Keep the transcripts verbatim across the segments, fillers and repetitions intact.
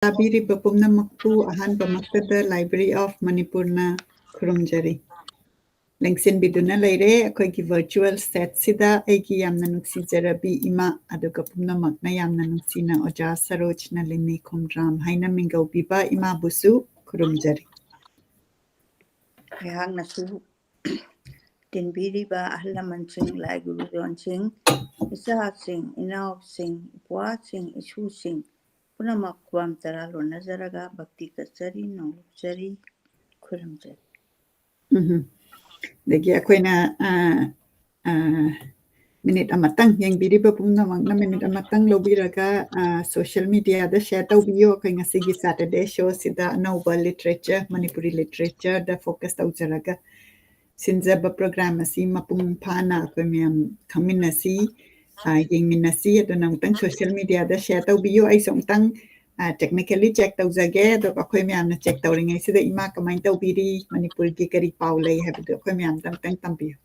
ꯇꯥꯕꯤꯔꯤꯕ ꯄꯨꯝꯅꯃꯛꯄꯨ ꯑꯍꯥꯟꯕꯃꯛꯇꯗ Library of ꯃꯅꯤꯄꯨꯔꯅ ꯈꯨꯔꯨꯝꯖꯔꯤ꯫ ꯂꯦꯡꯁꯤꯟꯕꯤꯗꯨꯅ ꯂꯩꯔꯦ ꯑꯩꯈꯣꯏꯒꯤ virtual setꯁꯤꯗ ꯑꯩꯒꯤ ꯌꯥꯝꯅ ꯅꯨꯡꯁꯤꯖꯔꯕꯤ ꯏꯃꯥ, ꯑꯗꯨꯒ ꯄꯨꯝꯅꯃꯛꯅ ꯌꯥꯝꯅ ꯅꯨꯡꯁꯤꯅ ꯑꯣꯖꯥ ꯁꯔꯣꯖ ꯅꯂꯤꯅꯤ ꯈꯣꯡꯗ꯭ꯔꯥꯝ ꯍꯥꯏꯅ ꯃꯤꯡꯒꯧꯕꯤꯕ ꯏꯃꯥꯕꯨꯁꯨ ꯈꯨꯔꯨꯝꯖꯔꯤ꯫ ꯑꯩꯍꯥꯛꯅꯁꯨ ꯇꯤꯟꯕꯤꯔꯤꯕ ꯑꯍꯜ ꯂꯃꯟꯁꯤꯡ, ꯂꯥꯏ ꯒꯨꯔꯨꯖꯣꯟꯁꯤꯡ, ꯏꯆꯥꯁꯤꯡ, ꯏꯅꯥꯎꯁꯤꯡ, ꯏꯄ꯭ꯋꯥꯁꯤꯡ, ꯏꯁꯨꯁꯤꯡ ꯄꯨꯝꯅꯃꯛ ꯈꯨꯕꯝ ꯇꯔꯥ ꯂꯣꯟꯅꯖꯔꯒ ꯚꯛꯇꯤ ꯀꯠꯆꯔꯤ, ꯅꯣꯡꯂꯨꯛꯆꯔꯤ, ꯈꯨꯔꯨꯝꯖꯔꯤ꯫ ꯎꯝ꯫ ꯑꯗꯒꯤ ꯑꯩꯈꯣꯏꯅ, ꯑ, ꯑ, minute ꯑꯃꯇꯪ, ꯌꯦꯡꯕꯤꯔꯤꯕ ꯄꯨꯝꯅꯃꯛꯅ minute ꯑꯃꯇꯪ ꯂꯧꯕꯤꯔꯒ, ꯑ, social mediaꯗ share ꯇꯧꯕꯤꯌꯨ꯫ ꯑꯩꯈꯣꯏ ꯉꯁꯤꯒꯤ Saturday showꯁꯤꯗ ꯑꯅꯧꯕ literature, ꯃꯅꯤꯄꯨꯔꯤ literatureꯗ focus ꯇꯧꯖꯔꯒ ꯁꯤꯟꯖꯕ program ꯑꯁꯤ ꯃꯄꯨꯡ ꯐꯥꯅ ꯑꯩꯈꯣꯏ ꯃꯌꯥꯝ ꯈꯪꯃꯤꯟꯅꯁꯤ, ꯑ, ꯌꯦꯡꯃꯤꯟꯅꯁꯤ꯫ ꯑꯗꯨꯅ ꯑꯃꯨꯛꯇꯪ social mediaꯗ share ꯇꯧꯕꯤꯌꯨ꯫ ꯑꯩꯁꯨ ꯑꯃꯨꯛꯇꯪ, ꯑ, technically check ꯇꯧꯖꯒꯦ꯫ ꯑꯗꯨꯒ ꯑꯩꯈꯣꯏ ꯃꯌꯥꯝꯅ check ꯇꯧꯔꯤꯉꯩꯁꯤꯗ ꯏꯃꯥ ꯀꯃꯥꯏꯅ ꯇꯧꯕꯤꯔꯤ, ꯃꯅꯤꯄꯨꯔꯒꯤ ꯀꯔꯤ ꯄꯥꯎ ꯂꯩ ꯍꯥꯏꯕꯗꯨ ꯑꯩꯈꯣꯏ ꯃꯌꯥꯝꯗ ꯑꯃꯨꯛꯇꯪ ꯇꯝꯕꯤꯌꯨ꯫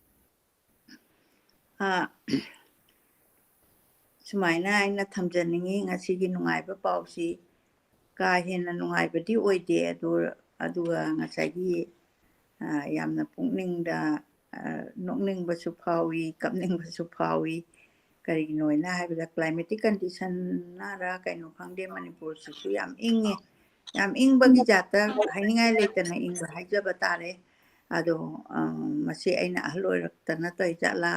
ꯑ, ꯁꯨꯃꯥꯏꯅ ꯑꯩꯅ ꯊꯝꯖꯅꯤꯡꯉꯤ, ꯉꯁꯤꯒꯤ ꯅꯨꯡꯉꯥꯏꯕ ꯄꯥꯎꯁꯤ ꯀꯥ ꯍꯦꯟꯅ ꯅꯨꯡꯉꯥꯏꯕꯗꯤ ꯑꯣꯏꯗꯦ, ꯑꯗꯨ, ꯑꯗꯨꯒ ꯉꯁꯥꯏꯒꯤ, ꯑ, ꯌꯥꯝꯅ ꯄꯨꯛꯅꯤꯡꯗ, ꯑ, ꯅꯣꯛꯅꯤꯡꯕꯁꯨ ꯐꯥꯎꯏ, ꯀꯞꯅꯤꯡꯕꯁꯨ ꯐꯥꯎꯏ꯫ ꯀꯔꯤꯒꯤꯅꯣ ꯍꯥꯏꯅ ꯍꯥꯏꯕꯗ climatic conditionꯅꯔ ꯀꯩꯅꯣ ꯈꯪꯗꯦ, ꯃꯅꯤꯄꯨꯔꯁꯤꯁꯨ ꯌꯥꯝ ꯏꯪꯉꯦ꯫ ꯌꯥꯝ ꯏꯪꯕꯒꯤ ꯖꯥꯠꯇ ꯍꯥꯏꯅꯤꯡꯉꯥꯏ ꯂꯩꯇꯅ ꯏꯪꯕ ꯍꯥꯏꯖꯕ ꯇꯥꯔꯦ꯫ ꯑꯗꯣ, ꯑ, ꯃꯁꯤ ꯑꯩꯅ ꯑꯍꯜ ꯑꯣꯏꯔꯛꯇꯅ ꯇꯧꯔꯤ ꯖꯥꯠꯂꯥ,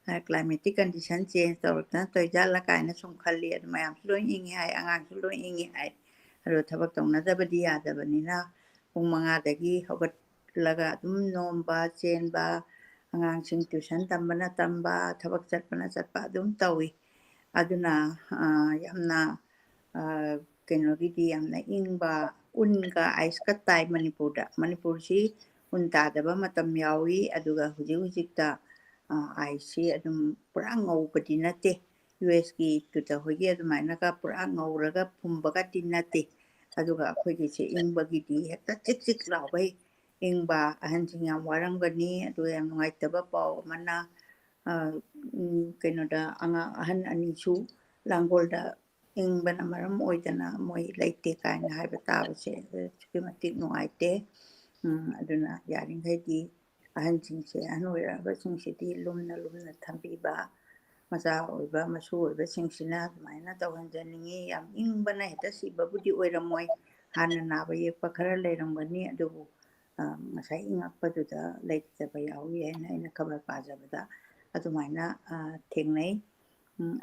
ꯑ, climatic condition change ꯇꯧꯔꯛꯇꯅ ꯇꯧꯔꯤ ꯖꯥꯠꯂꯥ ꯀꯥꯏꯅ ꯁꯨꯝ ꯈꯜꯂꯤ꯫ ꯑꯗꯨ ꯃꯌꯥꯝꯁꯨ ꯂꯣꯏ ꯏꯪꯉꯤ ꯍꯥꯏ, ꯑꯉꯥꯡꯁꯨ ꯂꯣꯏ ꯏꯪꯉꯤ ꯍꯥꯏ꯫ ꯑꯗꯣ ꯊꯕꯛ ꯇꯧꯅꯗꯕꯗꯤ ꯌꯥꯗꯕꯅꯤꯅ ꯄꯨꯡ ꯃꯉꯥꯗꯒꯤ ꯍꯧꯒꯠꯂꯒ ꯑꯗꯨꯝ ꯅꯣꯝꯕ, ꯆꯦꯟꯕ, ꯑꯉꯥꯡꯁꯤꯡ tuition ꯇꯝꯕꯅ ꯇꯝꯕ, ꯊꯕꯛ ꯆꯠꯄꯅ ꯆꯠꯄ ꯑꯗꯨꯝ ꯇꯧꯏ꯫ ꯑꯗꯨꯅ, ꯑ, ꯌꯥꯝꯅ, ꯑ, ꯀꯩꯅꯣꯒꯤꯗꯤ ꯌꯥꯝꯅ ꯏꯪꯕ, ꯎꯟꯒ iceꯀ ꯇꯥꯏ ꯃꯅꯤꯄꯨꯔꯗ꯫ ꯃꯅꯤꯄꯨꯔꯁꯤ ꯎꯟ ꯇꯥꯗꯕ ꯃꯇꯝ ꯌꯥꯎꯏ, ꯑꯗꯨꯒ ꯍꯧꯖꯤꯛ ꯍꯧꯖꯤꯛꯇ, ꯑ, iceꯁꯤ ꯑꯗꯨꯝ ꯄꯨꯔꯥ ꯉꯧꯕꯗꯤ ꯅꯠꯇꯦ꯫ USꯀꯤ ꯇꯨꯇ ꯍꯣꯏꯒꯤ ꯑꯗꯨꯃꯥꯏꯅꯒ ꯄꯨꯔꯥ ꯉꯧꯔꯒ ꯐꯨꯝꯕꯒꯗꯤ ꯅꯠꯇꯦ꯫ ꯑꯗꯨꯒ ꯑꯩꯈꯣꯏꯒꯤꯁꯦ ꯏꯪꯕꯒꯤꯗꯤ ꯍꯦꯛꯇ ꯆꯤꯛ ꯆꯤꯛ ꯂꯥꯎꯕꯩ ꯏꯪꯕ, ꯑꯍꯟꯁꯤꯡ ꯌꯥꯝ ꯋꯥꯔꯝꯒꯅꯤ꯫ ꯑꯗꯨꯒ ꯌꯥꯝ ꯅꯨꯡꯉꯥꯏꯇꯕ ꯄꯥꯎ ꯑꯃꯅ, ꯑ, ꯎꯝ, ꯀꯩꯅꯣꯗ ꯑꯉꯥꯡ ꯑꯍꯟ ꯑꯅꯤꯁꯨ ꯂꯥꯡꯒꯣꯜꯗ ꯏꯪꯕꯅ ꯃꯔꯝ ꯑꯣꯏꯗꯅ ꯃꯣꯏ ꯂꯩꯇꯦ ꯀꯥꯏꯅ ꯍꯥꯏꯕ ꯇꯥꯕꯁꯦ ꯑꯗꯨꯛꯀꯤ ꯃꯇꯤꯛ ꯅꯨꯡꯉꯥꯏꯇꯦ꯫ ꯎꯝ, ꯑꯗꯨꯅ ꯌꯥꯔꯤꯈꯩꯗꯤ ꯑꯍꯟꯁꯤꯡꯁꯦ, ꯑꯍꯟ ꯑꯣꯏꯔꯛꯑꯕꯁꯤꯡꯁꯤꯗꯤ ꯂꯨꯝꯅ ꯂꯨꯝꯅ ꯊꯝꯕꯤꯕ, ꯃꯆꯥ ꯑꯣꯏꯕ ꯃꯁꯨ ꯑꯣꯏꯕꯁꯤꯡꯁꯤꯅ ꯑꯗꯨꯃꯥꯏꯅ ꯇꯧꯍꯟꯖꯅꯤꯡꯉꯤ꯫ ꯌꯥꯝ ꯏꯪꯕꯅ ꯍꯦꯛꯇ ꯁꯤꯕꯕꯨꯗꯤ ꯑꯣꯏꯔꯝꯃꯣꯏ, ꯍꯥꯟꯅ ꯅꯥꯕ ꯌꯦꯛꯄ ꯈꯔ ꯂꯩꯔꯝꯒꯅꯤ, ꯑꯗꯨꯕꯨ ꯉꯁꯥꯏ ꯏꯪꯉꯛꯄꯗꯨꯗ ꯂꯩꯇꯕ ꯌꯥꯎꯏ ꯍꯥꯏꯅ ꯑꯩꯅ ꯈꯕꯔ ꯄꯥꯖꯕꯗ ꯑꯗꯨꯃꯥꯏꯅ ꯊꯦꯡꯅꯩ꯫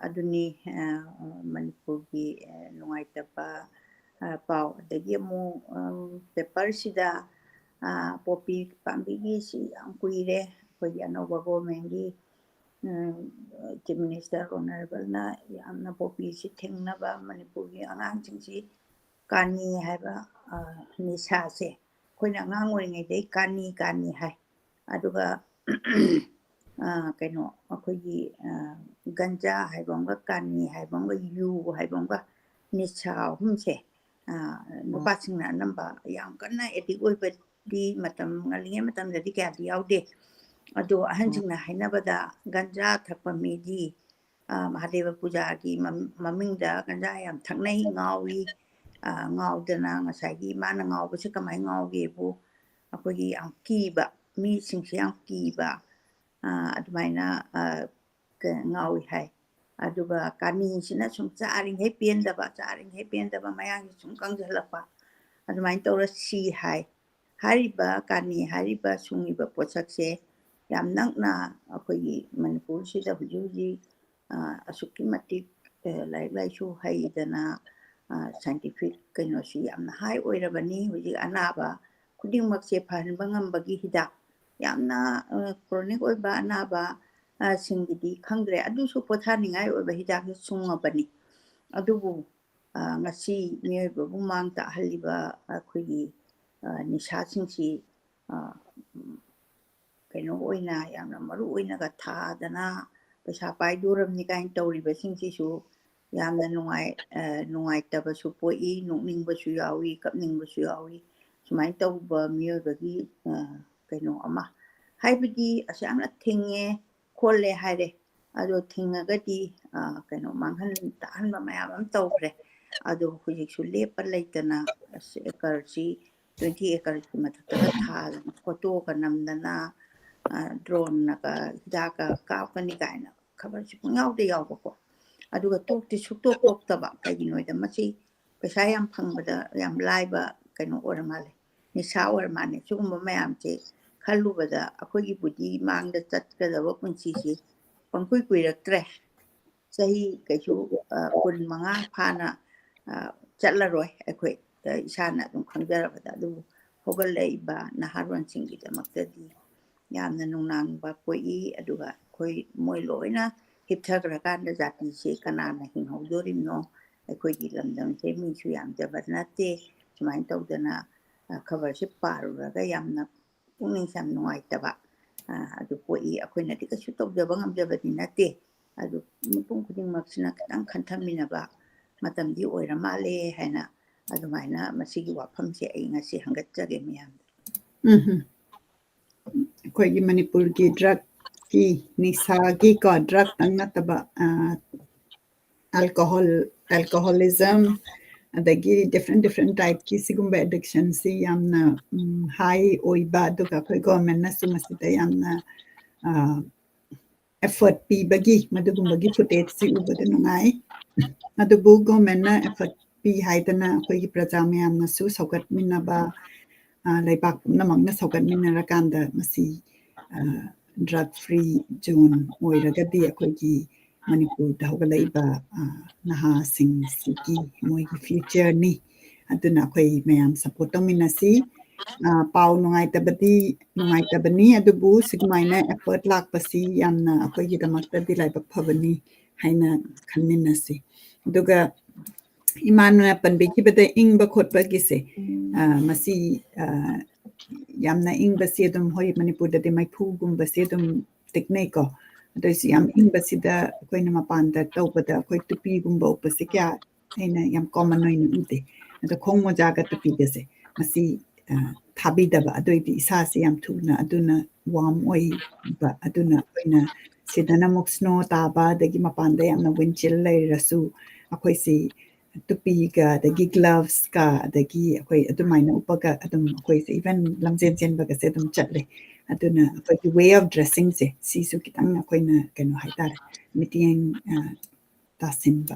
ꯑꯗꯨꯅꯤ ꯃꯅꯤꯄꯨꯔꯒꯤ ꯅꯨꯡꯉꯥꯏꯇꯕ ꯄꯥꯎ꯫ ꯑꯗꯒꯤ ꯑꯃꯨꯛ ꯄꯦꯄꯔꯁꯤꯗ ꯄꯣꯄꯤ ꯄꯥꯝꯕꯤꯒꯤꯁꯤ ꯌꯥꯝ ꯀꯨꯏꯔꯦ, ꯑꯩꯈꯣꯏꯒꯤ ꯑꯅꯧꯕ ꯒꯣꯔꯃꯦꯟꯒꯤ ꯆꯤꯐ ꯃꯤꯅꯤꯁꯇꯔ ꯑꯣꯅꯔꯦꯕꯜꯅ ꯌꯥꯝꯅ ꯄꯣꯄꯤꯁꯤ ꯊꯤꯡꯅꯕ, ꯃꯅꯤꯄꯨꯔꯒꯤ ꯑꯉꯥꯡꯁꯤꯡꯁꯤ ꯀꯥꯅꯤ ꯍꯥꯏꯕ ꯅꯤꯁꯥꯁꯦ ꯑꯩꯈꯣꯏꯅ ꯑꯉꯥꯡ ꯑꯣꯏꯔꯤꯉꯩꯗꯩ ꯀꯥꯅꯤ ꯀꯥꯅꯤ ꯍꯥꯏ, ꯑꯗꯨꯒ ꯀꯩꯅꯣ ꯑꯩꯈꯣꯏꯒꯤ ꯒꯟꯖꯥ ꯍꯥꯏꯕ ꯑꯃꯒ ꯀꯥꯅꯤ ꯍꯥꯏꯕ ꯑꯃꯒ ꯌꯨ ꯍꯥꯏꯕ ꯑꯃꯒ ꯅꯤꯁꯥ ꯑꯍꯨꯝꯁꯦ ꯅꯨꯄꯥꯁꯤꯡꯅ ꯑꯅꯝꯕ ꯌꯥꯝ ꯀꯟꯅ ꯑꯦꯗꯤꯛ ꯑꯣꯏꯕꯗꯤ ꯃꯇꯝ ꯉꯜꯂꯤꯉꯩ ꯃꯇꯝꯗꯗꯤ ꯀꯌꯥꯗꯤ ꯌꯥꯎꯗꯦ꯫ ꯑꯗꯣ ꯑꯍꯟꯁꯤꯡꯅ ꯍꯥꯏꯅꯕꯗ ꯒꯟꯖꯥ ꯊꯛꯄ ꯃꯤꯗꯤ ꯃꯍꯥꯗꯦꯕ ꯄꯨꯖꯥꯒꯤ ꯃꯃꯤꯡꯗ ꯒꯟꯖꯥ ꯌꯥꯝ ꯊꯛꯅꯩ, ꯉꯥꯎꯏ꯫ ꯉꯥꯎꯗꯅ ꯉꯁꯥꯏꯒꯤ ꯃꯥꯅ ꯉꯥꯎꯕꯁꯦ ꯀꯃꯥꯏꯅ ꯉꯥꯎꯒꯦꯕꯨ, ꯑꯩꯈꯣꯏꯒꯤ ꯌꯥꯝ ꯀꯤꯕ, ꯃꯤꯁꯤꯡꯁꯦ ꯌꯥꯝ ꯀꯤꯕ, ꯑꯗꯨꯃꯥꯏꯅ ꯉꯥꯎꯏ ꯍꯥꯏ꯫ ꯑꯗꯨꯒ ꯀꯥꯅꯤꯁꯤꯅ ꯁꯨꯝ ꯆꯥꯔꯤꯉꯩ ꯄꯦꯟꯗꯕ, ꯆꯥꯔꯤꯉꯩ ꯄꯦꯟꯗꯕ, ꯃꯌꯥꯡꯁꯦ ꯁꯨꯝ ꯀꯪꯁꯤꯜꯂꯛꯄ, ꯑꯗꯨꯃꯥꯏꯅ ꯇꯧꯔ ꯁꯤ ꯍꯥꯏ꯫ ꯍꯥꯏꯔꯤꯕ ꯀꯥꯅꯤ ꯍꯥꯏꯔꯤꯕ ꯁꯨꯡꯉꯤꯕ ꯄꯣꯠꯁꯛꯁꯦ ꯌꯥꯝ ꯅꯛꯅ ꯑꯩꯈꯣꯏꯒꯤ ꯃꯅꯤꯄꯨꯔꯁꯤꯗ ꯍꯧꯖꯤꯛ ꯍꯧꯖꯤꯛ ꯑꯁꯨꯛꯀꯤ ꯃꯇꯤꯛ ꯂꯥꯏꯔꯤꯛ ꯂꯥꯏꯁꯨ ꯍꯩꯗꯅ, ꯁꯥꯏꯟꯇꯤꯐꯤꯛ ꯀꯩꯅꯣꯁꯤ ꯌꯥꯝꯅ ꯍꯥꯏ ꯑꯣꯏꯔꯕꯅꯤ꯫ ꯍꯧꯖꯤꯛ ꯑꯅꯥꯕ ꯈꯨꯗꯤꯡꯃꯛꯁꯦ ꯐꯍꯟꯕ ꯉꯝꯕꯒꯤ ꯍꯤꯗꯥꯛ, ꯌꯥꯝꯅ ꯀ꯭ꯔꯣꯅꯤꯛ ꯑꯣꯏꯕ ꯑꯅꯥꯕ ꯁꯤꯡꯒꯤꯗꯤ ꯈꯪꯗ꯭ꯔꯦ, ꯑꯗꯨꯁꯨ ꯄꯣꯊꯥꯅꯤꯡꯉꯥꯏ ꯑꯣꯏꯕ ꯍꯤꯗꯥꯛꯁꯦ ꯁꯨꯡꯉꯕꯅꯤ꯫ ꯑꯗꯨꯕꯨ ꯉꯁꯤ ꯃꯤꯑꯣꯏꯕꯕꯨ ꯃꯥꯡ ꯇꯥꯛꯍꯜꯂꯤꯕ ꯑꯩꯈꯣꯏꯒꯤ ꯅꯤꯁꯥꯁꯤꯡꯁꯤ ꯀꯩꯅꯣ ꯑꯣꯏꯅ ꯌꯥꯝꯅ ꯃꯔꯨ ꯑꯣꯏꯅꯒ ꯊꯥꯗꯅ ꯄꯩꯁꯥ ꯄꯥꯏꯗꯣꯔꯝꯅꯤ ꯀꯥꯏꯅ ꯇꯧꯔꯤꯕꯁꯤꯡꯁꯤꯁꯨ ꯌꯥꯝꯅ ꯅꯨꯡꯉꯥꯏ-, ꯅꯨꯡꯉꯥꯏꯇꯕꯁꯨ ꯄꯣꯛꯏ, ꯅꯣꯛꯅꯤꯡꯕꯁꯨ ꯌꯥꯎꯏ, ꯀꯞꯅꯤꯡꯕꯁꯨ ꯌꯥꯎꯏ꯫ ꯁꯨꯃꯥꯏꯅ ꯇꯧꯕ ꯃꯤꯑꯣꯏꯕꯒꯤ ꯀꯩꯅꯣ ꯑꯃ, ꯍꯥꯏꯕꯗꯤ ꯑꯁꯨꯛ ꯌꯥꯝꯅ ꯊꯤꯡꯉꯦ ꯈꯣꯠꯂꯦ ꯍꯥꯏꯔꯦ, ꯑꯗꯣ ꯊꯤꯡꯉꯒꯗꯤ, ꯑ, ꯀꯩꯅꯣ, ꯃꯥꯡꯍꯟ ꯇꯥꯛꯍꯟꯕ ꯃꯌꯥꯝ ꯑꯃ ꯇꯧꯈ꯭ꯔꯦ꯫ ꯑꯗꯣ ꯍꯧꯖꯤꯛꯁꯨ ꯂꯦꯞꯄ ꯂꯩꯇꯅ ꯑꯁ ꯑꯦꯀꯔꯁꯤ twenty acreꯁꯀꯤ ꯃꯊꯛꯇꯒ ꯊꯥꯗꯅ, ꯐꯣꯇꯣꯒ ꯅꯝꯗꯅ, ꯑ, droneꯅꯒ ꯍꯤꯗꯥꯛꯀ ꯀꯥꯞꯀꯅꯤ ꯀꯥꯏꯅ ꯈꯕꯔꯁꯤ ꯄꯨꯡꯌꯥꯎꯗ ꯌꯥꯎꯕꯀꯣ꯫ ꯑꯗꯨꯒ ꯇꯣꯛꯇꯤ ꯁꯨꯛꯇꯣꯛ ꯇꯣꯛꯇꯕ꯫ ꯀꯩꯒꯤꯅꯣꯗ ꯃꯁꯤ ꯄꯩꯁꯥ ꯌꯥꯝ ꯐꯪꯕꯗ ꯌꯥꯝ ꯂꯥꯏꯕ ꯀꯩꯅꯣ ꯑꯣꯏꯔ ꯃꯥꯜꯂꯦ, ꯅꯤꯁꯥ ꯑꯣꯏꯔ ꯃꯥꯜꯂꯦ꯫ ꯁꯤꯒꯨꯝꯕ ꯃꯌꯥꯝꯁꯦ ꯈꯜꯂꯨꯕꯗ ꯑꯩꯈꯣꯏꯒꯤꯕꯨꯗꯤ ꯃꯥꯡꯗ ꯆꯠꯀꯗꯕ ꯄꯨꯟꯁꯤꯁꯤ ꯄꯪꯀꯨꯏ ꯀꯨꯏꯔꯛꯇ꯭ꯔꯦ꯫ ꯆꯍꯤ ꯀꯩꯁꯨ, ꯑ, ꯀꯨꯟꯃꯉꯥ ꯐꯥꯅ, ꯑ, ꯆꯠꯂꯔꯣꯏ ꯑꯩꯈꯣꯏ, ꯑ, ꯏꯁꯥꯅ ꯑꯗꯨꯝ ꯈꯪꯖꯔꯕꯗ꯫ ꯑꯗꯨꯕꯨ ꯍꯧꯒꯠꯂꯛꯏꯕ ꯅꯍꯥꯔꯣꯟꯁꯤꯡꯒꯤꯗꯃꯛꯇꯗꯤ ꯌꯥꯝꯅ ꯅꯨꯡꯅꯥꯡꯕ ꯄꯣꯛꯏ꯫ ꯑꯗꯨꯒ ꯑꯩꯈꯣꯏ ꯃꯣꯏ ꯂꯣꯏꯅ ꯍꯤꯞꯊꯈ꯭ꯔꯀꯥꯟꯗ ꯖꯥꯇꯤꯁꯦ ꯀꯅꯥꯅ ꯍꯤꯡꯍꯧꯗꯣꯔꯤꯕꯅꯣ? ꯑꯩꯈꯣꯏꯒꯤ ꯂꯝꯗꯝꯁꯦ ꯃꯤꯁꯨ ꯌꯥꯝꯖꯕ ꯅꯠꯇꯦ꯫ ꯁꯨꯃꯥꯏꯅ ꯇꯧꯗꯅ, ꯑ, ꯈꯕꯔꯁꯦ ꯄꯥꯔꯨꯔꯒ ꯌꯥꯝꯅ ꯄꯨꯛꯅꯤꯡꯁꯦ ꯌꯥꯝ ꯅꯨꯡꯉꯥꯏꯇꯕ, ꯑ, ꯑꯗꯨ ꯄꯣꯛꯏ꯫ ꯑꯩꯈꯣꯏꯅꯗꯤ ꯀꯩꯁꯨ ꯇꯧꯖꯕ ꯉꯝꯖꯕꯗꯤ ꯅꯠꯇꯦ꯫ ꯑꯗꯨ ꯃꯤꯄꯨꯝ ꯈꯨꯗꯤꯡꯃꯛꯁꯤꯅ ꯈꯤꯇꯪ ꯈꯟꯊꯃꯤꯟꯅꯕ ꯃꯇꯝꯗꯤ ꯑꯣꯏꯔ ꯃꯥꯜꯂꯦ ꯍꯥꯏꯅ ꯑꯗꯨꯃꯥꯏꯅ ꯃꯁꯤꯒꯤ ꯋꯥꯐꯝꯁꯦ ꯑꯩ ꯉꯁꯤ ꯍꯪꯒꯠꯆꯒꯦ ꯃꯌꯥꯝꯗ꯫ ꯎꯝ꯫ ꯑꯩꯈꯣꯏꯒꯤ ꯃꯅꯤꯄꯨꯔꯒꯤ drugꯀꯤ, ꯅꯤꯁꯥꯒꯤꯀꯣ, drugꯇꯪ ꯅꯠꯇꯕ, ꯑ, alcohol, alcoholism, ꯑꯗꯒꯤ different, different typeꯀꯤ ꯁꯤꯒꯨꯝꯕ addictionꯁꯤ ꯌꯥꯝꯅ, ꯎꯝ, high ꯑꯣꯏꯕ, ꯑꯗꯨꯒ ꯑꯩꯈꯣꯏ governmentꯅꯁꯨ ꯃꯁꯤꯗ ꯌꯥꯝꯅ, ꯑ, effort ꯄꯤꯕꯒꯤ, ꯃꯗꯨꯒꯨꯝꯕꯒꯤ footageꯁꯤ ꯎꯕꯗ ꯅꯨꯡꯉꯥꯏ꯫ ꯑꯗꯨꯕꯨ governmentꯅ effort ꯄꯤ ꯍꯥꯏꯗꯅ ꯑꯩꯈꯣꯏꯒꯤ ꯄ꯭ꯔꯖꯥ ꯃꯌꯥꯝꯅꯁꯨ ꯁꯧꯒꯠꯃꯤꯟꯅꯕ, ꯑ, ꯂꯩꯕꯥꯛ ꯄꯨꯝꯅꯃꯛꯅ ꯁꯧꯒꯠꯃꯤꯟꯅꯔꯀꯥꯟꯗ ꯃꯁꯤ, ꯑ, drug free zone ꯑꯣꯏꯔꯒꯗꯤ ꯑꯩꯈꯣꯏꯒꯤ ꯃꯅꯤꯄꯨꯔꯗ ꯍꯧꯒꯠꯂꯛꯏꯕ, ꯑ, ꯅꯍꯥꯁꯤꯡꯁꯤꯒꯤ ꯃꯣꯏꯒꯤ futureꯅꯤ꯫ ꯑꯗꯨꯅ ꯑꯩꯈꯣꯏ ꯃꯌꯥꯝ support ꯇꯧꯃꯤꯟꯅꯁꯤ꯫ ꯑ, ꯄꯥꯎ ꯅꯨꯡꯉꯥꯏꯇꯕꯗꯤ ꯅꯨꯡꯉꯥꯏꯇꯕꯅꯤ, ꯑꯗꯨꯕꯨ ꯁꯨꯃꯥꯏꯅ effort ꯂꯥꯛꯄꯁꯤ ꯌꯥꯝꯅ ꯑꯩꯈꯣꯏꯒꯤꯗꯃꯛꯇꯗꯤ ꯂꯥꯏꯕꯛ ꯐꯕꯅꯤ ꯍꯥꯏꯅ ꯈꯟꯃꯤꯟꯅꯁꯤ꯫ ꯑꯗꯨꯒ ꯏꯃꯥꯅ ꯄꯟꯕꯤꯈꯤꯕꯗ ꯏꯪꯕ ꯈꯣꯠꯄꯒꯤꯁꯦ, ꯑ, ꯃꯁꯤ, ꯑ, ꯌꯥꯝꯅ ꯏꯪꯕꯁꯤ ꯑꯗꯨꯝ, ꯍꯣꯏ, ꯃꯅꯤꯄꯨꯔꯗꯗꯤ ꯃꯩꯐꯨꯒꯨꯝꯕꯁꯦ ꯑꯗꯨꯝ ꯇꯤꯛꯅꯩꯀꯣ, ꯑꯗꯨ ꯑꯣꯏꯁꯨ ꯌꯥꯝ ꯏꯪꯕꯁꯤꯗ ꯑꯩꯈꯣꯏꯅ ꯃꯄꯥꯟꯗ ꯇꯧꯕꯗ ꯑꯩꯈꯣꯏ ꯇꯨꯄꯤꯒꯨꯝꯕ ꯎꯞꯄꯁꯦ ꯀꯌꯥ ꯑꯩꯅ ꯌꯥꯝ common ꯑꯣꯏꯅ ꯎꯗꯦ꯫ ꯑꯗꯣ ꯈꯣꯡ ꯃꯣꯖꯥꯒ ꯇꯨꯄꯤꯒꯁꯦ ꯃꯁꯤ, ꯑ, ꯊꯥꯕꯤꯗꯕ, ꯑꯗꯨ ꯑꯣꯏꯗꯤ ꯏꯁꯥꯁꯦ ꯌꯥꯝ ꯊꯨꯅ ꯑꯗꯨꯅ warm ꯑꯣꯏꯕ, ꯑꯗꯨꯅ ꯑꯩꯈꯣꯏꯅ ꯁꯤꯗꯅ ꯑꯃꯨꯛ snow ꯇꯥꯕ, ꯑꯗꯒꯤ ꯃꯄꯥꯟꯗ ꯌꯥꯝꯅ wind chill ꯂꯩꯔꯁꯨ, ꯑꯩꯈꯣꯏꯁꯤ ꯇꯨꯄꯤꯒ, ꯑꯗꯒꯤ gloves ꯀ, ꯑꯗꯒꯤ ꯑꯩꯈꯣꯏ ꯑꯗꯨꯃꯥꯏꯅ ꯎꯞꯄꯒ ꯑꯗꯨꯝ ꯑꯩꯈꯣꯏꯁꯦ even ꯂꯝꯖꯦꯟ ꯆꯦꯟꯕꯒꯁꯦ ꯑꯗꯨꯝ ꯆꯠꯂꯦ꯫ ꯑꯗꯨꯅ ꯑꯩꯈꯣꯏꯒꯤ way of dressing ꯁꯦ, ꯁꯤꯁꯨ ꯈꯤꯇꯪ ꯑꯩꯈꯣꯏꯅ, ꯀꯩꯅꯣ ꯍꯥꯏꯇꯥꯔꯦ, ꯃꯤꯠꯌꯦꯡ, ꯑ, ꯇꯥꯁꯤꯟꯕ꯫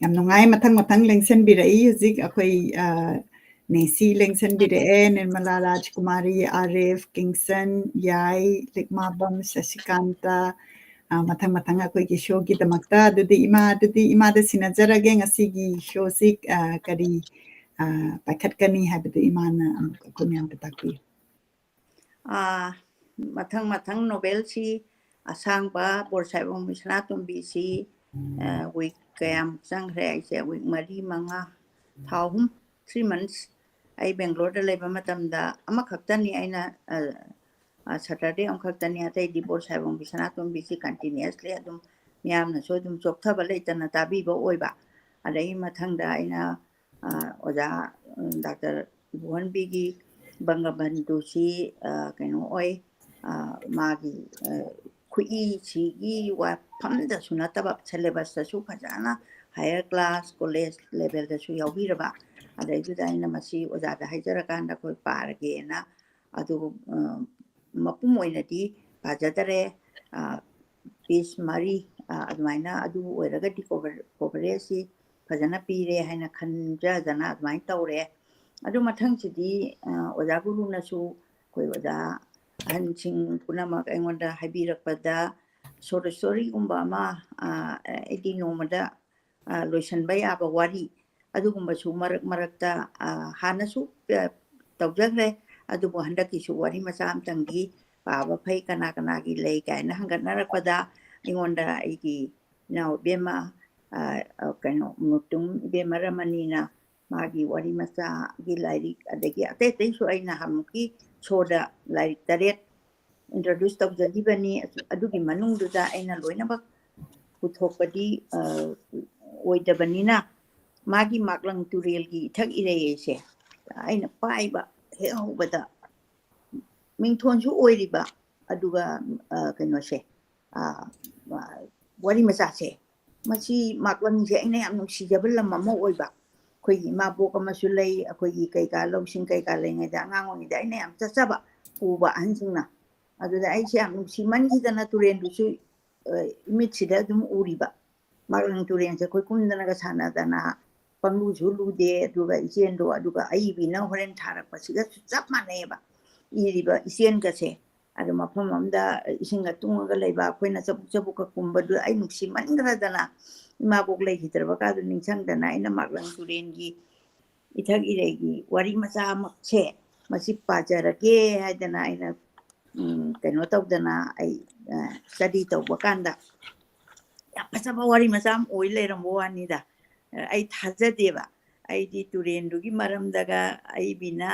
ꯌꯥꯝ ꯅꯨꯡꯉꯥꯏ, ꯃꯊꯪ ꯃꯊꯪ ꯂꯦꯡꯁꯟꯕꯤꯔꯛꯏ꯫ ꯍꯧꯖꯤꯛ ꯑꯩꯈꯣꯏ, ꯑ, ꯅꯦꯁꯤ ꯂꯦꯡꯁꯟꯕꯤꯔꯛꯑꯦ, ꯅꯤꯔꯃꯂꯥ ꯔꯥꯖꯀꯨꯃꯥꯔꯤ, ꯑꯥꯔꯤꯐ, ꯀꯤꯡꯁꯟ, ꯌꯥꯏ, ꯂꯤꯛꯃꯥꯕꯝ, ꯁꯁꯤꯀꯥꯟꯇ, ꯑ, ꯃꯊꯪ ꯃꯊꯪ ꯑꯩꯈꯣꯏꯒꯤ show ꯒꯤꯗꯃꯛꯇ꯫ ꯑꯗꯨꯗꯤ ꯏꯃꯥ, ꯑꯗꯨꯗꯤ ꯏꯃꯥꯗ ꯁꯤꯟꯅꯖꯔꯒꯦ ꯉꯁꯤꯒꯤ show ꯁꯤ, ꯑ, ꯀꯔꯤ, ꯑ, ꯄꯥꯏꯈꯠꯀꯅꯤ ꯍꯥꯏꯕꯗꯨ ꯏꯃꯥꯅ ꯑꯃꯨꯛ ꯑꯩꯈꯣꯏ ꯃꯌꯥꯝꯗ ꯇꯥꯛꯄꯤꯌꯨ꯫ ꯑꯥ, ꯃꯊꯪ ꯃꯊꯪ novel ꯁꯤ ꯑꯁꯥꯡꯕ ꯕꯣꯔꯁꯥꯏꯕꯝ ꯁꯅꯥꯇꯣꯝꯕꯤꯁꯤ, ꯑ, week ꯀꯌꯥꯃꯨꯛ ꯆꯪꯈ꯭ꯔꯦ? ꯑꯩꯁꯦ week ꯃꯔꯤ, ꯃꯉꯥ, ꯊꯥ ꯑꯍꯨꯝ, three months ꯑꯩ ꯕꯦꯡꯒ꯭ꯂꯣꯔꯗ ꯂꯩꯕ ꯃꯇꯝꯗ ꯑꯃꯈꯛꯇꯅꯤ ꯑꯩꯅ, ꯑ, ꯑ, Saturday ꯑꯃꯈꯛꯇꯅꯤ, ꯑꯇꯩꯗꯤ ꯕꯣꯔꯁꯥꯏꯕꯝꯒꯤ ꯁꯅꯥꯇꯣꯝꯕꯤꯁꯤ continuously ꯑꯗꯨꯝ ꯃꯤꯌꯥꯝꯅꯁꯨ ꯑꯗꯨꯝ ꯆꯣꯛꯊꯕ ꯂꯩꯇꯅ ꯇꯥꯕꯤꯕ ꯑꯣꯏꯕ꯫ ꯑꯗꯒꯤ ꯃꯊꯪꯗ ꯑꯩꯅ, ꯑ, ꯑꯣꯖꯥ, ꯎꯝ, ꯗꯥꯛꯇꯔ ꯏꯕꯣꯍꯟꯕꯤꯒꯤ ꯕꯪꯒꯕꯟꯙꯨꯁꯤ, ꯑ, ꯀꯩꯅꯣ ꯑꯣꯏ, ꯑ, ꯃꯥꯒꯤ, ꯑ, ꯈꯨꯏꯁꯤꯒꯤ ꯋꯥꯐꯝꯗꯁꯨ ꯅꯠꯇꯕ syllabus ꯇꯁꯨ ꯐꯖꯅ higher class, college level ꯗꯁꯨ ꯌꯥꯎꯕꯤꯔꯕ꯫ ꯑꯗꯩꯗꯨꯗ ꯑꯩꯅ ꯃꯁꯤ ꯑꯣꯖꯥꯗ ꯍꯥꯏꯖꯔꯀꯥꯟꯗ ꯑꯩꯈꯣꯏ ꯄꯥꯔꯒꯦꯅ ꯑꯗꯨ, ꯑ, ꯃꯄꯨꯝ ꯑꯣꯏꯅꯗꯤ ꯄꯥꯖꯗꯔꯦ꯫ ꯑ, page ꯃꯔꯤ, ꯑ, ꯑꯗꯨꯃꯥꯏꯅ ꯑꯗꯨ ꯑꯣꯏꯔꯒꯗꯤ cover-, coverage ꯁꯤ ꯐꯖꯅ ꯄꯤꯔꯦ ꯍꯥꯏꯅ ꯈꯟꯖꯗꯅ ꯑꯗꯨꯃꯥꯏꯅ ꯇꯧꯔꯦ꯫ ꯑꯗꯨ ꯃꯊꯪꯁꯤꯗꯤ, ꯑ, ꯑꯣꯖꯥ ꯒꯨꯔꯨꯅꯁꯨ ꯑꯩꯈꯣꯏ ꯑꯣꯖꯥ ꯑꯍꯟꯁꯤꯡ ꯄꯨꯝꯅꯃꯛ ꯑꯩꯉꯣꯟꯗ ꯍꯥꯏꯕꯤꯔꯛꯄꯗ short story ꯒꯨꯝꯕ ꯑꯃ, ꯑ, ꯑꯩꯗꯤ ꯅꯣꯡꯃꯗ, ꯑ, ꯂꯣꯏꯁꯤꯟꯕ ꯌꯥꯕ ꯋꯥꯔꯤ ꯑꯗꯨꯒꯨꯝꯕꯁꯨ ꯃꯔꯛ ꯃꯔꯛꯇ, ꯑ, ꯍꯥꯟꯅꯁꯨ, ꯑ, ꯇꯧꯖꯈ꯭ꯔꯦ꯫ ꯑꯗꯨꯕꯨ ꯍꯟꯗꯛꯀꯤꯁꯨ ꯋꯥꯔꯤ ꯃꯆꯥ ꯑꯃꯇꯪꯗꯤ ꯄꯥꯕ ꯐꯩ, ꯀꯅꯥ ꯀꯅꯥꯒꯤ ꯂꯩ ꯀꯥꯏꯅ ꯍꯪꯒꯠꯅꯔꯛꯄꯗ ꯑꯩꯉꯣꯟꯗ ꯑꯩꯒꯤ ꯏꯅꯥꯎ ꯏꯕꯦꯝꯃ, ꯑ, ꯑ, ꯀꯩꯅꯣ, ꯃꯨꯇꯨꯝ ꯏꯕꯦꯝꯃ ꯔꯃꯅꯤꯅ ꯃꯥꯒꯤ ꯋꯥꯔꯤ ꯃꯆꯥꯒꯤ ꯂꯥꯏꯔꯤꯛ, ꯑꯗꯒꯤ ꯑꯇꯩ ꯑꯇꯩꯁꯨ ꯑꯩ ꯅꯍꯥꯟꯃꯨꯛꯀꯤ show ꯗ ꯂꯥꯏꯔꯤꯛ ꯇꯔꯦꯠ introduce ꯇꯧꯖꯈꯤꯕꯅꯤ꯫ ꯑꯗꯨꯒꯤ ꯃꯅꯨꯡꯗꯨꯗ ꯑꯩꯅ ꯂꯣꯏꯅꯃꯛ ꯄꯨꯊꯣꯛꯄꯗꯤ, ꯑ, ꯑꯣꯏꯗꯕꯅꯤꯅ, ꯃꯥꯒꯤ ꯃꯥꯛꯂꯪ ꯇꯨꯔꯦꯜꯒꯤ ꯏꯊꯛ ꯏꯔꯩ ꯑꯩꯁꯦ ꯑꯩꯅ ꯄꯥꯏꯕ ꯍꯦꯛ ꯍꯧꯕꯗ ꯃꯤꯡꯊꯣꯟꯁꯨ ꯑꯣꯏꯔꯤꯕ, ꯑꯗꯨꯒ, ꯑ, ꯀꯩꯅꯣꯁꯦ, ꯑ, ꯋꯥꯔꯤ ꯃꯆꯥꯁꯦ, ꯃꯁꯤ ꯃꯥꯛꯂꯪꯁꯦ ꯑꯩꯅ ꯌꯥꯝ ꯅꯨꯡꯁꯤꯖꯕ ꯂꯝ ꯑꯃ ꯑꯣꯏꯕ꯫ ꯑꯩꯈꯣꯏꯒꯤ ꯏꯃꯥꯕꯣꯛ ꯑꯃꯁꯨ ꯂꯩ, ꯑꯩꯈꯣꯏꯒꯤ ꯀꯩꯀꯥ ꯂꯧꯁꯤꯡ ꯀꯩꯀꯥ ꯂꯩꯉꯩꯗ, ꯑꯉꯥꯡ ꯑꯣꯏꯔꯤꯉꯩꯗ ꯑꯩꯅ ꯌꯥꯝ ꯆꯠꯆꯕ, ꯄꯨꯕ ꯑꯍꯟꯁꯤꯡꯅ꯫ ꯑꯗꯨꯗ ꯑꯩꯁꯦ ꯌꯥꯝ ꯅꯨꯡꯁꯤꯃꯟꯈꯤꯗꯅ ꯇꯨꯔꯦꯟꯗꯨꯁꯨ, ꯑ, ꯃꯤꯠꯁꯤꯗ ꯑꯗꯨꯝ ꯎꯔꯤꯕ꯫ ꯃꯥꯛꯂꯪ ꯇꯨꯔꯦꯟꯁꯦ ꯑꯩꯈꯣꯏ ꯀꯨꯝꯗꯅꯒ ꯁꯥꯟꯅꯗꯅ, ꯄꯪꯂꯨꯁꯨ ꯂꯨꯗꯦ, ꯑꯗꯨꯒ ꯏꯆꯦꯟꯗꯣ, ꯑꯗꯨꯒ ꯑꯏꯕꯤꯅ ꯍꯣꯔꯦꯟ ꯊꯥꯔꯛꯄꯁꯤꯒꯁꯨ ꯆꯞ ꯃꯥꯟꯅꯩꯑꯕ, ꯏꯔꯤꯕ ꯏꯆꯦꯟꯒꯁꯦ꯫ ꯑꯗꯣ ꯃꯐꯝ ꯑꯃꯗ ꯏꯁꯤꯡꯒ ꯇꯨꯡꯉꯒ ꯂꯩꯕ, ꯑꯩꯈꯣꯏꯅ ꯆꯕꯨꯛ ꯆꯕꯨꯛꯀ ꯀꯨꯝꯕꯗꯨ ꯑꯩ ꯅꯨꯡꯁꯤꯃꯟꯈ꯭ꯔꯗꯅ, ꯏꯃꯥꯕꯣꯛ ꯂꯩꯈꯤꯗ꯭ꯔꯕ ꯀꯥꯗꯨ ꯅꯤꯡꯁꯤꯡꯗꯅ, ꯑꯩꯅ ꯃꯥꯛꯂꯪ ꯇꯨꯔꯦꯟꯒꯤ ꯏꯊꯛ ꯏꯔꯩꯒꯤ ꯋꯥꯔꯤ ꯃꯆꯥ ꯑꯃꯁꯦ ꯃꯁꯤ ꯄꯥꯖꯔꯒꯦ ꯍꯥꯏꯗꯅ ꯑꯩꯅ, ꯎꯝ, ꯀꯩꯅꯣ ꯇꯧꯗꯅ, ꯑꯩ, ꯑ, study ꯇꯧꯕ ꯀꯥꯟꯗ ꯌꯥꯝ ꯐꯖꯕ ꯋꯥꯔꯤ ꯃꯆꯥ ꯑꯃ ꯑꯣꯏ ꯂꯩꯔꯝꯕ ꯋꯥꯅꯤꯗ꯫ ꯑ, ꯑꯩ ꯊꯥꯖꯗꯦꯕ꯫ ꯑꯩꯗꯤ ꯇꯨꯔꯦꯟꯗꯨꯒꯤ ꯃꯔꯝꯗꯒ ꯑꯏꯕꯤꯅ,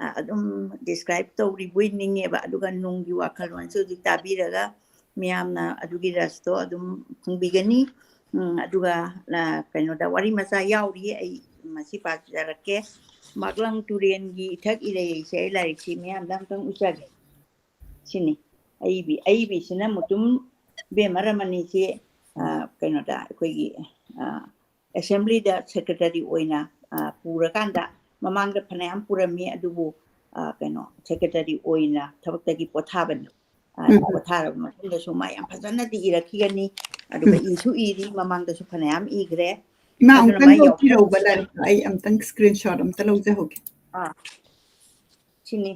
ꯑ, ꯑꯗꯨꯝ describe ꯇꯧꯔꯤꯕꯣꯏ ꯅꯤꯡꯉꯦꯕ꯫ ꯑꯗꯨꯒ ꯅꯨꯡꯒꯤ ꯋꯥꯈꯜꯂꯣꯟꯁꯨ ꯍꯧꯖꯤꯛ ꯇꯥꯕꯤꯔꯒ ꯃꯤꯌꯥꯝꯅ ꯑꯗꯨꯒꯤ ꯔꯁꯇꯣ ꯑꯗꯨꯝ ꯐꯪꯕꯤꯒꯅꯤ꯫ ꯎꯝ, ꯑꯗꯨꯒ, ꯑ, ꯀꯩꯅꯣꯗ ꯋꯥꯔꯤ ꯃꯆꯥ ꯌꯥꯎꯔꯤ, ꯑꯩ ꯃꯁꯤ ꯄꯥꯖꯔꯛꯀꯦ꯫ ꯃꯥꯛꯂꯪ ꯇꯨꯔꯦꯟꯒꯤ ꯏꯊꯛ ꯏꯔꯩꯁꯦ ꯑꯩ ꯂꯥꯏꯔꯤꯛꯁꯤ ꯃꯤꯌꯥꯝꯗ ꯑꯝꯇꯪ ꯎꯠꯆꯒꯦ꯫ ꯁꯤꯅꯤ꯫ ꯑꯏꯕꯤ, ꯑꯏꯕꯤꯁꯤꯅ ꯃꯨꯇꯨꯝ ꯏꯕꯦꯝꯃ ꯔꯃꯅꯤꯁꯤ, ꯑ, ꯀꯩꯅꯣꯗ ꯑꯩꯈꯣꯏꯒꯤ, ꯑ, assemblyꯗ secretary ꯑꯣꯏꯅ, ꯑ, ꯄꯨꯔꯀꯥꯟꯗ ꯃꯃꯥꯡꯗ ꯐꯅꯌꯥꯝ ꯄꯨꯔꯝꯃꯤ, ꯑꯗꯨꯕꯨ, ꯑ, ꯀꯩꯅꯣ, secretary ꯑꯣꯏꯅ ꯊꯕꯛꯇꯒꯤ ꯄꯣꯊꯥꯕꯅꯤ꯫ ꯑ, ꯎꯝ, ꯎꯝ꯫ ꯄꯣꯊꯥꯔꯕ ꯃꯇꯨꯡꯗꯁꯨ ꯃꯥ ꯌꯥꯝ ꯐꯖꯅꯗꯤ ꯏꯔꯛꯈꯤꯒꯅꯤ, ꯑꯗꯨꯒ ꯎꯝ꯫ ꯏꯁꯨ ꯏꯔꯤ, ꯃꯃꯥꯡꯗꯁꯨ ꯐꯅꯌꯥꯝ ꯏꯈ꯭ꯔꯦ꯫ ꯏꯃꯥ, ꯑꯗꯨꯅ ꯑꯃꯨꯛꯇꯪ ꯃꯥ ꯂꯧꯕꯤꯔꯛꯎꯕ ꯌꯥꯎꯁꯪꯁꯤꯗ ꯂꯥꯏꯔꯤꯛꯇꯣ, ꯑꯩ ꯑꯃꯨꯛꯇꯪ screenshot ꯑꯝꯇ ꯂꯧꯖꯍꯧꯒꯦ꯫ ꯑꯥ, ꯁꯤꯅꯤ꯫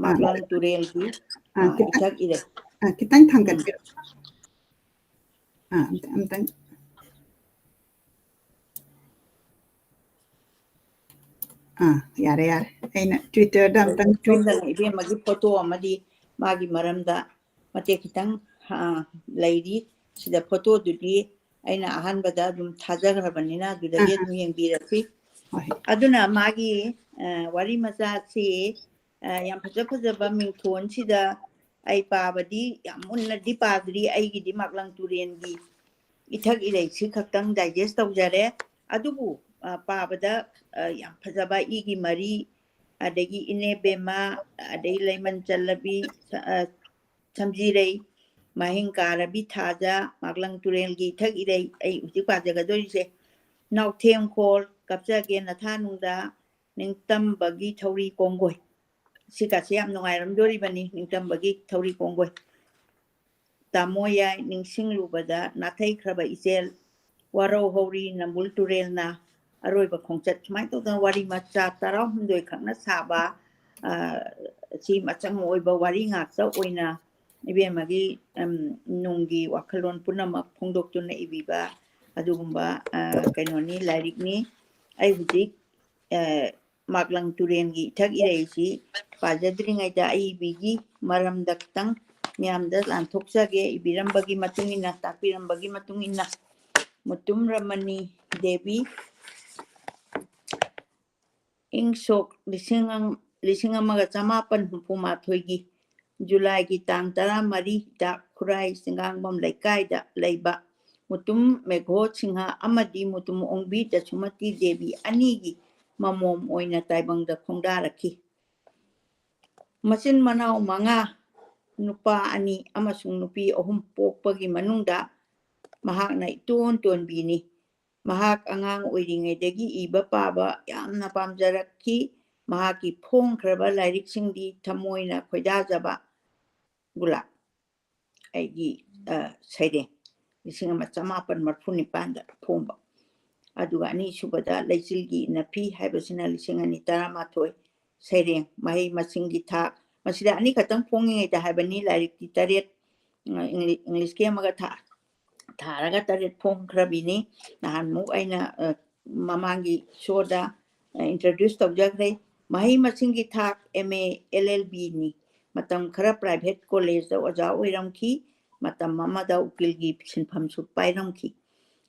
ꯑꯥ, ꯃꯥꯛꯂꯪ ꯇꯨꯔꯦꯜꯒꯤ, ꯑꯥ, ꯑꯥ, ꯈꯤꯇꯪ, ꯏꯊꯛ ꯏꯔꯩ꯫ ꯑꯥ, ꯈꯤꯇꯪ ꯎꯝ꯫ ꯊꯥꯡꯒꯠꯄꯤꯔꯣ꯫ ꯑꯥ, ꯑꯝꯇ-, ꯑꯝꯇꯪ꯫ ꯑꯥ, ꯌꯥꯔꯦ, ꯌꯥꯔꯦ꯫ ꯑꯩꯅ Twitterꯗ ꯑꯝꯇꯪ tweet ꯁꯣꯝꯗꯅ ꯇꯧ-, ꯏꯕꯦꯝꯃꯒꯤ photo ꯑꯃꯗꯤ ꯃꯥꯒꯤ ꯃꯔꯝꯗ ꯃꯇꯦꯛ ꯈꯤꯇꯪ, ꯑꯥ, ꯂꯩꯔꯤ꯫ ꯁꯤꯗ photoꯗꯨꯗꯤ ꯑꯩꯅ ꯑꯍꯥꯟꯕꯗ ꯑꯗꯨꯝ ꯊꯥꯖꯈ꯭ꯔꯕꯅꯤꯅ ꯑꯗꯨꯗꯒꯤ ꯑꯥ, ꯑꯥ꯫ ꯑꯗꯨꯝ ꯌꯦꯡꯕꯤꯔꯁꯤ꯫ ꯍꯣꯏ꯫ ꯑꯗꯨꯅ ꯃꯥꯒꯤ, ꯑ, ꯋꯥꯔꯤ ꯃꯆꯥꯁꯤ, ꯑ, ꯌꯥꯝ ꯐꯖ ꯐꯖꯕ ꯃꯤꯡꯊꯣꯟꯁꯤꯗ ꯑꯩ ꯄꯥꯕꯗꯤ ꯌꯥꯝ ꯃꯨꯟꯅꯗꯤ ꯄꯥꯗ꯭ꯔꯤ꯫ ꯑꯩꯒꯤꯗꯤ ꯃꯥꯛꯂꯪ ꯇꯨꯔꯦꯟꯒꯤ ꯏꯊꯛ ꯏꯔꯩꯁꯤ ꯈꯛꯇꯪ digest ꯇꯧꯖꯔꯦ꯫ ꯑꯗꯨꯕꯨ, ꯑ, ꯄꯥꯕꯗ, ꯑ, ꯌꯥꯝ ꯐꯖꯕ ꯏꯒꯤ ꯃꯔꯤ, ꯑꯗꯒꯤ ꯏꯅꯦ ꯕꯦꯝꯃ, ꯑꯗꯩ ꯂꯩꯃꯟ ꯆꯜꯂꯕꯤ, ꯑ, ꯁꯝꯖꯤꯔꯩ, ꯃꯍꯤꯡ ꯀꯥꯔꯕꯤ ꯊꯥꯖ, ꯃꯥꯛꯂꯪ ꯇꯨꯔꯦꯜꯒꯤ ꯏꯊꯛ ꯏꯔꯩ꯫ ꯑꯩ ꯍꯧꯖꯤꯛ ꯄꯥꯖꯒꯗꯣꯔꯤꯁꯦ, ꯅꯥꯎꯊꯦꯝꯈꯣꯜ, ꯀꯥꯞꯆꯒꯦ ꯅꯊꯥ ꯅꯨꯡꯗ, ꯅꯤꯡꯇꯝꯕꯒꯤ ꯊꯧꯔꯤ ꯀꯣꯡꯒꯣꯏ꯫ ꯁꯤꯒꯁꯦ ꯌꯥꯝ ꯅꯨꯡꯉꯥꯏꯔꯝꯗꯣꯔꯤꯕꯅꯤ, ꯅꯤꯡꯇꯝꯕꯒꯤ ꯊꯧꯔꯤ ꯀꯣꯡꯒꯣꯏ꯫ ꯇꯥꯃꯣ ꯌꯥꯏ ꯅꯤꯡꯁꯤꯡꯂꯨꯕꯗ ꯅꯥꯊꯩꯈ꯭ꯔꯕ ꯏꯆꯦꯜ, ꯋꯥꯔꯧ ꯍꯧꯔꯤ ꯅꯝꯕꯨꯜ ꯇꯨꯔꯦꯜꯅ, ꯑꯔꯣꯏꯕ ꯈꯣꯡꯆꯠ꯫ ꯁꯨꯃꯥꯏꯅ ꯇꯧꯗꯅ ꯋꯥꯔꯤ ꯃꯆꯥ ꯇꯔꯥꯍꯨꯝꯗꯣꯏ ꯈꯛꯅ ꯁꯥꯕ, ꯑ, ꯁꯤ ꯃꯆꯪ ꯑꯣꯏꯕ ꯋꯥꯔꯤ ꯉꯥꯛꯇ ꯑꯣꯏꯅ ꯏꯕꯦꯝꯃꯒꯤ, ꯎꯝ, ꯅꯨꯡꯒꯤ ꯋꯥꯈꯜꯂꯣꯟ ꯄꯨꯝꯅꯃꯛ ꯐꯣꯡꯗꯣꯛꯇꯨꯅ ꯏꯕꯤꯕ ꯑꯗꯨꯒꯨꯝꯕ, ꯑ, ꯀꯩꯅꯣꯅꯤ, ꯂꯥꯏꯔꯤꯛꯅꯤ꯫ ꯑꯩ ꯍꯧꯖꯤꯛ, ꯑ, ꯃꯥꯛꯂꯪ ꯇꯨꯔꯦꯜꯒꯤ ꯏꯊꯛ ꯏꯔꯩꯁꯤ ꯄꯥꯖꯗ꯭ꯔꯤꯉꯩꯗ ꯑꯏꯕꯤꯒꯤ ꯃꯔꯝꯗ ꯈꯤꯇꯪ ꯃꯌꯥꯝꯗ ꯂꯥꯟꯊꯣꯛꯆꯒꯦ꯫ ꯏꯕꯤꯔꯝꯕꯒꯤ ꯃꯇꯨꯡ ꯏꯟꯅ, ꯇꯥꯛꯄꯤꯔꯝꯕꯒꯤ ꯃꯇꯨꯡ ꯏꯟꯅ, ꯃꯨꯇꯨꯝ ꯔꯃꯅꯤ ꯗꯦꯕꯤ, ꯏꯪ ꯁꯣꯛ ꯂꯤꯁꯤꯡ ꯑꯃ, ꯂꯤꯁꯤꯡ ꯑꯃꯒ ꯆꯃꯥꯄꯟ ꯍꯨꯝꯐꯨ ꯃꯥꯊꯣꯏꯒꯤ ꯖꯨꯂꯥꯏꯒꯤ ꯇꯥꯡ ꯇꯔꯥꯃꯔꯤꯗ ꯈꯨꯔꯥꯏ ꯆꯤꯡꯉꯥꯡꯕꯝ ꯂꯩꯀꯥꯏꯗ ꯂꯩꯕ ꯃꯨꯇꯨꯝ ꯃꯦꯘꯣ ꯁꯤꯡꯍ ꯑꯃꯗꯤ ꯃꯨꯇꯨꯝ ꯑꯣꯡꯕꯤ ꯗꯁꯨꯃꯇꯤ ꯗꯦꯕꯤ ꯑꯅꯤꯒꯤ ꯃꯃꯣꯝ ꯑꯣꯏꯅ ꯇꯥꯏꯕꯪꯗ ꯈꯣꯡꯗꯥꯔꯛꯈꯤ꯫ ꯃꯆꯤꯟ ꯃꯅꯥꯎ ꯃꯉꯥ, ꯅꯨꯄꯥ ꯑꯅꯤ ꯑꯃꯁꯨꯡ ꯅꯨꯄꯤ ꯑꯍꯨꯝ ꯄꯣꯛꯄꯒꯤ ꯃꯅꯨꯡꯗ ꯃꯍꯥꯛꯅ ꯏꯇꯣꯟ ꯇꯣꯟꯕꯤꯅꯤ꯫ ꯃꯍꯥꯛ ꯑꯉꯥꯡ ꯑꯣꯏꯔꯤꯉꯩꯗꯒꯤ ꯏꯕ ꯄꯥꯕ ꯌꯥꯝꯅ ꯄꯥꯝꯖꯔꯛꯈꯤ꯫ ꯃꯍꯥꯛꯀꯤ ꯐꯣꯡꯈ꯭ꯔꯕ ꯂꯥꯏꯔꯤꯛꯁꯤꯡꯗꯤ ꯊꯃꯣꯏꯅ ꯈꯣꯏꯗꯥꯖꯕ ꯒꯨꯂꯥ, ꯑꯩꯒꯤ, ꯑ, ꯁꯩꯔꯦꯡ, ꯂꯤꯁꯤꯡ ꯑꯃ ꯆꯃꯥꯄꯟ ꯃꯔꯤꯐꯨ ꯅꯤꯄꯥꯟꯗ ꯐꯣꯡꯕ꯫ ꯑꯗꯨꯒ ꯑꯅꯤꯁꯨꯕꯗ ꯂꯩꯆꯤꯜꯒꯤ ꯏꯟꯅꯐꯤ ꯍꯥꯏꯕꯁꯤꯅ ꯂꯤꯁꯤꯡ ꯑꯅꯤ ꯇꯔꯥꯃꯥꯊꯣꯏ ꯁꯩꯔꯦꯡ, ꯃꯍꯩ ꯃꯁꯤꯡꯒꯤ ꯊꯥꯛ꯫ ꯃꯁꯤꯗ ꯑꯅꯤꯈꯛꯇꯪ ꯐꯣꯡꯉꯤꯉꯩꯗ ꯍꯥꯏꯕꯅꯤ, ꯂꯥꯏꯔꯤꯛꯇꯤ ꯇꯔꯦꯠ, ꯑ, ꯏꯪꯂꯤ-, ꯏꯪꯂꯤꯁꯀꯤ ꯑꯃꯒ ꯊꯥ-, ꯊꯥꯔꯒ ꯇꯔꯦꯠ ꯐꯣꯡꯈ꯭ꯔꯕꯤꯅꯤ꯫ ꯅꯍꯥꯟꯃꯨꯛ ꯑꯩꯅ, ꯑ, ꯃꯃꯥꯡꯒꯤ ꯁꯣꯗ, ꯑ, introduce ꯇꯧꯖꯈ꯭ꯔꯦ꯫ ꯃꯍꯩ ꯃꯁꯤꯡꯒꯤ ꯊꯥꯛ M A L L B ꯅꯤ꯫ ꯃꯇꯝ ꯈꯔ private college ꯇ ꯑꯣꯖꯥ ꯑꯣꯏꯔꯝꯈꯤ꯫ ꯃꯇꯝ ꯑꯃꯗ ꯎꯀꯤꯜꯒꯤ ꯁꯤꯟꯐꯝꯁꯨ ꯄꯥꯏꯔꯝꯈꯤ꯫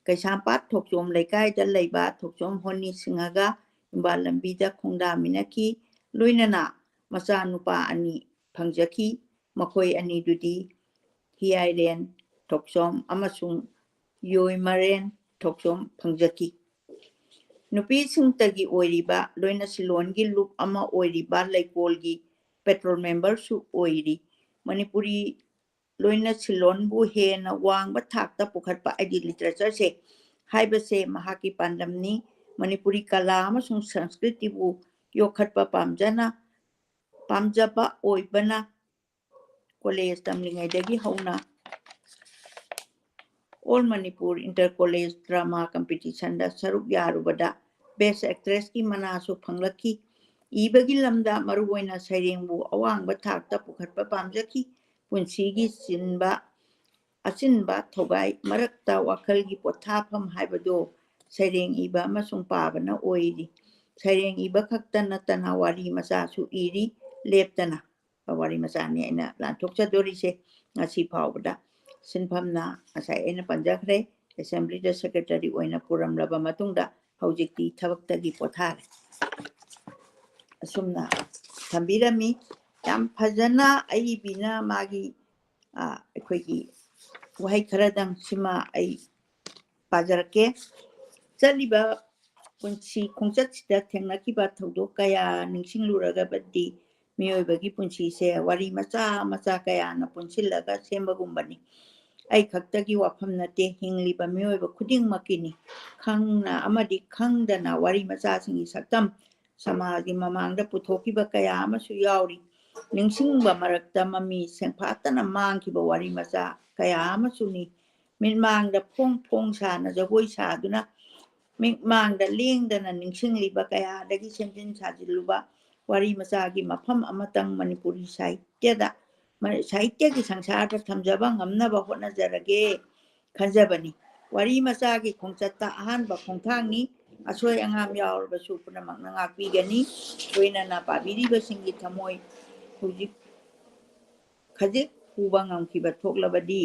ꯀꯩꯁꯥꯝꯄꯥꯠ ꯊꯣꯛꯆꯣꯝ ꯂꯩꯀꯥꯏꯗ ꯂꯩꯕ ꯊꯣꯛꯆꯣꯝ ꯍꯣꯅꯤ ꯁꯤꯡꯍꯒ ꯏꯝꯕꯥꯜ ꯂꯝꯕꯤꯗ ꯈꯣꯡꯗꯥꯃꯤꯟꯅꯈꯤ꯫ ꯂꯣꯏꯅꯅ ꯃꯆꯥꯅꯨꯄꯥ ꯑꯅꯤ ꯐꯪꯖꯈꯤ꯫ ꯃꯈꯣꯏ ꯑꯅꯤꯗꯨꯗꯤ ꯍꯤꯌꯥꯏꯔꯦꯟ ꯊꯣꯛꯆꯣꯝ ꯑꯃꯁꯨꯡ ꯌꯣꯏꯃꯔꯦꯟ ꯊꯣꯛꯆꯣꯝ ꯐꯪꯖꯈꯤ꯫ ꯅꯨꯄꯤꯁꯤꯡꯇꯒꯤ ꯑꯣꯏꯔꯤꯕ, ꯂꯣꯏꯅ ꯁꯤꯂꯣꯟꯒꯤ ꯂꯨꯞ ꯑꯃ ꯑꯣꯏꯔꯤꯕ ꯂꯩꯀꯣꯜꯒꯤ patrol member ꯁꯨ ꯑꯣꯏꯔꯤ꯫ ꯃꯅꯤꯄꯨꯔꯤ ꯂꯣꯏꯅ ꯁꯤꯜꯂꯣꯟꯕꯨ ꯍꯦꯟꯅ ꯋꯥꯡꯕ ꯊꯥꯛꯇ ꯄꯨꯈꯠꯄ ꯍꯥꯏꯗꯤ ꯂꯤꯇꯔꯦꯆꯔꯁꯦ ꯍꯥꯏꯕꯁꯦ ꯃꯍꯥꯛꯀꯤ ꯄꯥꯟꯗꯝꯅꯤ꯫ ꯃꯅꯤꯄꯨꯔꯤ ꯀꯂꯥ ꯑꯃꯁꯨꯡ ꯁꯪꯁꯀ꯭ꯔꯤꯇꯤꯕꯨ ꯌꯣꯛꯈꯠꯄ ꯄꯥꯝꯖꯅ ꯄꯥꯝꯖꯕ ꯑꯣꯏꯕꯅ ꯀꯣꯂꯦꯖ ꯇꯝꯂꯤꯉꯩꯗꯒꯤ ꯍꯧꯅ All Manipur Inter College Drama Competitionꯗ ꯁꯔꯨꯛ ꯌꯥꯔꯨꯕꯗ Best Actressꯀꯤ ꯃꯅꯥꯁꯨ ꯐꯪꯂꯛꯈꯤ꯫ ꯏꯕꯒꯤ ꯂꯝꯗ ꯃꯔꯨꯑꯣꯏꯅ ꯁꯩꯔꯦꯡꯕꯨ ꯑꯋꯥꯡꯕ ꯊꯥꯛꯇ ꯄꯨꯈꯠꯄ ꯄꯥꯝꯖꯈꯤ꯫ ꯄꯨꯟꯁꯤꯒꯤ ꯆꯤꯟꯕ ꯑꯆꯤꯟꯕ ꯊꯧꯒꯥꯏ ꯃꯔꯛꯇ ꯋꯥꯈꯜꯒꯤ ꯄꯣꯊꯥꯐꯝ ꯍꯥꯏꯕꯗꯨ ꯁꯩꯔꯦꯡ ꯏꯕ ꯑꯃꯁꯨꯡ ꯄꯥꯕꯅ ꯑꯣꯏꯔꯤ꯫ ꯁꯩꯔꯦꯡ ꯏꯕ ꯈꯛꯇ ꯅꯠꯇꯅ ꯋꯥꯔꯤ ꯃꯆꯥꯁꯨ ꯏꯔꯤ ꯂꯦꯞꯇꯅ꯫ ꯋꯥꯔꯤ ꯃꯆꯥꯅꯤ ꯑꯩꯅ ꯂꯥꯟꯊꯣꯛꯆꯗꯣꯔꯤꯁꯦ꯫ ꯉꯁꯤ ꯐꯥꯎꯕꯗ ꯁꯤꯟꯐꯝꯅ ꯉꯁꯥꯏ ꯑꯩꯅ ꯄꯟꯖꯈ꯭ꯔꯦ, ꯑꯦꯁꯦꯝꯕ꯭ꯂꯤꯗ ꯁꯦꯀ꯭ꯔꯦꯇꯔꯤ ꯑꯣꯏꯅ ꯄꯨꯔꯝꯂꯕ ꯃꯇꯨꯡꯗ ꯍꯧꯖꯤꯛꯇꯤ ꯊꯕꯛꯇꯒꯤ ꯄꯣꯊꯥꯔꯦ꯫ ꯑꯁꯨꯝꯅ ꯊꯝꯕꯤꯔꯝꯃꯤ꯫ ꯌꯥꯝ ꯐꯖꯅ ꯑꯏꯕꯤꯅ ꯃꯥꯒꯤ, ꯑ, ꯑꯩꯈꯣꯏꯒꯤ ꯋꯥꯍꯩ ꯈꯔꯗꯪ ꯁꯤꯃ ꯑꯩ ꯄꯥꯖꯔꯛꯀꯦ꯫ ꯆꯠꯂꯤꯕ ꯄꯨꯟꯁꯤ ꯈꯣꯡꯆꯠꯁꯤꯗ ꯊꯦꯡꯅꯈꯤꯕ ꯊꯧꯗꯣꯛ ꯀꯌꯥ ꯅꯤꯡꯁꯤꯡꯂꯨꯔꯒꯕꯗꯤ ꯃꯤꯑꯣꯏꯕꯒꯤ ꯄꯨꯟꯁꯤꯁꯦ ꯋꯥꯔꯤ ꯃꯆꯥ ꯃꯆꯥ ꯀꯌꯥꯅ ꯄꯨꯟꯁꯤꯜꯂꯒ ꯁꯦꯝꯕꯒꯨꯝꯕꯅꯤ꯫ ꯑꯩ ꯈꯛꯇꯒꯤ ꯋꯥꯐꯝ ꯅꯠꯇꯦ, ꯍꯤꯡꯂꯤꯕ ꯃꯤꯑꯣꯏꯕ ꯈꯨꯗꯤꯡꯃꯛꯀꯤꯅꯤ꯫ ꯈꯪꯅ ꯑꯃꯗꯤ ꯈꯪꯗꯅ ꯋꯥꯔꯤ ꯃꯆꯥꯁꯤꯡꯒꯤ ꯁꯛꯇꯝ ꯁꯃꯥꯖꯒꯤ ꯃꯃꯥꯡꯗ ꯄꯨꯊꯣꯛꯈꯤꯕ ꯀꯌꯥ ꯑꯃꯁꯨ ꯌꯥꯎꯔꯤ꯫ ꯅꯤꯡꯁꯤꯡꯕ ꯃꯔꯛꯇ ꯃꯃꯤ ꯁꯦꯡꯐꯥꯠꯇꯅ ꯃꯥꯡꯈꯤꯕ ꯋꯥꯔꯤ ꯃꯆꯥ ꯀꯌꯥ ꯑꯃꯁꯨꯅꯤ꯫ ꯃꯤꯠꯃꯥꯡꯗ ꯐꯣꯡ ꯐꯣꯡ ꯁꯥꯅ ꯖꯒꯣꯏ ꯁꯥꯗꯨꯅ ꯃꯤꯠꯃꯥꯡꯗ ꯂꯦꯡꯗꯅ ꯅꯤꯡꯁꯤꯡꯂꯤꯕ ꯀꯌꯥꯗꯒꯤ ꯁꯦꯝꯖꯤꯟ ꯁꯥꯖꯤꯜꯂꯨꯕ ꯋꯥꯔꯤ ꯃꯆꯥꯒꯤ ꯃꯐꯝ ꯑꯃꯇꯪ ꯃꯅꯤꯄꯨꯔꯤ ꯁꯥꯍꯤꯇ꯭ꯌꯗ, ꯁꯥꯍꯤꯇ꯭ꯌꯒꯤ ꯁꯪꯁꯥꯔꯗ ꯊꯝꯖꯕ ꯉꯝꯅꯕ ꯍꯣꯠꯅꯖꯔꯒꯦ ꯈꯟꯖꯕꯅꯤ꯫ ꯋꯥꯔꯤ ꯃꯆꯥꯒꯤ ꯈꯣꯡꯆꯠꯇ ꯑꯍꯥꯟꯕ ꯈꯣꯡꯊꯥꯡꯅꯤ꯫ ꯑꯁꯣꯏ ꯑꯉꯥꯝ ꯌꯥꯎꯔꯕꯁꯨ ꯄꯨꯝꯅꯃꯛꯅ ꯉꯥꯛꯄꯤꯒꯅꯤ꯫ ꯂꯣꯏꯅꯅ ꯄꯥꯕꯤꯔꯤꯕꯁꯤꯡꯒꯤ ꯊꯃꯣꯏ ꯍꯧꯖꯤꯛ ꯈꯖꯤꯛ ꯍꯨꯕ ꯉꯝꯈꯤꯕ ꯊꯣꯛꯂꯕꯗꯤ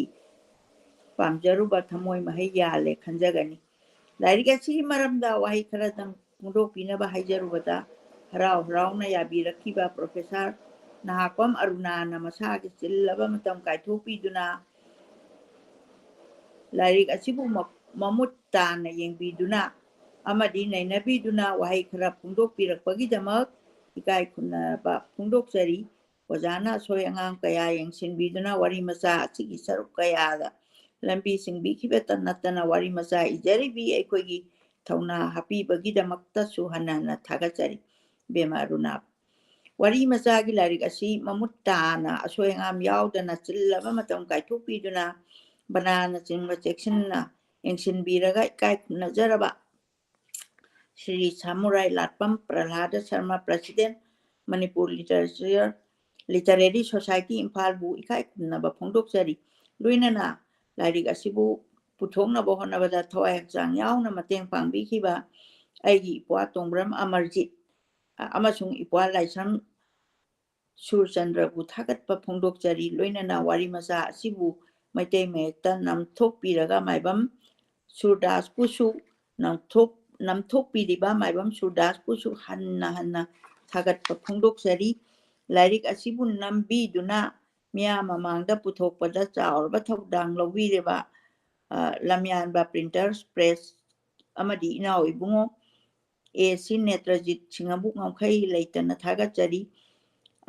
ꯄꯥꯝꯖꯔꯨꯕ ꯊꯃꯣꯏ ꯃꯍꯩ ꯌꯥꯜꯂꯦ ꯈꯟꯖꯒꯅꯤ꯫ ꯂꯥꯏꯔꯤꯛ ꯑꯁꯤꯒꯤ ꯃꯔꯝꯗ ꯋꯥꯍꯩ ꯈꯔꯗꯪ ꯐꯣꯡꯗꯣꯛꯄꯤꯅꯕ ꯍꯥꯏꯖꯔꯨꯕꯗ, ꯍꯔꯥꯎ ꯍꯔꯥꯎꯅ ꯌꯥꯕꯤꯔꯛꯈꯤꯕ ꯄ꯭ꯔꯣꯐꯦꯁꯔ ꯅꯍꯥꯛꯄꯝ ꯑꯔꯨꯅꯥꯅ ꯃꯁꯥꯒꯤ ꯆꯤꯜꯂꯕ ꯃꯇꯝ ꯀꯥꯏꯊꯣꯛꯄꯤꯗꯨꯅ ꯂꯥꯏꯔꯤꯛ ꯑꯁꯤꯕꯨ ꯃ-, ꯃꯃꯨꯠ ꯇꯥꯅ ꯌꯦꯡꯕꯤꯗꯨꯅ ꯑꯃꯗꯤ ꯅꯩꯅꯕꯤꯗꯨꯅ ꯋꯥꯍꯩ ꯈꯔ ꯐꯣꯡꯗꯣꯛꯄꯤꯔꯛꯄꯒꯤꯗꯃꯛ ꯏꯀꯥꯏ ꯈꯨꯝꯅꯕ ꯐꯣꯡꯗꯣꯛꯆꯔꯤ꯫ ꯑꯣꯖꯥꯅ ꯑꯁꯣꯏ ꯑꯉꯥꯝ ꯀꯌꯥ ꯌꯦꯡꯁꯤꯟꯕꯤꯗꯨꯅ ꯋꯥꯔꯤ ꯃꯆꯥ ꯑꯁꯤꯒꯤ ꯁꯔꯨꯛ ꯀꯌꯥꯗ ꯂꯝꯕꯤ ꯁꯤꯡꯕꯤꯈꯤꯕꯇ ꯅꯠꯇꯅ ꯋꯥꯔꯤ ꯃꯆꯥ ꯏꯖꯔꯤꯕꯤ ꯑꯩꯈꯣꯏꯒꯤ ꯊꯧꯅꯥ ꯍꯥꯞꯄꯤꯕꯒꯤꯗꯃꯛꯇꯁꯨ ꯍꯟꯅ ꯍꯟꯅ ꯊꯥꯒꯠꯆꯔꯤ꯫ ꯏꯕꯦꯝꯃ ꯑꯔꯨꯅꯥ, ꯋꯥꯔꯤ ꯃꯆꯥꯒꯤ ꯂꯥꯏꯔꯤꯛ ꯑꯁꯤ ꯃꯃꯨꯠ ꯇꯥꯅ ꯑꯁꯣꯏ ꯑꯉꯥꯝ ꯌꯥꯎꯗꯅ ꯆꯤꯜꯂꯕ ꯃꯇꯝ ꯀꯥꯏꯊꯣꯛꯄꯤꯗꯨꯅ ꯕꯅꯥꯅꯆꯤꯡꯕ ꯆꯦꯛꯁꯤꯟꯅ ꯌꯦꯡꯁꯤꯟꯕꯤꯔꯒ ꯏꯀꯥꯏ ꯈꯨꯝꯅꯖꯔꯕ Shri ꯁꯥꯃꯨꯔꯥꯏ ꯂꯥꯠꯄꯝ ꯄ꯭ꯔꯍꯂꯥꯗ Sharma, President, Manipur Literature, Literary Society, ꯏꯝꯐꯥꯜꯕꯨ ꯏꯀꯥꯏ ꯈꯨꯝꯅꯕ ꯐꯣꯡꯗꯣꯛꯆꯔꯤ꯫ ꯂꯣꯏꯅꯅ ꯂꯥꯏꯔꯤꯛ ꯑꯁꯤꯕꯨ ꯄꯨꯊꯣꯛꯅꯕ ꯍꯣꯠꯅꯕꯗ ꯊꯋꯥꯏ ꯍꯛꯆꯥꯡ ꯌꯥꯎꯅ ꯃꯇꯦꯡ ꯄꯥꯡꯕꯤꯈꯤꯕ ꯑꯩꯒꯤ ꯏꯄ꯭ꯋꯥ ꯇꯣꯡꯕ꯭ꯔꯝ ꯑꯃꯔꯖꯤꯠ, ꯑ, ꯑꯃꯁꯨꯡ ꯏꯄ꯭ꯋꯥ ꯂꯥꯏꯁ꯭ꯔꯝ ꯁꯨꯔꯆꯟꯗ꯭ꯔꯕꯨ ꯊꯥꯒꯠꯄ ꯐꯣꯡꯗꯣꯛꯆꯔꯤ꯫ ꯂꯣꯏꯅꯅ ꯋꯥꯔꯤ ꯃꯆꯥ ꯑꯁꯤꯕꯨ ꯃꯩꯇꯩ ꯃꯌꯦꯛꯇ ꯅꯝꯊꯣꯛꯄꯤꯔꯒ ꯃꯥꯏꯕꯝ ꯁꯨꯔꯗꯥꯁꯄꯨꯁꯨ ꯅꯝꯊꯣꯛ-, ꯅꯝꯊꯣꯛꯄꯤꯔꯤꯕ ꯃꯥꯏꯕꯝ ꯁꯨꯔꯗꯥꯁꯄꯨꯁꯨ ꯍꯟꯅ ꯍꯟꯅ ꯊꯥꯒꯠꯄ ꯐꯣꯡꯗꯣꯛꯆꯔꯤ꯫ ꯂꯥꯏꯔꯤꯛ ꯑꯁꯤꯕꯨ ꯅꯝꯕꯤꯗꯨꯅ ꯃꯤꯌꯥꯝ ꯃꯃꯥꯡꯗ ꯄꯨꯊꯣꯛꯄꯗ ꯆꯥꯎꯔꯕ ꯊꯧꯗꯥꯡ ꯂꯧꯕꯤꯔꯤꯕ, ꯑ, ꯂꯝꯌꯥꯟꯕ Printers Press ꯑꯃꯗꯤ ꯏꯅꯥꯎ ꯏꯕꯨꯡꯉꯣ ꯑꯦ ꯁꯤ ꯅꯦꯇ꯭ꯔꯖꯤꯠ ꯁꯤꯡꯉꯕꯨ ꯉꯝꯈꯩ ꯂꯩꯇꯅ ꯊꯥꯒꯠꯆꯔꯤ꯫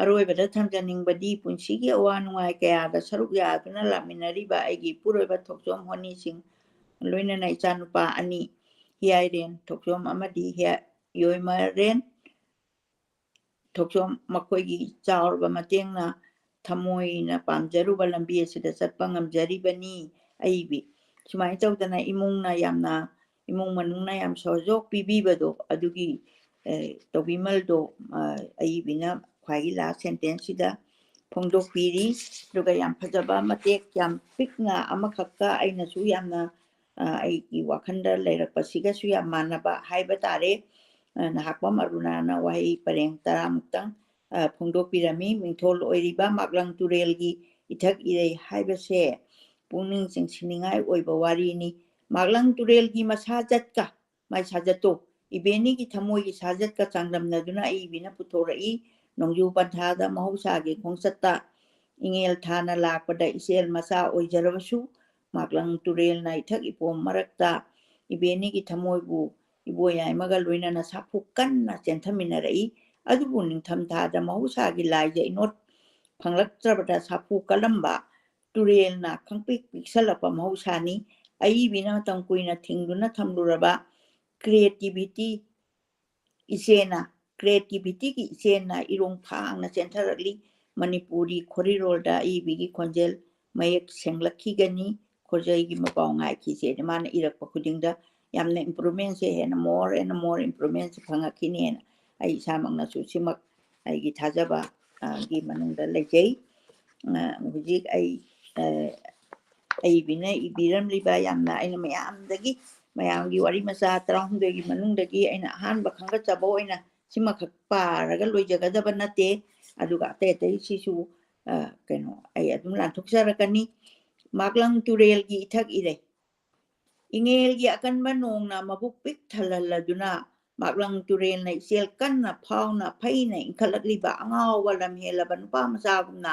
ꯑꯔꯣꯏꯕꯗ ꯊꯝꯖꯅꯤꯡꯕꯗꯤ ꯄꯨꯟꯁꯤꯒꯤ ꯑꯋꯥ ꯅꯨꯡꯉꯥꯏ ꯀꯌꯥꯗ ꯁꯔꯨꯛ ꯌꯥꯗꯨꯅ ꯂꯥꯛꯃꯤꯟꯅꯔꯤꯕ ꯑꯩꯒꯤ ꯏꯄꯨꯔꯣꯏꯕ ꯊꯣꯛꯆꯣꯝ ꯍꯣꯅꯤ ꯁꯤꯡ, ꯂꯣꯏꯅꯅ ꯏꯆꯥꯅꯨꯄꯥ ꯑꯅꯤ, ꯍꯤꯌꯥꯏꯔꯦꯟ ꯊꯣꯛꯆꯣꯝ ꯑꯃꯗꯤ ꯍꯤꯌꯥ-, ꯌꯣꯏꯃꯔꯦꯟ ꯊꯣꯛꯆꯣꯝ, ꯃꯈꯣꯏꯒꯤ ꯆꯥꯎꯔꯕ ꯃꯇꯦꯡꯅ ꯊꯃꯣꯏꯅ ꯄꯥꯝꯖꯔꯨꯕ ꯂꯝꯕꯤ ꯑꯁꯤꯗ ꯆꯠꯄ ꯉꯝꯖꯔꯤꯕꯅꯤ꯫ ꯑꯏꯕꯤ, ꯁꯨꯃꯥꯏꯅ ꯇꯧꯗꯅ ꯏꯃꯨꯡꯅ ꯌꯥꯝꯅ, ꯏꯃꯨꯡ ꯃꯅꯨꯡꯅ ꯌꯥꯝ ꯁꯍꯖꯣꯛ ꯄꯤꯕꯤꯕꯗꯣ ꯑꯗꯨꯒꯤ, ꯑ, ꯇꯧꯕꯤꯃꯜꯗꯣ, ꯑ, ꯑꯏꯕꯤꯅ ꯈ꯭ꯋꯥꯏꯒꯤ last sentence ꯁꯤꯗ ꯐꯣꯡꯗꯣꯛꯄꯤꯔꯤ꯫ ꯑꯗꯨꯒ ꯌꯥꯝ ꯐꯖꯕ ꯃꯇꯦꯛ ꯌꯥꯝ ꯄꯤꯛꯅ ꯑꯃꯈꯛꯀ ꯑꯩꯅꯁꯨ ꯌꯥꯝꯅ, ꯑ, ꯑꯩꯒꯤ ꯋꯥꯈꯜꯗ ꯂꯩꯔꯛꯄꯁꯤꯒꯁꯨ ꯌꯥꯝ ꯃꯥꯟꯅꯕ ꯍꯥꯏꯕ ꯇꯥꯔꯦ꯫ ꯑ, ꯅꯍꯥꯛꯄꯝ ꯑꯔꯨꯅꯥꯅ ꯋꯥꯍꯩ ꯄꯔꯦꯡ ꯇꯔꯥꯃꯨꯛꯇꯪ, ꯑ, ꯐꯣꯡꯗꯣꯛꯄꯤꯔꯝꯃꯤ꯫ ꯃꯤꯡꯊꯣꯜ ꯑꯣꯏꯔꯤꯕ ꯃꯥꯛꯂꯪ ꯇꯨꯔꯦꯜꯒꯤ ꯏꯊꯛ ꯏꯔꯩ ꯍꯥꯏꯕꯁꯦ ꯄꯨꯛꯅꯤꯡ ꯆꯤꯡꯁꯤꯟꯅꯤꯡꯉꯥꯏ ꯑꯣꯏꯕ ꯋꯥꯔꯤꯅꯤ꯫ ꯃꯥꯛꯂꯪ ꯇꯨꯔꯦꯜꯒꯤ ꯃꯁꯥꯖꯠꯀ ꯃꯥꯏ ꯁꯥꯖꯠꯇꯣ ꯏꯕꯦꯅꯤꯒꯤ ꯊꯃꯣꯏꯒꯤ ꯁꯥꯖꯠꯀ ꯆꯥꯡꯗꯝꯅꯗꯨꯅ ꯑꯏꯕꯤꯅ ꯄꯨꯊꯣꯔꯛꯏ꯫ ꯅꯣꯡꯖꯨ ꯄꯟꯊꯥꯗ ꯃꯍꯧꯁꯥꯒꯤ ꯈꯣꯡꯆꯠꯇ ꯏꯉꯦꯜ ꯊꯥꯅ ꯂꯥꯛꯄꯗ ꯏꯆꯦꯜ ꯃꯆꯥ ꯑꯣꯏꯖꯔꯕꯁꯨ ꯃꯥꯛꯂꯪ ꯇꯨꯔꯦꯜꯅ ꯏꯊꯛ ꯏꯄꯣꯝ ꯃꯔꯛꯇ ꯏꯕꯦꯅꯤꯒꯤ ꯊꯃꯣꯏꯕꯨ ꯏꯕꯣꯌꯥꯏꯃꯒ ꯂꯣꯏꯅꯅ ꯁꯥꯐꯨ ꯀꯟꯅ ꯆꯦꯟꯊꯃꯤꯟꯅꯔꯛꯏ꯫ ꯑꯗꯨꯕꯨ ꯅꯤꯡꯊꯝꯊꯥꯗ ꯃꯍꯧꯁꯥꯒꯤ ꯂꯥꯏꯖ ꯏꯅꯣꯠ ꯐꯪꯂꯛꯇ꯭ꯔꯕꯗ ꯁꯥꯐꯨ ꯀꯜꯂꯝꯕ ꯇꯨꯔꯦꯜꯅ ꯈꯪꯄꯤꯛ ꯄꯤꯛꯁꯜꯂꯛꯄ ꯃꯍꯧꯁꯥꯅꯤ꯫ ꯑꯏꯕꯤꯅ ꯃꯇꯝ ꯀꯨꯏꯅ ꯊꯤꯡꯗꯨꯅ ꯊꯝꯂꯨꯔꯕ creativity ꯏꯆꯦꯅ, creativity ꯒꯤ ꯏꯆꯦꯅ ꯏꯔꯣꯡ ꯊꯥꯡꯅ ꯆꯦꯟꯊꯔꯛꯂꯤ꯫ ꯃꯅꯤꯄꯨꯔꯤ ꯈꯣꯔꯤꯔꯣꯜꯗ ꯑꯏꯕꯤꯒꯤ ꯈꯣꯟꯖꯦꯜ ꯃꯌꯦꯛ ꯁꯦꯡꯂꯛꯈꯤꯒꯅꯤ꯫ ꯈꯣꯔꯖꯩꯒꯤ ꯃꯄꯥꯎ ꯉꯥꯏꯈꯤꯁꯦ꯫ ꯃꯥꯅ ꯏꯔꯛꯄ ꯈꯨꯗꯤꯡꯗ ꯌꯥꯝꯅ improvement ꯁꯦ ꯍꯦꯟꯅ more and more improvement ꯁꯦ ꯐꯪꯉꯛꯈꯤꯅꯦꯅ ꯑꯩ ꯏꯁꯥꯃꯛꯅꯁꯨ ꯁꯤꯃꯛ ꯑꯩꯒꯤ ꯊꯥꯖꯕ, ꯑ, ꯒꯤ ꯃꯅꯨꯡꯗ ꯂꯩꯖꯩ꯫ ꯑ, ꯍꯧꯖꯤꯛ ꯑꯩ, ꯑ, ꯑꯏꯕꯤꯅ ꯏꯕꯤꯔꯝꯂꯤꯕ ꯌꯥꯝꯅ ꯑꯩꯅ ꯃꯌꯥꯝꯗꯒꯤ, ꯃꯌꯥꯝꯒꯤ ꯋꯥꯔꯤ ꯃꯆꯥ ꯇꯔꯥꯍꯨꯝꯗꯣꯏꯒꯤ ꯃꯅꯨꯡꯗꯒꯤ ꯑꯩꯅ ꯑꯍꯥꯟꯕ ꯈꯟꯒꯠꯆꯕ ꯑꯣꯏꯅ ꯁꯤꯃꯈꯛ ꯄꯥꯔꯒ ꯂꯣꯏꯖꯒꯗꯕ ꯅꯠꯇꯦ꯫ ꯑꯗꯨꯒ ꯑꯇꯩ ꯑꯇꯩꯁꯤꯁꯨ, ꯑ, ꯀꯩꯅꯣ, ꯑꯩ ꯑꯗꯨꯝ ꯂꯥꯟꯊꯣꯛꯆꯔꯛꯀꯅꯤ꯫ ꯃꯥꯛꯂꯪ ꯇꯨꯔꯦꯜꯒꯤ ꯏꯊꯛ ꯏꯔꯩ꯫ ꯏꯉꯦꯜꯒꯤ ꯑꯀꯟꯕ ꯅꯣꯡꯅ ꯃꯕꯨꯛ ꯄꯤꯛ ꯊꯜꯍꯜꯂꯗꯨꯅ, ꯃꯥꯛꯂꯪ ꯇꯨꯔꯦꯜꯅ ꯏꯆꯦꯜ ꯀꯟꯅ ꯐꯥꯎꯅ ꯐꯩꯅ ꯏꯟꯈꯠꯂꯛꯂꯤꯕ ꯑꯉꯥꯎꯕ ꯂꯝꯍꯦꯜꯂꯕ ꯅꯨꯄꯥ ꯃꯆꯥꯒꯨꯝꯅ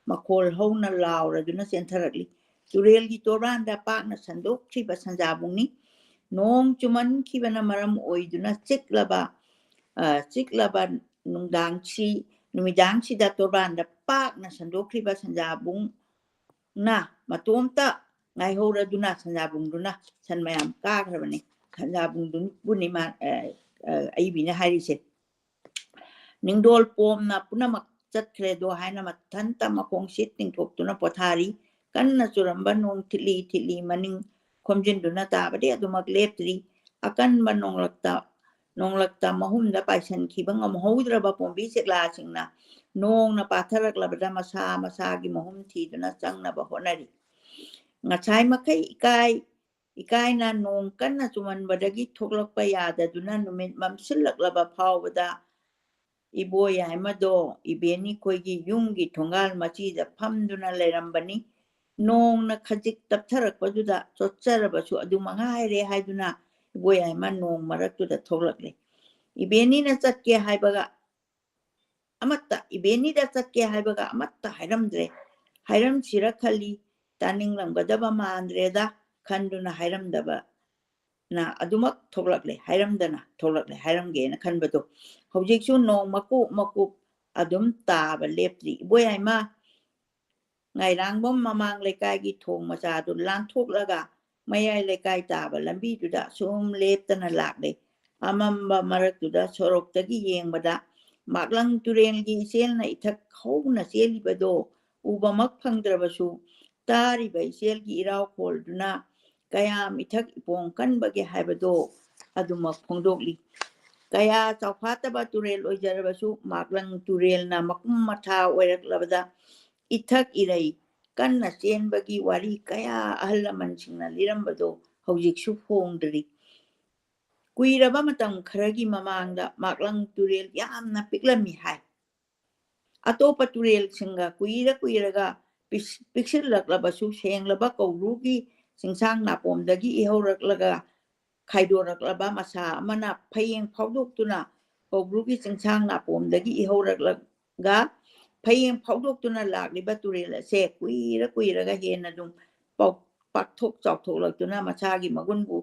ꯃꯈꯣꯜ ꯍꯧꯅ ꯂꯥꯎꯔꯗꯨꯅ ꯆꯦꯟꯊꯔꯛꯂꯤ꯫ ꯇꯨꯔꯦꯜꯒꯤ ꯇꯣꯔꯕꯥꯟꯗ ꯄꯥꯛꯅ ꯁꯟꯗꯣꯛꯈꯤꯕ ꯁꯟꯖꯥꯕꯨꯡꯅꯤ꯫ ꯅꯣꯡ ꯆꯨꯃꯟꯈꯤꯕꯅ ꯃꯔꯝ ꯑꯣꯏꯗꯨꯅ ꯆꯤꯛꯂꯕ, ꯑ, ꯆꯤꯛꯂꯕ ꯅꯨꯡꯗꯥꯡꯁꯤ, ꯅꯨꯃꯤꯗꯥꯡꯁꯤꯗ ꯇꯣꯔꯕꯥꯟꯗ ꯄꯥꯛꯅ ꯁꯟꯗꯣꯛꯈ꯭ꯔꯤꯕ ꯁꯟꯖꯥꯕꯨꯡꯅ ꯃꯇꯣꯝꯇ ꯉꯥꯏꯍꯧꯔꯗꯨꯅ ꯁꯟꯖꯥꯕꯨꯡꯗꯨꯅ ꯁꯟ ꯃꯌꯥꯝ ꯀꯥꯈ꯭ꯔꯕꯅꯤ꯫ ꯁꯟꯖꯥꯕꯨꯡꯗꯨꯕꯨꯅꯤ ꯃꯥ, ꯑ, ꯑ, ꯑꯏꯕꯤꯅ ꯍꯥꯏꯔꯤꯁꯦ꯫ ꯅꯤꯡꯗꯣꯜ ꯄꯣꯝꯅ ꯄꯨꯝꯅꯃꯛ ꯆꯠꯈ꯭ꯔꯦꯗꯣ ꯍꯥꯏꯅ ꯃꯊꯟꯇ ꯃꯈꯣꯡ ꯁꯤꯠ ꯇꯤꯡꯊꯣꯛꯇꯨꯅ ꯄꯣꯊꯥꯔꯤ꯫ ꯀꯟꯅ ꯆꯨꯔꯝꯕ ꯅꯣꯡ ꯊꯤꯠꯂꯤ ꯊꯤꯠꯂꯤ ꯃꯅꯤꯡ ꯈꯣꯝꯖꯤꯟꯗꯨꯅ ꯇꯥꯕꯗꯤ ꯑꯗꯨꯃꯛ ꯂꯦꯞꯇ꯭ꯔꯤ꯫ ꯑꯀꯟꯕ ꯅꯣꯡꯂꯛꯇ, ꯅꯣꯡꯂꯛꯇ ꯃꯍꯨꯝꯗ ꯄꯥꯏꯁꯟꯈꯤꯕ ꯉꯝꯍꯧꯗ꯭ꯔꯕ ꯄꯣꯝꯕꯤ ꯆꯦꯛꯂꯥꯁꯤꯡꯅ ꯅꯣꯡꯅ ꯄꯥꯊꯔꯛꯂꯕꯗ ꯃꯁꯥ ꯃꯁꯥꯒꯤ ꯃꯍꯨꯝ ꯊꯤꯗꯨꯅ ꯆꯪꯅꯕ ꯍꯣꯠꯅꯔꯤ꯫ ꯉꯁꯥꯏ ꯃꯈꯩ ꯏꯀꯥꯏ, ꯏꯀꯥꯏꯅ ꯅꯣꯡ ꯀꯟꯅ ꯆꯨꯃꯟꯕꯗꯒꯤ ꯊꯣꯛꯂꯛꯄ ꯌꯥꯗꯗꯨꯅ ꯅꯨꯃꯤꯠ ꯃꯝꯁꯤꯜꯂꯛꯂꯕ ꯐꯥꯎꯕꯗ ꯏꯕꯣ ꯌꯥꯏꯃꯗꯣ ꯏꯕꯦꯟꯅꯤ ꯈꯣꯏꯒꯤ ꯌꯨꯝꯒꯤ ꯊꯣꯡꯒꯥꯜ ꯃꯆꯤꯗ ꯐꯝꯗꯨꯅ ꯂꯩꯔꯝꯕꯅꯤ꯫ ꯅꯣꯡꯅ ꯈꯖꯤꯛ ꯇꯞꯊꯔꯛꯄꯗꯨꯗ ꯆꯣꯠꯆꯔꯕꯁꯨ ꯑꯗꯨ ꯃꯉꯥꯏꯔꯦ ꯍꯥꯏꯗꯨꯅ ꯏꯕꯣ ꯌꯥꯏꯃ ꯅꯣꯡ ꯃꯔꯛꯇꯨꯗ ꯊꯣꯛꯂꯛꯂꯦ꯫ ꯏꯕꯦꯟꯅꯤꯅ ꯆꯠꯀꯦ ꯍꯥꯏꯕꯒ ꯑꯃꯠꯇ, ꯏꯕꯦꯟꯅꯤꯗ ꯆꯠꯀꯦ ꯍꯥꯏꯕꯒ ꯑꯃꯠꯇ ꯍꯥꯏꯔꯝꯗ꯭ꯔꯦ꯫ ꯍꯥꯏꯔꯝꯁꯤꯔ ꯈꯜꯂꯤ, ꯇꯥꯅꯤꯡꯂꯝꯒꯗꯕ ꯃꯥꯟꯗ꯭ꯔꯦꯗ ꯈꯟꯗꯨꯅ ꯍꯥꯏꯔꯝꯗꯕꯅ ꯑꯗꯨꯃꯛ ꯊꯣꯛꯂꯛꯂꯦ, ꯍꯥꯏꯔꯝꯗꯅ ꯊꯣꯛꯂꯛꯂꯦ, ꯍꯥꯏꯔꯝꯒꯦꯅ ꯈꯟꯕꯗꯣ꯫ ꯍꯧꯖꯤꯛꯁꯨ ꯅꯣꯡ ꯃꯀꯨꯞ ꯃꯀꯨꯞ ꯑꯗꯨꯝ ꯇꯥꯕ ꯂꯦꯞꯇ꯭ꯔꯤ꯫ ꯏꯕꯣꯌꯥꯏꯃ, ꯉꯥꯏꯔꯥꯡꯕꯝ ꯃꯃꯥꯡ ꯂꯩꯀꯥꯏꯒꯤ ꯊꯣꯡ ꯃꯆꯥꯗꯨ ꯂꯥꯟꯊꯣꯛꯂꯒ ꯃꯌꯥꯏ ꯂꯩꯀꯥꯏ ꯇꯥꯕ ꯂꯝꯕꯤꯗꯨꯗ ꯁꯨꯝ ꯂꯦꯞꯇꯅ ꯂꯥꯛꯂꯦ꯫ ꯑꯃꯝꯕ ꯃꯔꯛꯇꯨꯗ ꯁꯣꯔꯣꯛꯇꯒꯤ ꯌꯦꯡꯕꯗ ꯃꯥꯛꯂꯪ ꯇꯨꯔꯦꯜꯒꯤ ꯏꯆꯦꯜꯅ ꯏꯊꯛ ꯍꯧꯅ ꯆꯦꯜꯂꯤꯕꯗꯣ ꯎꯕꯃꯛ ꯐꯪꯗ꯭ꯔꯕꯁꯨ, ꯇꯥꯔꯤꯕ ꯏꯆꯦꯜꯒꯤ ꯏꯔꯥꯎꯈꯣꯜꯗꯨꯅ ꯀꯌꯥꯝ ꯏꯊꯛ ꯏꯄꯣꯡ ꯀꯟꯕꯒꯦ ꯍꯥꯏꯕꯗꯣ ꯑꯗꯨꯃꯛ ꯐꯣꯡꯗꯣꯛꯂꯤ꯫ ꯀꯌꯥ ꯆꯥꯎꯐꯥꯠꯇꯕ ꯇꯨꯔꯦꯜ ꯑꯣꯏꯖꯔꯕꯁꯨ, ꯃꯥꯛꯂꯪ ꯇꯨꯔꯦꯜꯅ ꯃꯄꯨꯝ ꯃꯊꯥ ꯑꯣꯏꯔꯛꯂꯕꯗ ꯏꯊꯛ ꯏꯔꯩ ꯀꯟꯅ ꯆꯦꯟꯕꯒꯤ ꯋꯥꯔꯤ ꯀꯌꯥ ꯑꯍꯜ ꯂꯃꯟꯁꯤꯡꯅ ꯂꯤꯔꯝꯕꯗꯣ ꯍꯧꯖꯤꯛꯁꯨ ꯐꯣꯡꯗ꯭ꯔꯤ꯫ ꯀꯨꯏꯔꯕ ꯃꯇꯝ ꯈꯔꯒꯤ ꯃꯃꯥꯡꯗ ꯃꯥꯛꯂꯪ ꯇꯨꯔꯦꯜ ꯌꯥꯝꯅ ꯄꯤꯛꯂꯝꯃꯤ ꯍꯥꯏ꯫ ꯑꯇꯣꯞꯄ ꯇꯨꯔꯦꯜꯁꯤꯡꯒ ꯀꯨꯏꯔ ꯀꯨꯏꯔꯒ ꯄꯤꯛ-, ꯄꯤꯛꯁꯤꯜꯂꯛꯂꯕꯁꯨ, ꯁꯦꯡꯂꯕ ꯀꯧꯕ꯭ꯔꯨꯒꯤ ꯆꯤꯡꯁꯥꯡ ꯅꯥꯄꯣꯝꯗꯒꯤ ꯏꯍꯧꯔꯛꯂꯒ ꯈꯥꯏꯗꯣꯔꯛꯂꯕ ꯃꯁꯥ ꯑꯃꯅ ꯐꯌꯦꯡ ꯐꯥꯎꯗꯣꯛꯇꯨꯅ ꯀꯧꯕ꯭ꯔꯨꯒꯤ ꯆꯤꯡꯁꯥꯡ ꯅꯥꯄꯣꯝꯗꯒꯤ ꯏꯍꯧꯔꯛꯂꯒ ꯐꯌꯦꯡ ꯐꯥꯎꯗꯣꯛꯇꯨꯅ ꯂꯥꯛꯂꯤꯕ ꯇꯨꯔꯦꯜ ꯑꯁꯦ ꯀꯨꯏꯔ ꯀꯨꯏꯔꯒ ꯍꯦꯟꯅ ꯑꯗꯨꯝ ꯄꯥꯎ-, ꯄꯥꯛꯊꯣꯛ ꯆꯥꯎꯊꯣꯛꯂꯛꯇꯨꯅ ꯃꯁꯥꯒꯤ ꯃꯒꯨꯟꯕꯨ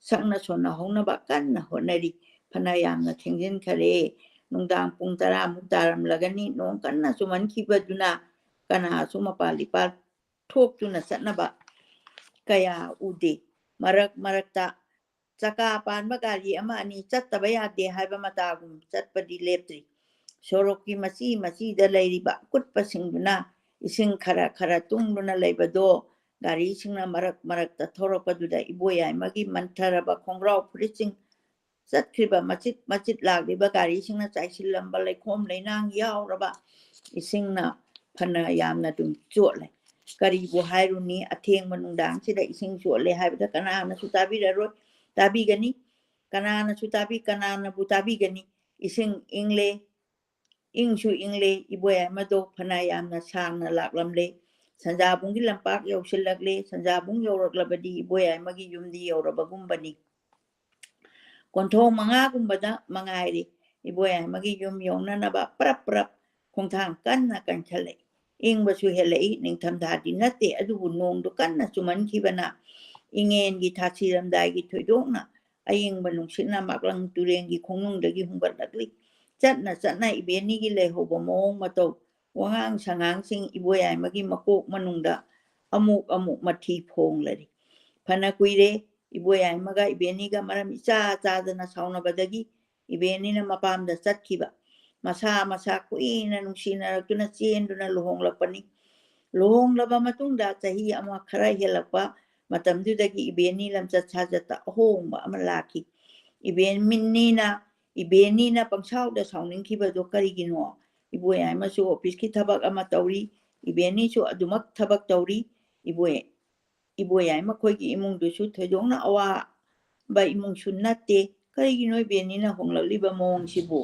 ꯁꯛꯅ ꯁꯣꯟꯅꯍꯧꯅꯕ ꯀꯟꯅ ꯍꯣꯠꯅꯔꯤ꯫ ꯐꯅ ꯌꯥꯝꯅ ꯊꯦꯡꯖꯤꯟꯈꯔꯦ꯫ ꯅꯨꯡꯗꯥꯡ ꯄꯨꯡ ꯇꯔꯥꯃꯨꯛ ꯇꯥꯔꯝꯂꯒꯅꯤ꯫ ꯅꯣꯡ ꯀꯟꯅ ꯆꯨꯃꯟꯈꯤꯕꯗꯨꯅ ꯀꯅꯥꯁꯨ ꯃꯄꯥꯜ ꯏꯄꯥꯜ ꯊꯣꯛꯇꯨꯅ ꯆꯠꯅꯕ ꯀꯌꯥ ꯎꯗꯦ꯫ ꯃꯔꯛ ꯃꯔꯛꯇ ꯆꯀꯥ ꯄꯥꯟꯕ ꯒꯥꯔꯤ ꯑꯃ ꯑꯅꯤ ꯆꯠꯇꯕ ꯌꯥꯗꯦ ꯍꯥꯏꯕ ꯃꯇꯥꯒꯨꯝ ꯆꯠꯄꯗꯤ ꯂꯦꯞꯇ꯭ꯔꯤ꯫ ꯁꯣꯔꯣꯛꯀꯤ ꯃꯆꯤ ꯃꯆꯤꯗ ꯂꯩꯔꯤꯕ ꯑꯀꯨꯠꯄꯁꯤꯡꯗꯨꯅ ꯏꯁꯤꯡ ꯈꯔ ꯈꯔ ꯇꯨꯡꯗꯨꯅ ꯂꯩꯕꯗꯣ ꯒꯥꯔꯤꯁꯤꯡꯅ ꯃꯔꯛ ꯃꯔꯛꯇ ꯊꯧꯔꯛꯄꯗꯨꯗ ꯏꯕꯣꯌꯥꯏꯃꯒꯤ ꯃꯟꯊꯔꯕ ꯈꯣꯡꯒ꯭ꯔꯥꯎ ꯐꯨꯔꯤꯠꯁꯤꯡ ꯆꯠꯈ꯭ꯔꯤꯕ ꯃꯆꯤꯠ ꯃꯆꯤꯠ ꯂꯥꯛꯂꯤꯕ ꯒꯥꯔꯤꯁꯤꯡꯅ ꯆꯥꯏꯁꯤꯜꯂꯝꯕ ꯂꯩꯈꯣꯝ ꯂꯩꯅꯥꯡ ꯌꯥꯎꯔꯕ ꯏꯁꯤꯡꯅ ꯐꯅ ꯌꯥꯝꯅ ꯑꯗꯨꯝ ꯆꯣꯠꯂꯦ꯫ ꯀꯔꯤꯕꯨ ꯍꯥꯏꯔꯨꯅꯤ, ꯑꯊꯦꯡꯕ ꯅꯨꯡꯗꯥꯡꯁꯤꯗ ꯏꯁꯤꯡ ꯆꯣꯠꯂꯦ ꯍꯥꯏꯕꯗ ꯀꯅꯥꯅꯁꯨ ꯇꯥꯕꯤꯔꯔꯣꯏ, ꯇꯥꯕꯤꯒꯅꯤ? ꯀꯅꯥꯅꯁꯨ ꯇꯥꯕꯤ-, ꯀꯅꯥꯅꯕꯨ ꯇꯥꯕꯤꯒꯅꯤ? ꯏꯁꯤꯡ ꯏꯪꯂꯦ, ꯏꯪꯁꯨ ꯏꯪꯂꯦ, ꯏꯕꯣꯌꯥꯏꯃꯗꯣ ꯐꯅ ꯌꯥꯝꯅ ꯁꯥꯡꯅ ꯂꯥꯛꯂꯝꯂꯦ꯫ ꯁꯟꯖꯥꯕꯨꯡꯒꯤ ꯂꯝꯄꯥꯛ ꯌꯧꯁꯤꯜꯂꯛꯂꯦ꯫ ꯁꯟꯖꯥꯕꯨꯡ ꯌꯧꯔꯛꯂꯕꯗꯤ ꯏꯕꯣꯌꯥꯏꯃꯒꯤ ꯌꯨꯝꯗꯤ ꯌꯧꯔꯕꯒꯨꯝꯕꯅꯤ꯫ ꯀꯣꯟꯊꯣꯡ ꯃꯉꯥꯒꯨꯝꯕꯗ ꯃꯉꯥꯏꯔꯦ ꯏꯕꯣꯌꯥꯏꯃꯒꯤ ꯌꯨꯝ ꯌꯧꯅꯅꯕ ꯄ꯭ꯔꯞ ꯄ꯭ꯔꯞ ꯈꯣꯡꯊꯥꯡ ꯀꯟꯅ ꯀꯟꯈꯠꯂꯛꯏ꯫ ꯏꯪꯕꯁꯨ ꯍꯦꯜꯂꯛꯏ꯫ ꯅꯤꯡꯊꯝꯊꯥꯗꯤ ꯅꯠꯇꯦ, ꯑꯗꯨꯕꯨ ꯅꯣꯡꯗꯨ ꯀꯟꯅ ꯆꯨꯃꯟꯈꯤꯕꯅ ꯏꯉꯦꯟꯒꯤ ꯊꯥꯁꯤꯔꯝꯗꯥꯏꯒꯤ ꯊꯣꯏꯗꯣꯛꯅ ꯑꯏꯪꯕ ꯅꯨꯡꯁꯤꯠꯅ ꯃꯥꯛꯂꯪ ꯇꯨꯔꯦꯟꯒꯤ ꯈꯣꯡꯅꯨꯡꯗꯒꯤ ꯍꯨꯝꯒꯠꯂꯛꯂꯤ꯫ ꯆꯠꯅ ꯆꯠꯅ ꯏꯕꯦꯟꯅꯤꯒꯤ ꯂꯩꯍꯧꯕ ꯃꯑꯣꯡ ꯃꯇꯧ, ꯋꯥꯉꯥꯡ ꯁꯉꯥꯡꯁꯤꯡ ꯏꯕꯣꯌꯥꯏꯃꯒꯤ ꯃꯀꯣꯛ ꯃꯅꯨꯡꯗ ꯑꯃꯨꯛ ꯑꯃꯨꯛ ꯃꯊꯤ ꯐꯣꯡꯂꯔꯤ꯫ ꯐꯅ ꯀꯨꯏꯔꯦ ꯏꯕꯣꯌꯥꯏꯃꯒ ꯏꯕꯦꯟꯅꯤꯒ ꯃꯔꯝ ꯏꯆꯥ ꯆꯥꯗꯅ ꯁꯥꯎꯅꯕꯗꯒꯤ ꯏꯕꯦꯟꯅꯤꯅ ꯃꯄꯥꯝꯗ ꯆꯠꯈꯤꯕ꯫ ꯃꯁꯥ ꯃꯁꯥ ꯀꯨꯏꯅ ꯅꯨꯡꯁꯤꯅꯔꯛꯇꯨꯅ ꯆꯦꯟꯗꯨꯅ ꯂꯨꯍꯣꯡꯂꯛꯄꯅꯤ꯫ ꯂꯨꯍꯣꯡꯂꯕ ꯃꯇꯨꯡꯗ ꯆꯍꯤ ꯑꯃ ꯈꯔ ꯍꯦꯜꯂꯛꯄ ꯃꯇꯝꯗꯨꯗꯒꯤ ꯏꯕꯦꯟꯅꯤ ꯂꯝꯆꯠ ꯁꯥꯖꯠꯇ ꯑꯍꯣꯡꯕ ꯑꯃ ꯂꯥꯛꯈꯤ꯫ ꯏꯕꯦꯟꯅꯤꯅ ꯏꯕꯦꯟꯅꯤꯅ ꯄꯪꯁꯥꯎꯗ ꯁꯥꯎꯅꯤꯡꯈꯤꯕꯗꯣ ꯀꯔꯤꯒꯤꯅꯣ? ꯏꯕꯣꯌꯥꯏꯃꯁꯨ ꯑꯣꯐꯤꯁꯀꯤ ꯊꯕꯛ ꯑꯃ ꯇꯧꯔꯤ, ꯏꯕꯦꯟꯅꯤꯁꯨ ꯑꯗꯨꯃꯛ ꯊꯕꯛ ꯇꯧꯔꯤ꯫ ꯏꯕꯣꯏ ꯏꯕꯣꯌꯥꯏ ꯃꯈꯣꯏꯒꯤ ꯏꯃꯨꯡꯗꯨꯁꯨ ꯊꯣꯏꯗꯣꯛꯅ ꯑꯋꯥꯕ ꯏꯃꯨꯡꯁꯨ ꯅꯠꯇꯦ꯫ ꯀꯔꯤꯒꯤꯅꯣ ꯏꯕꯦꯟꯅꯤꯅ ꯍꯣꯡꯂꯛꯂꯤꯕ ꯃꯑꯣꯡꯁꯤꯕꯨ?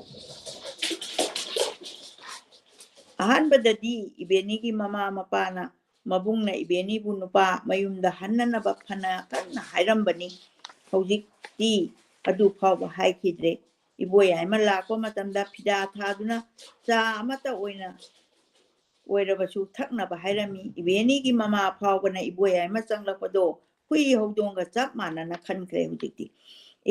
ꯑꯍꯥꯟꯕꯗꯗꯤ ꯏꯕꯦꯟꯅꯤꯒꯤ ꯃꯃꯥ ꯃꯄꯥꯅ ꯃꯕꯨꯡꯅ ꯏꯕꯦꯟꯅꯤꯕꯨ ꯅꯨꯄꯥ ꯃꯌꯨꯝꯗ ꯍꯟꯅꯅꯕ ꯐꯅ ꯀꯟꯅ ꯍꯥꯏꯔꯝꯕꯅꯤ꯫ ꯍꯧꯖꯤꯛꯇꯤ ꯑꯗꯨ ꯐꯥꯎꯕ ꯍꯥꯏꯈꯤꯗ꯭ꯔꯦ꯫ ꯏꯕꯣꯌꯥꯏꯃ ꯂꯥꯛꯄ ꯃꯇꯝꯗ ꯐꯤꯗꯥ ꯊꯥꯗꯨꯅ ꯆꯥ ꯑꯃꯠꯇ ꯑꯣꯏꯅ ꯑꯣꯏꯔꯕꯁꯨ ꯊꯛꯅꯕ ꯍꯥꯏꯔꯝꯃꯤ꯫ ꯏꯕꯦꯟꯅꯤꯒꯤ ꯃꯃꯥ ꯐꯥꯎꯕꯅ ꯏꯕꯣꯌꯥꯏꯃ ꯆꯪꯂꯛꯄꯗꯣ ꯍꯨꯏ ꯍꯧꯗꯣꯡꯒ ꯆꯞ ꯃꯥꯟꯅꯅ ꯈꯟꯈ꯭ꯔꯦ ꯍꯧꯖꯤꯛꯇꯤ꯫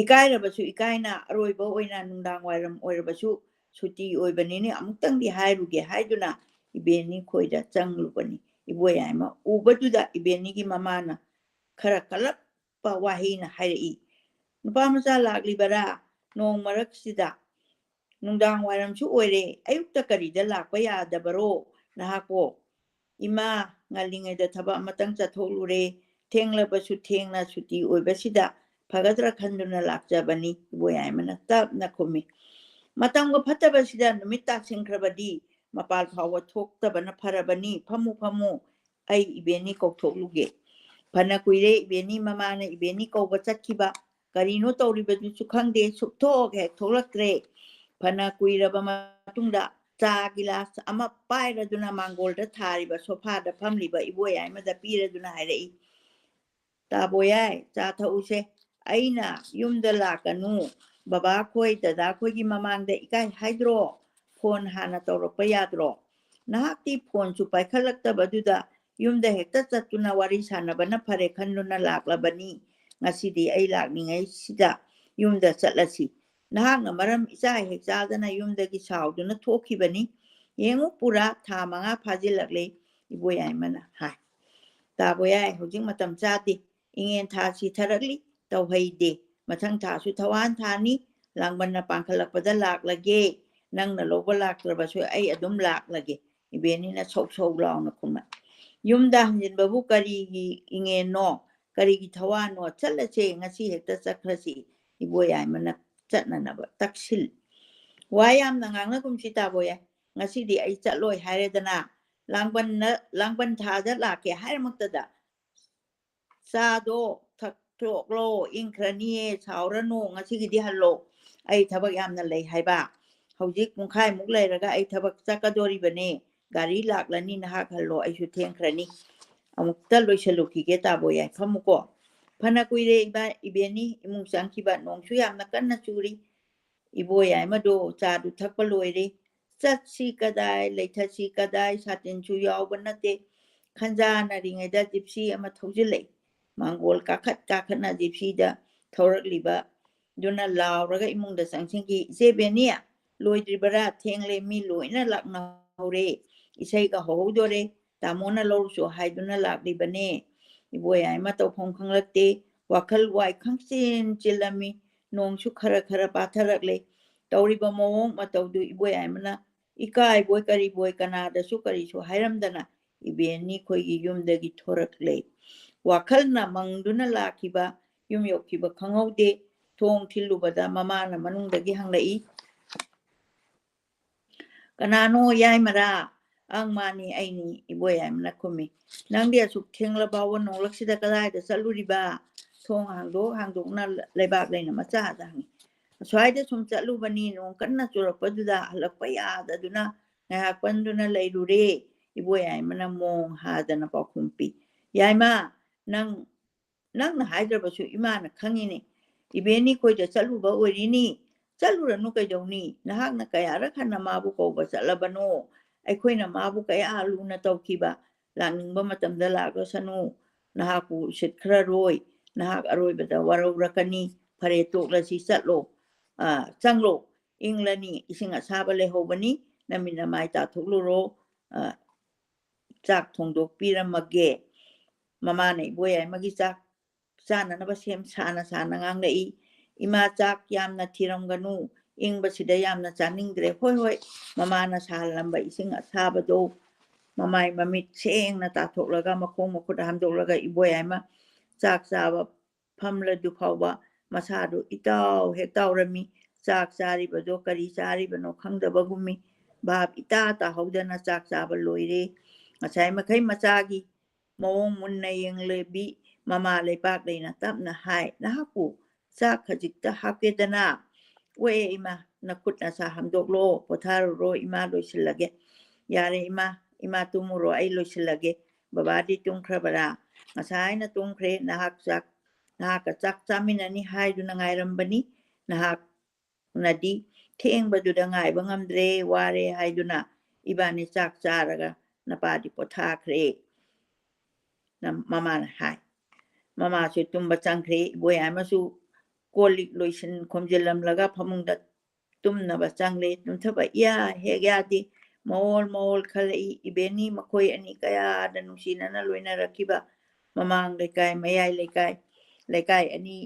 ꯏꯀꯥꯏꯔꯕꯁꯨ ꯏꯀꯥꯏꯅ ꯑꯔꯣꯏꯕ ꯑꯣꯏꯅ ꯅꯨꯡꯗꯥꯡ ꯋꯥꯏꯔꯝ ꯑꯣꯏꯔꯕꯁꯨ ꯁꯨꯇꯤ ꯑꯣꯏꯕꯅꯤꯅ ꯑꯃꯨꯛꯇꯪꯗꯤ ꯍꯥꯏꯔꯨꯒꯦ ꯍꯥꯏꯗꯨꯅ ꯏꯕꯦꯟꯅꯤ ꯈꯣꯏꯗ ꯆꯪꯂꯨꯕꯅꯤ꯫ ꯏꯕꯣꯌꯥꯏꯃ ꯎꯕꯗꯨꯗ ꯏꯕꯦꯟꯅꯤꯒꯤ ꯃꯃꯥꯅ ꯈꯔ ꯀꯜꯂꯞꯄ ꯋꯥꯍꯩꯅ ꯍꯥꯏꯔꯛꯏ, "ꯅꯨꯄꯥ ꯃꯆꯥ ꯂꯥꯛꯂꯤꯕꯔꯥ ꯅꯣꯡ ꯃꯔꯛꯁꯤꯗ? ꯅꯨꯡꯗꯥꯡ ꯋꯥꯏꯔꯝꯁꯨ ꯑꯣꯏꯔꯦ, ꯑꯌꯨꯛꯇ ꯀꯔꯤꯗ ꯂꯥꯛꯄ ꯌꯥꯗꯕꯔꯣ ꯅꯍꯥꯛꯄꯣ?" "ꯏꯃꯥ, ꯉꯜꯂꯤꯉꯩꯗ ꯊꯕꯛ ꯑꯃꯇꯪ ꯆꯠꯊꯣꯛꯂꯨꯔꯦ, ꯊꯦꯡꯂꯕꯁꯨ ꯊꯦꯡꯅ ꯁꯨꯇꯤ ꯑꯣꯏꯕꯁꯤꯗ ꯐꯒꯗ꯭ꯔꯥ ꯈꯟꯗꯨꯅ ꯂꯥꯛꯆꯕꯅꯤ," ꯏꯕꯣꯌꯥꯏꯃꯅ ꯇꯞꯅ ꯈꯨꯝꯃꯤ꯫ "ꯃꯇꯝꯒ ꯐꯠꯇꯕꯁꯤꯗ ꯅꯨꯃꯤꯠ ꯇꯥꯁꯤꯟꯈ꯭ꯔꯕꯗꯤ ꯃꯄꯥꯜ ꯐꯥꯎꯕ ꯊꯣꯛꯇꯕꯅ ꯐꯔꯕꯅꯤ꯫ ꯐꯝꯃꯨ, ꯐꯝꯃꯨ, ꯑꯩ ꯏꯕꯦꯟꯅꯤ ꯀꯧꯊꯣꯛꯂꯨꯒꯦ꯫" ꯐꯅ ꯀꯨꯏꯔꯦ ꯏꯕꯦꯟꯅꯤ ꯃꯃꯥꯅ ꯏꯕꯦꯟꯅꯤ ꯀꯧꯕ ꯆꯠꯈꯤꯕ꯫ ꯀꯔꯤꯅꯣ ꯇꯧꯔꯤꯕꯗꯨꯁꯨ ꯈꯪꯗꯦ, ꯁꯨꯛꯊꯣꯛ ꯍꯦꯛ ꯊꯣꯛꯂꯛꯇ꯭ꯔꯦ꯫ ꯐꯅ ꯀꯨꯏꯔꯕ ꯃꯇꯨꯡꯗ ꯆꯥ ꯒꯤꯂꯥꯁ ꯑꯃ ꯄꯥꯏꯔꯗꯨꯅ ꯃꯥꯡꯒꯣꯜꯗ ꯊꯥꯔꯤꯕ ꯁꯣꯐꯥꯗ ꯐꯝꯂꯤꯕ ꯏꯕꯣꯌꯥꯏꯃꯗ ꯄꯤꯔꯗꯨꯅ ꯍꯥꯏꯔꯛꯏ, "ꯇꯥꯕꯣꯌꯥꯏ, ꯆꯥ ꯊꯛꯎꯁꯦ꯫ ꯑꯩꯅ ꯌꯨꯝꯗ ꯂꯥꯛꯀꯅꯨ, ꯕꯕꯥ ꯈꯣꯏ, ꯗꯗꯥ ꯈꯣꯏꯒꯤ ꯃꯃꯥꯡꯗ ꯏꯀꯥꯏ ꯍꯥꯏꯗ꯭ꯔꯣ? ꯐꯣꯟ ꯍꯥꯟꯅ ꯇꯧꯔꯛꯄ ꯌꯥꯗ꯭ꯔꯣ? ꯅꯍꯥꯛꯇꯤ ꯐꯣꯟꯁꯨ ꯄꯥꯏꯈꯠꯂꯛꯇꯕꯗꯨꯗ ꯌꯨꯝꯗ ꯍꯦꯛꯇ ꯆꯠꯇꯨꯅ ꯋꯥꯔꯤ ꯁꯥꯟꯅꯕꯅ ꯐꯔꯦ ꯈꯟꯗꯨꯅ ꯂꯥꯛꯂꯕꯅꯤ꯫ ꯉꯁꯤꯗꯤ ꯑꯩ ꯂꯥꯛꯂꯤꯉꯩꯁꯤꯗ ꯌꯨꯝꯗ ꯆꯠꯂꯁꯤ꯫ ꯅꯍꯥꯛꯅ ꯃꯔꯝ ꯏꯆꯥ ꯍꯦꯛ ꯆꯥꯗꯅ ꯌꯨꯝꯗꯒꯤ ꯁꯥꯎꯗꯨꯅ ꯊꯣꯛꯈꯤꯕꯅꯤ꯫ ꯌꯦꯡꯉꯨ, ꯄꯨꯔꯥ ꯊꯥ ꯃꯉꯥ ꯐꯥꯖꯤꯜꯂꯛꯂꯦ, ꯏꯕꯣꯌꯥꯏꯃꯅ ꯍꯥꯏ꯫ "ꯇꯥꯕꯣꯌꯥꯏ, ꯍꯧꯖꯤꯛ ꯃꯇꯝ ꯆꯥꯗꯦ꯫ ꯏꯉꯦꯟ ꯊꯥ ꯁꯤꯊꯔꯛꯂꯤ, ꯇꯧꯍꯩꯗꯦ꯫ ꯃꯊꯪ ꯊꯥꯁꯨ ꯊꯋꯥꯟ ꯊꯥꯅꯤ꯫ ꯂꯥꯡꯕꯟꯅ ꯄꯥꯡꯈꯠꯂꯛꯄꯗ ꯂꯥꯛꯂꯒꯦ꯫ ꯅꯪꯅ ꯂꯧꯕ ꯂꯥꯛꯇ꯭ꯔꯕꯁꯨ ꯑꯩ ꯑꯗꯨꯝ ꯂꯥꯛꯂꯒꯦ", ꯏꯕꯦꯟꯅꯤꯅ ꯁꯧ ꯁꯧ ꯂꯥꯎꯅ ꯈꯨꯝꯃꯛꯏ꯫ "ꯌꯨꯝꯗ ꯍꯟꯖꯤꯟꯕꯕꯨ ꯀꯔꯤꯒꯤ ꯏꯉꯦꯟꯅꯣ? ꯀꯔꯤꯒꯤ ꯊꯋꯥꯟꯅꯣ? ꯆꯠꯂꯁꯦ, ꯉꯁꯤ ꯍꯦꯛꯇ ꯆꯠꯈ꯭ꯔꯁꯤ", ꯏꯕꯣꯌꯥꯏꯃꯅ ꯆꯠꯅꯅꯕ ꯇꯛꯁꯤꯜꯂꯤ꯫ "ꯋꯥ ꯌꯥꯝꯅ ꯉꯥꯡꯅꯒꯨꯝꯁꯤ, ꯇꯥꯕꯣꯌꯥꯏ꯫ ꯉꯁꯤꯗꯤ ꯑꯩ ꯆꯠꯂꯣꯏ ꯍꯥꯏꯔꯦꯗꯅ꯫ ꯂꯥꯡꯕꯟꯅ, ꯂꯥꯡꯕꯟ ꯊꯥꯗ ꯂꯥꯛꯀꯦ ꯍꯥꯏꯔꯃꯛꯇꯗ ꯆꯥꯗꯣ ꯊꯛꯇꯣꯛꯂꯣ, ꯏꯪꯈ꯭ꯔꯅꯤꯌꯦ, ꯁꯥꯎꯔꯅꯨ, ꯉꯁꯤꯒꯤꯗꯤ ꯍꯜꯂꯣ꯫ ꯑꯩ ꯊꯕꯛ ꯌꯥꯝꯅ ꯂꯩ ꯍꯥꯏꯕ꯫ ꯍꯧꯖꯤꯛ ꯄꯨꯡꯈꯥꯏꯃꯨꯛ ꯂꯩꯔꯒ ꯑꯩ ꯊꯕꯛ ꯆꯠꯀꯗꯣꯔꯤꯕꯅꯦ꯫ ꯒꯥꯔꯤ ꯂꯥꯛꯂꯅꯤ, ꯅꯍꯥꯛ ꯍꯜꯂꯣ, ꯑꯩꯁꯨ ꯊꯦꯡꯈ꯭ꯔꯅꯤ꯫ ꯑꯃꯨꯛꯇ ꯂꯣꯏꯁꯤꯜꯂꯨꯈꯤꯒꯦ, ꯇꯥꯕꯣꯌꯥꯏ, ꯐꯝꯃꯨꯀꯣ꯫ ꯐꯅ ꯀꯨꯏꯔꯦ ꯏꯕꯥ-, ꯏꯕꯦꯟꯅꯤ ꯏꯃꯨꯡ ꯆꯪꯈꯤꯕ, ꯅꯣꯡꯁꯨ ꯌꯥꯝꯅ ꯀꯟꯅ ꯆꯨꯔꯤ꯫ ꯏꯕꯣꯌꯥꯏꯃꯗꯣ ꯆꯥꯗꯨ ꯊꯛꯄ ꯂꯣꯏꯔꯦ꯫ ꯆꯠꯁꯤ ꯀꯗꯥꯏ, ꯂꯩꯊꯠꯁꯤ ꯀꯗꯥꯏ, ꯁꯥꯇꯤꯟꯁꯨ ꯌꯥꯎꯕ ꯅꯠꯇꯦ꯫ ꯈꯟꯖꯥꯟꯅꯔꯤꯉꯩꯗ ꯖꯤꯞꯁꯤ ꯑꯃ ꯊꯧꯖꯤꯜꯂꯛꯏ꯫ ꯃꯥꯡꯒꯣꯜ ꯀꯥꯈꯠ ꯀꯥꯈꯠꯅ ꯖꯤꯞꯁꯤꯗ ꯊꯧꯔꯛꯂꯤꯕ ꯗꯨꯅ ꯂꯥꯎꯔꯒ ꯏꯃꯨꯡꯗ ꯆꯪꯁꯤꯟꯈꯤ꯫ "ꯏꯆꯦ ꯕꯦꯅꯤ, ꯂꯣꯏꯗ꯭ꯔꯤꯕꯔꯥ? ꯊꯦꯡꯂꯦ, ꯃꯤ ꯂꯣꯏꯅ ꯂꯥꯛꯅꯍꯧꯔꯦ꯫ ꯏꯁꯩꯒ ꯍꯧꯍꯧꯗꯣꯔꯦ꯫ ꯇꯥꯃꯣꯅ ꯂꯧꯔꯨꯆꯣ ꯍꯥꯏꯗꯨꯅ ꯂꯥꯛꯂꯤꯕꯅꯦ꯫" ꯏꯕꯣꯌꯥꯏꯃ ꯇꯧꯐꯝ ꯈꯪꯂꯛꯇꯦ꯫ ꯋꯥꯈꯜ ꯋꯥꯏ ꯈꯪꯆꯤꯟ ꯆꯤꯜꯂꯝꯃꯤ꯫ ꯅꯣꯡꯁꯨ ꯈꯔ ꯈꯔ ꯄꯥꯊꯔꯛꯂꯦ꯫ ꯇꯧꯔꯤꯕ ꯃꯑꯣꯡ ꯃꯇꯧꯗꯨ ꯏꯕꯣꯌꯥꯏꯃꯅ ꯏꯀꯥꯏꯕꯣꯏ ꯀꯔꯤꯕꯣꯏ ꯀꯅꯥꯗꯁꯨ ꯀꯔꯤꯁꯨ ꯍꯥꯏꯔꯝꯗꯅ ꯏꯕꯦꯟꯅꯤ ꯈꯣꯏꯒꯤ ꯌꯨꯝꯗꯒꯤ ꯊꯣꯔꯛꯂꯦ꯫ ꯋꯥꯈꯜꯅ ꯃꯪꯗꯨꯅ ꯂꯥꯛꯈꯤꯕ, ꯌꯨꯝ ꯌꯧꯈꯤꯕ ꯈꯪꯍꯧꯗꯦ꯫ ꯊꯣꯡ ꯊꯤꯜꯂꯨꯕꯗ ꯃꯃꯥꯅ ꯃꯅꯨꯡꯗꯒꯤ ꯍꯪꯂꯛꯏ, "ꯀꯅꯥꯅꯣ, ꯌꯥꯏꯃꯔꯥ?" "ꯑꯪ, ꯃꯥꯅꯤ, ꯑꯩꯅꯤ", ꯏꯕꯣꯌꯥꯏꯃꯅ ꯈꯨꯝꯃꯤ꯫ "ꯅꯪꯗꯤ ꯑꯁꯨꯛ ꯊꯦꯡꯂ ꯐꯥꯎꯕ ꯅꯣꯡꯂꯛꯁꯤꯗ ꯀꯗꯥꯏꯗ ꯆꯠꯂꯨꯔꯤꯕ?" ꯊꯣꯡ ꯍꯥꯡꯗꯣꯛ ꯍꯥꯡꯗꯣꯛꯅ ꯂꯩꯕꯥꯛ ꯂꯩꯅ ꯃꯆꯥꯗ ꯍꯪꯉꯤ꯫ "ꯑꯁ꯭ꯋꯥꯏꯗ ꯁꯨꯝ ꯆꯠꯂꯨꯕꯅꯤ, ꯅꯣꯡ ꯀꯟꯅ ꯆꯨꯔꯛꯄꯗꯨꯗ ꯍꯜꯂꯛꯄ ꯌꯥꯗꯗꯨꯅ ꯉꯥꯏꯍꯥꯛ ꯄꯟꯗꯨꯅ ꯂꯩꯔꯨꯔꯦ꯫" ꯏꯕꯣꯌꯥꯏꯃꯅ ꯃꯣꯡ ꯍꯥꯗꯅ ꯄꯥꯎꯈꯨꯝ ꯄꯤ꯫ "ꯌꯥꯏꯃ, ꯅꯪ, ꯅꯪꯅ ꯍꯥꯏꯗ꯭ꯔꯕꯁꯨ ꯏꯃꯥꯅ ꯈꯪꯉꯤꯅꯦ꯫ ꯏꯕꯦꯟꯅꯤ ꯈꯣꯏꯗ ꯆꯠꯂꯨꯕ ꯑꯣꯏꯔꯤꯅꯤ꯫ ꯆꯠꯂꯨꯔꯅꯨ ꯀꯩꯗꯧꯅꯤ? ꯅꯍꯥꯛꯅ ꯀꯌꯥꯔꯛ ꯍꯟꯅ ꯃꯥꯕꯨ ꯀꯧꯕ ꯆꯠꯂꯕꯅꯣ? ꯑꯩꯈꯣꯏꯅ ꯃꯥꯕꯨ ꯀꯌꯥ ꯂꯨꯅ ꯇꯧꯈꯤꯕ꯫ ꯂꯥꯛꯅꯤꯡꯕ ꯃꯇꯝꯗ ꯂꯥꯛꯂꯁꯅꯨ꯫ ꯅꯍꯥꯛꯄꯨ ꯎꯁꯤꯠꯈ꯭ꯔꯔꯣꯏ꯫ ꯅꯍꯥꯛ ꯑꯔꯣꯏꯕꯗ ꯋꯥꯔꯧꯔꯛꯀꯅꯤ꯫ ꯐꯔꯦ, ꯇꯣꯛꯂꯁꯤ, ꯆꯠꯂꯣ꯫ ꯑ, "ꯆꯪꯂꯣ, ꯏꯪꯂꯅꯤ, ꯏꯁꯤꯡ ꯑꯁꯥꯕ ꯂꯩꯍꯧꯕꯅꯤ, ꯅꯃꯤꯠ ꯅꯃꯥꯏ ꯇꯥꯊꯣꯛꯂꯨꯔꯣ, ꯑ, ꯆꯥꯛ ꯊꯣꯡꯗꯣꯛꯄꯤꯔꯝꯃꯒꯦ"꯫ ꯃꯃꯥꯅ ꯏꯕꯣꯌꯥꯏꯃꯒꯤ ꯆꯥꯛ ꯆꯥꯅꯅꯕ ꯁꯦꯝ ꯁꯥꯅ ꯁꯥꯅ ꯉꯥꯡꯂꯛꯏ꯫ "ꯏꯃꯥ, ꯆꯥꯛ ꯌꯥꯝꯅ ꯊꯤꯔꯝꯒꯅꯨ, ꯏꯪꯕꯁꯤꯗ ꯌꯥꯝꯅ ꯆꯥꯅꯤꯡꯗ꯭ꯔꯦ"꯫ ꯍꯣꯏ, ꯍꯣꯏ, ꯃꯃꯥꯅ ꯁꯥꯍꯜꯂꯝꯕ ꯏꯁꯤꯡ ꯑꯁꯥꯕꯗꯣ ꯃꯃꯥꯏ ꯃꯃꯤꯠ ꯁꯦꯡꯅ ꯇꯥꯊꯣꯛꯂꯒ, ꯃꯈꯣꯡ ꯃꯈꯨꯠ ꯍꯥꯝꯗꯣꯛꯂꯒ ꯏꯕꯣꯌꯥꯏꯃ ꯆꯥꯛ ꯆꯥꯕ ꯐꯝꯂꯗꯨ ꯐꯥꯎꯕ ꯃꯁꯥꯗꯨ ꯏꯇꯥꯎ ꯍꯦꯛ ꯇꯥꯎꯔꯝꯃꯤ꯫ ꯆꯥꯛ ꯆꯥꯔꯤꯕꯗꯣ ꯀꯔꯤ ꯆꯥꯔꯤꯕꯅꯣ ꯈꯪꯗꯕꯒꯨꯝꯃꯤ꯫ ꯚꯥꯞ ꯏꯇꯥ ꯇꯥꯍꯧꯗꯅ ꯆꯥꯛ ꯆꯥꯕ ꯂꯣꯏꯔꯦ꯫ ꯉꯁꯥꯏ ꯃꯈꯩ ꯃꯆꯥꯒꯤ ꯃꯑꯣꯡ ꯃꯨꯟꯅ ꯌꯦꯡꯂꯕꯤ ꯃꯃꯥ ꯂꯩꯄꯥꯛ ꯂꯩꯅ ꯇꯞꯅ ꯍꯥꯏ, "ꯅꯍꯥꯛꯄꯨ ꯆꯥꯛ ꯈꯖꯤꯛꯇ ꯍꯥꯞꯀꯦꯗꯅ?" "ꯑꯣꯛꯑꯦ ꯏꯃꯥ, ꯅꯈꯨꯠ ꯅꯁꯥ ꯍꯥꯝꯗꯣꯛꯂꯣ, ꯄꯣꯊꯥꯔꯨꯔꯣ ꯏꯃꯥ, ꯂꯣꯏꯁꯤꯜꯂꯒꯦ"꯫ "ꯌꯥꯔꯦ ꯏꯃꯥ, ꯏꯃꯥ ꯇꯨꯝꯃꯨꯔꯣ, ꯑꯩ ꯂꯣꯏꯁꯤꯜꯂꯒꯦ"꯫ "ꯕꯕꯥꯗꯤ ꯇꯨꯝꯈ꯭ꯔꯕꯔꯥ?" "ꯉꯁꯥꯏꯅ ꯇꯨꯝꯈ꯭ꯔꯦ, ꯅꯍꯥꯛ ꯆꯥꯛ, ꯅꯍꯥꯛꯀ ꯆꯥꯛ ꯆꯥꯃꯤꯟꯅꯅꯤ ꯍꯥꯏꯗꯨꯅ ꯉꯥꯏꯔꯝꯕꯅꯤ꯫ ꯅꯍꯥꯛꯅꯗꯤ ꯊꯦꯡꯕꯗꯨꯗ ꯉꯥꯏꯕ ꯉꯝꯗ꯭ꯔꯦ, ꯋꯥꯔꯦ ꯍꯥꯏꯗꯨꯅ ꯏꯕꯥꯅꯤ ꯆꯥꯛ ꯆꯥꯔꯒ ꯅꯄꯥꯗꯤ ꯄꯣꯊꯥꯈ꯭ꯔꯦ"꯫ ꯅ-, ꯃꯃꯥꯅ ꯍꯥꯏ꯫ ꯃꯃꯥꯁꯨ ꯇꯨꯝꯕ ꯆꯪꯈ꯭ꯔꯦ꯫ ꯏꯕꯣꯌꯥꯏꯃꯁꯨ ꯀꯣꯜ ꯂꯤꯛ ꯂꯣꯏꯁꯤꯟ ꯈꯣꯝꯖꯤꯜꯂꯝꯂꯒ ꯐꯃꯨꯡꯗ ꯇꯨꯝꯅꯕ ꯆꯪꯂꯦ꯫ ꯇꯨꯝꯊꯕ ꯏꯌꯥ ꯍꯦꯛ ꯌꯥꯗꯦ꯫ ꯃꯑꯣꯜ ꯃꯑꯣꯜ ꯈꯜꯂꯛꯏ꯫ ꯏꯕꯦꯟꯅꯤ ꯃꯈꯣꯏ ꯑꯅꯤ ꯀꯌꯥꯗ ꯅꯨꯡꯁꯤꯅꯅ ꯂꯣꯏꯅꯔꯛꯈꯤꯕ꯫ ꯃꯃꯥꯡ ꯂꯩꯀꯥꯏ, ꯃꯌꯥꯏ ꯂꯩꯀꯥꯏ, ꯂꯩꯀꯥꯏ ꯑꯅꯤ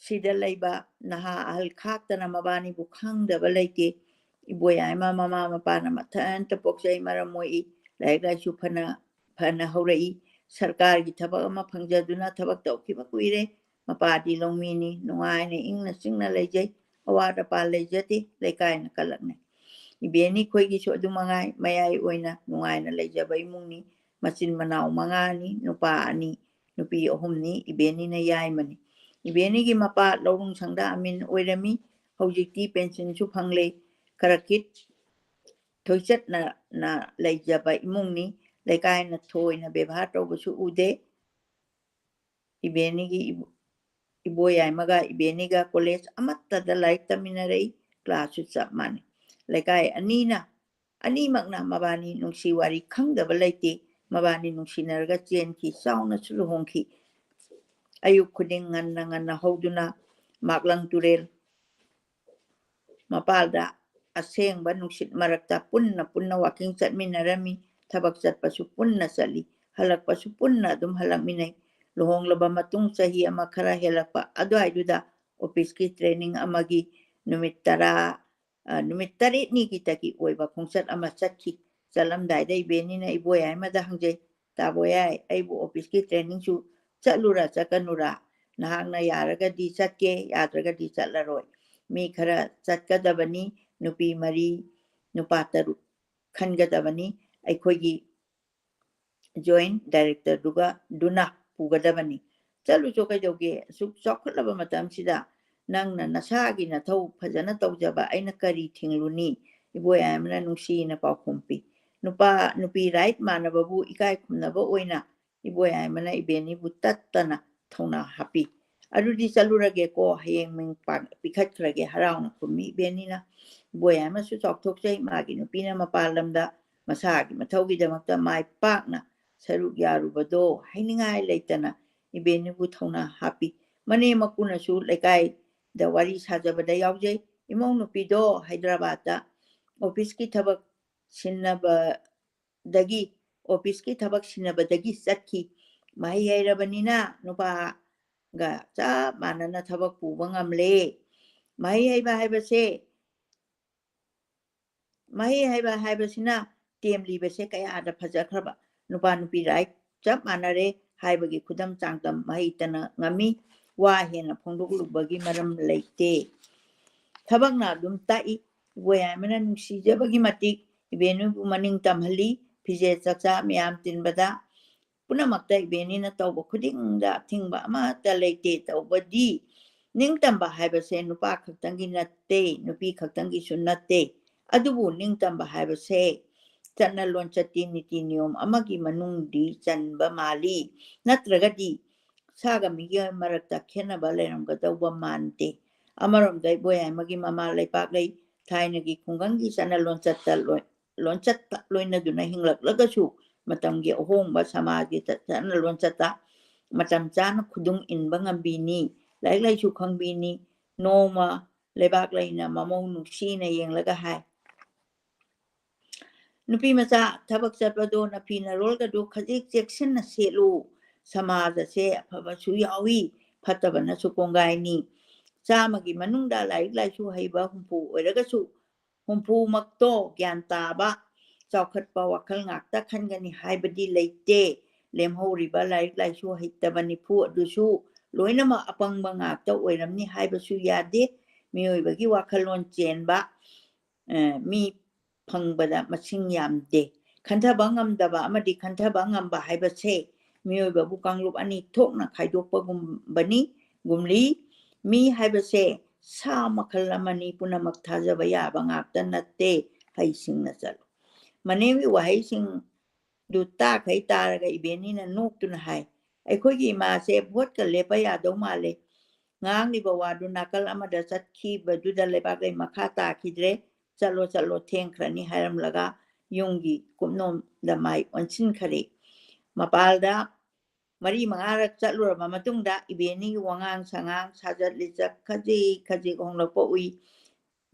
ꯁꯤꯗ ꯂꯩꯕ ꯅꯍꯥ ꯑꯍꯜ ꯈꯥꯛꯇꯅ ꯃꯕꯥꯅꯤꯕꯨ ꯈꯪꯗꯕ ꯂꯩꯇꯦ꯫ ꯏꯕꯣꯌꯥꯏꯃ ꯃꯃꯥ ꯃꯄꯥꯅ ꯃꯊꯟꯇ ꯄꯣꯛꯆꯩ, ꯃꯔꯝ ꯃꯣꯛꯏ, ꯂꯥꯏꯔꯤꯛ ꯂꯥꯏꯁꯨ ꯐꯅ, ꯐꯅ ꯍꯧꯔꯛꯏ꯫ ꯁꯔꯀꯥꯔꯒꯤ ꯊꯕꯛ ꯑꯃ ꯐꯪꯖꯗꯨꯅ ꯊꯕꯛ ꯇꯧꯈꯤꯕ ꯀꯨꯏꯔꯦ꯫ ꯃꯄꯥꯗꯤ ꯂꯧꯃꯤꯅꯤ, ꯅꯨꯡꯉꯥꯏꯅ ꯏꯪꯅ ꯆꯤꯛꯅ ꯂꯩꯖꯩ꯫ ꯑꯋꯥꯠ ꯑꯄꯥ ꯂꯩꯖꯗꯦ, ꯂꯩꯀꯥꯏꯅ ꯀꯜꯂꯛꯅꯩ꯫ ꯏꯕꯦꯟꯅꯤ ꯈꯣꯏꯒꯤꯁꯨ ꯑꯗꯨ ꯃꯉꯥꯏ, ꯃꯌꯥꯏ ꯑꯣꯏꯅ ꯅꯨꯡꯉꯥꯏꯅ ꯂꯩꯖꯕ ꯏꯃꯨꯡꯅꯤ꯫ ꯃꯆꯤꯟ ꯃꯅꯥꯎ ꯃꯉꯥꯅꯤ, ꯅꯨꯄꯥ ꯑꯅꯤ, ꯅꯨꯄꯤ ꯑꯍꯨꯝꯅꯤ꯫ ꯏꯕꯦꯟꯅꯤꯅ ꯌꯥꯏꯃꯅꯤ꯫ ꯏꯕꯦꯟꯅꯤꯒꯤ ꯃꯄꯥ ꯂꯧꯔꯨꯡ ꯁꯪꯗ ꯑꯃꯤꯟ ꯑꯣꯏꯔꯝꯃꯤ꯫ ꯍꯧꯖꯤꯛꯇꯤ ꯄꯦꯟꯁꯤꯟꯁꯨ ꯐꯪꯂꯦ꯫ ꯈꯔ ꯀꯤꯠ ꯊꯣꯏꯆꯠꯅ, ꯅ ꯂꯩꯖꯕ ꯏꯃꯨꯡꯅꯤ꯫ ꯂꯩꯀꯥꯏꯅ ꯊꯣꯏꯅ ꯕꯦꯕꯥꯔ ꯇꯧꯕꯁꯨ ꯎꯗꯦ꯫ ꯏꯕꯦꯟꯅꯤꯒꯤ ꯏꯕꯣ-, ꯏꯕꯣꯌꯥꯏꯃꯒ ꯏꯕꯦꯟꯅꯤꯒ ꯀꯣꯂꯦꯖ ꯑꯃꯠꯇꯗ ꯂꯥꯏꯔꯤꯛ ꯇꯝꯃꯤꯟꯅꯔꯛꯏ꯫ ꯀ꯭ꯂꯥꯁꯁꯨ ꯆꯞ ꯃꯥꯟꯅꯩ꯫ ꯂꯩꯀꯥꯏ ꯑꯅꯤꯅ, ꯑꯅꯤꯃꯛꯅ ꯃꯕꯥꯅꯤ ꯅꯨꯡꯁꯤ ꯋꯥꯔꯤ ꯈꯪꯗꯕ ꯂꯩꯇꯦ꯫ ꯃꯕꯥꯅꯤ ꯅꯨꯡꯁꯤꯅꯔꯒ ꯆꯦꯟꯈꯤ, ꯆꯥꯎꯅꯁꯨ ꯂꯨꯍꯣꯡꯈꯤ꯫ ꯑꯌꯨꯛ ꯈꯨꯗꯤꯡ ꯉꯟꯅ ꯉꯟꯅ ꯍꯧꯗꯨꯅ ꯃꯥꯛꯂꯪ ꯇꯨꯔꯦꯜ ꯃꯄꯥꯜꯗ ꯑꯁꯦꯡꯕ ꯅꯨꯡꯁꯤꯠ ꯃꯔꯛꯇ ꯄꯨꯟꯅ ꯄꯨꯟꯅ walking ꯆꯠꯃꯤꯟꯅꯔꯝꯃꯤ꯫ ꯊꯕꯛ ꯆꯠꯄꯁꯨ ꯄꯨꯟꯅ ꯆꯠꯂꯤ, ꯍꯜꯂꯛꯄꯁꯨ ꯄꯨꯟꯅ ꯑꯗꯨꯝ ꯍꯜꯂꯛꯃꯤꯟꯅꯩ꯫ ꯂꯨꯍꯣꯡꯂꯕ ꯃꯇꯨꯡ ꯆꯍꯤ ꯑꯃ ꯈꯔ ꯍꯦꯜꯂꯛꯄ ꯑꯗꯨꯋꯥꯏꯗꯨꯗ officeꯀꯤ training ꯑꯃꯒꯤ ꯅꯨꯃꯤꯠ ꯇꯔꯥ, ꯑ, ꯅꯨꯃꯤꯠ ꯇꯔꯦꯠꯅꯤꯒꯤ ꯇꯒꯤ ꯑꯣꯏꯕ ꯈꯣꯡꯆꯠ ꯑꯃ ꯆꯠꯈꯤ꯫ ꯆꯠꯂꯝꯗꯥꯏꯗ ꯏꯕꯦꯟꯅꯤꯅ ꯏꯕꯣꯌꯥꯏꯃꯗ ꯍꯪꯖꯩ, "ꯇꯥꯕꯣꯌꯥꯏ, ꯑꯩꯕꯨ officeꯀꯤ trainingꯁꯨ ꯆꯠꯂꯨꯔꯥ ꯆꯠꯀꯅꯨꯔꯥ? ꯅꯍꯥꯛꯅ ꯌꯥꯔꯒꯗꯤ ꯆꯠꯀꯦ, ꯌꯥꯗ꯭ꯔꯒꯗꯤ ꯆꯠꯂꯔꯣꯏ꯫ ꯃꯤ ꯈꯔ ꯆꯠꯀꯗꯕꯅꯤ, ꯅꯨꯄꯤ ꯃꯔꯤ, ꯅꯨꯄꯥ ꯇꯔꯨꯛ ꯈꯟꯒꯗꯕꯅꯤ꯫ ꯑꯩꯈꯣꯏꯒꯤ joint directorꯗꯨꯒ, ꯗꯨꯅ ꯄꯨꯒꯗꯕꯅꯤ꯫ ꯆꯠꯂꯨꯆꯣ ꯀꯩꯗꯧꯒꯦ? ꯑꯁꯨꯛ ꯆꯥꯎꯈꯠꯂꯕ ꯃꯇꯝꯁꯤꯗ ꯅꯪꯅ ꯅꯁꯥꯒꯤ ꯅꯊꯧ ꯐꯖꯅ ꯇꯧꯖꯕ ꯑꯩꯅ ꯀꯔꯤ ꯊꯤꯡꯂꯨꯅꯤ?" ꯏꯕꯣꯌꯥꯏꯃꯅ ꯅꯨꯡꯁꯤꯅ ꯄꯥꯎꯈꯨꯝ ꯄꯤ꯫ ꯅꯨꯄꯥ, ꯅꯨꯄꯤ right ꯃꯥꯟꯅꯕꯕꯨ ꯏꯀꯥꯏ ꯈꯨꯝꯅꯕ ꯑꯣꯏꯅ ꯏꯕꯣꯌꯥꯏꯃꯅ ꯏꯕꯦꯟꯅꯤꯕꯨ ꯇꯠꯇꯅ ꯊꯧꯅꯥ ꯍꯥꯞꯄꯤ꯫ "ꯑꯗꯨꯗꯤ ꯆꯠꯂꯨꯔꯒꯦꯀꯣ, ꯍꯌꯦꯡ ꯃꯤꯡ ꯄꯥꯟ-, ꯄꯤꯈꯠꯈ꯭ꯔꯒꯦ", ꯍꯔꯥꯎꯅ ꯈꯨꯝꯃꯤ ꯏꯕꯦꯟꯅꯤꯅ꯫ ꯏꯕꯣꯌꯥꯏꯃꯁꯨ ꯆꯥꯎꯊꯣꯛꯆꯩ, ꯃꯥꯒꯤ ꯅꯨꯄꯤꯅ ꯃꯄꯥꯟ ꯂꯝꯗ ꯃꯁꯥꯒꯤ ꯃꯊꯧꯒꯤꯗꯃꯛꯇ ꯃꯥꯏ ꯄꯥꯛꯅ ꯁꯔꯨꯛ ꯌꯥꯔꯨꯕꯗꯣ ꯍꯥꯏꯅꯤꯡꯉꯥꯏ ꯂꯩꯇꯅ ꯏꯕꯦꯟꯅꯤꯕꯨ ꯊꯧꯅꯥ ꯍꯥꯞꯄꯤ꯫ ꯃꯅꯦꯝ ꯃꯀꯨꯅꯁꯨ ꯂꯩꯀꯥꯏꯗ ꯋꯥꯔꯤ ꯁꯥꯖꯕꯗ ꯌꯥꯎꯖꯩ꯫ ꯏꯃꯧ ꯅꯨꯄꯤꯗꯣ ꯍꯥꯏꯗ꯭ꯔꯕꯥꯗꯇ officeꯀꯤ ꯊꯕꯛ ꯁꯤꯟꯅꯕꯗꯒꯤ, officeꯀꯤ ꯊꯕꯛ ꯁꯤꯟꯅꯕꯗꯒꯤ ꯆꯠꯈꯤ꯫ ꯃꯍꯩ ꯍꯩꯔꯕꯅꯤꯅ ꯅꯨꯄꯥꯒ ꯆꯞ ꯃꯥꯟꯅꯅ ꯊꯕꯛ ꯄꯨꯕ ꯉꯝꯂꯦ꯫ ꯃꯍꯩ ꯍꯩꯕ ꯍꯥꯏꯕꯁꯦ, ꯃꯍꯩ ꯍꯩꯕ ꯍꯥꯏꯕꯁꯤꯅ ꯇꯦꯝꯂꯤꯕꯁꯦ ꯀꯌꯥꯗ ꯐꯖꯈ꯭ꯔꯕ꯫ ꯅꯨꯄꯥ ꯅꯨꯄꯤ right ꯆꯞ ꯃꯥꯟꯅꯔꯦ ꯍꯥꯏꯕꯒꯤ ꯈꯨꯗꯝ ꯆꯥꯡꯗꯝ ꯃꯍꯩꯇꯅ ꯉꯝꯃꯤ꯫ ꯋꯥ ꯍꯦꯟꯅ ꯐꯣꯡꯗꯣꯛꯂꯨꯕꯒꯤ ꯃꯔꯝ ꯂꯩꯇꯦ꯫ ꯊꯕꯛꯅ ꯑꯗꯨꯝ ꯇꯥꯛꯏ꯫ ꯏꯕꯣꯌꯥꯏꯃꯅ ꯅꯨꯡꯁꯤꯖꯕꯒꯤ ꯃꯇꯤꯛ ꯏꯕꯦꯟꯅꯨꯕꯨ ꯃꯅꯤꯡ ꯇꯝꯍꯜꯂꯤ꯫ ꯐꯤꯖꯦꯠ ꯆꯥꯛꯆꯥ ꯃꯌꯥꯝ ꯇꯤꯟꯕꯗ ꯄꯨꯝꯅꯃꯛꯇ ꯏꯕꯦꯟꯅꯤꯅ ꯇꯧꯕ ꯈꯨꯗꯤꯡꯗ ꯑꯊꯤꯡꯕ ꯑꯃꯠꯇ ꯂꯩꯇꯦ꯫ ꯇꯧꯕꯗꯤ ꯅꯤꯡꯇꯝꯕ ꯍꯥꯏꯕꯁꯦ ꯅꯨꯄꯥ ꯈꯛꯇꯪꯒꯤ ꯅꯠꯇꯦ, ꯅꯨꯄꯤ ꯈꯛꯇꯪꯒꯤꯁꯨ ꯅꯠꯇꯦ꯫ ꯑꯗꯨꯕꯨ ꯅꯤꯡꯇꯝꯕ ꯍꯥꯏꯕꯁꯦ ꯆꯠꯅ ꯂꯣꯟꯆꯠꯇꯤ ꯅꯤꯇꯤ ꯅꯤꯌꯣꯝ ꯑꯃꯒꯤ ꯃꯅꯨꯡꯗꯤ ꯆꯟꯕ ꯃꯥꯜꯂꯤ꯫ ꯅꯠꯇ꯭ꯔꯒꯗꯤ ꯁꯥꯒ ꯃꯤꯒ ꯃꯔꯛꯇ ꯈꯦꯠꯅꯕ ꯂꯩꯔꯝꯒꯗꯧꯕ ꯃꯥꯟꯗꯦ꯫ ꯑꯃꯔꯣꯝꯗ ꯏꯕꯣꯌꯥꯏꯃꯒꯤ ꯃꯃꯥ ꯂꯩꯄꯥꯛꯂꯩ ꯊꯥꯏꯅꯒꯤ ꯈꯨꯡꯒꯪꯒꯤ ꯆꯠꯅ ꯂꯣꯟꯆꯠꯇ ꯂꯣꯏ-, ꯂꯣꯟꯆꯠꯇ ꯂꯣꯏꯅꯗꯨꯅ ꯍꯤꯡꯂꯛꯂꯒꯁꯨ ꯃꯇꯝꯒꯤ ꯑꯍꯣꯡꯕ ꯁꯃꯥꯖꯒꯤ ꯆꯠ-, ꯆꯠꯅ ꯂꯣꯟꯆꯠꯇ ꯃꯇꯝ ꯆꯥꯅ ꯈꯨꯗꯨꯡ ꯏꯟꯕ ꯉꯝꯕꯤꯅꯤ꯫ ꯂꯥꯏꯔꯤꯛ ꯂꯥꯏꯁꯨ ꯈꯪꯕꯤꯅꯤ꯫ ꯅꯣꯡꯃ ꯂꯩꯕꯥꯛ ꯂꯩꯅ ꯃꯃꯧ ꯅꯨꯡꯁꯤꯅ ꯌꯦꯡꯂꯒ ꯍꯥꯏ, "ꯅꯨꯄꯤ ꯃꯆꯥ, ꯊꯕꯛ ꯆꯠꯄꯗꯣ ꯅꯐꯤ ꯅꯔꯣꯜꯒꯗꯨ ꯈꯖꯤꯛ ꯆꯦꯛꯁꯤꯟꯅ ꯁꯦꯠꯂꯨ꯫ ꯁꯃꯥꯖ ꯑꯁꯦ ꯑꯐꯕꯁꯨ ꯌꯥꯎꯏ, ꯐꯠꯇꯕꯅꯁꯨ ꯀꯣꯡꯒꯥꯏꯅꯤ꯫ ꯆꯥꯝꯃꯒꯤ ꯃꯅꯨꯡꯗ ꯂꯥꯏꯔꯤꯛ ꯂꯥꯏꯁꯨ ꯍꯩꯕ ꯍꯨꯝꯐꯨ ꯑꯣꯏꯔꯒꯁꯨ, ꯍꯨꯝꯐꯨꯃꯛꯇꯣ ꯒ꯭ꯌꯥꯟ ꯇꯥꯕ, ꯆꯥꯎꯈꯠꯄ ꯋꯥꯈꯜ ꯉꯥꯛꯇ ꯈꯟꯒꯅꯤ ꯍꯥꯏꯕꯗꯤ ꯂꯩꯇꯦ꯫ ꯂꯦꯝꯍꯧꯔꯤꯕ ꯂꯥꯏꯔꯤꯛ ꯂꯥꯏꯁꯨ ꯍꯩꯇꯕ ꯅꯤꯐꯨ ꯑꯗꯨꯁꯨ ꯂꯣꯏꯅꯃꯛ ꯑꯄꯪꯕ ꯉꯥꯛꯇ ꯑꯣꯏꯔꯝꯅꯤ ꯍꯥꯏꯕꯁꯨ ꯌꯥꯗꯦ꯫ ꯃꯤꯑꯣꯏꯕꯒꯤ ꯋꯥꯈꯜꯂꯣꯟ ꯆꯦꯟꯕ, ꯑ, ꯃꯤ ꯐꯪꯕꯗ ꯃꯁꯤꯡ ꯌꯥꯝꯗꯦ꯫ ꯈꯟꯊꯕ ꯉꯝꯗꯕ ꯑꯃꯗꯤ ꯈꯟꯊꯕ ꯉꯝꯕ ꯍꯥꯏꯕꯁꯦ ꯃꯤꯑꯣꯏꯕꯕꯨ ꯀꯥꯡꯂꯨꯞ ꯑꯅꯤ ꯊꯣꯛꯅ ꯈꯥꯏꯗꯣꯛꯄꯒꯨꯝꯕꯅꯤ꯫ ꯒꯨꯝꯂꯤ, ꯃꯤ ꯍꯥꯏꯕꯁꯦ ꯁꯥ ꯃꯈꯜ ꯑꯃꯅꯤ, ꯄꯨꯝꯅꯃꯛ ꯊꯥꯖꯕ ꯌꯥꯕ ꯉꯥꯛꯇ ꯅꯠꯇꯦ꯫ ꯍꯩꯁꯤꯡꯅ ꯆꯠꯂꯨ"꯫ ꯃꯅꯦꯝꯒꯤ ꯋꯥꯍꯩꯁꯤꯡꯗꯨ ꯇꯥꯈꯩ ꯇꯥꯔꯒ ꯏꯕꯦꯟꯅꯤꯅ ꯅꯣꯛꯇꯨꯅ ꯍꯥꯏ, "ꯑꯩꯈꯣꯏꯒꯤ ꯏꯃꯥꯁꯦ ꯚꯣꯠꯀ ꯂꯦꯞꯄ ꯌꯥꯗꯧ ꯃꯥꯜꯂꯦ"꯫ ꯉꯥꯡꯂꯤꯕ ꯋꯥꯗꯨ ꯅꯥꯀꯜ ꯑꯃꯗ ꯆꯠꯈꯤꯕꯗꯨꯗ ꯂꯩꯕꯥꯛꯂꯩ ꯃꯈꯥ ꯇꯥꯈꯤꯗ꯭ꯔꯦ꯫ "ꯆꯠꯂꯣ, ꯆꯠꯂꯣ, ꯊꯦꯡꯈ꯭ꯔꯅꯤ" ꯍꯥꯏꯔꯝꯂꯒ ꯌꯨꯝꯒꯤ ꯀꯨꯞꯅꯣꯝꯗ ꯃꯥꯏ ꯑꯣꯟꯁꯤꯟꯈꯔꯦ꯫ ꯃꯄꯥꯜꯗ ꯃꯔꯤ ꯃꯉꯥꯔꯛ ꯆꯠꯂꯨꯔꯕ ꯃꯇꯨꯡꯗ ꯏꯕꯦꯟꯅꯤꯒꯤ ꯋꯥꯉꯥꯡ ꯁꯉꯥꯡ, ꯁꯥꯖꯠ ꯂꯤꯆꯠ ꯈꯖꯤꯛ ꯈꯖꯤꯛ ꯍꯣꯡꯂꯛꯄ ꯎꯏ꯫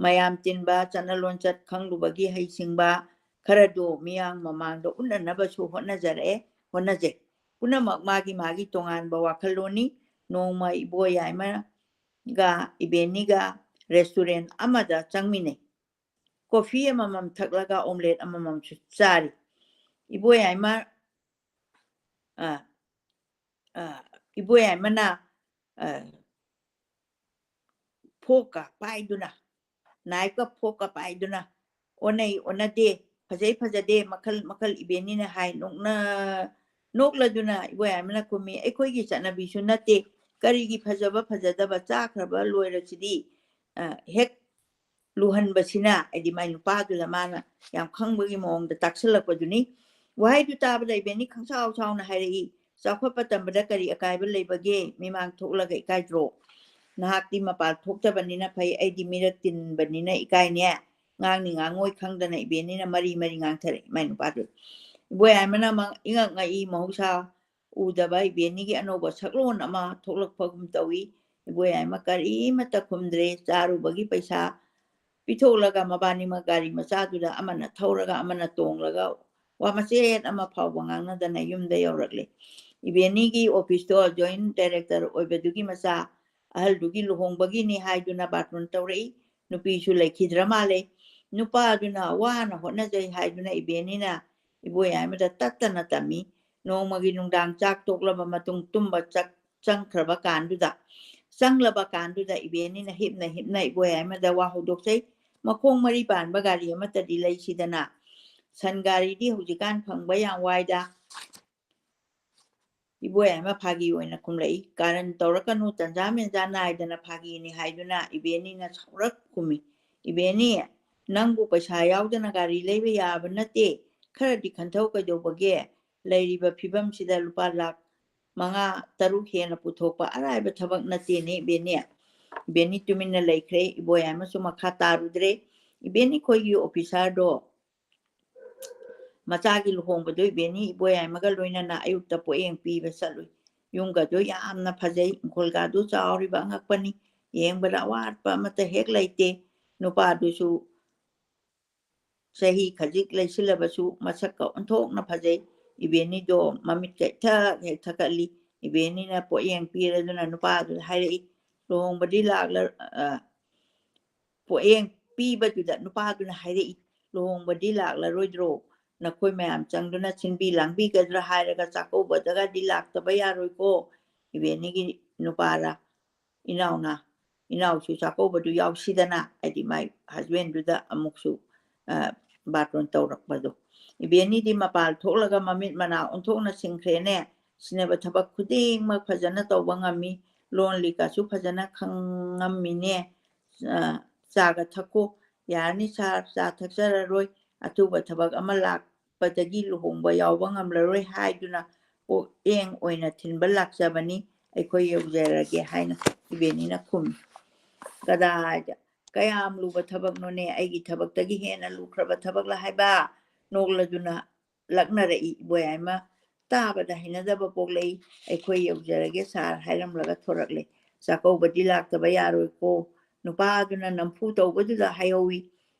ꯃꯌꯥꯝ ꯇꯤꯟꯕ, ꯆꯠꯅ ꯂꯣꯟꯆꯠ ꯈꯪꯂꯨꯕꯒꯤ ꯍꯩꯁꯤꯡꯕ ꯈꯔꯗꯨ ꯃꯤꯌꯥꯝ ꯃꯃꯥꯡꯗ ꯎꯠꯅꯅꯕꯁꯨ ꯍꯣꯠꯅꯖꯔꯛꯑꯦ, ꯍꯣꯠꯅꯖꯩ꯫ ꯄꯨꯝꯅꯃꯛ ꯃꯥꯒꯤ ꯃꯥꯒꯤ ꯇꯣꯉꯥꯟꯕ ꯋꯥꯈꯜꯂꯣꯟꯅꯤ꯫ ꯅꯣꯡꯃ ꯏꯕꯣꯌꯥꯏꯃꯒ ꯏꯕꯦꯟꯅꯤꯒ restaurant ꯑꯃꯗ ꯆꯪꯃꯤꯟꯅꯩ꯫ ꯀꯣꯐꯤ ꯑꯃꯃꯝ ꯊꯛꯂꯒ omelette ꯑꯃꯃꯝꯁꯨ ꯆꯥꯔꯤ꯫ ꯏꯕꯣꯌꯥꯏꯃ, ꯑ, ꯑ, ꯏꯕꯣꯌꯥꯏꯃꯅ, ꯑ, forkꯀ ꯄꯥꯏꯗꯨꯅ, knifeꯀ forkꯀ ꯄꯥꯏꯗꯨꯅ, "ꯑꯣꯟꯅꯩ ꯑꯣꯟꯅꯗꯦ, ꯐꯖꯩ ꯐꯖꯗꯦ, ꯃꯈꯜ ꯃꯈꯜ" ꯏꯕꯦꯟꯅꯤꯅ ꯍꯥꯏ꯫ ꯅꯣꯛꯅ-, ꯅꯣꯛꯂꯗꯨꯅ ꯏꯕꯣꯌꯥꯏꯃꯅ ꯈꯨꯝꯃꯤ, "ꯑꯩꯈꯣꯏꯒꯤ ꯆꯠꯅꯕꯤꯁꯨ ꯅꯠꯇꯦ, ꯀꯔꯤꯒꯤ ꯐꯖꯕ ꯐꯖꯗꯕ, ꯆꯥꯈ꯭ꯔꯕ ꯂꯣꯏꯔꯁꯤꯗꯤ", ꯑ, ꯍꯦꯛ ꯂꯨꯍꯟꯕꯁꯤꯅ, ꯍꯥꯏꯗꯤ ꯃꯥꯏ ꯅꯨꯄꯥꯗꯨꯗ ꯃꯥꯅ ꯌꯥꯝ ꯈꯪꯕꯒꯤ ꯃꯑꯣꯡꯗ ꯇꯥꯛꯁꯤꯜꯂꯛꯄꯗꯨꯅꯤ꯫ ꯋꯥꯍꯩꯗꯨ ꯇꯥꯕꯗ ꯏꯕꯦꯟꯅꯤ ꯈꯪꯁꯥꯎ ꯁꯥꯎꯅ ꯍꯥꯏꯔꯛꯏ, "ꯆꯥꯎꯈꯠꯄ ꯇꯝꯕꯗ ꯀꯔꯤ ꯑꯀꯥꯏꯕ ꯂꯩꯕꯒꯦ? ꯃꯤꯃꯥꯡ ꯊꯣꯛꯂꯒ ꯏꯀꯥꯏꯗ꯭ꯔꯣ? ꯅꯍꯥꯛꯇꯤ ꯃꯄꯥꯜ ꯊꯣꯛꯇꯕꯅꯤꯅ ꯐꯩ, ꯑꯩꯗꯤ ꯃꯤꯔꯛ ꯇꯤꯟꯕꯅꯤꯅ ꯏꯀꯥꯏꯅꯦ꯫ ꯉꯥꯡꯅꯤ ꯉꯥꯡꯉꯣꯏ ꯈꯪꯗꯅ" ꯏꯕꯦꯟꯅꯤꯅ ꯃꯔꯤ ꯃꯔꯤ ꯉꯥꯡꯊꯔꯛꯏ ꯃꯥꯏ ꯅꯨꯄꯥꯗꯨ꯫ ꯏꯕꯣꯌꯥꯏꯃꯅ ꯃ-, ꯏꯉꯛ ꯉꯛꯏ, ꯃꯍꯧꯁꯥ ꯎꯗꯕ ꯏꯕꯦꯟꯅꯤꯒꯤ ꯑꯅꯧꯕ ꯁꯛꯂꯣꯟ ꯑꯃ ꯊꯣꯛꯂꯛꯄꯒꯨꯝ ꯇꯧꯏ꯫ ꯏꯕꯣꯌꯥꯏꯃ ꯀꯔꯤꯃꯠꯇ ꯈꯨꯝꯗ꯭ꯔꯦ꯫ ꯆꯥꯔꯨꯕꯒꯤ ꯄꯩꯁꯥ ꯄꯤꯊꯣꯛꯂꯒ ꯃꯕꯥꯅꯤꯃꯛ ꯒꯥꯔꯤ ꯃꯆꯥꯗꯨꯗ ꯑꯃꯅ ꯊꯧꯔꯒ ꯑꯃꯅ ꯇꯣꯡꯂꯒ ꯋꯥ ꯃꯆꯦꯠ ꯑꯃ ꯐꯥꯎꯕ ꯉꯥꯡꯅꯗꯅ ꯌꯨꯝꯗ ꯌꯧꯔꯛꯂꯦ꯫ ꯏꯕꯦꯅꯤꯒꯤ office ꯇꯣ joint director ꯑꯣꯏꯕꯗꯨꯒꯤ ꯃꯆꯥ ꯑꯍꯜꯗꯨꯒꯤ ꯂꯨꯍꯣꯡꯕꯒꯤꯅꯤ ꯍꯥꯏꯗꯨꯅ ꯕꯥꯔꯇꯣꯟ ꯇꯧꯔꯛꯏ꯫ ꯅꯨꯄꯤꯁꯨ ꯂꯩꯈꯤꯗ꯭ꯔ ꯃꯥꯜꯂꯦ꯫ ꯅꯨꯄꯥꯗꯨꯅ ꯋꯥꯅ ꯍꯣꯠꯅꯖꯩ ꯍꯥꯏꯗꯨꯅ ꯏꯕꯦꯅꯤꯅ ꯏꯕꯣꯌꯥꯏꯃꯗ ꯇꯠꯇꯅ ꯇꯝꯃꯤ꯫ ꯅꯣꯡꯃꯒꯤ ꯅꯨꯡꯗꯥꯡ ꯆꯥꯛ ꯇꯣꯛꯂꯕ ꯃꯇꯨꯡ ꯇꯨꯝꯕ ꯆꯪꯈ꯭ꯔꯕ ꯀꯥꯟꯗꯨꯗ, ꯆꯪꯂꯕ ꯀꯥꯟꯗꯨꯗ ꯏꯕꯦꯅꯤꯅ ꯍꯤꯞꯅ ꯍꯤꯞꯅ ꯏꯕꯣꯌꯥꯏꯃꯗ ꯋꯥ ꯍꯧꯗꯣꯛꯆꯩ꯫ ꯃꯈꯣꯡ ꯃꯔꯤ ꯄꯥꯟꯕ ꯒꯥꯔꯤ ꯑꯃꯠꯇꯗꯤ ꯂꯩꯁꯤꯗꯅ꯫ ꯁꯟ ꯒꯥꯔꯤꯗꯤ ꯍꯧꯖꯤꯛꯀꯥꯟ ꯐꯪꯕ ꯌꯥꯝ ꯋꯥꯏꯗ꯫ ꯏꯕꯣꯌꯥꯏꯃ ꯐꯥꯒꯤ ꯑꯣꯏꯅ ꯈꯨꯝꯂꯛꯏ꯫ ꯀꯥꯔꯟ ꯇꯧꯔꯛꯀꯅꯨ, ꯇꯟꯖꯥ ꯃꯦꯟꯖꯥ ꯅꯥꯏꯗꯅ ꯐꯥꯒꯤꯅꯤ ꯍꯥꯏꯗꯨꯅ ꯏꯕꯦꯅꯤꯅ ꯁꯥꯎꯔꯞ ꯈꯨꯝꯃꯤ꯫ ꯏꯕꯦꯅꯤ, ꯅꯪꯕꯨ ꯄꯩꯁꯥ ꯌꯥꯎꯗꯅ ꯒꯥꯔꯤ ꯂꯩꯕ ꯌꯥꯕ ꯅꯠꯇꯦ꯫ ꯈꯔꯗꯤ ꯈꯟꯊꯧ ꯀꯩꯗꯧꯕꯒꯦ? ꯂꯩꯔꯤꯕ ꯐꯤꯕꯝꯁꯤꯗ ꯂꯨꯄꯥ ꯂꯥꯈ ꯃꯉꯥ ꯇꯔꯨꯛ ꯍꯦꯟꯅ ꯄꯨꯊꯣꯛꯄ ꯑꯔꯥꯏꯕ ꯊꯕꯛ ꯅꯠꯇꯦꯅꯦ ꯏꯕꯦꯅꯤ꯫ ꯏꯕꯦꯅꯤ ꯇꯨꯃꯤꯟꯅ ꯂꯩꯈ꯭ꯔꯦ꯫ ꯏꯕꯣꯌꯥꯏꯃꯁꯨ ꯃꯈꯥ ꯇꯥꯔꯨꯗ꯭ꯔꯦ꯫ ꯏꯕꯦꯅꯤ ꯈꯣꯏꯒꯤ officer ꯗꯣ ꯃꯆꯥꯒꯤ ꯂꯨꯍꯣꯡꯕꯗꯣ ꯏꯕꯦꯅꯤ ꯏꯕꯣꯌꯥꯏꯃꯒ ꯂꯣꯏꯅꯅ ꯑꯌꯨꯛꯇ ꯄꯣꯠꯌꯦꯡ ꯄꯤꯕ ꯆꯠꯂꯨꯏ꯫ ꯌꯨꯝꯒꯗꯣ ꯌꯥꯝꯅ ꯐꯖꯩ, ꯏꯪꯈꯣꯜꯒꯗꯣ ꯆꯥꯎꯔꯤꯕ ꯑꯉꯛꯄꯅꯤ꯫ ꯌꯦꯡꯕꯗ ꯑꯋꯥꯠꯄ ꯑꯃꯠꯇ ꯍꯦꯛ ꯂꯩꯇꯦ꯫ ꯅꯨꯄꯥꯗꯨꯁꯨ ꯆꯍꯤ ꯈꯖꯤꯛ ꯂꯩꯁꯤꯜꯂꯕꯁꯨ ꯃꯁꯛꯀ ꯑꯣꯟꯊꯣꯛꯅ ꯐꯖꯩ꯫ ꯏꯕꯦꯅꯤꯗꯣ ꯃꯃꯤꯠꯀ ꯏꯊꯛ ꯍꯦꯛ ꯊꯛꯀꯠꯂꯤ꯫ ꯏꯕꯦꯅꯤꯅ ꯄꯣꯠꯌꯦꯡ ꯄꯤꯔꯗꯨꯅ ꯅꯨꯄꯥꯗꯨꯗ ꯍꯥꯏꯔꯛꯏ, "ꯂꯨꯍꯣꯡꯕꯗꯤ ꯂꯥꯛꯂ-, ꯑ, ꯄꯣꯠꯌꯦꯡ ꯄꯤꯕꯗꯨꯗ ꯅꯨꯄꯥꯗꯨꯅ ꯍꯥꯏꯔꯛꯏ, "ꯂꯨꯍꯣꯡꯕꯗꯤ ꯂꯥꯛꯂꯔꯣꯏꯗ꯭ꯔꯣ? ꯅꯈꯣꯏ ꯃꯌꯥꯝ ꯆꯪꯗꯨꯅ ꯁꯤꯟꯕꯤ ꯂꯥꯡꯕꯤꯒꯗ꯭ꯔꯥ ꯍꯥꯏꯔꯒ ꯆꯥꯛꯀꯧꯕꯗꯒꯗꯤ ꯂꯥꯛꯇꯕ ꯌꯥꯔꯣꯏꯀꯣ"꯫ ꯏꯕꯦꯅꯤꯒꯤ ꯅꯨꯄꯥꯔ ꯏꯅꯥꯎꯅ, ꯏꯅꯥꯎꯁꯨ ꯆꯥꯛꯀꯧꯕꯗꯨ ꯌꯥꯎꯁꯤꯗꯅ, ꯍꯥꯏꯗꯤ ꯃꯥꯏ husband ꯗꯨꯗ ꯑꯃꯨꯛꯁꯨ, ꯑ, ꯕꯥꯔꯇꯣꯟ ꯇꯧꯔꯛꯄꯗꯣ꯫ ꯏꯕꯦꯅꯤꯗꯤ ꯃꯄꯥꯜ ꯊꯣꯛꯂꯒ ꯃꯃꯤꯠ ꯃꯅꯥ ꯑꯣꯟꯊꯣꯛꯅ ꯁꯤꯡꯈ꯭ꯔꯦꯅꯦ꯫ ꯁꯤꯟꯅꯕ ꯊꯕꯛ ꯈꯨꯗꯤꯡꯃꯛ ꯐꯖꯅ ꯇꯧꯕ ꯉꯝꯃꯤ꯫ ꯂꯣꯟ ꯂꯤꯛꯀꯁꯨ ꯐꯖꯅ ꯈꯪꯉꯝꯃꯤꯅꯦ꯫ ꯑ, "ꯆꯥꯒ ꯊꯛꯀꯣ"꯫ "ꯌꯥꯔꯅꯤ ꯁꯥꯔ, ꯆꯥ ꯊꯛꯆꯔꯔꯣꯏ꯫ ꯑꯊꯨꯕ ꯊꯕꯛ ꯑꯃ ꯂꯥꯛꯄꯗꯒꯤ ꯂꯨꯍꯣꯡꯕ ꯌꯥꯎꯕ ꯉꯝꯂꯔꯣꯏ" ꯍꯥꯏꯗꯨꯅ ꯄꯣꯠꯌꯦꯡ ꯑꯣꯏꯅ ꯊꯤꯟꯕ ꯂꯥꯛꯆꯕꯅꯤ꯫ "ꯑꯩꯈꯣꯏ ꯌꯧꯖꯔꯒꯦ" ꯍꯥꯏꯅ ꯏꯕꯦꯅꯤꯅ ꯈꯨꯝꯃꯤ꯫ "ꯀꯗꯥꯏꯗ? ꯀꯌꯥꯝ ꯂꯨꯕ ꯊꯕꯛꯅꯣꯅꯦ? ꯑꯩꯒꯤ ꯊꯕꯛꯇꯒꯤ ꯍꯦꯟꯅ ꯂꯨꯈ꯭ꯔꯕ ꯊꯕꯛꯂ ꯍꯥꯏꯕ?" ꯅꯣꯛꯂꯗꯨꯅ ꯂꯛꯅꯔꯛꯏ꯫ ꯏꯕꯣꯌꯥꯏꯃ ꯇꯥꯕꯗ ꯍꯩꯅꯗꯕ ꯄꯣꯛꯂꯛꯏ꯫ "ꯑꯩꯈꯣꯏ ꯌꯧꯖꯔꯒꯦ ꯁꯥꯔ" ꯍꯥꯏꯔꯝꯂꯒ ꯊꯣꯔꯛꯂꯦ꯫ ꯆꯥꯛꯀꯧꯕꯗꯤ ꯂꯥꯛꯇꯕ ꯌꯥꯔꯣꯏꯀꯣ꯫ ꯅꯨꯄꯥꯗꯨꯅ ꯅꯝꯐꯨ ꯇꯧꯕꯗꯨꯗ ꯍꯥꯏꯍꯧꯏ,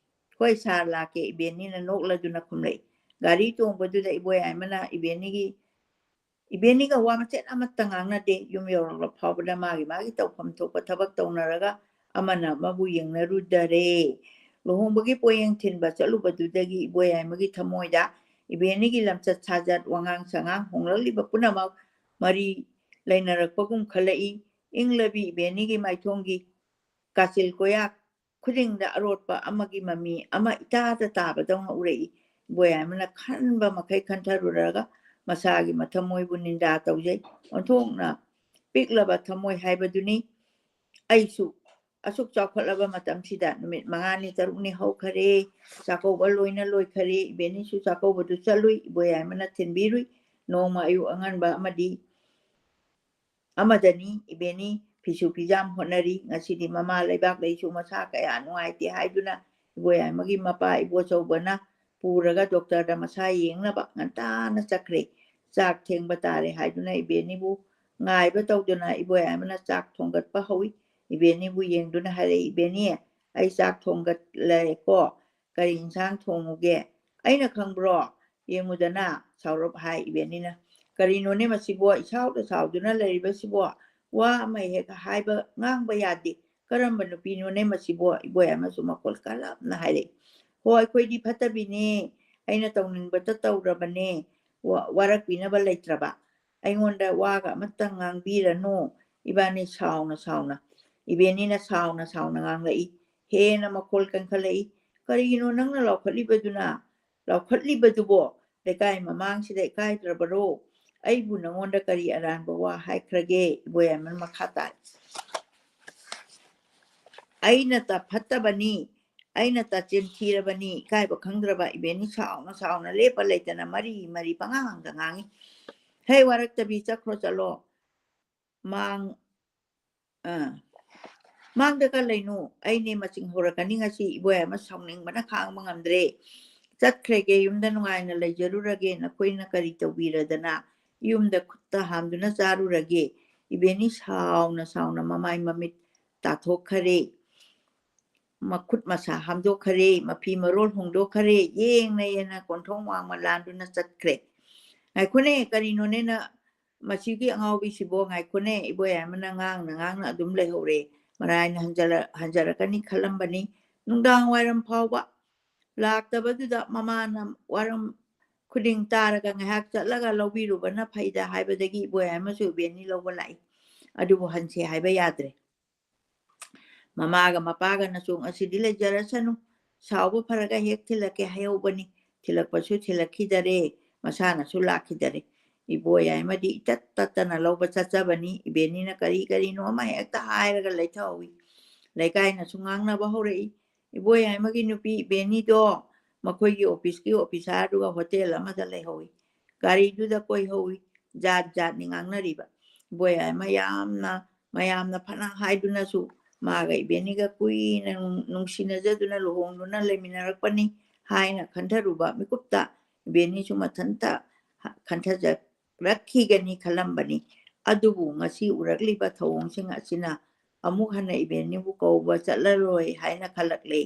"ꯍꯣꯏ ꯁꯥꯔ, ꯂꯥꯛꯀꯦ", ꯏꯕꯦꯟꯅꯤꯅ ꯅꯣꯛꯂꯗꯨꯅ ꯈꯨꯝꯂꯛꯏ꯫ ꯒꯥꯔꯤ ꯇꯣꯡꯕꯗꯨꯗ ꯏꯕꯣꯌꯥꯏ ꯑꯃꯅ ꯏꯕꯦꯟꯅꯤꯒꯤ ꯏꯕꯦꯟꯅꯤꯒ ꯋꯥ ꯃꯆꯦꯠ ꯑꯃꯠꯇ ꯉꯥꯡꯅꯗꯦ꯫ ꯌꯨꯝ ꯌꯧꯔꯛꯂ ꯐꯥꯎꯕꯗ ꯃꯥꯒꯤ ꯃꯥꯒꯤ ꯇꯧꯐꯝ ꯊꯣꯛꯄ ꯊꯕꯛ ꯇꯧꯅꯔꯒ ꯑꯃꯅ ꯑꯃꯕꯨ ꯌꯦꯡꯅꯔꯨꯗꯔꯦ꯫ ꯂꯨꯍꯣꯡꯕꯒꯤ ꯄꯣꯌꯦꯡ ꯊꯤꯟꯕ ꯆꯠꯂꯨꯕꯗꯨꯗꯒꯤ ꯏꯕꯣꯌꯥꯏꯃꯒꯤ ꯊꯃꯣꯏꯗ ꯏꯕꯦꯟꯅꯤꯒꯤ ꯂꯝꯆꯠ ꯁꯥꯖꯠ, ꯋꯥꯉꯥꯡ ꯁꯉꯥꯡ, ꯍꯣꯡꯂꯛꯂꯤꯕ ꯄꯨꯝꯅꯃꯛ ꯃꯔꯤ ꯂꯩꯅꯔꯛꯄꯒꯨꯝ ꯈꯜꯂꯛꯏ꯫ ꯏꯪꯂꯕꯤ ꯏꯕꯦꯟꯅꯤꯒꯤ ꯃꯥꯏꯊꯣꯡꯒꯤ ꯀꯥꯆꯤꯜ ꯀꯣꯌꯥ ꯈꯨꯗꯤꯡꯗ ꯑꯔꯣꯠꯄ ꯑꯃꯒꯤ ꯃꯃꯤ ꯑꯃ ꯏꯇꯥꯗ ꯇꯥꯕꯗꯧꯅ ꯎꯔꯛꯏ꯫ ꯏꯕꯣꯌꯥꯏꯃꯅ ꯈꯟꯕ ꯃꯈꯩ ꯈꯟꯊꯔꯨꯔꯒ ꯃꯁꯥꯒꯤ ꯃꯊꯃꯣꯏꯕꯨ ꯅꯤꯟꯗꯥ ꯇꯧꯖꯩ꯫ ꯑꯣꯟꯊꯣꯛꯅ ꯄꯤꯛꯂꯕ ꯊꯃꯣꯏ ꯍꯥꯏꯕꯗꯨꯅꯤ꯫ ꯑꯩꯁꯨ ꯑꯁꯨꯛ ꯆꯥꯎꯈꯠꯂꯕ ꯃꯇꯝꯁꯤꯗ ꯅꯨꯃꯤꯠ ꯃꯉꯥꯅꯤ ꯇꯔꯨꯛꯅꯤ ꯍꯧꯈꯔꯦ, ꯆꯥꯛꯀꯧꯕ ꯂꯣꯏꯅ ꯂꯣꯏꯈꯔꯦ꯫ ꯏꯕꯦꯟꯅꯤꯁꯨ ꯆꯥꯛꯀꯧꯕꯗꯨ ꯆꯠꯂꯨꯏ, ꯏꯕꯣꯌꯥꯏꯃꯅ ꯊꯤꯟꯕꯤꯔꯨꯏ꯫ ꯅꯣꯡꯃ ꯑꯌꯨꯛ ꯑꯉꯟꯕ ꯑꯃꯗꯤ ꯑꯃꯗꯅꯤ ꯏꯕꯦꯟꯅꯤ ꯐꯤꯁꯨ ꯐꯤꯖꯥꯝ ꯍꯣꯠꯅꯔꯤ꯫ ꯉꯁꯤꯗꯤ ꯃꯃꯥ ꯂꯩꯕꯥꯛ ꯂꯩꯁꯨ ꯃꯁꯥ ꯀꯌꯥ ꯅꯨꯡꯉꯥꯏꯇꯦ ꯍꯥꯏꯗꯨꯅ ꯏꯕꯣꯌꯥꯏꯃꯒꯤ ꯃꯄꯥ ꯏꯕꯣꯆꯧꯕꯅ ꯄꯨꯔꯒ ꯗꯣꯛꯇꯔꯗ ꯃꯁꯥ ꯌꯦꯡꯅꯕ ꯉꯟꯇꯥꯅ ꯆꯠꯈ꯭ꯔꯦ꯫ ꯆꯥꯛ ꯊꯦꯡꯕ ꯇꯥꯔꯦ ꯍꯥꯏꯗꯨꯅ ꯏꯕꯦꯟꯅꯤꯕꯨ ꯉꯥꯏꯕ ꯇꯧꯗꯨꯅ ꯏꯕꯣꯌꯥꯏꯃꯅ ꯆꯥꯛ ꯊꯣꯡꯒꯠꯄ ꯍꯧꯏ꯫ ꯏꯕꯦꯟꯅꯤꯕꯨ ꯌꯦꯡꯗꯨꯅ ꯍꯥꯏꯔꯛꯏ, "ꯏꯕꯦꯟꯅꯤ, ꯑꯩ ꯆꯥꯛ ꯊꯣꯡꯒꯠꯂꯦꯀꯣ, ꯀꯔꯤ ꯏꯟꯁꯥꯡ ꯊꯣꯡꯉꯨꯒꯦ?" "ꯑꯩꯅ ꯈꯪꯕ꯭ꯔꯣ? ꯌꯦꯡꯉꯨꯗꯅ", ꯁꯥꯎꯔꯞ ꯍꯥꯏ ꯏꯕꯦꯟꯅꯤꯅ꯫ "ꯀꯔꯤꯅꯣꯅꯦ ꯃꯁꯤꯕꯣ? ꯏꯁꯥꯎꯗ ꯁꯥꯎꯗꯨꯅ ꯂꯩꯔꯤꯕꯁꯤꯕꯣ? ꯋꯥ ꯑꯃ ꯍꯦꯛ ꯍꯥꯏꯕ, ꯉꯥꯡꯕ ꯌꯥꯗꯦ꯫ ꯀꯔꯝꯕ ꯅꯨꯄꯤꯅꯣꯅꯦ ꯃꯁꯤꯕꯣ?" ꯏꯕꯣꯌꯥꯏꯃꯁꯨ ꯃꯈꯣꯜ ꯀꯜꯂꯞꯅ ꯍꯥꯏꯔꯛꯏ꯫ "ꯍꯣ, ꯑꯩꯈꯣꯏꯗꯤ ꯐꯠꯇꯕꯤꯅꯦ꯫ ꯑꯩꯅ ꯇꯧꯅꯤꯡꯕꯇ ꯇꯧꯔꯕꯅꯦ꯫ ꯋꯥ-, ꯋꯥꯔꯛꯄꯤꯅꯕ ꯂꯩꯇ꯭ꯔꯕ꯫ ꯑꯩꯉꯣꯟꯗ ꯋꯥꯒ ꯑꯃꯠꯇ ꯉꯥꯡꯕꯤꯔꯅꯨ꯫" ꯏꯕꯥꯅꯤ ꯁꯥꯎꯅ ꯁꯥꯎꯅ, ꯏꯕꯦꯟꯅꯤꯅ ꯁꯥꯎꯅ ꯁꯥꯎꯅ ꯉꯥꯡꯂꯛꯏ꯫ ꯍꯦꯟꯅ ꯃꯈꯣꯜ ꯀꯟꯈꯠꯂꯛꯏ꯫ "ꯀꯔꯤꯒꯤꯅꯣ ꯅꯪꯅ ꯂꯥꯎꯈꯠꯂꯤꯕꯗꯨꯅ? ꯂꯥꯎꯈꯠꯂꯤꯕꯗꯨꯕꯣ? ꯂꯩꯀꯥꯏ ꯃꯃꯥꯡꯁꯤꯗ ꯏꯀꯥꯏꯗ꯭ꯔꯕꯔꯣ? ꯑꯩꯕꯨ ꯅꯉꯣꯟꯗ ꯀꯔꯤ ꯑꯔꯥꯟꯕ ꯋꯥ ꯍꯥꯏꯈ꯭ꯔꯒꯦ?" ꯏꯕꯣꯌꯥꯏꯃꯅ ꯃꯈꯥ ꯇꯥꯔꯤ꯫ "ꯑꯩꯅ ꯇ-, ꯐꯠꯇꯕꯅꯤ, ꯑꯩꯅ ꯇꯆꯤꯟ ꯊꯤꯔꯕꯅꯤ꯫" ꯏꯀꯥꯏꯕ ꯈꯪꯗ꯭ꯔꯕ ꯏꯕꯦꯟꯅꯤ ꯁꯥꯎꯅ ꯁꯥꯎꯅ ꯂꯦꯞꯄ ꯂꯩꯇꯅ ꯃꯔꯤ ꯃꯔꯤ ꯄꯉꯥꯡꯗ ꯉꯥꯡꯉꯤ꯫ "ꯍꯦ ꯋꯥꯔꯛꯇꯕꯤ, ꯆꯠꯈ꯭ꯔꯣ ꯆꯠꯂꯣ꯫ ꯃꯥꯡ-, ꯑ, ꯃꯥꯡꯗꯒ ꯂꯩꯅꯨ꯫ ꯑꯩꯅꯦ ꯃꯆꯤꯡ ꯍꯧꯔꯛꯀꯅꯤ ꯉꯁꯤ꯫" ꯏꯕꯣꯌꯥꯏꯃ ꯁꯥꯎꯅꯤꯡꯕꯅ ꯈꯥꯡꯕ ꯉꯝꯗ꯭ꯔꯦ꯫ "ꯆꯠꯈ꯭ꯔꯒꯦ, ꯌꯨꯝꯗ ꯅꯨꯡꯉꯥꯏꯅ ꯂꯩꯖꯔꯨꯔꯒꯦ꯫ ꯅꯈꯣꯏꯅ ꯀꯔꯤ ꯇꯧꯕꯤꯔꯗꯅ? ꯌꯨꯝꯗ ꯈꯨꯠꯇ ꯍꯥꯝꯗꯨꯅ ꯆꯥꯔꯨꯔꯒꯦ꯫ ꯏꯕꯦꯟꯅꯤ ꯁꯥꯎꯅ ꯁꯥꯎꯅ ꯃꯃꯥꯏ ꯃꯃꯤꯠ ꯇꯥꯊꯣꯛꯈꯔꯦ꯫ ꯃꯈꯨꯠ ꯃꯁꯥ ꯍꯥꯝꯗꯣꯛꯈꯔꯦ, ꯃꯐꯤ ꯃꯔꯣꯜ ꯍꯣꯡꯗꯣꯛꯈꯔꯦ, ꯌꯦꯡꯅ ꯌꯦꯡꯅ ꯀꯣꯟꯊꯣꯡ ꯋꯥꯡꯃ ꯂꯥꯟꯗꯨꯅ ꯆꯠꯈ꯭ꯔꯦ꯫ "ꯉꯥꯏꯈꯣꯅꯦ, ꯀꯔꯤꯅꯣꯅꯦ ꯅ-, ꯃꯁꯤꯒꯤ ꯑꯉꯥꯎꯕꯤꯁꯤꯕꯣ? ꯉꯥꯏꯈꯣꯅꯦ," ꯏꯕꯣꯌꯥꯏꯃꯅ ꯉꯥꯡꯅ ꯉꯥꯡꯅ ꯑꯗꯨꯝ ꯂꯩꯍꯧꯔꯦ꯫ ꯃꯔꯥꯏꯅ ꯍꯟꯖꯔ-, ꯍꯟꯖꯔꯛꯀꯅꯤ ꯈꯜꯂꯝꯕꯅꯤ꯫ ꯅꯨꯡꯗꯥꯡ ꯋꯥꯏꯔꯝ ꯐꯥꯎꯕ ꯂꯥꯛꯇꯕꯗꯨꯗ ꯃꯃꯥꯅ ꯋꯥꯔꯝ ꯈꯨꯗꯤꯡ ꯇꯥꯔꯒ ꯉꯥꯏꯍꯥꯛ ꯆꯠꯂꯒ ꯂꯧꯕꯤꯔꯨꯕꯅ ꯐꯩꯗ ꯍꯥꯏꯕꯗꯒꯤ ꯏꯕꯣꯌꯥꯏꯃꯁꯨ ꯏꯕꯦꯟꯅꯤ ꯂꯧꯕ ꯂꯥꯛꯏ꯫ ꯑꯗꯨꯕꯨ ꯍꯟꯁꯦ ꯍꯥꯏꯕ ꯌꯥꯗ꯭ꯔꯦ꯫ ꯃꯃꯥꯒ ꯃꯄꯥꯒꯅꯁꯨ "ꯉꯁꯤꯗꯤ ꯂꯩꯖꯔꯁꯅꯨ, ꯁꯥꯎꯕ ꯐꯔꯒ ꯍꯦꯛ ꯊꯤꯜꯂꯛꯀꯦ" ꯍꯥꯏꯍꯧꯕꯅꯤ꯫ ꯊꯤꯜꯂꯛꯄꯁꯨ ꯊꯤꯜꯂꯛꯈꯤꯗꯔꯦ, ꯃꯁꯥꯅꯁꯨ ꯂꯥꯛꯈꯤꯗꯔꯦ꯫ ꯏꯕꯣꯌꯥꯏꯃꯗꯤ ꯏꯇꯠ ꯇꯠꯇꯅ ꯂꯧꯕ ꯆꯠꯆꯕꯅꯤ꯫ ꯏꯕꯦꯟꯅꯤꯅ ꯀꯔꯤ ꯀꯔꯤꯅꯣ ꯑꯃ ꯍꯦꯛꯇ ꯍꯥꯏꯔꯒ ꯂꯩꯊꯍꯧꯏ꯫ ꯂꯩꯀꯥꯏꯅꯁꯨ ꯉꯥꯡꯅꯕ ꯍꯧꯔꯛꯏ꯫ ꯏꯕꯣꯌꯥꯏꯃꯒꯤ ꯅꯨꯄꯤ ꯏꯕꯦꯟꯅꯤꯗꯣ ꯃꯈꯣꯏꯒꯤ ꯑꯣꯐꯤꯁꯀꯤ ꯑꯣꯐꯤꯁꯥꯔꯗꯨꯒ ꯍꯣꯇꯦꯜ ꯑꯃꯗ ꯂꯩꯍꯧꯏ꯫ ꯒꯥꯔꯤꯗꯨꯗ ꯀꯣꯏꯍꯧꯏ꯫ ꯖꯥꯠ ꯖꯥꯠꯅꯤ ꯉꯥꯡꯅꯔꯤꯕ꯫ ꯏꯕꯣꯌꯥꯏꯃ ꯌꯥꯝꯅ, ꯃꯌꯥꯝꯅ ꯐꯅ ꯍꯥꯏꯗꯨꯅꯁꯨ ꯃꯥꯒ ꯏꯕꯦꯟꯅꯤꯒ ꯀꯨꯏꯅ ꯅꯨꯡ-, ꯅꯨꯡꯁꯤꯅꯖꯗꯨꯅ ꯂꯨꯍꯣꯡꯗꯨꯅ ꯂꯩꯃꯤꯟꯅꯔꯛꯄꯅꯤ ꯍꯥꯏꯅ ꯈꯟꯊꯔꯨꯕ ꯃꯤꯀꯨꯞꯇ ꯏꯕꯦꯟꯅꯤꯁꯨ ꯃꯊꯟꯇ ꯈꯟꯊꯖꯔꯛꯈꯤꯒꯅꯤ ꯈꯜꯂꯝꯕꯅꯤ꯫ ꯑꯗꯨꯕꯨ ꯉꯁꯤ ꯎꯔꯛꯂꯤꯕ ꯊꯧꯑꯣꯡꯁꯤꯡ ꯑꯁꯤꯅ ꯑꯃꯨꯛ ꯍꯟꯅ ꯏꯕꯦꯟꯅꯤꯕꯨ ꯀꯧꯕ ꯆꯠꯂꯔꯣꯏ ꯍꯥꯏꯅ ꯈꯜꯂꯛꯂꯦ꯫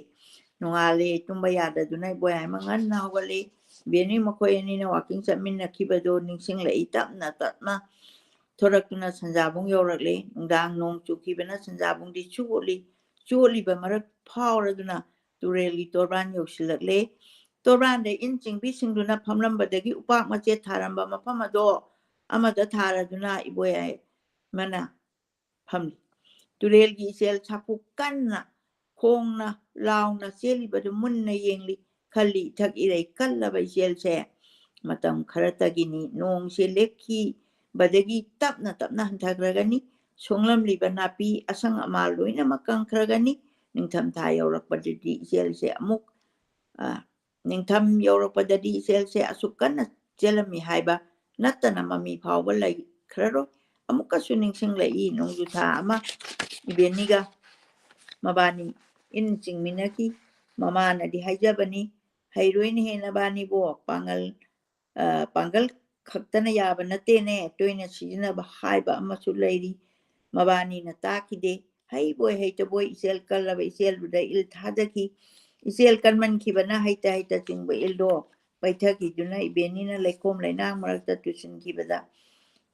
ꯅꯣꯡꯉꯥꯜꯂꯦ, ꯇꯨꯝꯕ ꯌꯥꯗꯗꯨꯅ ꯏꯕꯣꯌꯥꯏꯃ ꯉꯟꯅ ꯍꯧꯒꯠꯂꯦ꯫ ꯏꯕꯦꯟꯅꯤ ꯃꯈꯣꯏ ꯑꯅꯤꯅ ꯋꯥꯀꯤꯡ ꯆꯠꯃꯤꯟꯅꯈꯤꯕꯗꯣ ꯅꯤꯡꯁꯤꯡꯂꯛꯏ꯫ ꯇꯞꯅ ꯇꯞꯅ ꯊꯣꯔꯛꯇꯨꯅ ꯁꯟꯖꯥꯕꯨꯡ ꯌꯧꯔꯛꯂꯦ꯫ ꯅꯨꯡꯗꯥꯡ ꯅꯣꯡ ꯆꯨꯈꯤꯕꯅ ꯁꯟꯖꯥꯕꯨꯡꯗꯤ ꯆꯣꯠꯂꯤ꯫ ꯆꯣꯠꯂꯤꯕ ꯃꯔꯛ ꯐꯥꯎꯔꯗꯨꯅ ꯇꯨꯔꯦꯜꯒꯤ ꯇꯣꯔꯕꯥꯟ ꯌꯧꯁꯤꯜꯂꯛꯂꯦ꯫ ꯇꯣꯔꯕꯥꯟꯗ ꯏꯟ ꯆꯤꯡꯕꯤꯁꯤꯡꯗꯨꯅ ꯐꯝꯂꯝꯕꯗꯒꯤ ꯎꯄꯥꯛ ꯃꯆꯦꯠ ꯊꯥꯔꯝꯕ ꯃꯐꯝ ꯑꯗꯣ ꯑꯃꯗ ꯊꯥꯔꯗꯨꯅ ꯏꯕꯣꯌꯥꯏꯃꯅ ꯐꯝꯂꯤ꯫ ꯇꯨꯔꯦꯜꯒꯤ ꯏꯆꯦꯜ ꯁꯥꯐꯨ ꯀꯟꯅ ꯈꯣꯡꯅ ꯂꯥꯎꯅ ꯆꯦꯜꯂꯤꯕꯗꯨ ꯃꯨꯟꯅ ꯌꯦꯡꯂꯤ꯫ ꯈꯜꯂꯤ, ꯏꯊꯛ ꯏꯔꯩ ꯀꯜꯂꯕ ꯏꯆꯦꯜꯁꯦ ꯃꯇꯝ ꯈꯔꯇꯒꯤꯅꯤ꯫ ꯅꯣꯡꯁꯦ ꯂꯦꯞꯈꯤꯕꯗꯒꯤ ꯇꯞꯅ ꯇꯞꯅ ꯍꯟꯊꯈ꯭ꯔꯒꯅꯤ꯫ ꯁꯣꯡꯂꯝꯂꯤꯕ ꯅꯥꯄꯤ ꯑꯁꯪ ꯑꯃꯥꯜ ꯂꯣꯏꯅꯃꯛ ꯀꯪꯈ꯭ꯔꯒꯅꯤ꯫ ꯅꯤꯡꯊꯝꯊꯥ ꯌꯧꯔꯛꯄꯗꯗꯤ ꯏꯆꯦꯜꯁꯦ ꯑꯃꯨꯛ, ꯑ, ꯅꯤꯡꯊꯝ ꯌꯧꯔꯛꯄꯗꯗꯤ ꯏꯆꯦꯜꯁꯦ ꯑꯁꯨꯛ ꯀꯟꯅ ꯆꯦꯜꯂꯝꯃꯤ ꯍꯥꯏꯕ ꯅꯠꯇꯅ ꯃꯃꯤ ꯐꯥꯎꯕ ꯂꯩꯈ꯭ꯔꯔꯣꯏ꯫ ꯑꯃꯨꯛꯀꯁꯨ ꯅꯤꯡꯁꯤꯡꯂꯛꯏ ꯅꯣꯡꯖꯨ ꯊꯥ ꯑꯃ ꯏꯕꯦꯟꯅꯤꯒ ꯃꯕꯥꯅꯤ ꯏꯟ ꯆꯤꯡꯃꯤꯟꯅꯈꯤ꯫ ꯃꯃꯥꯅꯗꯤ ꯍꯥꯏꯖꯕꯅꯤ, "ꯍꯩꯔꯣꯏꯅꯦꯍꯦ ꯅꯕꯥꯅꯤꯕꯣ, ꯄꯥꯡꯒꯜ, ꯑ, ꯄꯥꯡꯒꯜ ꯈꯛꯇꯅ ꯌꯥꯕ ꯅꯠꯇꯦꯅꯦ, ꯇꯣꯏꯅ ꯁꯤꯖꯤꯟꯅꯕ ꯍꯥꯏꯕ ꯑꯃꯁꯨ ꯂꯩꯔꯤ꯫ ꯃꯕꯥꯅꯤꯅ ꯇꯥꯈꯤꯗꯦ꯫ ꯍꯩꯕꯣꯏ ꯍꯩꯇꯕꯣꯏ ꯏꯆꯦꯜ ꯀꯜꯂꯕ ꯏꯆꯦꯜꯗꯨꯗ ꯏꯜ ꯊꯥꯗꯈꯤ꯫ ꯏꯆꯦꯜ ꯀꯟꯃꯟꯈꯤꯕꯅ ꯍꯩꯇ ꯍꯩꯇ ꯆꯤꯡꯕ ꯏꯜꯗꯣ ꯄꯩꯊꯈꯤꯗꯨꯅ ꯏꯕꯦꯟꯅꯤꯅ ꯂꯩꯈꯣꯝ ꯂꯩꯅꯥꯡ ꯃꯔꯛꯇ ꯇꯨꯁꯤꯟꯈꯤꯕꯗ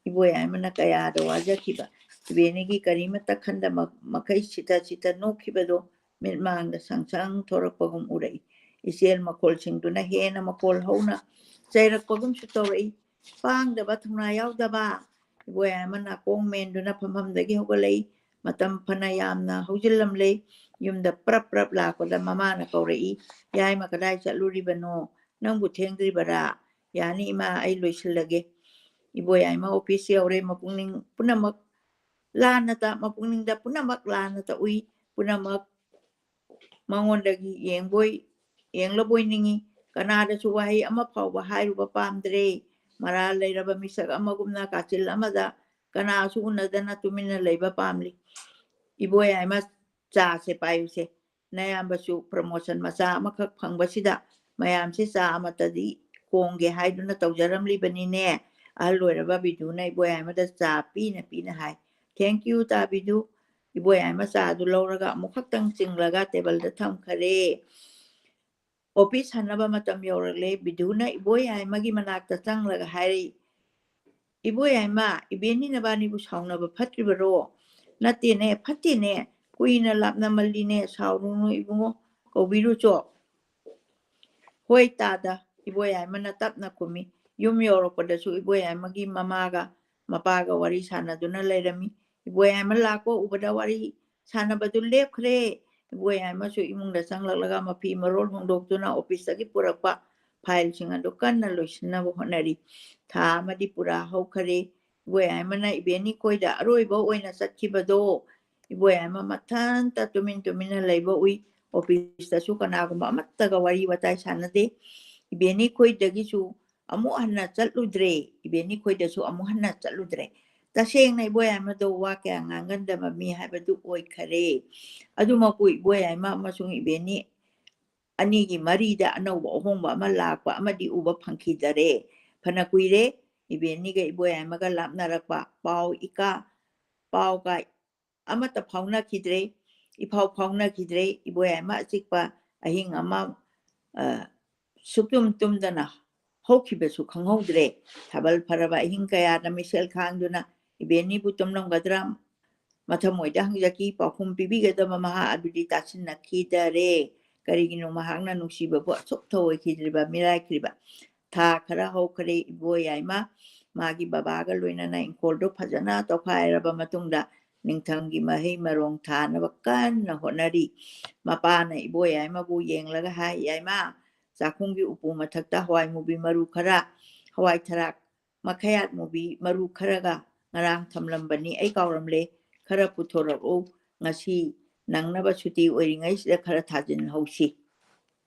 ꯏꯕꯣꯌꯥꯏꯃꯅ ꯀꯌꯥꯗ ꯋꯥꯖꯈꯤꯕ꯫ ꯏꯕꯦꯟꯅꯤꯒꯤ ꯀꯔꯤꯃꯠꯇ ꯈꯟꯗ ꯃ-, ꯃꯈꯩ ꯁꯤꯊ ꯁꯤꯊ ꯅꯣꯛꯈꯤꯕꯗꯣ ꯃꯤꯠꯃꯥꯡꯗ ꯁꯪ ꯁꯪ ꯊꯣꯔꯛꯄꯒꯨꯝ ꯎꯔꯛꯏ꯫ ꯏꯆꯦꯜ ꯃꯈꯣꯜꯁꯤꯡꯗꯨꯅ ꯍꯦꯟꯅ ꯃꯈꯣꯜ ꯍꯧꯅ ꯆꯩꯔꯛꯄꯒꯨꯝꯁꯨ ꯇꯧꯔꯛꯏ꯫ ꯄꯥꯡꯗꯕ, ꯊꯧꯅꯥ ꯌꯥꯎꯗꯕ꯫ ꯏꯕꯣꯌꯥꯏꯃ ꯅꯥꯀꯣꯡ ꯃꯦꯟꯗꯨꯅ ꯐꯝꯐꯝꯗꯒꯤ ꯍꯧꯒꯠꯂꯛꯏ꯫ ꯃꯇꯝ ꯐꯅ ꯌꯥꯝꯅ ꯍꯧꯖꯤꯜꯂꯝꯂꯦ꯫ ꯌꯨꯝꯗ ꯄ꯭ꯔꯞ ꯄ꯭ꯔꯞ ꯂꯥꯛꯄꯗ ꯃꯃꯥꯅ ꯀꯧꯔꯛꯏ, "ꯌꯥꯏꯃ, ꯀꯗꯥꯏ ꯆꯠꯂꯨꯔꯤꯕꯅꯣ? ꯅꯪꯕꯨ ꯊꯦꯡꯗ꯭ꯔꯤꯕꯔꯥ?" "ꯌꯥꯅꯤ ꯏꯃꯥ, ꯑꯩ ꯂꯣꯏꯁꯤꯜꯂꯒꯦ꯫" ꯏꯕꯣꯌꯥꯏꯃ ꯑꯣꯐꯤꯁ ꯌꯧꯔꯦ꯫ ꯃꯄꯨꯛꯅꯤꯡ ꯄꯨꯝꯅꯃꯛ ꯂꯥꯟꯅ ꯇ-, ꯃꯄꯨꯛꯅꯤꯡꯗ ꯄꯨꯝꯅꯃꯛ ꯂꯥꯟꯅ ꯇ ꯎꯏ꯫ ꯄꯨꯝꯅꯃꯛ ꯃꯉꯣꯟꯗꯒꯤ ꯌꯦꯡꯕꯣꯏ, ꯌꯦꯡꯂꯕꯣꯏ ꯅꯤꯡꯏ꯫ ꯀꯅꯥꯗꯁꯨ ꯋꯥꯍꯩ ꯑꯃ ꯐꯥꯎꯕ ꯍꯥꯏꯔꯨꯕ ꯄꯥꯝꯗ꯭ꯔꯦ꯫ ꯃꯔꯥꯜ ꯂꯩꯔꯕ ꯃꯤꯁꯛ ꯑꯃꯒꯨꯝꯅ ꯀꯥꯆꯤꯜ ꯑꯃꯗ ꯀꯅꯥꯁꯨ ꯎꯅꯗꯅ ꯇꯨꯃꯤꯟꯅ ꯂꯩꯕ ꯄꯥꯝꯂꯤ꯫ "ꯏꯕꯣꯌꯥꯏꯃ, ꯆꯥꯁꯦ ꯄꯥꯏꯌꯨꯁꯦ꯫ ꯅꯌꯥꯝꯕꯁꯨ ꯄ꯭ꯔꯃꯣꯁꯟ ꯃꯆꯥ ꯑꯃꯈꯛ ꯐꯪꯕꯁꯤꯗ ꯃꯌꯥꯝꯁꯦ ꯆꯥ ꯑꯃꯠꯇꯗꯤ ꯀꯣꯡꯒꯦ ꯍꯥꯏꯗꯨꯅ ꯇꯧꯖꯔꯝꯂꯤꯕꯅꯤꯅꯦ꯫" ꯑꯍꯜ ꯑꯣꯏꯔꯕ ꯕꯤꯗꯨꯅ ꯏꯕꯣꯌꯥꯏꯃꯗ ꯆꯥ ꯄꯤꯅ ꯄꯤꯅ ꯍꯥꯏ꯫ "Thank you, ꯇꯥ ꯕꯤꯗꯨ꯫" ꯏꯕꯣꯌꯥꯏꯃ ꯆꯥꯗꯨ ꯂꯧꯔꯒ ꯑꯃꯨꯛ ꯈꯛꯇꯪ ꯆꯤꯡꯂꯒ ꯇꯦꯕꯜꯗ ꯊꯝꯈꯔꯦ꯫ ꯑꯣꯐꯤꯁ ꯍꯟꯅꯕ ꯃꯇꯝ ꯌꯧꯔꯛꯂꯦ꯫ ꯕꯤꯗꯨꯅ ꯏꯕꯣꯌꯥꯏꯃꯒꯤ ꯃꯅꯥꯛꯇ ꯆꯪꯂꯒ ꯍꯥꯏꯔꯛꯏ, "ꯏꯕꯣꯌꯥꯏꯃ, ꯏꯕꯦꯟꯅꯤ ꯅꯕꯥꯅꯤꯕꯨ ꯁꯥꯎꯅꯕ ꯐꯠꯇ꯭ꯔꯤꯕꯔꯣ?" "ꯅꯠꯇꯦꯅꯦ, ꯐꯠꯇꯦꯅꯦ꯫ ꯀꯨꯏꯅ ꯂꯥꯞꯅꯃꯜꯂꯤꯅꯦ꯫ ꯁꯥꯎꯔꯨꯅꯨ ꯏꯕꯨꯡꯉꯣ, ꯀꯧꯕꯤꯔꯨꯆꯣ꯫" "ꯍꯣꯏ ꯇꯥꯗ꯫" ꯏꯕꯣꯌꯥꯏꯃꯅ ꯇꯞꯅ ꯈꯨꯝꯃꯤ꯫ ꯌꯨꯝ ꯌꯧꯔꯛꯄꯗꯁꯨ ꯏꯕꯣꯌꯥꯏꯃꯒꯤ ꯃꯃꯥꯒ ꯃꯄꯥꯒ ꯋꯥꯔꯤ ꯁꯥꯟꯅꯗꯨꯅ ꯂꯩꯔꯝꯃꯤ꯫ ꯏꯕꯣꯌꯥꯏꯃ ꯂꯥꯛꯄ ꯎꯕꯗ ꯋꯥꯔꯤ ꯁꯥꯟꯅꯕꯗꯨ ꯂꯦꯞꯈ꯭ꯔꯦ꯫ ꯏꯕꯣꯌꯥꯏꯃꯁꯨ ꯏꯃꯨꯡꯗ ꯆꯪꯂꯛꯂꯒ ꯃꯐꯤ ꯃꯔꯣꯜ ꯍꯣꯡꯗꯣꯛꯇꯨꯅ ꯑꯣꯐꯤꯁꯇꯒꯤ ꯄꯨꯔꯛꯄ ꯐꯥꯏꯜꯁꯤꯡ ꯑꯗꯨ ꯀꯟꯅ ꯂꯣꯏꯁꯤꯟꯅꯕ ꯍꯣꯠꯅꯔꯤ꯫ ꯊꯥ ꯑꯃꯗꯤ ꯄꯨꯔꯥ ꯍꯧꯈꯔꯦ꯫ ꯏꯕꯣꯌꯥꯏꯃꯅ ꯏꯕꯦꯟꯅꯤ ꯈꯣꯏꯗ ꯑꯔꯣꯏꯕ ꯑꯣꯏꯅ ꯆꯠꯈꯤꯕꯗꯣ ꯏꯕꯣꯌꯥꯏꯃ ꯃꯊꯟꯇ ꯇꯨꯃꯤꯟ ꯇꯨꯃꯤꯟꯅ ꯂꯩꯕ ꯎꯏ꯫ ꯑꯣꯐꯤꯁꯇꯁꯨ ꯀꯅꯥꯒꯨꯝꯕ ꯑꯃꯠꯇꯒ ꯋꯥꯔꯤ ꯋꯥꯇꯥꯏ ꯁꯥꯟꯅꯗꯦ꯫ ꯏꯕꯦꯟꯅꯤ ꯈꯣꯏꯗꯒꯤꯁꯨ ꯑꯃꯨꯛ ꯍꯟꯅ ꯆꯠꯂꯨꯗ꯭ꯔꯦ꯫ ꯏꯕꯦꯟꯅꯤ ꯈꯣꯏꯗꯁꯨ ꯑꯃꯨꯛ ꯍꯟꯅ ꯆꯠꯂꯨꯗ꯭ꯔꯦ꯫ ꯇꯁꯦꯡꯅ ꯏꯕꯣꯌꯥꯏꯃꯗꯣ ꯋꯥ ꯀꯌꯥ ꯉꯥꯡꯒꯟꯗꯕ ꯃꯤ ꯍꯥꯏꯕꯗꯨ ꯑꯣꯏꯈꯔꯦ꯫ ꯑꯗꯨꯃꯛꯄꯨ ꯏꯕꯣꯌꯥꯏꯃ ꯑꯃꯁꯨꯡ ꯏꯕꯦꯟꯅꯤ ꯑꯅꯤꯒꯤ ꯃꯔꯤꯗ ꯑꯅꯧꯕ ꯑꯍꯣꯡꯕ ꯑꯃ ꯂꯥꯛꯄ ꯑꯃꯗꯤ ꯎꯕ ꯐꯪꯈꯤꯗꯔꯦ꯫ ꯐꯅ ꯀꯨꯏꯔꯦ ꯏꯕꯦꯟꯅꯤꯒ ꯏꯕꯣꯌꯥꯏꯃꯒ ꯂꯥꯞꯅꯔꯛꯄ, ꯄꯥꯎ ꯏꯀꯥ ꯄꯥꯎꯒ ꯑꯃꯠꯇ ꯐꯥꯎꯅꯈꯤꯗ꯭ꯔꯦ꯫ ꯏꯐꯥꯎ ꯐꯥꯎꯅꯈꯤꯗ꯭ꯔꯦ꯫ ꯏꯕꯣꯌꯥꯏꯃ ꯑꯆꯤꯛꯄ ꯑꯍꯤꯡ ꯑꯃ, ꯑ, ꯁꯨꯛꯇꯨꯝ ꯇꯨꯝꯗꯅ ꯍꯧꯈꯤꯕꯁꯨ ꯈꯪꯍꯧꯗ꯭ꯔꯦ꯫ ꯊꯥꯕꯜ ꯐꯔꯕ ꯑꯍꯤꯡ ꯀꯌꯥꯗ ꯃꯤꯁꯦꯜ ꯈꯥꯡꯗꯨꯅ ꯏꯕꯦꯟꯅꯤꯕꯨ ꯇꯨꯝꯂꯝꯒꯗ꯭ꯔꯥ, ꯃꯊꯃꯣꯏꯗ ꯍꯪꯖꯈꯤ꯫ ꯄꯥꯎꯈꯨꯝ ꯄꯤꯕꯤꯒꯗꯕ ꯃꯍꯥꯛ ꯑꯗꯨꯗꯤ ꯇꯥꯁꯤꯟꯅꯈꯤꯗꯔꯦ꯫ ꯀꯔꯤꯒꯤꯅꯣ ꯃꯍꯥꯛꯅ ꯅꯨꯡꯁꯤꯕꯕꯨ ꯑꯁꯨꯛ ꯊꯧꯑꯣꯏꯈꯤꯗ꯭ꯔꯤꯕ? ꯃꯤꯔꯥꯏꯈ꯭ꯔꯤꯕ꯫ ꯊꯥ ꯈꯔ ꯍꯧꯈ꯭ꯔꯦ꯫ ꯏꯕꯣꯌꯥꯏꯃ ꯃꯥꯒꯤ ꯕꯕꯥꯒ ꯂꯣꯏꯅꯅ ꯏꯪꯈꯣꯜꯗꯨ ꯐꯖꯅ ꯇꯧꯈꯥꯏꯔꯕ ꯃꯇꯨꯡꯗ ꯅꯤꯡꯊꯝꯒꯤ ꯃꯍꯩ ꯃꯔꯣꯡ ꯊꯥꯅꯕ ꯀꯟꯅ ꯍꯣꯠꯅꯔꯤ꯫ ꯃꯄꯥꯅ ꯏꯕꯣꯌꯥꯏꯃꯕꯨ ꯌꯦꯡꯂꯒ ꯍꯥꯏ, "ꯌꯥꯏꯃ, ꯆꯥꯛꯈꯨꯝꯒꯤ ꯎꯄꯨ ꯃꯊꯛꯇ ꯍꯋꯥꯏ ꯃꯨꯕꯤ ꯃꯔꯨ ꯈꯔ, ꯍꯋꯥꯏ ꯊꯔꯥꯛ ꯃꯈꯌꯥꯠ ꯃꯨꯕꯤ ꯃꯔꯨ ꯈꯔꯒ ꯉꯔꯥꯡ ꯊꯝꯂꯝꯕꯅꯤ, ꯑꯩ ꯀꯥꯎꯔꯝꯂꯦ, ꯈꯔ ꯄꯨꯊꯣꯔꯛꯎ, ꯉꯁꯤ ꯅꯪꯅꯕ ꯁꯨꯇꯤ ꯑꯣꯏꯔꯤꯉꯩꯁꯤꯗ ꯈꯔ ꯊꯥꯖꯤꯟꯍꯧꯁꯤ"꯫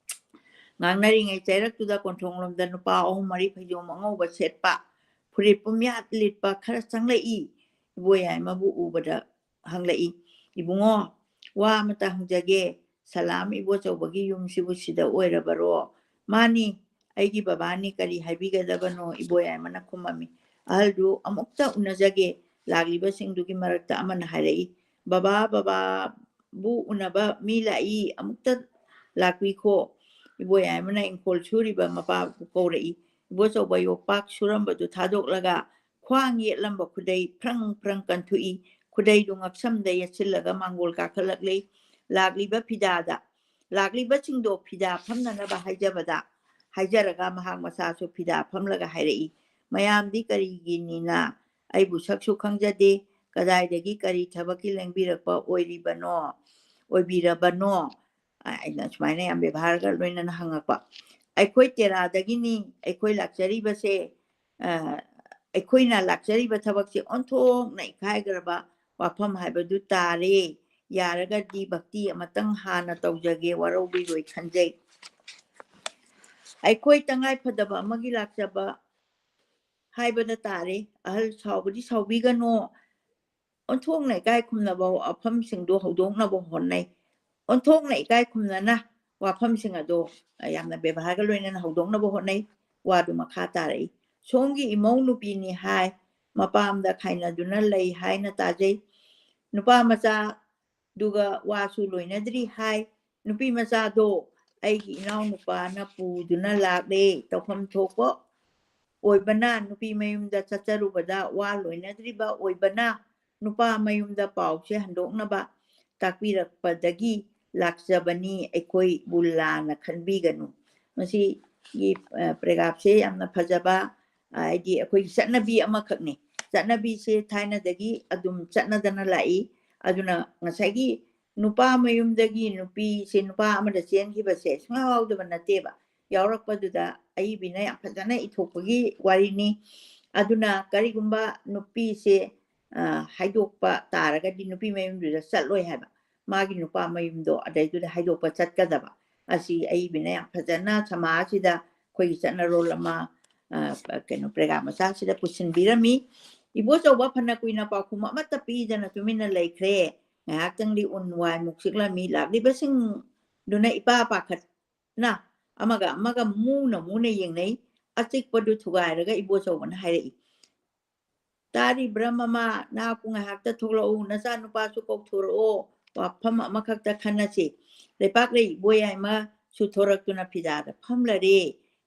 ꯉꯥꯡꯅꯔꯤꯉꯩ ꯆꯩꯔꯛꯇꯨꯗ ꯀꯣꯟꯊꯣꯡꯂꯣꯝꯗ ꯅꯨꯄꯥ ꯑꯍꯨꯝ ꯃꯔꯤ ꯐꯩꯖꯣꯝ ꯑꯉꯧꯕ ꯁꯦꯠꯄ, ꯐꯨꯔꯤꯠ ꯄꯨꯝꯌꯥꯠ ꯂꯤꯠꯄ ꯈꯔ ꯆꯪꯂꯛꯏ꯫ ꯏꯕꯣꯌꯥꯏꯃꯕꯨ ꯎꯕꯗ ꯍꯪꯂꯛꯏ, "ꯏꯕꯨꯡꯉꯣ, ꯋꯥ ꯑꯃꯇ ꯍꯪꯖꯒꯦ, ꯁꯂꯥꯝ ꯏꯕꯣꯆꯧꯕꯒꯤ ꯌꯨꯝꯁꯤꯕꯨ ꯁꯤꯗ ꯑꯣꯏꯔꯕꯔꯣ?" "ꯃꯥꯅꯤ, ꯑꯩꯒꯤ ꯕꯕꯥꯅꯤ, ꯀꯔꯤ ꯍꯥꯏꯕꯤꯒꯗꯕꯅꯣ?" ꯏꯕꯣꯌꯥꯏꯃꯅ ꯈꯨꯝꯃꯝꯃꯤ꯫ ꯑꯍꯜꯗꯨ ꯑꯃꯨꯛꯇ ꯎꯅꯖꯒꯦ꯫ ꯂꯥꯛꯂꯤꯕꯁꯤꯡꯗꯨꯒꯤ ꯃꯔꯛꯇ ꯑꯃꯅ ꯍꯥꯏꯔꯛꯏ, "ꯕꯕꯥ, ꯕꯕꯥꯕꯨ ꯎꯅꯕ ꯃꯤ ꯂꯥꯛꯏ, ꯑꯃꯨꯛꯇ ꯂꯥꯛꯄꯤꯈꯣ"꯫ ꯏꯕꯣꯌꯥꯏꯃꯅ ꯏꯪꯈꯣꯜ ꯁꯨꯔꯤꯕ ꯃꯄꯥꯕꯨ ꯀꯧꯔꯛꯏ꯫ ꯏꯕꯣꯆꯧꯕ ꯌꯣꯄꯥꯛ ꯁꯨꯔꯝꯕꯗꯨ ꯊꯥꯗꯣꯛꯂꯒ ꯈ꯭ꯋꯥꯡ ꯌꯦꯠꯂꯝꯕ ꯈꯨꯗꯩ ꯐ꯭ꯔꯪ ꯐ꯭ꯔꯪ ꯀꯟꯊꯣꯛꯏ꯫ ꯈꯨꯗꯩꯗꯨ ꯉꯛꯁꯝꯗ ꯌꯦꯠꯁꯤꯜꯂꯒ ꯃꯥꯡꯒꯣꯜ ꯀꯥꯈꯠꯂꯛꯂꯤ꯫ ꯂꯥꯛꯂꯤꯕ ꯐꯤꯗꯥꯗ, ꯂꯥꯛꯂꯤꯕꯁꯤꯡꯗꯣ ꯐꯤꯗꯥ ꯐꯝꯅꯅꯕ ꯍꯥꯏꯖꯕꯗ, ꯍꯥꯏꯖꯔꯒ ꯃꯍꯥꯛ ꯃꯁꯥꯁꯨ ꯐꯤꯗꯥ ꯐꯝꯂꯒ ꯍꯥꯏꯔꯛꯏ, "ꯃꯌꯥꯝꯗꯤ ꯀꯔꯤꯒꯤꯅꯤꯅ ꯑꯩꯕꯨ ꯁꯛꯁꯨ ꯈꯪꯖꯗꯦ, ꯀꯗꯥꯏꯗꯒꯤ ꯀꯔꯤ ꯊꯕꯛꯀꯤ ꯂꯦꯡꯕꯤꯔꯛꯄ ꯑꯣꯏꯔꯤꯕꯅꯣ, ꯑꯣꯏꯕꯤꯔꯕꯅꯣ?" ꯑ, ꯑꯩꯅ ꯁꯨꯃꯥꯏꯅ ꯌꯥꯝ ꯕꯦꯕꯥꯔꯒ ꯂꯣꯏꯅꯅ ꯍꯪꯉꯛꯄ꯫ "ꯑꯩꯈꯣꯏ ꯇꯦꯔꯥꯗꯒꯤꯅꯤ, ꯑꯩꯈꯣꯏ ꯂꯥꯛꯆꯔꯤꯕꯁꯦ, ꯑ, ꯑꯩꯈꯣꯏꯅ ꯂꯥꯛꯆꯔꯤꯕ ꯊꯕꯛꯁꯦ ꯑꯣꯟꯊꯣꯛꯅ ꯏꯀꯥꯏꯈ꯭ꯔꯕ ꯋꯥꯐꯝ ꯍꯥꯏꯕꯗꯨ ꯇꯥꯔꯦ꯫ ꯌꯥꯔꯒꯗꯤ ꯚꯛꯇꯤ ꯑꯃꯇꯪ ꯍꯥꯟꯅ ꯇꯧꯖꯒꯦ, ꯋꯥꯔꯧꯕꯤꯔꯣꯏ ꯈꯟꯖꯩ"꯫ ꯑꯩꯈꯣꯏ ꯇꯉꯥꯏ ꯐꯗꯕ ꯑꯃꯒꯤ ꯂꯥꯛꯆꯕ ꯍꯥꯏꯕꯗ ꯇꯥꯔꯦ꯫ ꯑꯍꯜ ꯁꯥꯎꯕꯗꯤ ꯁꯥꯎꯕꯤꯒꯅꯣ, ꯑꯣꯟꯊꯣꯛꯅ ꯏꯀꯥꯏ ꯈꯨꯝꯅꯕ ꯋꯥꯐꯝꯁꯤꯡꯗꯣ ꯍꯧꯗꯣꯛꯅꯕ ꯍꯣꯠꯅꯩ꯫ ꯑꯣꯟꯊꯣꯛꯅ ꯏꯀꯥꯏ ꯈꯨꯝꯅꯅ ꯋꯥꯐꯝꯁꯤꯡ ꯑꯗꯣ ꯌꯥꯝꯅ ꯕꯦꯕꯥꯔꯒ ꯂꯣꯏꯅꯅ ꯍꯧꯗꯣꯛꯅꯕ ꯍꯣꯠꯅꯩ꯫ ꯋꯥꯗꯨ ꯃꯈꯥ ꯇꯥꯔꯛꯏ꯫ ꯁꯣꯝꯒꯤ ꯏꯃꯧ ꯅꯨꯄꯤꯅꯤ ꯍꯥꯏ, ꯃꯄꯥꯝꯗ ꯈꯥꯏꯅꯗꯨꯅ ꯂꯩ ꯍꯥꯏꯅ ꯇꯥꯖꯩ꯫ ꯅꯨꯄꯥ ꯃꯆꯥꯗꯨꯒ ꯋꯥꯁꯨ ꯂꯣꯏꯅꯗ꯭ꯔꯤ ꯍꯥꯏ꯫ ꯅꯨꯄꯤ ꯃꯆꯥꯗꯣ ꯑꯩꯒꯤ ꯏꯅꯥꯎ ꯅꯨꯄꯥꯅ ꯄꯨꯗꯨꯅ ꯂꯥꯛꯂꯦ꯫ ꯇꯧꯐꯝ ꯊꯣꯛꯄ ꯑꯣꯏꯕꯅ ꯅꯨꯄꯤ ꯃꯌꯨꯝꯗ ꯆꯠꯆꯔꯨꯕꯗ ꯋꯥ ꯂꯣꯏꯅꯗ꯭ꯔꯤꯕ ꯑꯣꯏꯕꯅ ꯅꯨꯄꯥ ꯃꯌꯨꯝꯗ ꯄꯥꯎꯁꯦ ꯍꯟꯗꯣꯛꯅꯕ ꯇꯥꯛꯄꯤꯔꯛꯄꯗꯒꯤ ꯂꯥꯛꯆꯕꯅꯤ꯫ ꯑꯩꯈꯣꯏꯕꯨ ꯂꯥꯟꯅ ꯈꯟꯕꯤꯒꯅꯨ꯫ ꯃꯁꯤꯒꯤ, ꯑ, ꯄ꯭ꯔꯦꯒꯥꯞꯁꯦ ꯌꯥꯝꯅ ꯐꯖꯕ, ꯑ, ꯍꯥꯏꯗꯤ ꯑꯩꯈꯣꯏꯒꯤ ꯆꯠꯅꯕꯤ ꯑꯃꯈꯛꯅꯤ꯫ ꯆꯠꯅꯕꯤꯁꯦ ꯊꯥꯏꯅꯗꯒꯤ ꯑꯗꯨꯝ ꯆꯠꯅꯗꯅ ꯂꯥꯛꯏ꯫ ꯑꯗꯨꯅ ꯉꯁꯥꯏꯒꯤ ꯅꯨꯄꯥ ꯃꯌꯨꯝꯗꯒꯤ ꯅꯨꯄꯤꯁꯦ ꯅꯨꯄꯥ ꯑꯃꯗ ꯆꯦꯟꯈꯤꯕꯁꯦ ꯁꯨꯡꯌꯥꯎ ꯌꯥꯎꯗꯕ ꯅꯠꯇꯦꯕ꯫ ꯌꯥꯎꯔꯛꯄꯗꯨꯗ ꯑꯏꯕꯤꯅ ꯌꯥꯝ ꯐꯖꯅ ꯏꯊꯣꯛꯄꯒꯤ ꯋꯥꯔꯤꯅꯤ꯫ ꯑꯗꯨꯅ ꯀꯔꯤꯒꯨꯝꯕ ꯅꯨꯄꯤꯁꯦ, ꯑ, ꯍꯥꯏꯗꯣꯛꯄ ꯇꯥꯔꯒꯗꯤ ꯅꯨꯄꯤ ꯃꯌꯨꯝꯗꯨꯗ ꯆꯠꯂꯣꯏ ꯍꯥꯏꯕ꯫ ꯃꯥꯒꯤ ꯅꯨꯄꯥ ꯃꯌꯨꯝꯗꯣ ꯑꯗꯩꯗꯨꯗ ꯍꯥꯏꯗꯣꯛꯄ ꯆꯠꯀꯗꯕ꯫ ꯑꯁꯤ ꯑꯏꯕꯤꯅ ꯌꯥꯝ ꯐꯖꯅ ꯁꯃꯥꯖꯁꯤꯗ ꯑꯩꯈꯣꯏꯒꯤ ꯆꯠꯅꯔꯣꯜ ꯑꯃ, ꯑ, ꯀꯩꯅꯣ, ꯄ꯭ꯔꯦꯒꯥ ꯃꯆꯥꯁꯤꯗ ꯄꯨꯁꯤꯟꯕꯤꯔꯝꯃꯤ꯫ ꯏꯕꯣꯆꯧꯕ ꯐꯅ ꯀꯨꯏꯅ ꯄꯥꯎꯈꯨꯝ ꯑꯃꯠꯇ ꯄꯤꯗꯅ ꯇꯨꯃꯤꯟꯅ ꯂꯩꯈ꯭ꯔꯦ꯫ ꯉꯥꯏꯍꯥꯛꯇꯪꯗꯤ ꯎꯟ ꯋꯥꯏ ꯃꯨꯛꯁꯤꯛꯂꯝꯃꯤ꯫ ꯂꯥꯛꯂꯤꯕꯁꯤꯡꯗꯨꯅ ꯏꯄꯥ ꯄꯥꯈꯠꯅ ꯑꯃꯒ ꯑꯃꯒ ꯃꯨꯅ ꯃꯨꯅ ꯌꯦꯡꯅꯩ꯫ ꯑꯆꯤꯛꯄꯗꯨ ꯊꯨꯒꯥꯏꯔꯒ ꯏꯕꯣꯆꯧꯕꯅ ꯍꯥꯏꯔꯛꯏ, "ꯇꯥꯔꯤꯕ꯭ꯔꯥ ꯃꯃꯥ? ꯅꯍꯥꯛꯄꯨ ꯉꯥꯏꯍꯥꯛꯇ ꯊꯣꯛꯂꯛꯎ, ꯅꯆꯥꯅꯨꯄꯥꯁꯨ ꯀꯧꯊꯣꯔꯛꯑꯣ, ꯋꯥꯐꯝ ꯑꯃꯈꯛꯇ ꯈꯟꯅꯁꯤ꯫" ꯂꯩꯄꯥꯛꯂꯩ ꯏꯕꯣꯌꯥꯏꯃꯁꯨ ꯊꯣꯔꯛꯇꯨꯅ ꯐꯤꯖꯥꯗ ꯐꯝꯂꯔꯦ꯫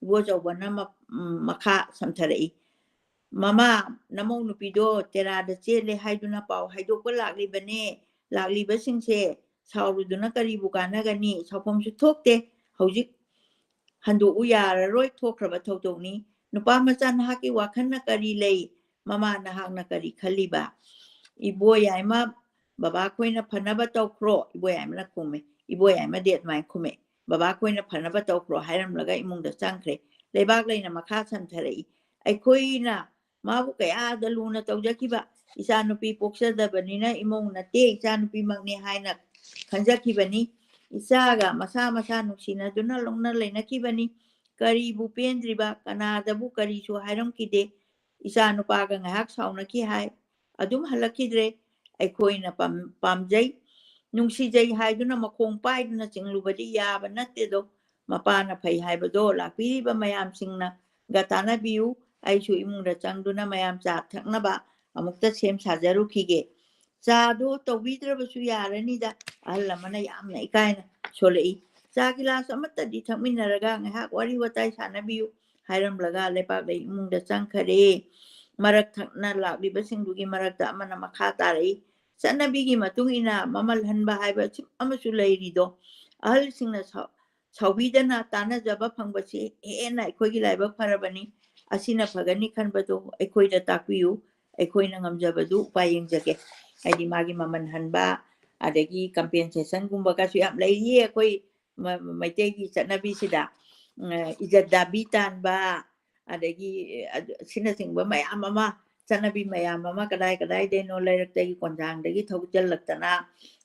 ꯏꯕꯣꯆꯧꯕꯅ ꯃ-, ꯎꯝ, ꯃꯈꯥ ꯁꯝꯊꯔꯛꯏ, "ꯃꯃꯥ, ꯅꯃꯧ ꯅꯨꯄꯤꯗꯣ ꯇꯦꯔꯥꯗ ꯆꯦꯜꯂꯦ ꯍꯥꯏꯗꯨꯅ ꯄꯥꯎ ꯍꯥꯏꯗꯣꯛꯄ ꯂꯥꯛꯂꯤꯕꯅꯦ꯫ ꯂꯥꯛꯂꯤꯕꯁꯤꯡꯁꯦ ꯁꯥꯎꯔꯨꯗꯨꯅ ꯀꯔꯤꯕꯨ ꯀꯥꯟꯅꯒꯅꯤ? ꯁꯥꯎꯐꯝꯁꯨ ꯊꯣꯛꯇꯦ꯫ ꯍꯧꯖꯤꯛ ꯍꯟꯗꯣꯛꯎ ꯌꯥꯔꯔꯣꯏ, ꯊꯣꯛꯈ꯭ꯔꯕ ꯊꯧꯗꯣꯛꯅꯤ꯫ ꯅꯨꯄꯥ ꯃꯆꯥ, ꯅꯍꯥꯛꯀꯤ ꯋꯥꯈꯜꯅ ꯀꯔꯤ ꯂꯩ? ꯃꯃꯥ, ꯅꯍꯥꯛꯅ ꯀꯔꯤ ꯈꯜꯂꯤꯕ?" "ꯏꯕꯣꯌꯥꯏꯃ, ꯕꯕꯥ ꯈꯣꯏꯅ ꯐꯅꯕ ꯇꯧꯈ꯭ꯔꯣ", ꯏꯕꯣꯌꯥꯏꯃꯅ ꯈꯨꯝꯃꯦ꯫ ꯏꯕꯣꯌꯥꯏꯃꯗꯤ ꯑꯗꯨꯃꯥꯏꯅ ꯈꯨꯝꯃꯦ, "ꯕꯕꯥ ꯈꯣꯏꯅ ꯐꯅꯕ ꯇꯧꯈ꯭ꯔꯣ" ꯍꯥꯏꯔꯝꯂꯒ ꯏꯃꯨꯡꯗ ꯆꯪꯈ꯭ꯔꯦ꯫ ꯂꯩꯕꯥꯛꯂꯩꯅ ꯃꯈꯥ ꯁꯝꯊꯔꯛꯏ, "ꯑꯩꯈꯣꯏꯅ ꯃꯥꯕꯨ ꯀꯌꯥꯗ ꯂꯨꯅ ꯇꯧꯖꯈꯤꯕ, ꯏꯆꯥꯅꯨꯄꯤ ꯄꯣꯛꯆꯗꯕꯅꯤꯅ ꯏꯃꯧ ꯅꯠꯇꯦ, ꯏꯆꯥꯅꯨꯄꯤꯃꯛꯅꯦ ꯍꯥꯏꯅ ꯈꯟꯖꯈꯤꯕꯅꯤ꯫ ꯏꯆꯥꯒ ꯃꯁꯥ ꯃꯁꯥ ꯅꯨꯡꯁꯤꯅꯗꯨꯅ ꯂꯧꯅ ꯂꯩꯅꯈꯤꯕꯅꯤ꯫ ꯀꯔꯤꯕꯨ ꯄꯦꯟꯗ꯭ꯔꯤꯕ, ꯀꯅꯥꯗꯕꯨ ꯀꯔꯤꯁꯨ ꯍꯥꯏꯔꯝꯈꯤꯗꯦ꯫ ꯏꯆꯥ ꯅꯨꯄꯥꯒ ꯉꯥꯏꯍꯥꯛ ꯁꯥꯎꯅꯈꯤ ꯍꯥꯏ, ꯑꯗꯨꯝ ꯍꯜꯂꯛꯈꯤꯗ꯭ꯔꯦ꯫ ꯑꯩꯈꯣꯏꯅ ꯄꯥꯝ-, ꯄꯥꯝꯖꯩ, ꯅꯨꯡꯁꯤꯖꯩ ꯍꯥꯏꯗꯨꯅ ꯃꯈꯣꯡ ꯄꯥꯏꯗꯨꯅ ꯆꯤꯡꯂꯨꯕꯗꯤ ꯌꯥꯕ ꯅꯠꯇꯦꯗꯣ꯫ ꯃꯄꯥꯅ ꯐꯩ ꯍꯥꯏꯕꯗꯣ ꯂꯥꯛꯄꯤꯔꯤꯕ ꯃꯌꯥꯝꯁꯤꯡꯅꯒ ꯇꯥꯟꯅꯕꯤꯌꯨ꯫ ꯑꯩꯁꯨ ꯏꯃꯨꯡꯗ ꯆꯪꯗꯨꯅ ꯃꯌꯥꯝ ꯆꯥ ꯊꯛꯅꯕ ꯑꯃꯨꯛꯇ ꯁꯦꯝ ꯁꯥꯖꯔꯨꯈꯤꯒꯦ꯫ ꯆꯥꯗꯣ ꯇꯧꯕꯤꯗ꯭ꯔꯕꯁꯨ ꯌꯥꯔꯅꯤꯗ, ꯑꯍꯜ ꯑꯃꯅ ꯌꯥꯝꯅ ꯏꯀꯥꯏꯅ ꯁꯣꯜꯂꯛꯏ꯫ "ꯆꯥ ꯒꯤꯂꯥꯁ ꯑꯃꯠꯇꯗꯤ ꯊꯛꯃꯤꯟꯅꯔꯒ ꯉꯥꯏꯍꯥꯛ ꯋꯥꯔꯤ ꯋꯥꯇꯥꯏ ꯁꯥꯟꯅꯕꯤꯌꯨ" ꯍꯥꯏꯔꯝꯂꯒ ꯂꯩꯄꯥꯛꯂꯩ ꯏꯃꯨꯡꯗ ꯆꯪꯈꯔꯦ꯫ ꯃꯔꯛ ꯊꯛꯅ ꯂꯥꯛꯂꯤꯕꯁꯤꯡꯗꯨꯒꯤ ꯃꯔꯛꯇ ꯑꯃꯅ ꯃꯈꯥ ꯇꯥꯔꯛꯏ, "ꯆꯠꯅꯕꯤꯒꯤ ꯃꯇꯨꯡ ꯏꯟꯅ ꯃꯃꯜ ꯍꯟꯕ ꯍꯥꯏꯕ ꯑꯃꯁꯨ ꯂꯩꯔꯤꯗꯣ, ꯑꯍꯜꯁꯤꯡꯅ ꯁꯥꯎꯕꯤꯗꯅ ꯇꯥꯟꯅꯖꯕ ꯐꯪꯕꯁꯤ ꯍꯦꯟꯅ ꯑꯩꯈꯣꯏꯒꯤ ꯂꯥꯏꯕꯛ ꯐꯔꯕꯅꯤ꯫ ꯑꯁꯤꯅ ꯐꯒꯅꯤ ꯈꯟꯕꯗꯨ ꯑꯩꯈꯣꯏꯗ ꯇꯥꯛꯄꯤꯌꯨ, ꯑꯩꯈꯣꯏꯅ ꯉꯝꯖꯕꯗꯨ ꯎꯄꯥꯏ ꯌꯦꯡꯖꯒꯦ"꯫ ꯍꯥꯏꯗꯤ ꯃꯥꯒꯤ ꯃꯃꯜ ꯍꯟꯕ, ꯑꯗꯒꯤ compensationꯒꯨꯝꯕꯒꯁꯨ ꯌꯥꯝ ꯂꯩꯔꯤꯌꯦ꯫ ꯑꯩꯈꯣꯏ ꯃ-, ꯃꯩꯇꯩꯒꯤ ꯆꯠꯅꯕꯤꯁꯤꯗ, ꯑ, ꯏꯖꯠ ꯗꯥꯕꯤ ꯇꯥꯟꯕ, ꯑꯗꯒꯤ, ꯑ, ꯑꯁꯤꯅꯆꯤꯡꯕ ꯃꯌꯥꯝ ꯑꯃ, ꯆꯠꯅꯕꯤ ꯃꯌꯥꯝ ꯑꯃ ꯀꯗꯥꯏ ꯀꯗꯥꯏꯗꯩꯅꯣ ꯂꯩꯔꯛꯇꯒꯤ ꯀꯣꯟꯖꯥꯡꯗꯒꯤ ꯊꯧꯖꯤꯜꯂꯛꯇꯅ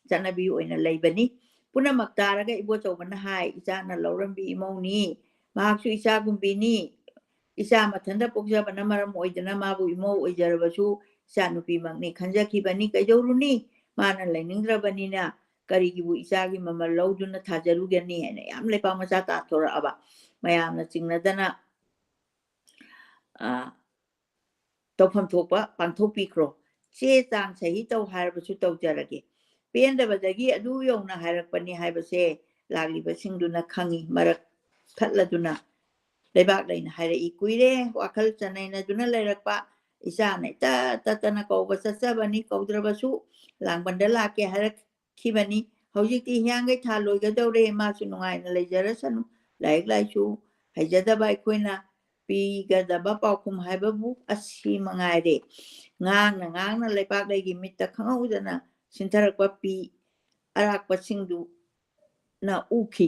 ꯆꯠꯅꯕꯤ ꯑꯣꯏꯅ ꯂꯩꯕꯅꯤ꯫ ꯄꯨꯝꯅꯃꯛ ꯇꯥꯔꯒ ꯏꯕꯣꯆꯧꯕꯅ ꯍꯥꯏ, "ꯏꯆꯥꯅ ꯂꯧꯔꯝꯕꯤ ꯏꯃꯧꯅꯤ, ꯃꯍꯥꯛꯁꯨ ꯏꯆꯥꯒꯨꯝꯕꯤꯅꯤ꯫ ꯏꯆꯥ ꯃꯊꯟꯇ ꯄꯣꯛꯆꯕꯅ ꯃꯔꯝ ꯑꯣꯏꯗꯅ ꯃꯥꯕꯨ ꯏꯃꯧ ꯑꯣꯏꯖꯔꯕꯁꯨ ꯏꯆꯥ ꯅꯨꯄꯤꯃꯛꯅꯤ ꯈꯟꯖꯈꯤꯕꯅꯤ꯫ ꯀꯩꯗꯧꯔꯨꯅꯤ? ꯃꯥꯅ ꯂꯩꯅꯤꯡꯗ꯭ꯔꯕꯅꯤꯅ ꯀꯔꯤꯒꯤꯕꯨ ꯏꯆꯥꯒꯤ ꯃꯃꯜ ꯂꯧꯗꯨꯅ ꯊꯥꯖꯔꯨꯒꯅꯤ?" ꯍꯥꯏꯅ ꯌꯥꯝ ꯂꯩꯄꯥꯛ ꯃꯆꯥ ꯇꯥꯊꯣꯔꯛꯑꯕ꯫ ꯃꯌꯥꯝꯅ ꯆꯤꯡꯅꯗꯅ, ꯑ, "ꯇꯧꯐꯝ ꯊꯣꯛꯄ ꯄꯥꯡꯊꯣꯛꯄꯤꯈ꯭ꯔꯣ꯫ ꯆꯦ ꯆꯥꯡ ꯁꯍꯤ ꯇꯧ ꯍꯥꯏꯔꯕꯁꯨ ꯇꯧꯖꯔꯒꯦ꯫ ꯄꯦꯟꯗꯕꯗꯒꯤ ꯑꯗꯨ ꯌꯧꯅ ꯍꯥꯏꯔꯛꯄꯅꯤ" ꯍꯥꯏꯕꯁꯦ ꯂꯥꯛꯂꯤꯕꯁꯤꯡꯗꯨꯅ ꯈꯪꯏ꯫ ꯃꯔꯛ ꯊꯠꯂꯗꯨꯅ ꯂꯩꯕꯥꯛ ꯂꯩꯅ ꯍꯥꯏꯔꯛꯏ, "ꯀꯨꯏꯔꯦ ꯋꯥꯈꯜ ꯆꯅꯩꯅꯗꯨꯅ ꯂꯩꯔꯛꯄ꯫ ꯏꯆꯥꯅ ꯏꯇꯠ ꯇꯠꯇꯅ ꯀꯧꯕ ꯆꯠꯆꯕꯅꯤ, ꯀꯧꯗ꯭ꯔꯕꯁꯨ ꯂꯥꯡꯕꯟꯗ ꯂꯥꯛꯀꯦ ꯍꯥꯏꯔꯛꯈꯤꯕꯅꯤ꯫ ꯍꯧꯖꯤꯛꯇꯤ ꯍꯤꯌꯥꯡꯒꯩ ꯊꯥ ꯂꯣꯏꯒꯗꯧꯔꯦ, ꯃꯥꯁꯨ ꯅꯨꯡꯉꯥꯏꯅ ꯂꯩꯖꯔꯁꯅꯨ꯫ ꯂꯥꯏꯔꯤꯛ ꯂꯥꯏꯁꯨ ꯍꯩꯖꯗꯕ ꯑꯩꯈꯣꯏꯅ ꯄꯤꯒꯗꯕ ꯄꯥꯎꯈꯨꯝ ꯍꯥꯏꯕꯕꯨ ꯑꯁꯤ ꯃꯉꯥꯏꯔꯦ"꯫ ꯉꯥꯡꯅ ꯉꯥꯡꯅ ꯂꯩꯄꯥꯛꯂꯩꯒꯤ ꯃꯤꯠꯇ ꯈꯪꯍꯧꯗꯅ ꯁꯤꯟꯊꯔꯛꯄ ꯄꯤ ꯑꯔꯥꯛꯄꯁꯤꯡꯗꯨꯅ ꯎꯈꯤ꯫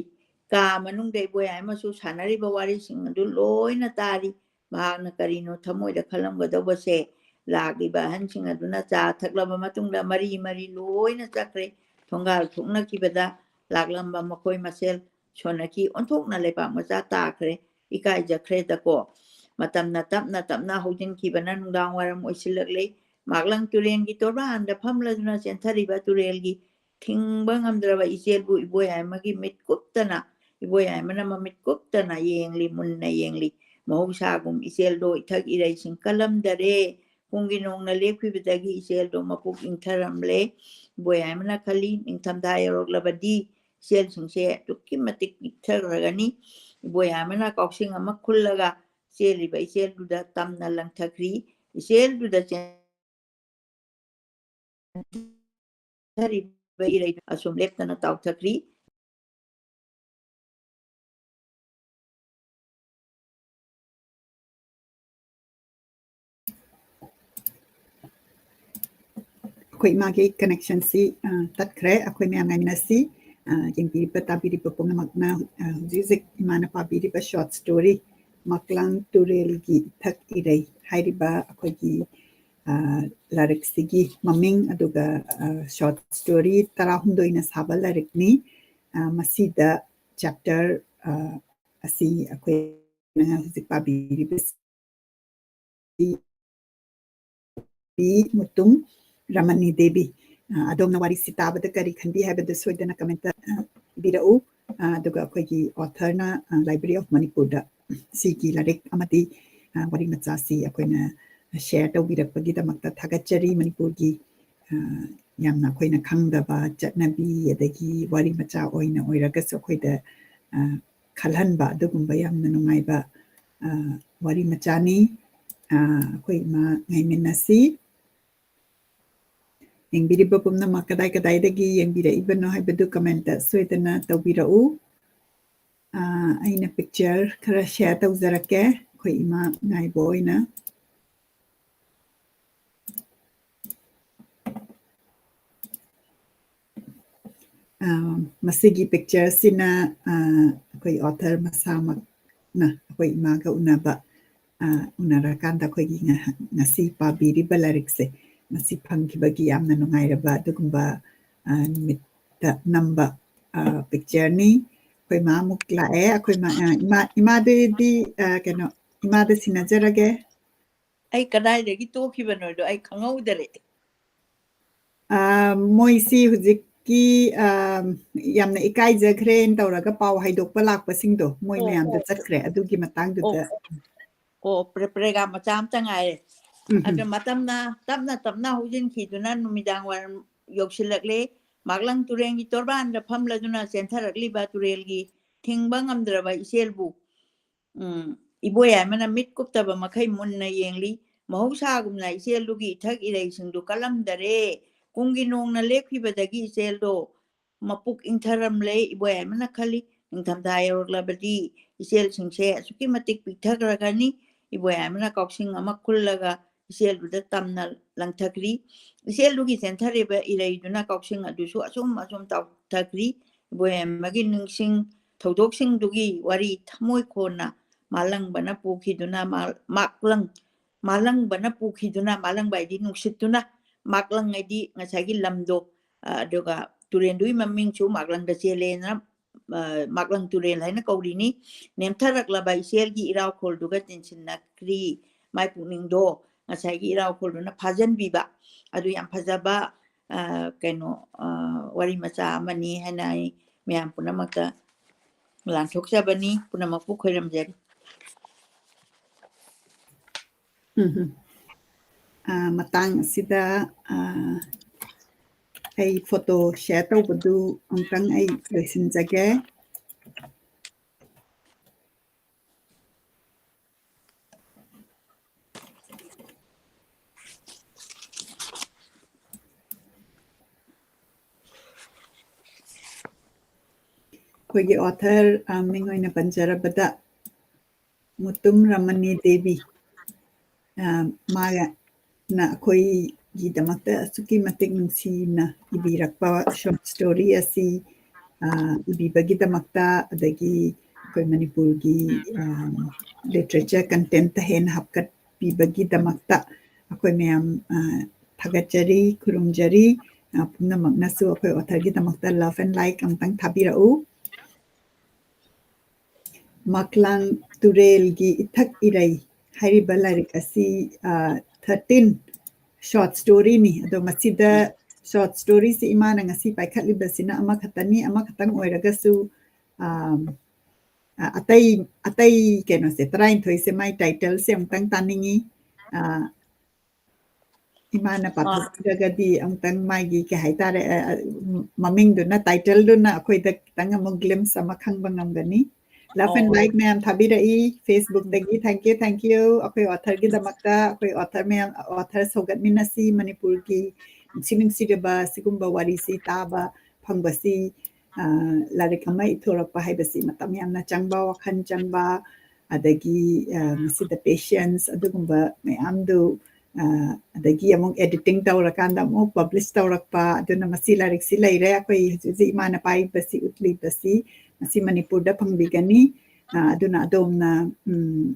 ꯀꯥ ꯃꯅꯨꯡꯗ ꯏꯕꯣꯌꯥꯏꯃꯁꯨ ꯁꯥꯟꯅꯔꯤꯕ ꯋꯥꯔꯤꯁꯤꯡ ꯑꯗꯨ ꯂꯣꯏꯅ ꯇꯥꯔꯤ꯫ ꯃꯍꯥꯛꯅ ꯀꯔꯤꯅꯣ ꯊꯃꯣꯏꯗ ꯈꯜꯂꯝꯒꯗꯧꯕꯁꯦ꯫ ꯂꯥꯛꯂꯤꯕ ꯑꯍꯟꯁꯤꯡ ꯑꯗꯨꯅ ꯆꯥ ꯊꯛꯂꯕ ꯃꯇꯨꯡꯗ ꯃꯔꯤ ꯃꯔꯤ ꯂꯣꯏꯅ ꯆꯠꯈ꯭ꯔꯦ꯫ ꯊꯣꯡꯒꯥꯜ ꯊꯣꯛꯅꯈꯤꯕꯗ ꯂꯥꯛꯂꯝꯕ ꯃꯈꯣꯏ ꯃꯁꯦꯜ ꯁꯣꯟꯅꯈꯤ꯫ ꯑꯣꯟꯊꯣꯛꯅ ꯂꯩꯄꯥꯛ ꯃꯆꯥ ꯇꯥꯈ꯭ꯔꯦ꯫ ꯏꯀꯥꯏꯖꯈ꯭ꯔꯦꯗꯀꯣ꯫ ꯃꯇꯝꯅ ꯇꯞꯅ ꯇꯞꯅ ꯍꯧꯖꯤꯟꯈꯤꯕꯅ ꯅꯨꯡꯗꯥꯡ ꯋꯥꯏꯔꯝ ꯑꯣꯏꯁꯤꯜꯂꯛꯂꯦ꯫ ꯃꯥꯛꯂꯪ ꯇꯨꯔꯦꯜꯒꯤ ꯇꯣꯔꯕꯥꯟꯗ ꯐꯝꯂꯗꯨꯅ ꯆꯦꯟꯊꯔꯤꯕ ꯇꯨꯔꯦꯜꯒꯤ ꯊꯤꯡꯕ ꯉꯝꯗ꯭ꯔꯕ ꯏꯆꯦꯜꯕꯨ ꯏꯕꯣꯌꯥꯏꯃꯒꯤ ꯃꯤꯠ ꯀꯨꯞꯇꯅ, ꯏꯕꯣꯌꯥꯏꯃꯅ ꯃꯃꯤꯠ ꯀꯨꯞꯇꯅ ꯌꯦꯡꯂꯤ, ꯃꯨꯟꯅ ꯌꯦꯡꯂꯤ꯫ ꯃꯍꯧꯁꯥꯒꯨꯝ ꯏꯆꯦꯜꯗꯣ ꯏꯊꯛ ꯏꯔꯩꯁꯤꯡ ꯀꯜꯂꯝꯗꯔꯦ꯫ ꯀꯨꯝꯒꯤ ꯅꯣꯡꯅ ꯂꯦꯞꯈꯤꯕꯗꯒꯤ ꯏꯆꯦꯜꯗꯣ ꯃꯄꯨꯛ ꯏꯪꯊꯔꯝꯂꯦ꯫ ꯏꯕꯣꯌꯥꯏꯃꯅ ꯈꯜꯂꯤ, ꯅꯤꯡꯊꯝꯊꯥ ꯌꯧꯔꯛꯂꯕꯗꯤ ꯏꯆꯦꯜꯁꯤꯡꯁꯦ ꯑꯗꯨꯛꯀꯤ ꯃꯇꯤꯛ ꯄꯤꯛꯊꯈ꯭ꯔꯒꯅꯤ꯫ ꯏꯕꯣꯌꯥꯏꯃꯅ ꯀꯥꯎꯁꯤꯡ ꯑꯃ ꯈꯨꯜꯂꯒ ꯆꯦꯜꯂꯤꯕ ꯏꯆꯦꯜꯗꯨꯗ ꯇꯝꯅ ꯂꯪꯊꯈ꯭ꯔꯤ꯫ ꯏꯆꯦꯜꯗꯨꯗ ꯆꯦꯟ-, ꯆꯦꯟꯊꯔꯤꯕ ꯏꯔꯩ ꯑꯁꯨꯝ ꯂꯦꯞꯇꯅ ꯇꯥꯎꯊꯈ꯭ꯔꯤ꯫ ꯑꯩꯈꯣꯏ ꯏꯃꯥꯒꯤ connectionꯁꯤ, ꯑ, ꯇꯠꯈ꯭ꯔꯦ꯫ ꯑꯩꯈꯣꯏ ꯃꯌꯥꯝ ꯉꯥꯏꯃꯤꯟꯅꯁꯤ꯫ ꯑ, ꯌꯦꯡꯕꯤꯔꯤꯕ, ꯇꯥꯕꯤꯔꯤꯕ ꯄꯨꯝꯅꯃꯛꯅ, ꯑ, ꯍꯧꯖꯤꯛ ꯍꯧꯖꯤꯛ ꯏꯃꯥꯅ ꯄꯥꯕꯤꯔꯤꯕ short story ꯃꯛꯂꯥꯡ ꯇꯨꯔꯦꯜꯒꯤ ꯏꯊꯛ ꯏꯔꯩ ꯍꯥꯏꯔꯤꯕ ꯑꯩꯈꯣꯏꯒꯤ, ꯑ, ꯂꯥꯏꯔꯤꯛꯁꯤꯒꯤ ꯃꯃꯤꯡ, ꯑꯗꯨꯒ, ꯑ, short story ꯇꯔꯥꯍꯨꯝꯗꯣꯏꯅ ꯁꯥꯕ ꯂꯥꯏꯔꯤꯛꯅꯤ꯫ ꯑ, ꯃꯁꯤꯗ chapter, ꯑ, ꯑꯁꯤ ꯑꯩꯈꯣꯏꯅ ꯍꯧꯖꯤꯛ ꯄꯥꯕꯤꯔꯤꯕꯁꯤ ꯄꯤ ꯃꯨꯇꯨꯝ ꯔꯃꯅꯤ ꯗꯦꯕꯤ꯫ ꯑ, ꯑꯗꯣꯝꯅ ꯋꯥꯔꯤꯁꯤ ꯇꯥꯕꯗ ꯀꯔꯤ ꯈꯟꯕꯤ ꯍꯥꯏꯕꯗꯨ ꯁꯣꯏꯗꯅ commentꯇ, ꯑ, ꯏꯕꯤꯔꯛꯎ꯫ ꯑ, ꯑꯗꯨꯒ ꯑꯩꯈꯣꯏꯒꯤ authorꯅ, ꯑ, Library of Manipurꯗ ꯁꯤꯒꯤ ꯂꯥꯏꯔꯤꯛ ꯑꯃꯗꯤ, ꯑ, ꯋꯥꯔꯤ ꯃꯆꯥꯁꯤ ꯑꯩꯈꯣꯏꯅ share ꯇꯧꯕꯤꯔꯛꯄꯒꯤꯗꯃꯛꯇ ꯊꯥꯒꯠꯆꯔꯤ꯫ ꯃꯅꯤꯄꯨꯔꯒꯤ, ꯑ, ꯌꯥꯝꯅ ꯑꯩꯈꯣꯏꯅ ꯈꯪꯗꯕ ꯆꯠꯅꯕꯤ, ꯑꯗꯒꯤ ꯋꯥꯔꯤ ꯃꯆꯥ ꯑꯣꯏꯅ ꯑꯣꯏꯔꯒꯁꯨ ꯑꯩꯈꯣꯏꯗ, ꯑ, ꯈꯜꯍꯟꯕ ꯑꯗꯨꯒꯨꯝꯕ ꯌꯥꯝꯅ ꯅꯨꯡꯉꯥꯏꯕ, ꯑ, ꯋꯥꯔꯤ ꯃꯆꯥꯅꯤ꯫ ꯑ, ꯑꯩꯈꯣꯏ ꯏꯃꯥ ꯉꯥꯏꯃꯤꯟꯅꯁꯤ꯫ ꯌꯦꯡꯕꯤꯔꯤꯕ ꯄꯨꯝꯅꯃꯛ ꯀꯗꯥꯏ ꯀꯗꯥꯏꯗꯒꯤ ꯌꯦꯡꯕꯤꯔꯛꯏꯕꯅꯣ ꯍꯥꯏꯕꯗꯨ commentꯇ ꯁꯣꯏꯗꯅ ꯇꯧꯕꯤꯔꯛꯎ꯫ ꯑ, ꯑꯩꯅ picture ꯈꯔ share ꯇꯧꯖꯔꯛꯀꯦ, ꯑꯩꯈꯣꯏ ꯏꯃꯥ ꯉꯥꯏꯕ ꯑꯣꯏꯅ꯫ ꯑ, ꯃꯁꯤꯒꯤ pictureꯁꯤꯅ, ꯑ, ꯑꯩꯈꯣꯏ author ꯃꯁꯥꯃꯛꯅ ꯑꯩꯈꯣꯏ ꯏꯃꯥꯒ ꯎꯅꯕ, ꯑ, ꯎꯅꯔꯀꯥꯟꯗ ꯑꯩꯈꯣꯏꯒꯤ ꯉ-, ꯉꯁꯤ ꯄꯥꯕꯤꯔꯤꯕ ꯂꯥꯏꯔꯤꯛꯁꯦ, ꯉꯁꯤ ꯐꯪꯈꯤꯕꯒꯤ ꯌꯥꯝꯅ ꯅꯨꯡꯉꯥꯏꯔꯕ ꯑꯗꯨꯒꯨꯝꯕ, ꯑ, ꯅꯨꯃꯤꯠꯇ ꯅꯝꯕ, ꯑ, pictureꯅꯤ꯫ ꯑꯩꯈꯣꯏ ꯏꯃꯥ ꯑꯃꯨꯛ ꯂꯥꯛꯑꯦ꯫ ꯑꯩꯈꯣꯏ ꯏꯃꯥ, ꯑ, ꯏꯃꯥ, ꯏꯃꯥꯗꯨꯗꯤ, ꯑ, ꯀꯩꯅꯣ, ꯏꯃꯥꯗ ꯁꯤꯟꯅꯖꯔꯒꯦ꯫ ꯑꯩ ꯀꯗꯥꯏꯗꯒꯤ ꯇꯣꯛꯈꯤꯕꯅꯣꯗꯣ ꯑꯩ ꯈꯪꯍꯧꯗꯔꯦ꯫ ꯑ, ꯃꯣꯏꯁꯤ ꯍꯧꯖꯤꯛ ꯀꯤ, ꯑ, ꯌꯥꯝꯅ ꯏꯀꯥꯏꯖꯈ꯭ꯔꯦꯅ ꯇꯧꯔꯒ ꯄꯥꯎ ꯍꯥꯏꯗꯣꯛꯄ ꯂꯥꯛꯄꯁꯤꯡꯗꯣ, ꯃꯣꯏ ꯑꯣ, ꯃꯌꯥꯝꯗꯣ ꯑꯣ, ꯆꯠꯈ꯭ꯔꯦ꯫ ꯑꯗꯨꯒꯤ ꯑꯣ, ꯃꯇꯥꯡꯗꯨꯗ꯫ ꯑꯣ, ꯄ꯭ꯔꯦ-, ꯄ꯭ꯔꯦꯒꯥ ꯃꯆꯥ ꯑꯝꯇ ꯉꯥꯏꯔꯦ꯫ ꯎꯝ, ꯎꯝ꯫ ꯑꯗ ꯃꯇꯝꯅ ꯇꯞꯅ ꯇꯞꯅ ꯍꯧꯖꯤꯟꯈꯤꯗꯨꯅ ꯅꯨꯃꯤꯗꯥꯡ ꯋꯥꯏꯔꯝ ꯌꯧꯁꯤꯜꯂꯛꯂꯦ꯫ ꯃꯥꯛꯂꯪ ꯇꯨꯔꯦꯜꯒꯤ ꯇꯣꯔꯕꯥꯟꯗ ꯐꯝꯂꯗꯨꯅ ꯆꯦꯟꯊꯔꯛꯂꯤꯕ ꯇꯨꯔꯦꯜꯒꯤ ꯊꯤꯡꯕ ꯉꯝꯗ꯭ꯔꯕ ꯏꯆꯦꯜꯕꯨ, ꯎꯝ, ꯏꯕꯣꯌꯥꯏꯃꯅ ꯃꯤꯠ ꯀꯨꯞꯇꯕ ꯃꯈꯩ ꯃꯨꯟꯅ ꯌꯦꯡꯂꯤ꯫ ꯃꯍꯧꯁꯥꯒꯨꯝꯅ ꯏꯆꯦꯜꯗꯨꯒꯤ ꯏꯊꯛ ꯏꯔꯩꯁꯤꯡꯗꯨ ꯀꯜꯂꯝꯗꯔꯦ꯫ ꯀꯨꯝꯒꯤ ꯅꯣꯡꯅ ꯂꯦꯞꯈꯤꯕꯗꯒꯤ ꯏꯆꯦꯜꯗꯣ ꯃꯄꯨꯛ ꯏꯪꯊꯔꯝꯂꯦ꯫ ꯏꯕꯣꯌꯥꯏꯃꯅ ꯈꯜꯂꯤ, ꯅꯤꯡꯊꯝꯊꯥ ꯌꯧꯔꯛꯂꯕꯗꯤ ꯏꯆꯦꯜꯁꯤꯡꯁꯦ ꯑꯁꯨꯛꯀꯤ ꯃꯇꯤꯛ ꯄꯤꯛꯊꯈ꯭ꯔꯒꯅꯤ꯫ ꯏꯕꯣꯌꯥꯏꯃꯅ ꯀꯥꯎꯁꯤꯡ ꯑꯃ ꯈꯨꯜꯂꯒ ꯏꯆꯦꯜꯗꯨꯗ ꯇꯝꯅ ꯂꯪꯊꯈ꯭ꯔꯤ꯫ ꯏꯆꯦꯜꯗꯨꯒꯤ ꯆꯦꯟꯊꯔꯤꯕ ꯏꯔꯩꯗꯨꯅ ꯀꯥꯎꯁꯤꯡ ꯑꯗꯨꯁꯨ ꯑꯁꯨꯝ ꯑꯁꯨꯝ ꯆꯥꯎꯊꯈ꯭ꯔꯤ꯫ ꯏꯕꯣꯌꯥꯏꯃꯒꯤ ꯅꯤꯡꯁꯤꯡ ꯊꯧꯗꯣꯛꯁꯤꯡꯗꯨꯒꯤ ꯋꯥꯔꯤ ꯊꯃꯣꯏ ꯈꯣꯟꯅ ꯃꯥꯂꯪꯕꯅ ꯄꯨꯈꯤꯗꯨꯅ ꯃꯥ-, ꯃꯥꯛꯂꯪ, ꯃꯥꯂꯪꯕꯅ ꯄꯨꯈꯤꯗꯨꯅ, ꯃꯥꯂꯪꯕ ꯍꯥꯏꯗꯤ ꯅꯨꯡꯁꯤꯠꯇꯨꯅ, ꯃꯥꯛꯂꯪ ꯍꯥꯏꯗꯤ ꯉꯁꯥꯏꯒꯤ ꯂꯝꯗꯣ, ꯑ, ꯑꯗꯨꯒ ꯇꯨꯔꯦꯟꯗꯨꯒꯤ ꯃꯃꯤꯡꯁꯨ ꯃꯥꯛꯂꯪꯗ ꯆꯦꯜꯂꯦꯅ, ꯑ, ꯃꯥꯛꯂꯪ ꯇꯨꯔꯦꯜ ꯍꯥꯏꯅ ꯀꯧꯔꯤꯅꯤ꯫ ꯅꯦꯝꯊꯔꯛꯂꯕ ꯏꯆꯦꯜꯒꯤ ꯏꯔꯥꯎꯈꯣꯜꯗꯨꯒ ꯇꯤꯟꯁꯤꯟꯅꯈ꯭ꯔꯤ꯫ ꯃꯥꯏ ꯄꯨꯛꯅꯤꯡꯗꯣ ꯉꯁꯥꯏꯒꯤ ꯏꯔꯥꯎꯈꯣꯜꯗꯨꯅ ꯐꯥꯖꯤꯟꯕꯤꯕ꯫ ꯑꯗꯨ ꯌꯥꯝ ꯐꯖꯕ, ꯑ, ꯀꯩꯅꯣ, ꯑ, ꯋꯥꯔꯤ ꯃꯆꯥ ꯑꯃꯅꯤ ꯍꯥꯏꯅ ꯑꯩ ꯃꯌꯥꯝ ꯄꯨꯝꯅꯃꯛꯇ ꯂꯥꯟꯊꯣꯛꯆꯕꯅꯤ꯫ ꯄꯨꯝꯅꯃꯛꯄꯨ ꯈꯣꯏꯔꯝꯖꯔꯤ꯫ ꯎꯝ꯫ ꯑ, ꯃꯇꯥꯡ ꯑꯁꯤꯗ, ꯑ, ꯑꯩ photo share ꯇꯧꯕꯗꯨ ꯑꯃꯨꯛꯇꯪ ꯑꯩ ꯂꯣꯏꯁꯤꯟꯖꯒꯦ꯫ ꯑꯩꯈꯣꯏꯒꯤ author, ꯑ, ꯃꯤꯡ ꯑꯣꯏꯅ ꯄꯟꯖꯔꯕꯗ, ꯃꯨꯇꯨꯝ ꯔꯃꯅꯤ ꯗꯦꯕꯤ, ꯑ, ꯃꯥꯅ ꯑꯩꯈꯣꯏꯒꯤꯗꯃꯛꯇ ꯑꯁꯨꯛꯀꯤ ꯃꯇꯤꯛ ꯅꯨꯡꯁꯤꯅ ꯏꯕꯤꯔꯛꯄ short story ꯑꯁꯤ, ꯑ, ꯏꯕꯤꯕꯒꯤꯗꯃꯛꯇ, ꯑꯗꯒꯤ ꯑꯩꯈꯣꯏ ꯃꯅꯤꯄꯨꯔꯒꯤ, ꯑ, literature content ꯍꯦꯟꯅ ꯍꯥꯞꯀꯠꯄꯤꯕꯒꯤꯗꯃꯛꯇ ꯑꯩꯈꯣꯏ ꯃꯌꯥꯝ, ꯑ, ꯊꯥꯒꯠꯆꯔꯤ, ꯈꯨꯔꯨꯝꯖꯔꯤ꯫ ꯑ, ꯄꯨꯝꯅꯃꯛꯅꯁꯨ ꯑꯩꯈꯣꯏ authorꯒꯤꯗꯃꯛꯇ love and like ꯑꯃꯇꯪ ꯊꯥꯕꯤꯔꯛꯎ꯫ ꯃꯥꯛꯂꯪ ꯇꯨꯔꯦꯜꯒꯤ ꯏꯊꯛ ꯏꯔꯩ ꯍꯥꯏꯔꯤꯕ ꯂꯥꯏꯔꯤꯛ ꯑꯁꯤ, ꯑ, thirteen short storyꯅꯤ꯫ ꯑꯗꯣ ꯃꯁꯤꯗ short story ꯁꯤ ꯏꯃꯥꯅ ꯉꯁꯤ ꯄꯥꯏꯈꯠꯂꯤꯕꯁꯤꯅ ꯑꯃꯈꯛꯇꯅꯤ, ꯑꯃꯈꯛꯇꯪ ꯑꯣꯏꯔꯒꯁꯨ, ꯑꯝ, ꯑ, ꯑꯇꯩ, ꯑꯇꯩ ꯀꯩꯅꯣꯁꯦ, ꯇꯔꯥꯅꯤꯊꯣꯏꯁꯦ, ꯃꯥꯏ title ꯁꯦ ꯑꯃꯨꯛꯇꯪ ꯇꯥꯅꯤꯡꯉꯤ꯫ ꯑ, ꯏꯃꯥꯅ ꯑꯥ꯫ ꯄꯥꯊꯣꯛꯄꯤꯔꯒꯗꯤ ꯑꯃꯨꯛꯇꯪ ꯃꯥꯒꯤ ꯀꯩ ꯍꯥꯏꯇꯥꯔꯦ, ꯑ, ꯑ, ꯃꯃꯤꯡꯗꯨꯅ, title ꯗꯨꯅ ꯑꯩꯈꯣꯏꯗ ꯈꯤꯇꯪ ꯑꯃꯨꯛ glimpse ꯑꯃ ꯈꯪꯕ ꯉꯝꯒꯅꯤ꯫ Love and ꯑꯣ꯫ Like ꯃꯌꯥꯝ ꯊꯥꯕꯤꯔꯛꯏ Facebook ꯇꯒꯤ꯫ Thank you, thank you꯫ ꯑꯩꯈꯣꯏ author ꯒꯤꯗꯃꯛꯇ, ꯑꯩꯈꯣꯏ author ꯃꯌꯥꯝ, author ꯁꯧꯒꯠꯃꯤꯟꯅꯁꯤ꯫ ꯃꯅꯤꯄꯨꯔꯒꯤ ꯅꯨꯡꯁꯤ ꯅꯨꯡꯁꯤꯔꯕ ꯁꯤꯒꯨꯝꯕ ꯋꯥꯔꯤꯁꯤ ꯇꯥꯕ ꯐꯪꯕꯁꯤ, ꯑ, ꯂꯥꯏꯔꯤꯛ ꯑꯃ ꯏꯊꯣꯔꯛꯄ ꯍꯥꯏꯕꯁꯤ ꯃꯇꯝ ꯌꯥꯝꯅ ꯆꯪꯕ, ꯋꯥꯈꯜ ꯆꯪꯕ, ꯑꯗꯒꯤ, ꯑ, ꯃꯁꯤꯗ patience ꯑꯗꯨꯒꯨꯝꯕ ꯃꯌꯥꯝꯗꯨ, ꯑ, ꯑꯗꯒꯤ ꯑꯃꯨꯛ editing ꯇꯧꯔꯀꯥꯟꯗ ꯑꯃꯨꯛ publish ꯇꯧꯔꯛꯄ꯫ ꯑꯗꯨꯅ ꯃꯁꯤ ꯂꯥꯏꯔꯤꯛꯁꯤ ꯂꯩꯔꯦ꯫ ꯑꯩꯈꯣꯏ ꯍꯧꯖꯤꯛ ꯍꯧꯖꯤꯛ ꯏꯃꯥꯅ ꯄꯥꯏꯕꯁꯤ, ꯎꯠꯂꯤꯕꯁꯤ, ꯃꯁꯤ ꯃꯅꯤꯄꯨꯔꯗ ꯐꯪꯕꯤꯒꯅꯤ꯫ ꯑ, ꯑꯗꯨꯅ ꯑꯗꯣꯝꯅ, ꯎꯝ,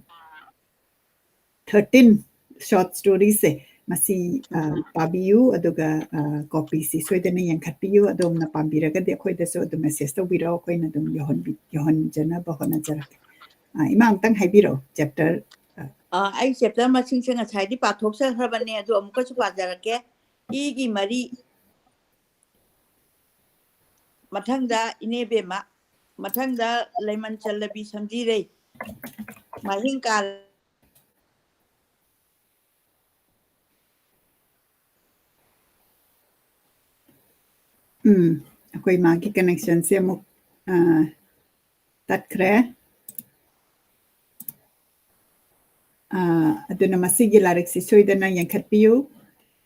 thirteen short story ꯁꯦ ꯃꯁꯤ, ꯑ, ꯄꯥꯕꯤꯌꯨ, ꯑꯗꯨꯒ, ꯑ, copy ꯁꯤ ꯁꯣꯏꯗꯅ ꯌꯦꯡꯈꯠꯄꯤꯌꯨ꯫ ꯑꯗꯣꯝꯅ ꯄꯥꯝꯕꯤꯔꯒꯗꯤ ꯑꯩꯈꯣꯏꯗꯁꯨ ꯑꯗꯨꯝ message ꯇꯧꯕꯤꯔꯛꯑꯣ, ꯑꯩꯈꯣꯏꯅ ꯑꯗꯨꯝ ꯌꯧꯍꯟꯕꯤ-, ꯌꯧꯍꯟꯖꯅꯕ ꯍꯣꯠꯅꯖꯔꯛꯀꯦ꯫ ꯑ, ꯏꯃꯥ, ꯑꯃꯨꯛꯇꯪ ꯍꯥꯏꯕꯤꯔꯛꯑꯣ, chapter, ꯑ꯫ ꯑ, ꯑꯩ chapter ꯃꯁꯤꯡꯁꯦ ꯉꯁꯥꯏꯗꯤ ꯄꯥꯊꯣꯛꯆꯈ꯭ꯔꯕꯅꯦ, ꯑꯗꯨ ꯑꯃꯨꯛꯀꯁꯨ ꯄꯥꯖꯔꯛꯀꯦ꯫ ꯏꯒꯤ ꯃꯔꯤ, ꯃꯊꯪꯗ ꯏꯅꯦꯕꯦꯝꯃ, ꯃꯊꯪꯗ ꯂꯩꯃꯟ ꯆꯜꯂꯕꯤ ꯁꯝꯖꯤꯔꯩ, ꯃꯍꯤꯡ ꯀꯥ-, ꯎꯝ, ꯑꯩꯈꯣꯏ ꯃꯥꯒꯤ connection ꯁꯦ ꯑꯃꯨꯛ, ꯑ, ꯇꯠꯈ꯭ꯔꯦ꯫ ꯑ, ꯑꯗꯨꯅ ꯃꯁꯤꯒꯤ ꯂꯥꯏꯔꯤꯛꯁꯤ ꯁꯣꯏꯗꯅ ꯌꯦꯡꯈꯠꯄꯤꯌꯨ꯫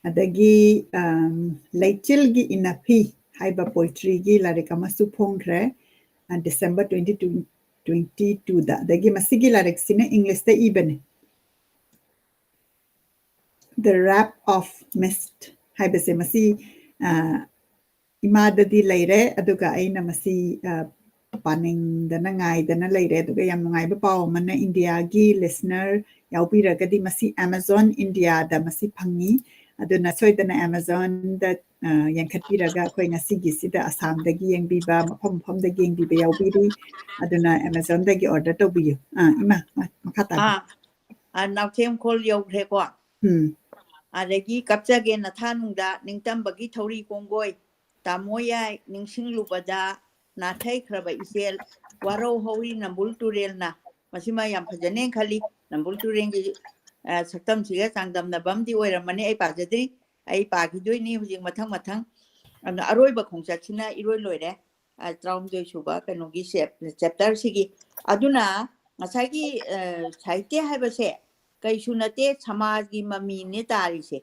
ꯑꯗꯒꯤ, ꯑꯝ, ꯂꯩꯆꯤꯜꯒꯤ ꯏꯅꯐꯤ ꯍꯥꯏꯕ poetry ꯒꯤ ꯂꯥꯏꯔꯤꯛ ꯑꯃꯁꯨ ꯐꯣꯡꯈ꯭ꯔꯦ, ꯑ, December twenty-two, twenty-two ꯗ꯫ ꯑꯗꯒꯤ ꯃꯁꯤꯒꯤ ꯂꯥꯏꯔꯤꯛꯁꯤꯅ English ꯇ ꯏꯕꯅꯦ꯫ The Wrap of Mist ꯍꯥꯏꯕꯁꯦ ꯃꯁꯤ, ꯑ, ꯏꯃꯥꯗꯗꯤ ꯂꯩꯔꯦ, ꯑꯗꯨꯒ ꯑꯩꯅ ꯃꯁꯤ, ꯑ, ꯄꯥꯅꯤꯡꯗꯅ ꯉꯥꯏꯗꯅ ꯂꯩꯔꯦ꯫ ꯑꯗꯨꯒ ꯌꯥꯝ ꯅꯨꯡꯉꯥꯏꯕ ꯄꯥꯎ ꯑꯃꯅ, ꯏꯟꯗꯤꯌꯥꯒꯤ listener ꯌꯥꯎꯕꯤꯔꯒꯗꯤ ꯃꯁꯤ Amazon India ꯗ ꯃꯁꯤ ꯐꯪꯉꯤ꯫ ꯑꯗꯨꯅ ꯁꯣꯏꯗꯅ Amazon ꯗ, ꯑ, ꯌꯦꯡꯈꯠꯄꯤꯔꯒ ꯑꯩꯈꯣꯏ ꯉꯁꯤꯒꯤꯁꯤꯗ ꯑꯁꯥꯝꯗꯒꯤ ꯌꯦꯡꯕꯤꯕ, ꯃꯐꯝ ꯃꯐꯝꯗꯒꯤ ꯌꯦꯡꯕꯤꯕ ꯌꯥꯎꯕꯤꯔꯤ꯫ ꯑꯗꯨꯅ Amazon ꯗꯒꯤ order ꯇꯧꯕꯤꯌꯨ꯫ ꯑ, ꯏꯃꯥ, ꯃ-, ꯃꯈꯥ ꯇꯥꯕꯤꯌꯨ꯫ ꯑꯥ, ꯑ, ꯅꯥꯎꯊꯦꯝꯈꯣꯜ ꯌꯧꯈ꯭ꯔꯦꯀꯣ꯫ ꯎꯝ꯫ ꯑꯗꯒꯤ ꯀꯞꯆꯒꯦ ꯅꯊꯥ ꯅꯨꯡꯗ, ꯅꯤꯡꯇꯝꯕꯒꯤ ꯊꯧꯔꯤ ꯀꯣꯡꯒꯣꯏ, ꯇꯥꯃꯣ ꯌꯥꯏ, ꯅꯤꯡꯁꯤꯡꯂꯨꯕꯗ, ꯅꯥꯊꯩꯈ꯭ꯔꯕ ꯏꯆꯦꯜ, ꯋꯥꯔꯧ ꯍꯧꯔꯤ ꯅꯝꯕꯨꯜ ꯇꯨꯔꯦꯜꯅ꯫ ꯃꯁꯤꯃ ꯌꯥꯝ ꯐꯖꯅꯦꯅ ꯈꯜꯂꯤ꯫ ꯅꯝꯕꯨꯜ ꯇꯨꯔꯦꯜꯒꯤ, ꯑ, ꯁꯛꯇꯝꯁꯤꯒ ꯆꯥꯡꯗꯝꯅꯕ ꯑꯃꯗꯤ ꯑꯣꯏꯔꯝꯃꯅꯤ꯫ ꯑꯩ ꯄꯥꯖꯗ꯭ꯔꯤ, ꯑꯩ ꯄꯥꯈꯤꯗꯣꯏꯅꯤ ꯍꯧꯖꯤꯛ ꯃꯊꯪ ꯃꯊꯪ꯫ ꯑꯗꯨꯅ ꯑꯔꯣꯏꯕ ꯈꯣꯡꯆꯠꯁꯤꯅ ꯏꯔꯣꯏ ꯂꯣꯏꯔꯦ꯫ ꯑ, ꯇꯔꯥꯍꯨꯝꯗꯣꯏ ꯁꯨꯕ ꯀꯩꯅꯣꯒꯤ ꯆꯦꯞ-, ꯆꯦꯞꯇꯔꯁꯤꯒꯤ꯫ ꯑꯗꯨꯅ ꯉꯁꯥꯏꯒꯤ, ꯑ, ꯁꯥꯍꯤꯇ꯭ꯌ ꯍꯥꯏꯕꯁꯦ ꯀꯩꯁꯨ ꯅꯠꯇꯦ, ꯁꯃꯥꯖꯒꯤ ꯃꯃꯤꯅꯦ ꯇꯥꯔꯤꯁꯦ꯫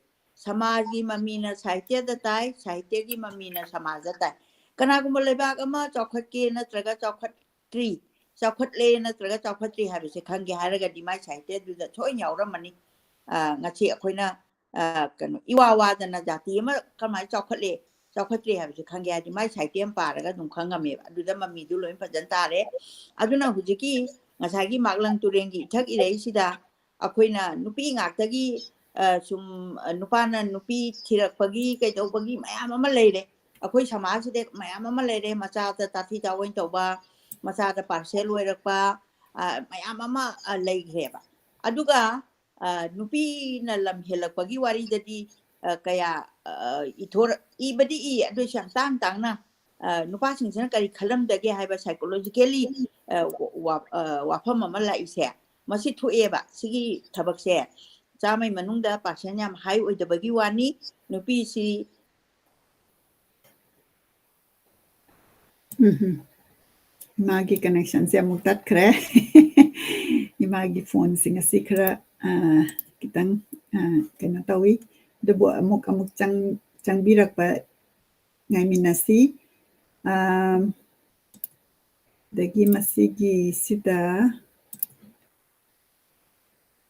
ꯁꯃꯥꯖꯒꯤ ꯃꯃꯤꯅ ꯁꯥꯍꯤꯇ꯭ꯌꯗ ꯇꯥꯏ, ꯁꯥꯍꯤꯇ꯭ꯌꯒꯤ ꯃꯃꯤꯅ ꯁꯃꯥꯖꯗ ꯇꯥꯏ꯫ ꯀꯅꯥꯒꯨꯝꯕ ꯂꯩꯕꯥꯛ ꯑꯃ ꯆꯥꯎꯈꯠꯀꯦ ꯅꯠꯇ꯭ꯔꯒ ꯆꯥꯎꯈꯠꯇ꯭ꯔꯤ, ꯆꯥꯎꯈꯠꯂꯦ ꯅꯠꯇ꯭ꯔꯒ ꯆꯥꯎꯈꯠꯇ꯭ꯔꯤ ꯍꯥꯏꯕꯁꯦ ꯈꯪꯒꯦ ꯍꯥꯏꯔꯒꯗꯤ ꯃꯥꯏ ꯁꯥꯍꯤꯇ꯭ꯌꯗꯨꯗ ꯁꯣꯏꯅ ꯌꯥꯎꯔꯝꯃꯅꯤ꯫ ꯑ, ꯉꯁꯤ ꯑꯩꯈꯣꯏꯅ, ꯑ, ꯀꯩꯅꯣ, ꯏꯋꯥ ꯋꯥꯗꯅ ꯖꯥꯇꯤ ꯑꯃ ꯀꯃꯥꯏꯅ ꯆꯥꯎꯈꯠꯂꯦ, ꯆꯥꯎꯈꯠꯇ꯭ꯔꯤ ꯍꯥꯏꯕꯁꯦ ꯈꯪꯒꯦ ꯍꯥꯏꯔꯗꯤ ꯃꯥꯏ ꯁꯥꯍꯤꯇ꯭ꯌ ꯑꯃ ꯄꯥꯔꯒ ꯑꯗꯨꯝ ꯈꯪꯉꯝꯃꯦꯕ꯫ ꯑꯗꯨꯗ ꯃꯃꯤꯗꯨ ꯂꯣꯏ ꯐꯖꯅ ꯇꯥꯔꯦ꯫ ꯑꯗꯨꯅ ꯍꯧꯖꯤꯛꯀꯤ ꯉꯁꯥꯏꯒꯤ ꯃꯥꯛꯂꯪ ꯇꯨꯔꯦꯜꯒꯤ ꯏꯊꯛ ꯏꯔꯩꯁꯤꯗ ꯑꯩꯈꯣꯏꯅ ꯅꯨꯄꯤ ꯉꯥꯛꯇꯒꯤ, ꯑ, ꯁꯨꯝ, ꯑ, ꯅꯨꯄꯥꯅ ꯅꯨꯄꯤ ꯊꯤꯔꯛꯄꯒꯤ ꯀꯩꯗꯧꯕꯒꯤ ꯃꯌꯥꯝ ꯑꯃ ꯂꯩꯔꯦ꯫ ꯑꯩꯈꯣꯏ ꯁꯃꯥꯖꯁꯤꯗ ꯃꯌꯥꯝ ꯑꯃ ꯂꯩꯔꯦ꯫ ꯃꯆꯥꯗ ꯇꯥꯊꯤ ꯇꯥꯑꯣꯏꯅ ꯇꯧꯕ, ꯃꯆꯥꯗ ꯄꯥꯔꯁꯦꯜ ꯑꯣꯏꯔꯛꯄ, ꯑ, ꯃꯌꯥꯝ ꯑꯃ, ꯑ, ꯂꯩꯈ꯭ꯔꯦꯕ꯫ ꯑꯗꯨꯒ, ꯑ, ꯅꯨꯄꯤꯅ ꯂꯝ ꯍꯦꯜꯂꯛꯄꯒꯤ ꯋꯥꯔꯤꯗꯗꯤ, ꯑ, ꯀꯌꯥ, ꯑ, ꯏꯊꯣꯔ-, ꯏꯕꯗꯤ ꯏ, ꯑꯗꯨꯏꯁꯨ ꯌꯥꯝ ꯇꯥꯡ ꯇꯥꯡꯅ, ꯑ, ꯅꯨꯄꯥꯁꯤꯡꯁꯤꯅ ꯀꯔꯤ ꯈꯜꯂꯝꯗꯒꯦ ꯍꯥꯏꯕ psychologically, ꯑ, ꯋꯥ-, ꯑ, ꯋꯥꯐꯝ ꯑꯃ ꯂꯥꯛꯏꯁꯦ꯫ ꯃꯁꯤ ꯊꯣꯛꯑꯦꯕ꯫ ꯁꯤꯒꯤ ꯊꯕꯛꯁꯦ ꯆꯥꯝꯃꯩ ꯃꯅꯨꯡꯗ percent ꯌꯥꯝ high ꯑꯣꯏꯗꯕꯒꯤ ꯋꯥꯅꯤ꯫ ꯅꯨꯄꯤꯁꯤ ꯎꯝꯍꯨꯝ꯫ ꯃꯥꯒꯤ connectionꯁꯦ ꯑꯃꯨꯛ ꯇꯠꯈ꯭ꯔꯦ꯫ ꯏꯃꯥꯒꯤ phoneꯁꯦ ꯉꯁꯤ ꯈꯔ, ꯑ, ꯈꯤꯇꯪ, ꯑ, ꯀꯩꯅꯣ ꯇꯧꯏ꯫ ꯑꯗꯨꯕꯨ ꯑꯃꯨꯛ, ꯑꯃꯨꯛ ꯆꯪ-, ꯆꯪꯕꯤꯔꯛꯄ ꯉꯥꯏꯃꯤꯟꯅꯁꯤ꯫ ꯑ, ꯑꯗꯒꯤ ꯃꯁꯤꯒꯤꯁꯤꯗ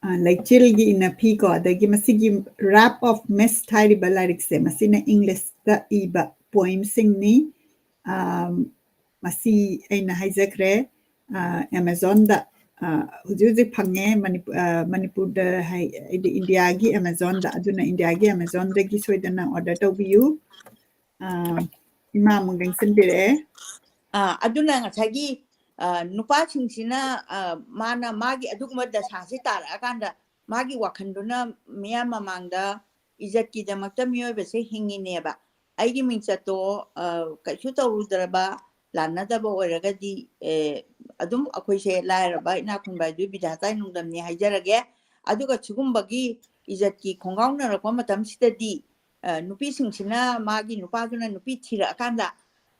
ꯑ, ꯂꯩꯆꯤꯜꯒꯤ ꯏꯅꯐꯤ ꯀꯣ, ꯑꯗꯒꯤ ꯃꯁꯤꯒꯤ Rape of Mist ꯍꯥꯏꯔꯤꯕ ꯂꯥꯏꯔꯤꯛꯁꯦ, ꯃꯁꯤꯅ Englishꯇ ꯏꯕ poemꯁꯤꯡꯅꯤ꯫ ꯑ, ꯃꯁꯤ ꯑꯩꯅ ꯍꯥꯏꯖꯈ꯭ꯔꯦ, ꯑ, Amazonꯗ, ꯑ, ꯍꯧꯖꯤꯛ ꯍꯧꯖꯤꯛ ꯐꯪꯉꯦ ꯃꯅꯤꯄꯨ-, ꯑ, ꯃꯅꯤꯄꯨꯔꯗ ꯍꯥꯏ-, ꯍꯥꯏꯗꯤ ꯏꯟꯗꯤꯌꯥꯒꯤ Amazonꯗ, ꯑꯗꯨꯅ ꯏꯟꯗꯤꯌꯥꯒꯤ Amazonꯗꯒꯤ ꯁꯣꯏꯗꯅ order ꯇꯧꯕꯤꯌꯨ꯫ ꯑ, ꯏꯃꯥ ꯑꯃꯨꯛ ꯂꯦꯡꯁꯤꯟꯕꯤꯔꯛꯑꯦ꯫ ꯑ, ꯑꯗꯨꯅ ꯉꯁꯥꯏꯒꯤ, ꯑ, ꯅꯨꯄꯥꯁꯤꯡꯁꯤꯅ, ꯑ, ꯃꯥꯅ ꯃꯥꯒꯤ ꯑꯗꯨꯒꯨꯝꯕ ꯗꯁꯥꯁꯤ ꯇꯥꯔꯛꯑꯀꯥꯟꯗ ꯃꯥꯒꯤ ꯋꯥꯈꯜꯗꯨꯅ ꯃꯤꯌꯥꯝ ꯃꯃꯥꯡꯗ, ꯏꯖꯠꯀꯤꯗꯃꯛꯇ ꯃꯤꯑꯣꯏꯕꯁꯦ ꯍꯤꯡꯉꯤꯅꯦꯕ꯫ ꯑꯩꯒꯤ ꯃꯤꯡꯆꯠꯇꯣ, ꯑ, ꯀꯩꯁꯨ ꯇꯧꯔꯨꯗ꯭ꯔꯕ, ꯂꯥꯟꯅꯗꯕ ꯑꯣꯏꯔꯒꯗꯤ, ꯑꯦ, ꯑꯗꯨꯝ ꯑꯩꯈꯣꯏꯁꯦ ꯂꯥꯏꯔꯕ ꯏꯅꯥꯛ ꯈꯨꯟꯕ ꯍꯥꯏꯗꯨ ꯕꯤꯙꯥꯇꯥꯒꯤ ꯅꯣꯡꯗꯝꯅꯤ ꯍꯥꯏꯖꯔꯒꯦ꯫ ꯑꯗꯨꯒ ꯁꯤꯒꯨꯝꯕꯒꯤ ꯏꯖꯠꯀꯤ ꯈꯣꯡꯒꯥꯎꯅꯔꯛꯄ ꯃꯇꯝꯁꯤꯗꯗꯤ, ꯑ, ꯅꯨꯄꯤꯁꯤꯡꯁꯤꯅ ꯃꯥꯒꯤ ꯅꯨꯄꯥꯗꯨꯅ ꯅꯨꯄꯤ ꯊꯤꯔꯛꯑꯀꯥꯟꯗ,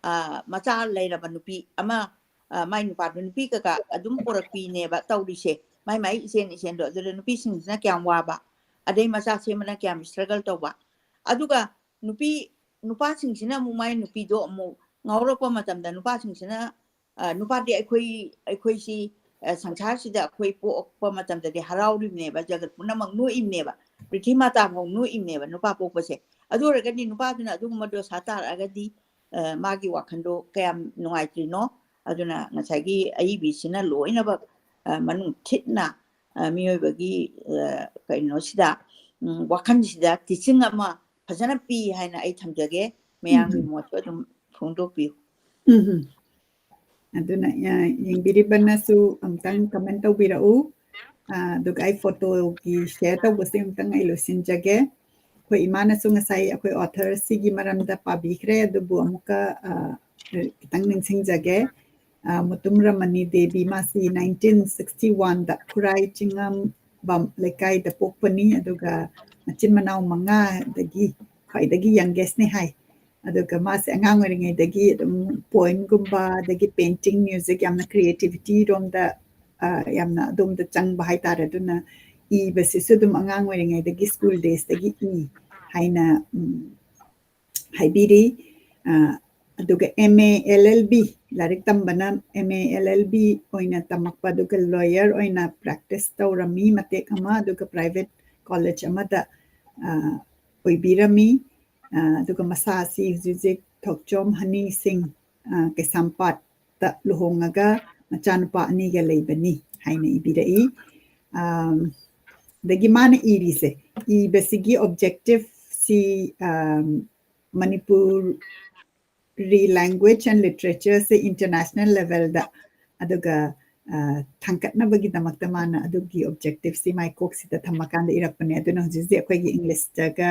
ꯑ, ꯃꯆꯥ ꯂꯩꯔꯕ ꯅꯨꯄꯤ ꯑꯃ, ꯑ, ꯃꯥꯏ ꯅꯨꯄꯥꯗꯨ ꯅꯨꯄꯤ ꯀꯀꯥ ꯑꯗꯨꯝ ꯄꯣꯔꯛꯄꯤꯅꯦꯕ ꯇꯧꯔꯤꯁꯦ꯫ ꯃꯥꯏ ꯃꯥꯏ ꯏꯆꯦꯟ ꯏꯆꯦꯟꯗꯣ꯫ ꯑꯗꯨꯗ ꯅꯨꯄꯤꯁꯤꯡꯁꯤꯅ ꯀꯌꯥꯝ ꯋꯥꯕ, ꯑꯗꯩ ꯃꯆꯥ ꯁꯦꯝꯕꯅ ꯀꯌꯥꯝ struggle ꯇꯧꯕ꯫ ꯑꯗꯨꯒ ꯅꯨꯄꯤ, ꯅꯨꯄꯥꯁꯤꯡꯁꯤꯅ ꯑꯃꯨꯛ ꯃꯥꯏ ꯅꯨꯄꯤꯗꯣ ꯑꯃꯨꯛ ꯉꯥꯎꯔꯛꯄ ꯃꯇꯝꯗ ꯅꯨꯄꯥꯁꯤꯡꯁꯤꯅ, ꯑ, ꯅꯨꯄꯥꯗꯤ ꯑꯩꯈꯣꯏ, ꯑꯩꯈꯣꯏꯁꯤ, ꯑ, ꯁꯪꯁꯥꯔꯁꯤꯗ ꯑꯩꯈꯣꯏ ꯄꯣꯛꯄ ꯃꯇꯝꯗꯗꯤ ꯍꯔꯥꯎꯔꯤꯕꯅꯦꯕ, ꯖꯒꯠ ꯄꯨꯝꯅꯃꯛ ꯅꯣꯛꯏꯕꯅꯦꯕ, ꯄ꯭ꯔꯤꯊꯤ ꯃꯥꯇꯥ ꯐꯥꯎ ꯅꯣꯛꯏꯕꯅꯦꯕ ꯅꯨꯄꯥ ꯄꯣꯛꯄꯁꯦ꯫ ꯑꯗꯨ ꯑꯣꯏꯔꯒꯗꯤ ꯅꯨꯄꯥꯗꯨꯅ ꯑꯗꯨꯒꯨꯝꯕ ꯗꯣꯁꯥ ꯇꯥꯔꯛꯑꯒꯗꯤ, ꯑ, ꯃꯥꯒꯤ ꯋꯥꯈꯜꯗꯣ ꯀꯌꯥꯝ ꯅꯨꯡꯉꯥꯏꯇ꯭ꯔꯤꯅꯣ꯫ ꯑꯗꯨꯅ ꯉꯁꯥꯏꯒꯤ ꯑꯏꯕꯤꯁꯤꯅ ꯂꯣꯏꯅꯃꯛ, ꯑ, ꯃꯅꯨꯡ ꯊꯤꯠꯅ, ꯑ, ꯃꯤꯑꯣꯏꯕꯒꯤ, ꯑ, ꯀꯩꯅꯣꯁꯤꯗ, ꯎꯝ, ꯋꯥꯈꯜꯁꯤꯗ teaching ꯑꯃ ꯐꯖꯅ ꯄꯤ ꯍꯥꯏꯅ ꯑꯩ ꯊꯝꯖꯒꯦ꯫ ꯃꯌꯥꯝꯒꯤ ꯎꯝ꯫ ꯃꯣꯠꯁꯨ ꯑꯗꯨꯝ ꯐꯣꯡꯗꯣꯛꯄꯤꯌꯨ꯫ ꯎꯝ ꯍꯝ꯫ ꯑꯗꯨꯅ, ꯑ, ꯌꯦꯡꯕꯤꯔꯤꯕꯅꯁꯨ ꯑꯃꯨꯛꯇꯪ comment ꯇꯧꯕꯤꯔꯛꯎ꯫ ꯑ, ꯑꯗꯨꯒ ꯑꯩ photoꯒꯤ share ꯇꯧꯕꯁꯦ ꯑꯃꯨꯛꯇꯪ ꯑꯩ ꯂꯣꯏꯁꯤꯟꯖꯒꯦ꯫ ꯑꯩꯈꯣꯏ ꯏꯃꯥꯅꯁꯨ ꯉꯁꯥꯏ ꯑꯩꯈꯣꯏ authorꯁꯤꯒꯤ ꯃꯔꯝꯗ ꯄꯥꯕꯤꯈ꯭ꯔꯦ, ꯑꯗꯨꯕꯨ ꯑꯃꯨꯛꯀ, ꯑ, ꯈꯤꯇꯪ ꯅꯤꯡꯁꯤꯡꯖꯒꯦ꯫ ꯑ, ꯃꯨꯇꯨꯝ ꯔꯃꯅꯤ ꯗꯦꯕꯤ, ꯃꯥꯁꯤ nineteen sixty oneꯗ ꯈꯨꯔꯥꯏ ꯆꯤꯡꯉꯝꯕꯝ ꯂꯩꯀꯥꯏꯗ ꯄꯣꯛꯄꯅꯤ, ꯑꯗꯨꯒ ꯃꯆꯤꯟ ꯃꯅꯥꯎ ꯃꯉꯥꯗꯒꯤ ꯈ꯭ꯋꯥꯏꯗꯒꯤ youngestꯅꯦ ꯍꯥꯏ꯫ ꯑꯗꯨꯒ ꯃꯥꯁꯦ ꯑꯉꯥꯡ ꯑꯣꯏꯔꯤꯉꯩꯗꯒꯤ ꯑꯗꯨꯝ poemꯒꯨꯝꯕ, ꯑꯗꯒꯤ painting, music, ꯌꯥꯝꯅ creativity ꯔꯣꯝꯗ, ꯑ, ꯌꯥꯝꯅ ꯑꯗꯣꯝꯗ ꯆꯪꯕ ꯍꯥꯏꯇꯥꯔꯦ꯫ ꯑꯗꯨꯅ ꯏꯕꯁꯤꯁꯨ ꯑꯗꯨꯝ ꯑꯉꯥꯡ ꯑꯣꯏꯔꯤꯉꯩꯗꯒꯤ school daysꯇꯒꯤ ꯏ ꯍꯥꯏꯅ, ꯎꯝ, ꯍꯥꯏꯕꯤꯔꯤ꯫ ꯑ, ꯑꯗꯨꯒ M A L L B, ꯂꯥꯏꯔꯤꯛ ꯇꯝꯕꯅ M A L L B ꯑꯣꯏꯅ ꯇꯝꯃꯛꯄ, ꯑꯗꯨꯒ lawyer ꯑꯣꯏꯅ practice ꯇꯧꯔꯝꯃꯤ ꯃꯇꯦꯛ ꯑꯃ, ꯑꯗꯨꯒ private college ꯑꯃꯗ, ꯑ, ꯑꯣꯏꯕꯤꯔꯝꯃꯤ꯫ ꯑ, ꯑꯗꯨꯒ ꯃꯁꯥ ꯑꯁꯤ ꯍꯧꯖꯤꯛ ꯍꯧꯖꯤꯛ ꯊꯣꯛꯆꯣꯝ ꯍꯅꯤ ꯁꯤꯡ, ꯑ, ꯀꯩꯁꯥꯝꯄꯥꯠꯇ ꯂꯨꯍꯣꯡꯉꯒ ꯃꯆꯥꯅꯨꯄꯥ ꯑꯅꯤꯒ ꯂꯩꯕꯅꯤ ꯍꯥꯏꯅ ꯏꯕꯤꯔꯛꯏ꯫ ꯑꯝ, ꯑꯗꯒꯤ ꯃꯥꯅ ꯏꯔꯤꯁꯦ, ꯏꯕꯁꯤꯒꯤ objectiveꯁꯤ, ꯑꯝ, Manipuri language and literatureꯁꯦ international levelꯗ, ꯑꯗꯨꯒ, ꯊꯥꯡꯒꯠꯅꯕꯒꯤꯗꯃꯛꯇ ꯃꯥꯅ ꯑꯗꯨꯒꯤ objectiveꯁꯤ ꯃꯥꯏ ꯀꯣꯛꯁꯤꯗ ꯊꯝꯃꯀꯥꯟꯗ ꯏꯔꯛꯄꯅꯦ꯫ ꯑꯗꯨꯅ ꯍꯧꯖꯤꯛ ꯍꯧꯖꯤꯛ ꯑꯩꯈꯣꯏꯒꯤ Englishꯇꯒ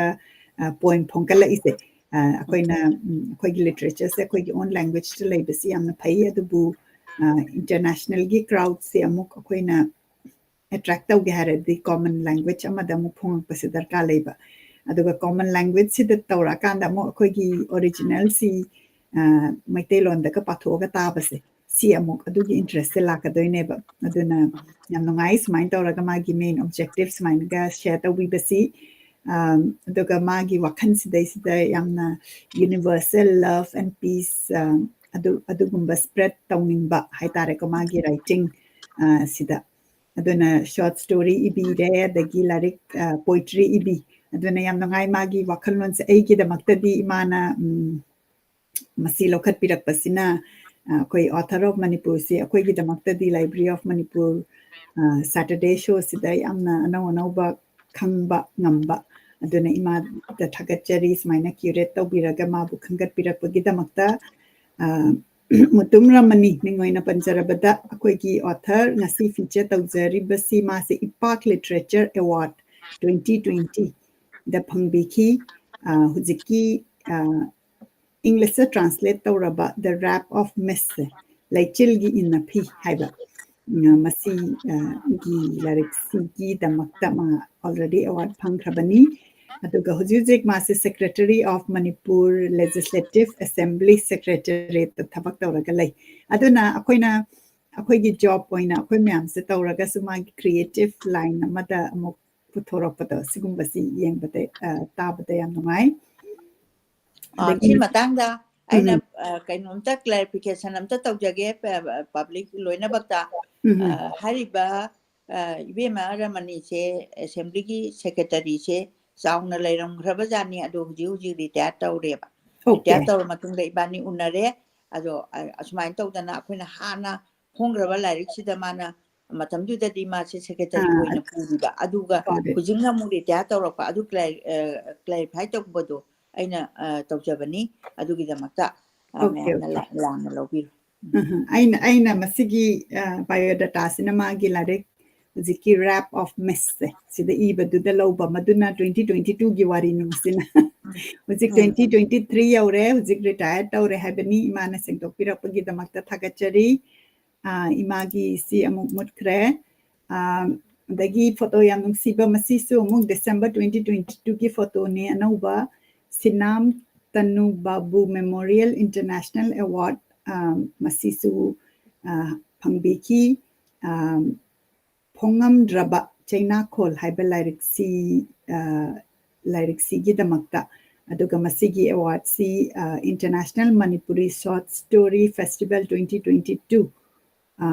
point ꯐꯣꯡꯀꯠꯂꯛꯏꯁꯦ, ꯑꯩꯈꯣꯏꯅ ꯑꯩꯈꯣꯏꯒꯤ literatureꯁꯦ ꯑꯩꯈꯣꯏꯒꯤ own languageꯇ ꯂꯩꯕꯁꯤ ꯌꯥꯝꯅ ꯐꯩ, ꯑꯗꯨꯕꯨ internationalꯒꯤ crowdꯁꯦ ꯑꯃꯨꯛ ꯑꯩꯈꯣꯏꯅ attract ꯇꯧꯒꯦ ꯍꯥꯏꯔꯗꯤ common language ꯑꯃꯗ ꯑꯃꯨꯛ ꯐꯣꯡꯉꯛꯄꯁꯦ ꯗꯔꯀꯥꯔ ꯂꯩꯕ꯫ ꯑꯗꯨꯒ common languageꯁꯤꯗ ꯇꯧꯔꯛꯑꯀꯥꯟꯗ ꯑꯃꯨꯛ ꯑꯩꯈꯣꯏꯒꯤ originalꯁꯤ ꯃꯩꯇꯩꯂꯣꯟꯗꯒ ꯄꯥꯊꯣꯛꯑꯒ ꯇꯥꯕꯁꯦ, ꯁꯤ ꯑꯃꯨꯛ ꯑꯗꯨꯒꯤ interestꯁꯦ ꯂꯥꯛꯀꯗꯣꯏꯅꯦꯕ꯫ ꯑꯗꯨꯅ ꯌꯥꯝ ꯅꯨꯡꯉꯥꯏ ꯁꯨꯃꯥꯏꯅ ꯇꯧꯔꯒ ꯃꯥꯒꯤ main objective ꯁꯨꯃꯥꯏꯅꯒ share ꯇꯧꯕꯤꯕꯁꯤ꯫ ꯑꯗꯨꯒ ꯃꯥꯒꯤ ꯋꯥꯈꯜꯁꯤꯗꯩꯁꯤꯗ ꯌꯥꯝꯅ universal love and peace ꯑꯗꯨ ꯑꯗꯨꯒꯨꯝꯕ spread ꯇꯧꯅꯤꯡꯕ ꯍꯥꯏꯇꯥꯔꯦꯀꯣ, ꯃꯥꯒꯤ writing ꯁꯤꯗ꯫ ꯑꯗꯨꯅ short story ꯏꯕꯤꯔꯦ, ꯑꯗꯒꯤ ꯂꯥꯏꯔꯤꯛ poetry ꯏꯕꯤ꯫ ꯑꯗꯨꯅ ꯌꯥꯝ ꯅꯨꯡꯉꯥꯏ ꯃꯥꯒꯤ ꯋꯥꯈꯜꯂꯣꯟꯁꯦ꯫ ꯑꯩꯒꯤꯗꯃꯛꯇꯗꯤ ꯏꯃꯥꯅ ꯃꯁꯤ ꯂꯧꯈꯠꯄꯤꯔꯛꯄꯁꯤꯅ, ꯑꯩꯈꯣꯏ Author of Manipurꯁꯤ ꯑꯩꯈꯣꯏꯒꯤꯗꯃꯛꯇꯗꯤ Library of Manipur Saturday showꯁꯤꯗ ꯌꯥꯝꯅ ꯑꯅꯧ ꯑꯅꯧꯕ ꯈꯪꯕ ꯉꯝꯕ꯫ ꯑꯗꯨꯅ ꯏꯃꯥꯗ ꯊꯥꯒꯠꯆꯔꯤ, ꯁꯨꯃꯥꯏꯅ curate ꯇꯧꯕꯤꯔꯒ ꯃꯥꯕꯨ ꯈꯟꯒꯠꯄꯤꯔꯛꯄꯒꯤꯗꯃꯛꯇ꯫ ꯃꯨꯇꯨꯝ ꯔꯃꯅꯤ ꯃꯤꯡ ꯑꯣꯏꯅ ꯄꯟꯖꯔꯕꯗ, ꯑꯩꯈꯣꯏꯒꯤ author ꯉꯁꯤ feature ꯇꯧꯖꯔꯤꯕꯁꯤ ꯃꯥꯁꯦ ꯏꯄꯥꯛ Literature Award twenty twentyꯗ ꯐꯪꯕꯤꯈꯤ꯫ ꯍꯧꯖꯤꯛꯀꯤ Englishꯇ translate ꯇꯧꯔꯕ The Rape of Mist, ꯂꯩꯆꯤꯜꯒꯤ ꯏꯟꯅꯐꯤ ꯍꯥꯏꯕ, ꯃꯁꯤꯒꯤ ꯂꯥꯏꯔꯤꯛꯁꯤꯒꯤꯗꯃꯛꯇ ꯃꯥ already award ꯐꯪꯈ꯭ꯔꯕꯅꯤ꯫ ꯑꯗꯨꯒ ꯍꯧꯖꯤꯛ ꯍꯧꯖꯤꯛ ꯃꯥꯁꯦ Secretary of Manipur Legislative Assembly Secretariatꯇ ꯊꯕꯛ ꯇꯧꯔꯒ ꯂꯩ꯫ ꯑꯗꯨꯅ ꯑꯩꯈꯣꯏꯅ ꯑꯩꯈꯣꯏꯒꯤ job ꯑꯣꯏꯅ ꯑꯩꯈꯣꯏ ꯃꯌꯥꯝꯁꯦ ꯇꯧꯔꯒꯁꯨ ꯃꯥꯒꯤ creative line ꯑꯃꯗ ꯑꯃꯨꯛ ꯄꯨꯊꯣꯔꯛꯄꯗꯣ, ꯁꯤꯒꯨꯝꯕꯁꯤ ꯌꯦꯡꯕꯗ, ꯇꯥꯕꯗ ꯌꯥꯝ ꯅꯨꯡꯉꯥꯏ꯫ ꯁꯤ ꯃꯇꯥꯡꯗ ꯑꯩꯅ ꯀꯩꯅꯣꯝꯇ clarification ꯑꯝꯇ ꯇꯧꯖꯒꯦ, public ꯂꯣꯏꯅꯃꯛꯇ꯫ ꯍꯥꯏꯔꯤꯕ ꯏꯕꯦꯝꯃ ꯔꯃꯅꯤꯁꯦ assemblyꯒꯤ secretaryꯁꯦ ꯆꯥꯎꯅ ꯂꯩꯔꯝꯈ꯭ꯔꯕ ꯖꯥꯠꯅꯤ, ꯑꯗꯣ ꯍꯧꯖꯤꯛ ꯍꯧꯖꯤꯛ retire ꯇꯧꯔꯦꯕ꯫ Retire ꯇꯧꯔ ꯃꯇꯨꯡꯗ ꯏꯕꯥꯅꯤ ꯎꯅꯔꯦ꯫ ꯑꯗꯣ ꯑꯁꯨꯃꯥꯏꯅ ꯇꯧꯗꯅ ꯑꯩꯈꯣꯏꯅ ꯍꯥꯟꯅ ꯐꯣꯡꯈ꯭ꯔꯕ ꯂꯥꯏꯔꯤꯛꯁꯤꯗ ꯃꯥꯅ ꯃꯇꯝꯗꯨꯗꯗꯤ ꯃꯥꯁꯦ secretary ꯑꯣꯏꯅ ꯄꯨꯔꯤꯕ, ꯑꯗꯨꯒ ꯍꯧꯖꯤꯛꯅ ꯑꯃꯨꯛ retire ꯇꯧꯔꯛꯄ, ꯑꯗꯨ clarify ꯇꯧꯕꯗꯣ ꯑꯩꯅ ꯇꯧꯖꯕꯅꯤ꯫ ꯑꯗꯨꯒꯤꯗꯃꯛꯇ ꯃꯌꯥꯝꯅ ꯂꯥꯟꯅ ꯂꯧꯕꯤꯔꯣ꯫ ꯑꯍ, ꯑꯩꯅ ꯑꯩꯅ ꯃꯁꯤꯒꯤ ꯕꯥꯏꯑꯣꯗꯥꯇꯥꯁꯤꯅ ꯃꯥꯒꯤ ꯂꯥꯏꯔꯤꯛ ꯍꯧꯖꯤꯛꯀꯤ Rape of Mist ꯁꯦ ꯁꯤꯗ ꯏꯕꯗꯨꯗ ꯂꯧꯕ, ꯃꯗꯨꯅ twenty twenty two ꯒꯤ ꯋꯥꯔꯤꯅꯤ ꯃꯁꯤꯅ꯫ ꯍꯧꯖꯤꯛ twenty twenty three ꯌꯧꯔꯦ, ꯍꯧꯖꯤꯛ ꯔꯤꯇꯥꯌꯔ ꯇꯧꯔꯦ ꯍꯥꯏꯕꯅꯤ꯫ ꯏꯃꯥꯅ ꯁꯦꯡꯗꯣꯛꯄꯤꯔꯛꯄꯒꯤꯗꯃꯛꯇ ꯊꯥꯒꯠꯆꯔꯤ꯫ ꯑ, ꯏꯃꯥꯒꯤ ꯁꯤ ꯑꯃꯨꯛ ꯃꯨꯠꯈ꯭ꯔꯦ꯫ ꯑ, ꯑꯗꯒꯤ ꯐꯣꯇꯣ ꯌꯥꯝ ꯅꯨꯡꯁꯤꯕ, ꯃꯁꯤꯁꯨ ꯑꯃꯨꯛ December twenty twenty two ꯒꯤ ꯐꯣꯇꯣꯅꯤ, ꯑꯅꯧꯕ ꯁꯤꯅꯥꯝ ꯇꯅꯨ ꯕꯥꯕꯨ Memorial International Award, ꯑ, ꯃꯁꯤꯁꯨ, ꯑ, ꯐꯪꯕꯤꯈꯤ꯫ ꯑ, ꯐꯣꯡꯉꯝꯗ꯭ꯔꯕ ꯆꯩꯅꯥꯈꯣꯜ ꯍꯥꯏꯕ ꯂꯥꯏꯔꯤꯛꯁꯤ, ꯑ, ꯂꯥꯏꯔꯤꯛꯁꯤꯒꯤꯗꯃꯛꯇ꯫ ꯑꯗꯨꯒ ꯃꯁꯤꯒꯤ ꯑꯦꯋꯥꯔꯗꯁꯤ, ꯑ, International Manipuri Short Story Festival twenty twenty two, ꯑ,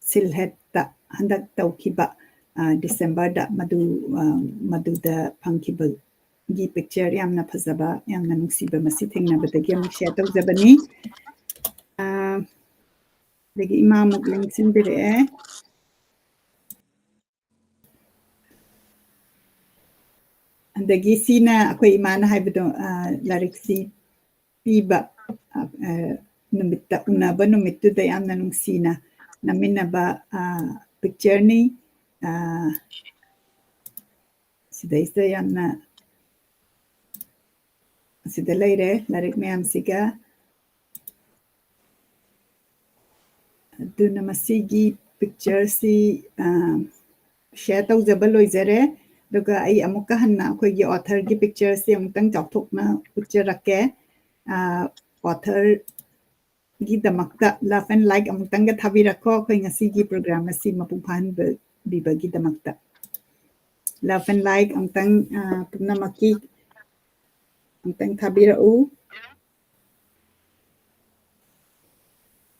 ꯁꯤꯜꯍꯦꯠꯇ ꯍꯟꯗꯛ ꯇꯧꯈꯤꯕ, ꯑ, ꯗꯤꯁꯦꯝꯕꯔꯗ ꯃꯗꯨ, ꯑ, ꯃꯗꯨꯗ ꯐꯪꯈꯤꯕꯒꯤ ꯄꯤꯛꯆꯔ ꯌꯥꯝꯅ ꯐꯖꯕ, ꯌꯥꯝꯅ ꯅꯨꯡꯁꯤꯕ ꯃꯁꯤ ꯊꯦꯡꯅꯕꯗꯒꯤ ꯑꯃꯨꯛ ꯁꯤꯌꯔ ꯇꯧꯖꯕꯅꯤ꯫ ꯑ, ꯑꯗꯒꯤ ꯏꯃꯥ ꯑꯃꯨꯛ ꯂꯦꯡꯁꯤꯟꯕꯤꯔꯛꯑꯦ꯫ ꯑꯗꯒꯤ ꯁꯤꯅ ꯑꯩꯈꯣꯏ ꯏꯃꯥꯅ ꯍꯥꯏꯕꯗꯣ, ꯑ, ꯂꯥꯏꯔꯤꯛꯁꯤ ꯄꯤꯕ, ꯑ, ꯑ, ꯅꯨꯃꯤꯠꯇ, ꯎꯅꯕ ꯅꯨꯃꯤꯠꯇꯨꯗ ꯌꯥꯝꯅ ꯅꯨꯡꯁꯤꯅ ꯅꯝꯃꯤꯟꯅꯕ, ꯑ, ꯄꯤꯛꯆꯔꯅꯤ꯫ ꯑ, ꯁꯤꯗꯩꯁꯤꯗ ꯌꯥꯝꯅ, ꯑꯁꯤꯗ ꯂꯩꯔꯦ ꯂꯥꯏꯔꯤꯛ ꯃꯌꯥꯝꯁꯤꯒ꯫ ꯑꯗꯨꯅ ꯃꯁꯤꯒꯤ ꯄꯤꯛꯆꯔꯁꯤ, ꯑ, ꯁꯤꯌꯔ ꯇꯧꯖꯕ ꯂꯣꯏꯖꯔꯦ꯫ ꯑꯗꯨꯒ ꯑꯩ ꯑꯃꯨꯛꯀ ꯍꯟꯅ ꯑꯩꯈꯣꯏꯒꯤ ꯑꯣꯊꯔꯒꯤ ꯄꯤꯛꯆꯔꯁꯤ ꯑꯃꯨꯛꯇꯪ ꯆꯥꯎꯊꯣꯛꯅ ꯎꯠꯆꯔꯛꯀꯦ꯫ ꯑ, ꯑꯣꯊꯔꯒꯤꯗꯃꯛꯇ love and like ꯑꯃꯨꯛꯇꯪꯒ ꯊꯥꯕꯤꯔꯛꯈꯣ, ꯑꯩꯈꯣꯏ ꯉꯁꯤꯒꯤ ꯄ꯭ꯔꯣꯒ꯭ꯔꯥꯝ ꯑꯁꯤ ꯃꯄꯨꯡ ꯐꯥꯍꯟꯕꯤꯕꯒꯤꯗꯃꯛꯇ꯫ Love and like ꯑꯃꯨꯛꯇꯪ, ꯑ, ꯄꯨꯝꯅꯃꯛꯀꯤ ꯑꯃꯨꯛꯇꯪ ꯊꯥꯕꯤꯔꯛꯎ꯫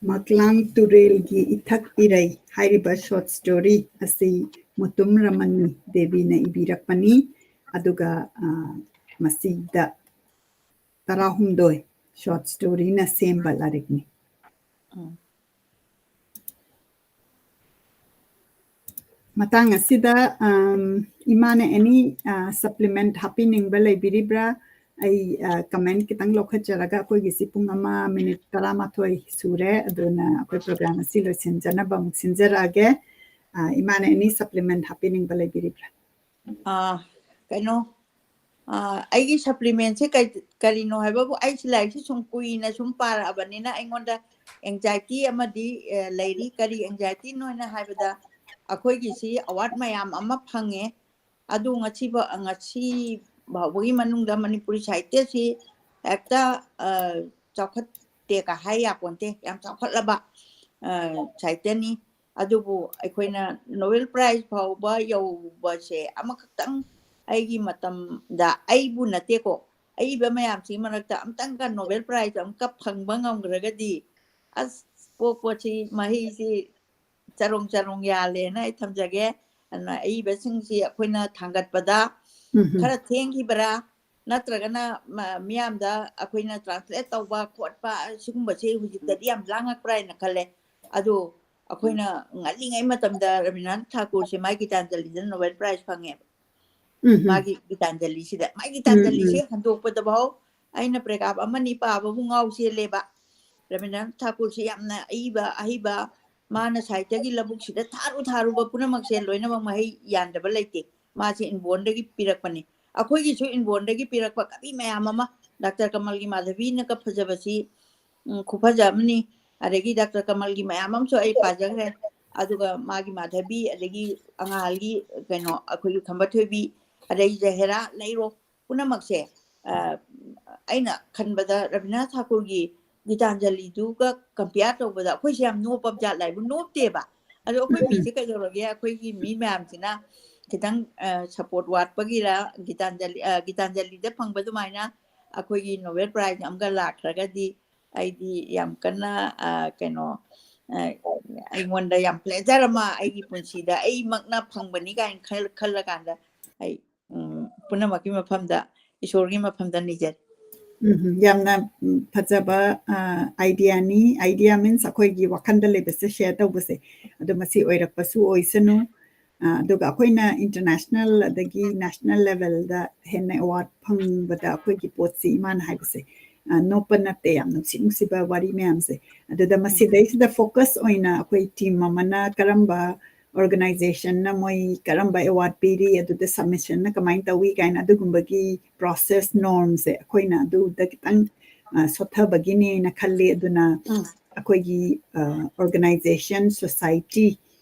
ꯃꯥꯛꯂꯥꯡ ꯇꯨꯔꯦꯜꯒꯤ ꯏꯊꯛ ꯏꯔꯩ ꯍꯥꯏꯔꯤꯕ ꯁꯣꯔꯠ ꯁ꯭ꯇꯣꯔꯤ ꯑꯁꯤ ꯃꯨꯇꯨꯝ ꯔꯃꯅꯤ ꯗꯦꯕꯤꯅ ꯏꯕꯤꯔꯛꯄꯅꯤ꯫ ꯑꯗꯨꯒ, ꯑ, ꯃꯁꯤꯗ ꯇꯔꯥꯍꯨꯝꯗꯣꯏ ꯁꯣꯔꯠ ꯁ꯭ꯇꯣꯔꯤꯅ ꯁꯦꯝꯕ ꯂꯥꯏꯔꯤꯛꯅꯤ꯫ ꯎꯝ꯫ ꯃꯇꯥꯡ ꯑꯁꯤꯗ, ꯑꯝ, ꯏꯃꯥꯅ ꯑꯦꯅꯤ, ꯑ, ꯁꯄ꯭ꯂꯤꯃꯦꯟꯠ ꯍꯥꯞꯄꯤꯅꯤꯡꯕ ꯂꯩꯕꯤꯔꯤꯕ꯭ꯔꯥ? ꯑꯩ ꯀꯃꯦꯟ ꯈꯤꯇꯪ ꯂꯧꯈꯠꯆꯔꯒ ꯑꯩꯈꯣꯏꯒꯤꯁꯤ ꯄꯨꯡ ꯑꯃ ꯃꯤꯅꯤꯠ ꯇꯔꯥꯃꯥꯊꯣꯏ ꯁꯨꯔꯦ꯫ ꯑꯗꯨꯅ ꯑꯩꯈꯣꯏ ꯄ꯭ꯔꯣꯒ꯭ꯔꯥꯝ ꯑꯁꯤ ꯂꯣꯏꯁꯤꯟꯖꯅꯕ ꯑꯃꯨꯛ ꯁꯤꯟꯖꯔꯛꯑꯒꯦ꯫ ꯏꯃꯥꯅ ꯑꯦꯅꯤ ꯁꯄ꯭ꯂꯤꯃꯦꯟ ꯍꯥꯞꯄꯤꯅꯤꯡꯕ ꯂꯩꯕꯤꯔꯤꯕ꯭ꯔꯥ? ꯀꯩꯅꯣ, ꯑꯩꯒꯤ ꯁꯄ꯭ꯂꯤꯃꯦꯟꯁꯦ ꯀꯔꯤꯅꯣ ꯍꯥꯏꯕꯕꯨ, ꯑꯩꯁꯤ ꯂꯥꯏꯔꯤꯛꯁꯤ ꯁꯨꯝ ꯀꯨꯏꯅ ꯁꯨꯝ ꯄꯥꯔꯛꯑꯕꯅꯤꯅ ꯑꯩꯉꯣꯟꯗ ꯑꯦꯡꯖꯥꯏꯇꯤ ꯑꯃꯗꯤ ꯂꯩꯔꯤ꯫ ꯀꯔꯤ ꯑꯦꯡꯖꯥꯏꯇꯤꯅꯣ ꯍꯥꯏꯅ ꯍꯥꯏꯕꯗ, ꯑꯩꯈꯣꯏꯒꯤꯁꯤ ꯑꯦꯋꯥꯔꯗ ꯃꯌꯥꯝ ꯑꯃ ꯐꯪꯉꯦ꯫ ꯑꯗꯨ ꯉꯁꯤ ꯐꯥꯎꯕꯒꯤ ꯃꯅꯨꯡꯗ ꯃꯅꯤꯄꯨꯔꯤ ꯁꯥꯍꯤꯇ꯭ꯌꯁꯤ ꯍꯦꯛꯇ ꯆꯥꯎꯈꯠꯇꯦꯒ ꯍꯥꯏ ꯌꯥꯄꯣꯟꯇꯦ꯫ ꯌꯥꯝ ꯆꯥꯎꯈꯠꯂꯕ ꯁꯥꯍꯤꯇ꯭ꯌꯅꯤ꯫ ꯑꯗꯨꯕꯨ ꯑꯩꯈꯣꯏꯅ ꯅꯣꯕꯦꯜ ꯄ꯭ꯔꯥꯏꯖ ꯐꯥꯎꯕ ꯌꯧꯕꯁꯦ ꯑꯃꯈꯛꯇꯪ ꯑꯩꯒꯤ ꯃꯇꯝꯗ, ꯑꯩꯕꯨ ꯅꯠꯇꯦꯀꯣ, ꯑꯏꯕ ꯃꯌꯥꯝꯁꯤꯒꯤ ꯃꯔꯛꯇ ꯑꯝꯇꯪꯒ ꯅꯣꯕꯦꯜ ꯄ꯭ꯔꯥꯏꯖ ꯑꯃꯨꯛꯀ ꯐꯪꯕ ꯉꯝꯈ꯭ꯔꯒꯗꯤ, ꯑꯁ, ꯄꯣꯛꯄꯁꯤ ꯃꯍꯩꯁꯤ ꯆꯔꯣꯡ ꯆꯔꯣꯡ ꯌꯥꯜꯂꯦꯅ ꯑꯩ ꯊꯝꯖꯒꯦ꯫ ꯑꯗꯨꯅ ꯑꯏꯕꯁꯤꯡꯁꯤ ꯑꯩꯈꯣꯏꯅ ꯊꯥꯡꯒꯠꯄꯗ ꯈꯔ ꯊꯦꯡꯈꯤꯕ꯭ꯔꯥ, ꯅꯠꯇ꯭ꯔꯒꯅ ꯃꯤꯌꯥꯝꯗ ꯑꯩꯈꯣꯏꯅ ꯇ꯭ꯔꯥꯟꯁꯂꯦꯠ ꯇꯧꯕ ꯈꯣꯠꯄ ꯁꯤꯒꯨꯝꯕꯁꯦ ꯍꯧꯖꯤꯛꯇꯗꯤ ꯌꯥꯝ ꯂꯥꯡꯉꯛꯄ꯭ꯔꯥ ꯍꯥꯏꯅ ꯈꯜꯂꯦ꯫ ꯑꯗꯣ ꯑꯩꯈꯣꯏꯅ ꯉꯜꯂꯤꯉꯩ ꯃꯇꯝꯗ ꯔꯕꯤꯟꯗ꯭ꯔꯅꯥꯊ ꯊꯥꯀꯨꯔꯁꯦ ꯃꯥꯏ ꯒꯤꯇꯥꯟꯖꯂꯤꯗ ꯅꯣꯕꯦꯜ ꯄ꯭ꯔꯥꯏꯖ ꯐꯪꯉꯦꯕ꯫ ꯃꯥꯒꯤ ꯒꯤꯇꯥꯟꯖꯂꯤꯁꯤꯗ, ꯃꯥꯏ ꯒꯤꯇꯥꯟꯖꯂꯤꯁꯦ ꯍꯟꯗꯣꯛꯄꯗꯐꯥꯎ ꯑꯩꯅ ꯄ꯭ꯔꯦꯒꯥꯞ ꯑꯃꯅꯤ ꯄꯥꯕꯕꯨ ꯉꯥꯎ ꯆꯦꯜꯂꯦꯕ꯫ ꯔꯕꯤꯟꯗ꯭ꯔꯅꯥꯊ ꯊꯥꯀꯨꯔꯁꯤ ꯌꯥꯝꯅ ꯑꯏꯕ ꯑꯍꯩꯕ, ꯃꯥꯅ ꯁꯥꯍꯤꯇ꯭ꯌꯒꯤ ꯂꯧꯕꯨꯛꯁꯤꯗ ꯊꯥꯔꯨ ꯊꯥꯔꯨꯕ ꯄꯨꯝꯅꯃꯛꯁꯦ ꯂꯣꯏꯅꯃꯛ ꯃꯍꯩ ꯌꯥꯟꯗꯕ ꯂꯩꯇꯦ꯫ ꯃꯥꯁꯦ inborn ꯗꯒꯤ ꯄꯤꯔꯛꯄꯅꯤ꯫ ꯑꯩꯈꯣꯏꯒꯤꯁꯨ inborn ꯗꯒꯤ ꯄꯤꯔꯛꯄ ꯀꯕꯤ ꯃꯌꯥꯝ ꯑꯃ, ꯗꯥꯛꯇꯔ ꯀꯃꯜꯒꯤ ꯃꯥꯙꯕꯤꯅꯒ ꯐꯖꯕꯁꯤ, ꯎꯝ, ꯈꯨꯐꯖ ꯑꯃꯅꯤ꯫ ꯑꯗꯒꯤ ꯗꯥꯛꯇꯔ ꯀꯃꯜꯒꯤ ꯃꯌꯥꯝ ꯑꯃꯁꯨ ꯑꯩ ꯄꯥꯖꯈ꯭ꯔꯦ꯫ ꯑꯗꯨꯒ ꯃꯥꯒꯤ ꯃꯥꯙꯕꯤ, ꯑꯗꯒꯤ ꯑꯉꯥꯜꯒꯤ, ꯀꯩꯅꯣ, ꯑꯩꯈꯣꯏꯒꯤ ꯈꯝꯕ ꯊꯣꯏꯕꯤ, ꯑꯗꯒꯤ ꯖꯍꯦꯔꯥ ꯂꯩꯔꯣ, ꯄꯨꯝꯅꯃꯛꯁꯦ, ꯑ, ꯑꯩꯅ ꯈꯟꯕꯗ ꯔꯕꯤꯟꯗ꯭ꯔꯅꯥꯊ ꯊꯥꯀꯨꯔꯒꯤ ꯒꯤꯇꯥꯟꯖꯂꯤꯗꯨꯒ compare ꯇꯧꯕꯗ ꯑꯩꯈꯣꯏꯁꯦ ꯌꯥꯝ ꯅꯣꯞꯄ ꯖꯥꯠ ꯂꯥꯏꯕꯨ ꯅꯣꯞꯇꯦꯕ꯫ ꯑꯗꯣ ꯑꯩꯈꯣꯏ ꯃꯤꯁꯦ ꯀꯩꯗꯧꯔꯒꯦ? ꯑꯩꯈꯣꯏꯒꯤ ꯃꯤ ꯃꯌꯥꯝꯁꯤꯅ ꯈꯤꯇꯪ, ꯑ, support ꯋꯥꯠꯄꯒꯤꯔ, ꯒꯤꯇꯥꯟꯖꯂꯤ, ꯑ, ꯒꯤꯇꯥꯟꯖꯂꯤꯗ ꯐꯪꯕ ꯑꯗꯨꯃꯥꯏꯅ ꯑꯩꯈꯣꯏꯒꯤ ꯅꯣꯕꯦꯜ ꯄ꯭ꯔꯥꯏꯖ ꯑꯃꯒ ꯂꯥꯛꯈ꯭ꯔꯒꯗꯤ ꯑꯩꯗꯤ ꯌꯥꯝ ꯀꯟꯅ, ꯑ, ꯀꯩꯅꯣ, ꯑ, ꯑꯩꯉꯣꯟꯗ ꯌꯥꯝ pleasure ꯑꯃ, ꯑꯩꯒꯤ ꯄꯨꯟꯁꯤꯗ ꯑꯩꯃꯛꯅ ꯐꯪꯕꯅꯤ ꯀꯥꯏꯅ ꯈꯜ-, ꯈꯜꯂꯀꯥꯟꯗ ꯑꯩ, ꯎꯝ, ꯄꯨꯝꯅꯃꯛꯀꯤ ꯃꯐꯝꯗ, ꯏꯁꯣꯔꯒꯤ ꯃꯐꯝꯗ ꯅꯤꯖꯔꯤ꯫ ꯎꯝ, ꯌꯥꯝꯅ, ꯎꯝ, ꯐꯖꯕ, ꯑ, idea ꯅꯤ꯫ Idea means ꯑꯩꯈꯣꯏꯒꯤ ꯋꯥꯈꯜꯗ ꯂꯩꯕꯁꯦ share ꯇꯧꯕꯁꯦ꯫ ꯑꯗꯣ ꯃꯁꯤ ꯑꯣꯏꯔꯛꯄꯁꯨ ꯑꯣꯏꯁꯅꯨ꯫ ꯑ, ꯑꯗꯨꯒ ꯑꯩꯈꯣꯏꯅ international ꯑꯗꯒꯤ national levelꯗ ꯍꯦꯟꯅ award ꯐꯪꯕꯗ ꯑꯩꯈꯣꯏꯒꯤ ꯄꯣꯠꯁꯤ ꯏꯃꯥꯅ ꯍꯥꯏꯕꯁꯦ, ꯑ, ꯅꯣꯞꯄ ꯅꯠꯇꯦ, ꯌꯥꯝ ꯅꯨꯡꯁꯤ ꯅꯨꯡꯁꯤꯕ ꯋꯥꯔꯤ ꯃꯌꯥꯝꯁꯦ꯫ ꯑꯗꯨꯗ ꯃꯁꯤꯗꯩꯁꯤꯗ focus ꯑꯣꯏꯅ ꯑꯩꯈꯣꯏ team ꯑꯃꯅ ꯀꯔꯝꯕ organizationꯅ ꯃꯣꯏ ꯀꯔꯝꯕ award ꯄꯤꯔꯤ, ꯑꯗꯨꯗ submissionꯅ ꯀꯃꯥꯏꯅ ꯇꯧꯏ ꯀꯥꯏꯅ ꯑꯗꯨꯒꯨꯝꯕꯒꯤ process normꯁꯦ ꯑꯩꯈꯣꯏꯅ ꯑꯗꯨꯗ ꯈꯤꯇꯪ, ꯑ, ꯁꯣꯠꯊꯕꯒꯤꯅꯦꯅ ꯈꯜꯂꯤ꯫ ꯑꯗꯨꯅ ꯑꯩꯈꯣꯏꯒꯤ, ꯑ, organization, society,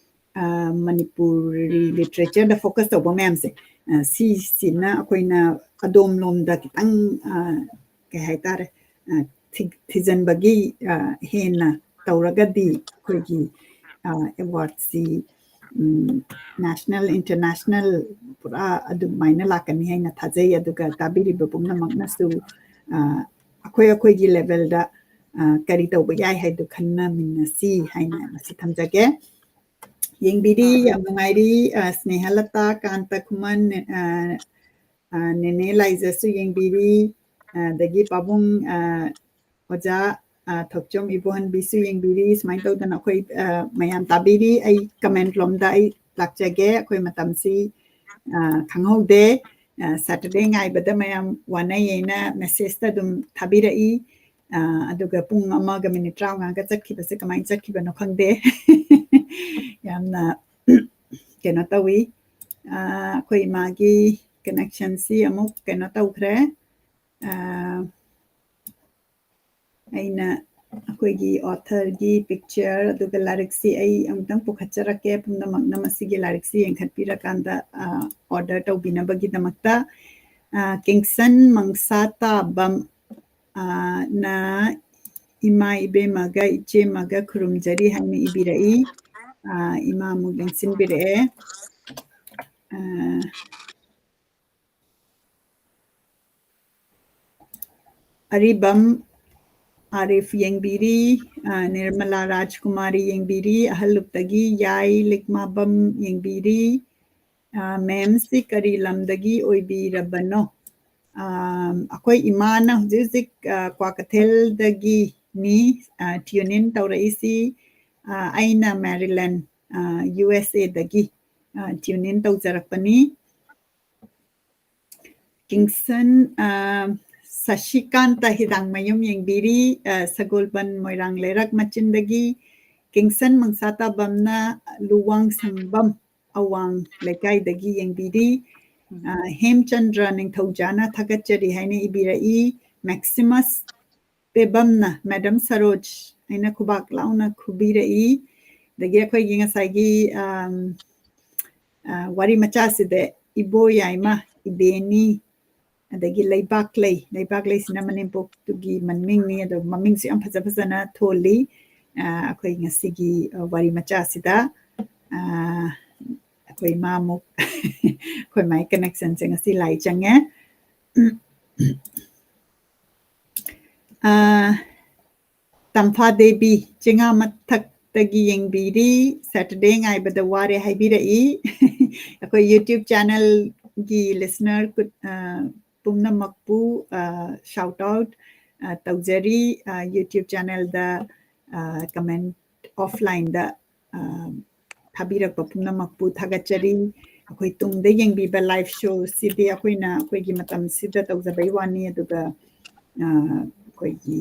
ꯑ, ꯃꯅꯤꯄꯨꯔꯤ literature ꯗ focus ꯇꯧꯕ ꯃꯌꯥꯝꯁꯦ, ꯑ, ꯁꯤꯁꯤꯅ ꯑꯩꯈꯣꯏꯅ ꯑꯗꯣꯝꯂꯣꯝꯗ ꯈꯤꯇꯪ, ꯑ, ꯀꯩ ꯍꯥꯏꯇꯥꯔꯦ, ꯑ, ꯊꯤ-, ꯊꯤꯖꯤꯟꯕꯒꯤ, ꯑ, ꯍꯦꯟꯅ ꯇꯧꯔꯒꯗꯤ ꯑꯩꯈꯣꯏꯒꯤ, ꯑ, awardꯁꯤ, ꯎꯝ, national, international ꯄꯨꯔꯥ ꯑꯗꯨꯃꯥꯏꯅ ꯂꯥꯛꯀꯅꯤ ꯍꯥꯏꯅ ꯊꯥꯖꯩ꯫ ꯑꯗꯨꯒ ꯇꯥꯕꯤꯔꯤꯕ ꯄꯨꯝꯅꯃꯛꯅꯁꯨ, ꯑ, ꯑꯩꯈꯣꯏ ꯑꯩꯈꯣꯏꯒꯤ levelꯗ, ꯑ, ꯀꯔꯤ ꯇꯧꯕ ꯌꯥꯏ ꯍꯥꯏꯗꯨ ꯈꯟꯅꯃꯤꯟꯅꯁꯤ ꯍꯥꯏꯅ ꯃꯁꯤ ꯊꯝꯖꯒꯦ꯫ ꯌꯦꯡꯕꯤꯔꯤ, ꯌꯥꯝ ꯅꯨꯡꯉꯥꯏꯔꯤ꯫ ꯑ, ꯁ꯭ꯅꯦꯍꯂꯇꯥ, ꯀꯥꯟꯇ ꯈꯨꯃꯟ, ꯑ, ꯑ, ꯅꯦꯅꯦ ꯂꯥꯏꯖꯁꯨ ꯌꯦꯡꯕꯤꯔꯤ, ꯑ, ꯑꯗꯒꯤ ꯄꯥꯕꯨꯡ, ꯑ, ꯑꯣꯖꯥ, ꯑ, ꯊꯣꯛꯆꯣꯝ ꯏꯕꯣꯍꯟꯕꯤꯁꯨ ꯌꯦꯡꯕꯤꯔꯤ꯫ ꯁꯨꯃꯥꯏꯅ ꯇꯧꯗꯅ ꯑꯩꯈꯣꯏ, ꯑ, ꯃꯌꯥꯝ ꯇꯥꯕꯤꯔꯤ꯫ ꯑꯩ comment ꯂꯣꯝꯗ ꯑꯩ ꯂꯥꯛꯆꯒꯦ꯫ ꯑꯩꯈꯣꯏ ꯃꯇꯝꯁꯤ, ꯑ, ꯈꯪꯍꯧꯗꯦ꯫ ꯑ, Saturday ꯉꯥꯏꯕꯗ ꯃꯌꯥꯝ ꯋꯥꯅꯩꯌꯦꯅ messageꯇ ꯑꯗꯨꯝ ꯊꯥꯕꯤꯔꯛꯏ꯫ ꯑ, ꯑꯗꯨꯒ ꯄꯨꯡ ꯑꯃꯒ minute ꯇꯔꯥꯃꯉꯥꯒ ꯆꯠꯈꯤꯕꯁꯦ ꯀꯃꯥꯏꯅ ꯆꯠꯈꯤꯕꯅꯣ ꯈꯪꯗꯦ꯫ ꯌꯥꯝꯅ ꯀꯩꯅꯣ ꯇꯧꯏ꯫ ꯑ, ꯑꯩꯈꯣꯏ ꯏꯃꯥꯒꯤ connectionꯁꯤ ꯑꯃꯨꯛ ꯀꯩꯅꯣ ꯇꯧꯈ꯭ꯔꯦ꯫ ꯑ, ꯑꯩꯅ ꯑꯩꯈꯣꯏꯒꯤ authorꯒꯤ picture ꯑꯗꯨꯒ ꯂꯥꯏꯔꯤꯛꯁꯤ ꯑꯩ ꯑꯃꯨꯛꯇꯪ ꯄꯨꯈꯠꯆꯔꯛꯀꯦ꯫ ꯄꯨꯝꯅꯃꯛꯅ ꯃꯁꯤꯒꯤ ꯂꯥꯏꯔꯤꯛꯁꯤ ꯌꯦꯡꯈꯠꯄꯤꯔꯀꯥꯟꯗ, ꯑ, order ꯇꯧꯕꯤꯅꯕꯒꯤꯗꯃꯛꯇ꯫ ꯑ, ꯀꯦꯡꯁꯟ ꯃꯪꯁꯥ ꯇꯥꯕꯝ, ꯑ, ꯅ "ꯏꯃꯥ ꯏꯕꯦꯝꯃꯒ ꯏꯆꯦꯃꯒ ꯈꯨꯔꯨꯝꯖꯔꯤ" ꯍꯥꯏꯅ ꯏꯕꯤꯔꯛꯏ꯫ ꯑ, ꯏꯃꯥ ꯑꯃꯨꯛ ꯂꯦꯡꯁꯤꯟꯕꯤꯔꯛꯑꯦ꯫ ꯑ, ꯑꯔꯤꯕꯝ ꯑꯥꯔꯤꯐ ꯌꯦꯡꯕꯤꯔꯤ, ꯑ, ꯅꯤꯔꯃꯂꯥ ꯔꯥꯖꯀꯨꯃꯥꯔꯤ ꯌꯦꯡꯕꯤꯔꯤ, ꯑꯍꯜꯂꯨꯞꯇꯒꯤ ꯌꯥꯏ ꯂꯤꯛꯃꯥꯕꯝ ꯌꯦꯡꯕꯤꯔꯤ, ꯑ, ma'amꯁꯤ ꯀꯔꯤ ꯂꯝꯗꯒꯤ ꯑꯣꯏꯕꯤꯔꯕꯅꯣ? ꯑ, ꯑꯩꯈꯣꯏ ꯏꯃꯥꯅ ꯍꯧꯖꯤꯛ ꯍꯧꯖꯤꯛ, ꯑ, ꯀ꯭ꯋꯥꯀꯩꯊꯦꯜꯗꯒꯤꯅꯤ, ꯑ, tune in ꯇꯧꯔꯛꯏꯁꯤ꯫ ꯑ, ꯑꯩꯅ Maryland, ꯑ, USAꯗꯒꯤ꯫ ꯑ, tune in ꯇꯧꯖꯔꯛꯄꯅꯤ꯫ ꯀꯤꯡꯁꯟ, ꯑ, ꯁꯁꯤꯀꯥꯟꯇ ꯍꯤꯗꯥꯡꯃꯌꯨꯝ ꯌꯦꯡꯕꯤꯔꯤ, ꯑ, ꯁꯒꯣꯜꯕꯟ ꯃꯣꯏꯔꯥꯡ ꯂꯩꯔꯛ ꯃꯆꯤꯟꯗꯒꯤ꯫ ꯀꯤꯡꯁꯟ ꯃꯪꯁꯥꯇꯥꯕꯝꯅ ꯂꯨꯋꯥꯡ ꯁꯪꯕꯝ ꯑꯋꯥꯡ ꯂꯩꯀꯥꯏꯗꯒꯤ ꯌꯦꯡꯕꯤꯔꯤ꯫ ꯎꯝ꯫ ꯑ, ꯍꯦꯝꯆꯟꯗ꯭ꯔ ꯅꯤꯡꯊꯧꯖꯥꯅ ꯊꯥꯒꯠꯆꯔꯤ ꯍꯥꯏꯅ ꯏꯕꯤꯔꯛꯏ꯫ ꯃꯦꯛꯁꯤꯃꯁ ꯄꯦꯕꯝꯅ, "ꯃꯦꯗꯝ ꯁꯔꯣꯖ" ꯍꯥꯏꯅ ꯈꯨꯕꯥꯛ ꯂꯥꯎꯅ ꯈꯨꯕꯤꯔꯛꯏ꯫ ꯑꯗꯒꯤ ꯑꯩꯈꯣꯏꯒꯤ ꯉꯁꯥꯏꯒꯤ, ꯑꯝ, ꯑ, ꯋꯥꯔꯤ ꯃꯆꯥꯁꯤꯗ ꯏꯕꯣ ꯌꯥꯏꯃ, ꯏꯕꯦꯅꯤ, ꯑꯗꯒꯤ ꯂꯩꯕꯥꯛꯂꯩ, ꯂꯩꯕꯥꯛꯂꯩꯁꯤꯅ ꯃꯅꯦꯝꯄꯣꯛꯇꯨꯒꯤ ꯃꯃꯤꯡꯅꯤ, ꯑꯗꯣ ꯃꯃꯤꯡꯁꯨ ꯌꯥꯝ ꯐꯖ ꯐꯖꯅ ꯊꯣꯜꯂꯤ꯫ ꯑ, ꯑꯩꯈꯣꯏ ꯉꯁꯤꯒꯤ, ꯑ, ꯋꯥꯔꯤ ꯃꯆꯥꯁꯤꯗ, ꯑ, ꯑꯩꯈꯣꯏ ꯃꯥꯃꯨꯛ, ꯑꯩꯈꯣꯏ ꯃꯥꯏ connectionꯁꯦ ꯉꯁꯤ ꯂꯥꯏ ꯆꯪꯉꯦ꯫ ꯑ, ꯇꯝꯐꯥ ꯗꯦꯕꯤ, ꯆꯤꯉꯥ ꯃꯊꯛꯇꯒꯤ ꯌꯦꯡꯕꯤꯔꯤ, Saturday ꯉꯥꯏꯕꯗ ꯋꯥꯔꯦ ꯍꯥꯏꯕꯤꯔꯛꯏ꯫ ꯑꯩꯈꯣꯏ YouTube channelꯒꯤ listener ꯀꯨ-, ꯑ, ꯄꯨꯝꯅꯃꯛꯄꯨ, ꯑ, shout out, ꯑ, ꯇꯧꯖꯔꯤ꯫ ꯑ, YouTube channelꯗ, ꯑ, comment offlineꯗ, ꯑ, ꯊꯥꯕꯤꯔꯛꯄ ꯄꯨꯝꯅꯃꯛꯄꯨ ꯊꯥꯒꯠꯆꯔꯤ꯫ ꯑꯩꯈꯣꯏ ꯇꯨꯡꯗ ꯌꯦꯡꯕꯤꯕ live showꯁꯤꯗꯤ ꯑꯩꯈꯣꯏꯅ ꯑꯩꯈꯣꯏꯒꯤ ꯃꯇꯝꯁꯤꯗ ꯇꯧꯖꯕꯩ ꯋꯥꯅꯤ, ꯑꯗꯨꯒ, ꯑ, ꯑꯩꯈꯣꯏꯒꯤ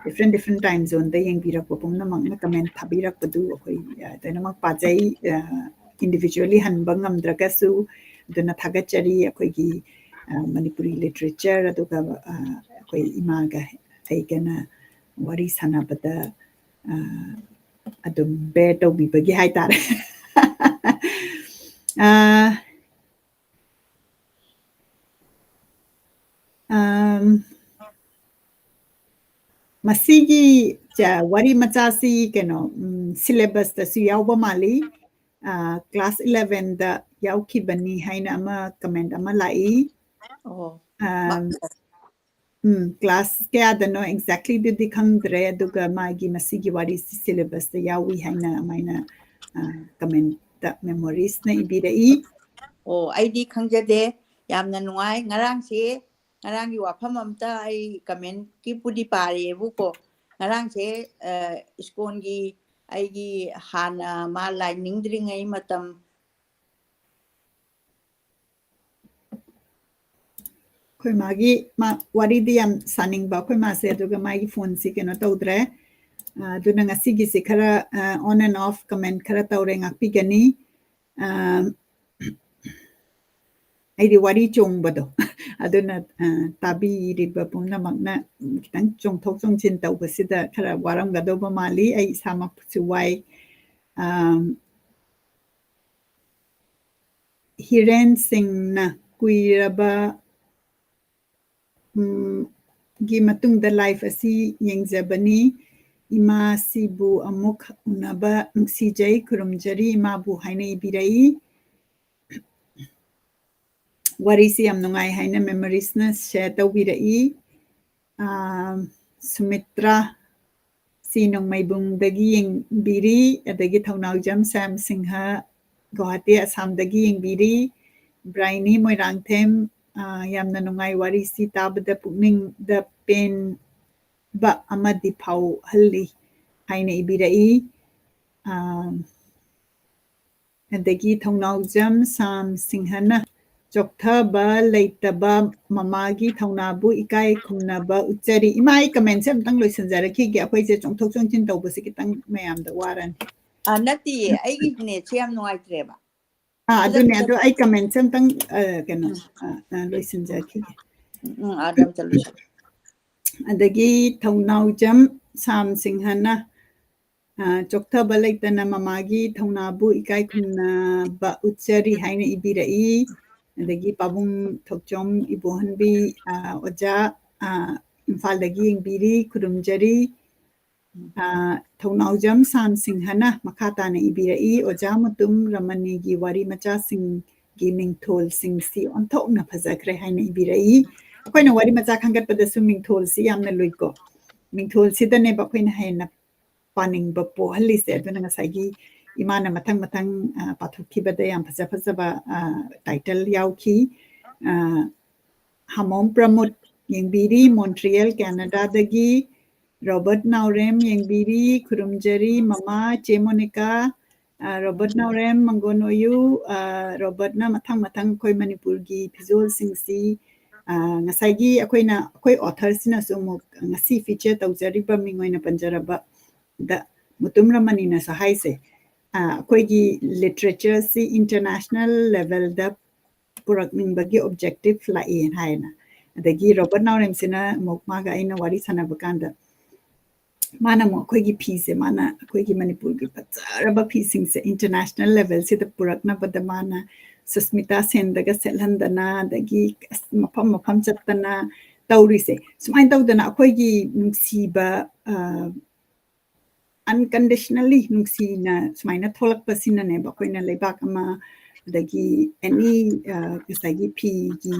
different, different time zoneꯗ ꯌꯦꯡꯕꯤꯔꯛꯄ ꯄꯨꯝꯅꯃꯛꯅ comment ꯊꯥꯕꯤꯔꯛꯄꯗꯨ ꯑꯩꯈꯣꯏ, ꯑ, ꯂꯣꯏꯅꯃꯛ ꯄꯥꯖꯩ꯫ ꯑ, individually ꯍꯟꯕ ꯉꯝꯗ꯭ꯔꯒꯁꯨ, ꯑꯗꯨꯅ ꯊꯥꯒꯠꯆꯔꯤ꯫ ꯑꯩꯈꯣꯏꯒꯤ, ꯑ, ꯃꯅꯤꯄꯨꯔꯤ literature, ꯑꯗꯨꯒ, ꯑ, ꯑꯩꯈꯣꯏ ꯏꯃꯥꯒ ꯑꯩꯒꯅ ꯋꯥꯔꯤ ꯁꯥꯟꯅꯕꯗ, ꯑ, ꯑꯗꯨꯝ bear ꯇꯧꯕꯤꯕꯒꯤ ꯍꯥꯏꯇꯥꯔꯦ꯫ ꯑ, ꯑꯝ, ꯃꯁꯤꯒꯤ ꯆ-, ꯋꯥꯔꯤ ꯃꯆꯥꯁꯤ ꯀꯩꯅꯣ, ꯎꯝ, syllabusꯇꯁꯨ ꯌꯥꯎꯕ ꯃꯥꯜꯂꯤ꯫ ꯑ, class elevenꯗ ꯌꯥꯎꯈꯤꯕꯅꯤ ꯍꯥꯏꯅ ꯑꯃ comment ꯑꯃ ꯂꯥꯛꯏ꯫ ꯑꯣ, ꯑꯝ, ꯃꯥ- ꯎꯝ, class ꯀꯌꯥꯗꯅꯣ exactlyꯗꯨꯗꯤ ꯈꯪꯗ꯭ꯔꯦ, ꯑꯗꯨꯒ ꯃꯥꯒꯤ ꯃꯁꯤꯒꯤ ꯋꯥꯔꯤꯁꯤ syllabusꯇ ꯌꯥꯎꯏ ꯍꯥꯏꯅ ꯑꯃꯥꯏꯅ, ꯑ, commentꯇ Memoriesꯅ ꯏꯕꯤꯔꯛꯏ꯫ ꯑꯣ, ꯑꯩꯗꯤ ꯈꯪꯖꯗꯦ꯫ ꯌꯥꯝꯅ ꯅꯨꯡꯉꯥꯏ꯫ ꯉꯔꯥꯡꯁꯦ, ꯉꯔꯥꯡꯒꯤ ꯋꯥꯐꯝ ꯑꯝꯇ ꯑꯩ commentꯀꯤꯕꯨꯗꯤ ꯄꯥꯔꯦꯕꯨꯀꯣ꯫ ꯉꯔꯥꯡꯁꯦ, ꯑ, ꯏꯁꯀꯣꯟꯒꯤ ꯑꯩꯒꯤ ꯍꯥꯟꯅ ꯃꯥ ꯂꯥꯏ ꯅꯤꯡꯗ꯭ꯔꯤꯉꯩ ꯃꯇꯝ, ꯑꯩꯈꯣꯏ ꯃꯥꯒꯤ ꯃꯥ ꯋꯥꯔꯤꯗꯤ ꯌꯥꯝ ꯁꯥꯅꯤꯡꯕ ꯑꯩꯈꯣꯏ ꯃꯥꯁꯦ, ꯑꯗꯨꯒ ꯃꯥꯒꯤ ꯐꯣꯟꯁꯤ ꯀꯩꯅꯣ ꯇꯧꯗ꯭ꯔꯦ꯫ ꯑ, ꯑꯗꯨꯅ ꯉꯁꯤꯒꯤꯁꯤ ꯈꯔ, ꯑ, on and off comment ꯈꯔ ꯇꯧꯔꯦ, ꯉꯥꯛꯄꯤꯒꯅꯤ꯫ ꯑ, ꯑꯩꯗꯤ ꯋꯥꯔꯤ ꯆꯣꯡꯕꯗꯣ, ꯑꯗꯨꯅ, ꯑ, ꯇꯥꯕꯤꯔꯤꯕ ꯄꯨꯝꯅꯃꯛꯅ ꯈꯤꯇꯪ ꯆꯣꯡꯊꯣꯛ ꯆꯣꯡꯁꯤꯟ ꯇꯧꯕꯁꯤꯗ ꯈꯔ ꯋꯥꯔꯝꯒꯗꯧꯕ ꯃꯥꯜꯂꯤ꯫ ꯑꯩ ꯏꯁꯥꯃꯛꯁꯨ ꯋꯥꯏ꯫ ꯑ, ꯍꯤꯔꯦꯟ ꯁꯤꯡꯅ ꯀꯨꯏꯔꯕ ꯎꯝ, ꯒꯤ ꯃꯇꯨꯡꯗ live ꯑꯁꯤ ꯌꯦꯡꯖꯕꯅꯤ꯫ ꯏꯃꯥꯁꯤꯕꯨ ꯑꯃꯨꯛ ꯎꯅꯕ ꯅꯨꯡꯁꯤꯖꯩ, ꯈꯨꯔꯨꯝꯖꯔꯤ ꯏꯃꯥꯕꯨ ꯍꯥꯏꯅ ꯏꯕꯤꯔꯛꯏ꯫ ꯋꯥꯔꯤꯁꯤ ꯌꯥꯝ ꯅꯨꯡꯉꯥꯏ ꯍꯥꯏꯅ memoriesꯅ share ꯇꯧꯕꯤꯔꯛꯏ꯫ ꯑꯥ, ꯁꯨꯃꯤꯇ꯭ꯔꯥ ꯁꯤ ꯅꯣꯡꯃꯩꯕꯨꯡꯗꯒꯤ ꯌꯦꯡꯕꯤꯔꯤ, ꯑꯗꯒꯤ ꯊꯧꯅꯥꯎꯖꯝ ꯁ꯭ꯌꯥꯝ ꯁꯤꯡꯍ ꯒꯨꯋꯥꯍꯥꯇꯤ, ꯑꯁꯥꯝꯗꯒꯤ ꯌꯦꯡꯕꯤꯔꯤ꯫ ꯕ꯭ꯔꯥꯏꯅꯤ ꯃꯣꯏꯔꯥꯡꯊꯦꯝ, ꯑ, ꯌꯥꯝꯅ ꯅꯨꯡꯉꯥꯏ, ꯋꯥꯔꯤꯁꯤ ꯇꯥꯕꯗ ꯄꯨꯛꯅꯤꯡꯗ ꯄꯦꯟꯕ ꯑꯃꯗꯤ ꯐꯥꯎꯍꯜꯂꯤ ꯍꯥꯏꯅ ꯏꯕꯤꯔꯛꯏ꯫ ꯑ, ꯑꯗꯒꯤ ꯊꯧꯅꯥꯎꯖꯝ ꯁꯥꯝ ꯁꯤꯡꯍꯅ ꯆꯣꯛꯊꯕ ꯂꯩꯇꯕ ꯃꯃꯥꯒꯤ ꯊꯧꯅꯥꯕꯨ ꯏꯀꯥꯏ ꯈꯨꯝꯅꯕ ꯎꯠꯆꯔꯤ꯫ ꯏꯃꯥ, ꯑꯩ commentꯁꯦ ꯑꯝꯇꯪ ꯂꯣꯏꯁꯤꯟꯖꯔꯛꯈꯤꯒꯦ, ꯑꯩꯈꯣꯏꯁꯦ ꯆꯣꯡꯊꯣꯛ ꯆꯣꯡꯁꯤꯟ ꯇꯧꯕꯁꯦ ꯈꯤꯇꯪ ꯃꯌꯥꯝꯗ ꯋꯥꯔꯅꯤ꯫ ꯑ, ꯅꯠꯇꯤꯌꯦ, ꯑꯩꯒꯤ netꯁꯦ ꯌꯥꯝ ꯅꯨꯡꯉꯥꯏꯇ꯭ꯔꯦꯕ꯫ ꯑꯥ, ꯑꯗꯨꯅꯦ, ꯈꯨꯗꯛꯇ ꯑꯗꯣ ꯑꯩ commentꯁꯦ ꯑꯝꯇꯪ, ꯑ, ꯀꯩꯅꯣ, ꯎꯝ꯫ ꯑ, ꯑ, ꯂꯣꯏꯁꯤꯟꯖꯔꯛꯈꯤꯒꯦ꯫ ꯎꯝ, ꯎꯝ, ꯑꯥꯗ ꯑꯝꯇ ꯂꯣꯏꯁꯤꯜꯂꯨ꯫ ꯑꯗꯒꯤ ꯊꯧꯅꯥꯎꯖꯝ ꯁꯥꯝ ꯁꯤꯡꯍꯅ, ꯑ, ꯆꯣꯛꯊꯕ ꯂꯩꯇꯅ ꯃꯃꯥꯒꯤ ꯊꯧꯅꯥꯕꯨ ꯏꯀꯥꯏ ꯈꯨꯝꯅꯕ ꯎꯠꯆꯔꯤ ꯍꯥꯏꯅ ꯏꯕꯤꯔꯛꯏ꯫ ꯑꯗꯒꯤ ꯄꯥꯕꯨꯡ ꯊꯣꯛꯆꯣꯝ ꯏꯕꯣꯍꯟꯕꯤ, ꯑ, ꯑꯣꯖꯥ, ꯑ, ꯏꯝꯐꯥꯜꯗꯒꯤ ꯌꯦꯡꯕꯤꯔꯤ, ꯈꯨꯔꯨꯝꯖꯔꯤ꯫ ꯑ, ꯊꯧꯅꯥꯎꯖꯝ ꯁꯥꯝ ꯁꯤꯡꯍꯅ ꯃꯈꯥ ꯇꯥꯅ ꯏꯕꯤꯔꯛꯏ, "ꯑꯣꯖꯥ ꯃꯨꯇꯨꯝ ꯔꯃꯅꯤꯒꯤ ꯋꯥꯔꯤ ꯃꯆꯥꯁꯤꯡꯒꯤ ꯃꯤꯡꯊꯣꯜꯁꯤꯡꯁꯤ ꯑꯣꯟꯊꯣꯛꯅ ꯐꯖꯈ꯭ꯔꯦ" ꯍꯥꯏꯅ ꯏꯕꯤꯔꯛꯏ꯫ ꯑꯩꯈꯣꯏꯅ ꯋꯥꯔꯤ ꯃꯆꯥ ꯈꯟꯒꯠꯄꯗꯁꯨ ꯃꯤꯡꯊꯣꯜꯁꯤ ꯌꯥꯝꯅ ꯂꯨꯏꯀꯣ꯫ ꯃꯤꯡꯊꯣꯜꯁꯤꯗꯅꯦꯕ ꯑꯩꯈꯣꯏꯅ ꯍꯦꯟꯅ ꯄꯥꯅꯤꯡꯕ ꯄꯣꯛꯍꯜꯂꯤꯁꯦ꯫ ꯑꯗꯨꯅ ꯉꯁꯥꯏꯒꯤ ꯏꯃꯥꯅ ꯃꯊꯪ ꯃꯊꯪ, ꯑ, ꯄꯥꯊꯣꯛꯈꯤꯕꯗ ꯌꯥꯝ ꯐꯖ ꯐꯖꯕ, ꯑ, title ꯌꯥꯎꯈꯤ꯫ ꯑ, ꯍꯥꯃꯣꯝ ꯄ꯭ꯔꯃꯣꯗ ꯌꯦꯡꯕꯤꯔꯤ, ꯃꯣꯟꯇ꯭ꯔꯤꯌꯦꯜ, ꯀꯦꯅꯥꯗꯥꯗꯒꯤ꯫ ꯔꯣꯕꯔꯠ ꯅꯥꯎꯔꯦꯝ ꯌꯦꯡꯕꯤꯔꯤ, ꯈꯨꯔꯨꯝꯖꯔꯤ, ꯃꯃꯥ, ꯆꯦ ꯃꯣꯅꯤꯀꯥ, ꯑ, ꯔꯣꯕꯔꯠ ꯅꯥꯎꯔꯦꯝ, ꯃꯪꯒꯣꯟ ꯑꯣꯏꯌꯨ, ꯑ, ꯔꯣꯕꯔꯠꯅ ꯃꯊꯪ ꯃꯊꯪ ꯑꯩꯈꯣꯏ ꯃꯅꯤꯄꯨꯔꯒꯤ ꯐꯤꯖꯣꯜꯁꯤꯡꯁꯤ, ꯑ, ꯉꯁꯥꯏꯒꯤ ꯑꯩꯈꯣꯏꯅ, ꯑꯩꯈꯣꯏ authorꯁꯤꯅꯁꯨ ꯑꯃꯨꯛ ꯉꯁꯤ feature ꯇꯧꯖꯔꯤꯕ ꯃꯤꯡ ꯑꯣꯏꯅ ꯄꯟꯖꯔꯕꯗ ꯃꯨꯇꯨꯝ ꯔꯃꯅꯤꯅꯁꯨ ꯍꯥꯏꯁꯦ, ꯑ, ꯑꯩꯈꯣꯏꯒꯤ literatureꯁꯤ international levelꯗ ꯄꯨꯔꯛꯅꯤꯡꯕꯒꯤ objective ꯂꯥꯛꯑꯦꯅ ꯍꯥꯏꯌꯦꯅ꯫ ꯑꯗꯒꯤ ꯔꯣꯕꯔꯠ ꯅꯥꯎꯔꯦꯝꯁꯤꯅ ꯑꯃꯨꯛ ꯃꯥꯒ ꯑꯩꯅ ꯋꯥꯔꯤ ꯁꯥꯟꯅꯕ ꯀꯥꯟꯗ ꯃꯥꯅ ꯑꯃꯨꯛ ꯑꯩꯈꯣꯏꯒꯤ ꯐꯤꯁꯦ, ꯃꯥꯅ ꯑꯩꯈꯣꯏꯒꯤ ꯃꯅꯤꯄꯨꯔꯒꯤ ꯐꯖꯔꯕ ꯐꯤꯁꯤꯡꯁꯦ international levelꯁꯤꯗ ꯄꯨꯔꯛꯅꯕꯗ ꯃꯥꯅ ꯁꯨꯁꯃꯤꯇꯥ ꯁꯦꯟꯗꯒ ꯁꯦꯠꯍꯟꯗꯅ, ꯑꯗꯒꯤ ꯑꯁ ꯃꯐꯝ ꯃꯐꯝ ꯆꯠꯇꯅ ꯇꯧꯔꯤꯁꯦ꯫ ꯁꯨꯃꯥꯏꯅ ꯇꯧꯗꯅ ꯑꯩꯈꯣꯏꯒꯤ ꯅꯨꯡꯁꯤꯕ, ꯑ, unconditionally ꯅꯨꯡꯁꯤꯅ ꯁꯨꯃꯥꯏꯅ ꯊꯣꯛꯂꯛꯄꯁꯤꯅꯅꯦꯕ ꯑꯩꯈꯣꯏꯅ ꯂꯩꯕꯥꯛ ꯑꯃ, ꯑꯗꯒꯤ any, ꯑ, ꯉꯁꯥꯏꯒꯤ ꯐꯤꯒꯤ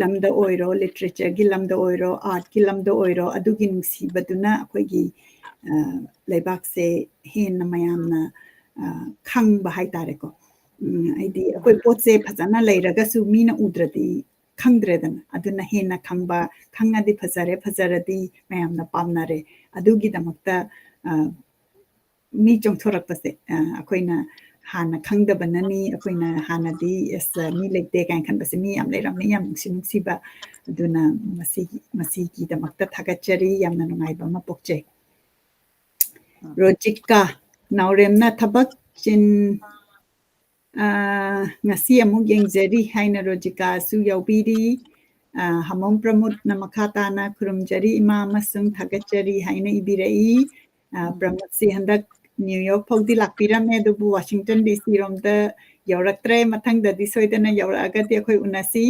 ꯂꯝꯗ ꯑꯣꯏꯔꯣ, literatureꯒꯤ ꯂꯝꯗ ꯑꯣꯏꯔꯣ, artꯀꯤ ꯂꯝꯗ ꯑꯣꯏꯔꯣ, ꯑꯗꯨꯒꯤ ꯅꯨꯡꯁꯤꯕꯗꯨꯅ ꯑꯩꯈꯣꯏꯒꯤ, ꯑ, ꯂꯩꯕꯥꯛꯁꯦ ꯍꯦꯟꯅ ꯃꯌꯥꯝꯅ, ꯑ, ꯈꯪꯕ ꯍꯥꯏꯇꯥꯔꯦꯀꯣ꯫ ꯎꯝ, ꯍꯥꯏꯗꯤ ꯑꯩꯈꯣꯏ ꯄꯣꯠꯁꯦ ꯐꯖꯅ ꯂꯩꯔꯒꯁꯨ ꯃꯤꯅ ꯎꯗ꯭ꯔꯗꯤ ꯈꯪꯗ꯭ꯔꯦꯗꯅ꯫ ꯑꯗꯨꯅ ꯍꯦꯟꯅ ꯈꯪꯕ, ꯈꯪꯉꯗꯤ ꯐꯖꯔꯦ, ꯐꯖꯔꯗꯤ ꯃꯌꯥꯝꯅ ꯄꯥꯝꯅꯔꯦ꯫ ꯑꯗꯨꯒꯤꯗꯃꯛꯇ, ꯑ, ꯃꯤ ꯆꯣꯡꯊꯣꯔꯛꯄꯁꯦ, ꯑ, ꯑꯩꯈꯣꯏꯅ ꯍꯥꯟꯅ ꯈꯪꯗꯕꯅꯅꯤ, ꯑꯩꯈꯣꯏꯅ ꯍꯥꯟꯅꯗꯤ ꯑꯁ, ꯃꯤ ꯂꯩꯇꯦ ꯀꯥꯏꯅ ꯈꯟꯕꯁꯦ ꯃꯤ ꯌꯥꯝ ꯂꯩꯔꯝꯃꯦ, ꯌꯥꯝ ꯅꯨꯡꯁꯤ ꯅꯨꯡꯁꯤꯕ꯫ ꯑꯗꯨꯅ ꯃꯁꯤꯒꯤ, ꯃꯁꯤꯒꯤꯗꯃꯛꯇ ꯊꯥꯒꯠꯆꯔꯤ, ꯌꯥꯝꯅ ꯅꯨꯡꯉꯥꯏꯕ ꯑꯃ ꯄꯣꯛꯆꯩ꯫ ꯔꯣꯖꯤꯀꯥ ꯅꯥꯎꯔꯦꯝꯅ ꯊꯕꯛ ꯆꯤꯟ ꯑ, ꯉꯁꯤ ꯑꯃꯨꯛ ꯌꯦꯡꯖꯔꯤ ꯍꯥꯏꯅ ꯔꯣꯖꯤꯀꯥꯁꯨ ꯌꯥꯎꯕꯤꯔꯤ꯫ ꯑ, ꯍꯃꯣꯝ ꯄ꯭ꯔꯃꯣꯗꯅ ꯃꯈꯥ ꯇꯥꯅ ꯈꯨꯔꯨꯝꯖꯔꯤ ꯏꯃꯥ ꯑꯃꯁꯨꯡ ꯊꯥꯒꯠꯆꯔꯤ ꯍꯥꯏꯅ ꯏꯕꯤꯔꯛꯏ꯫ ꯑ, ꯎꯝ꯫ ꯄ꯭ꯔꯃꯣꯗꯁꯤ ꯍꯟꯗꯛ ꯅ꯭ꯌꯨ ꯌꯣꯔꯛ ꯐꯥꯎꯗꯤ ꯂꯥꯛꯄꯤꯔꯝꯃꯦ, ꯑꯗꯨꯕꯨ ꯋꯥꯁꯤꯡꯇꯟ ꯗꯤ ꯁꯤ ꯔꯣꯝꯗ ꯌꯧꯔꯛꯇ꯭ꯔꯦ꯫ ꯃꯊꯪꯗꯗꯤ ꯁꯣꯏꯗꯅ ꯌꯧꯔꯛꯑꯒꯗꯤ ꯑꯩꯈꯣꯏ ꯎꯅꯁꯤ꯫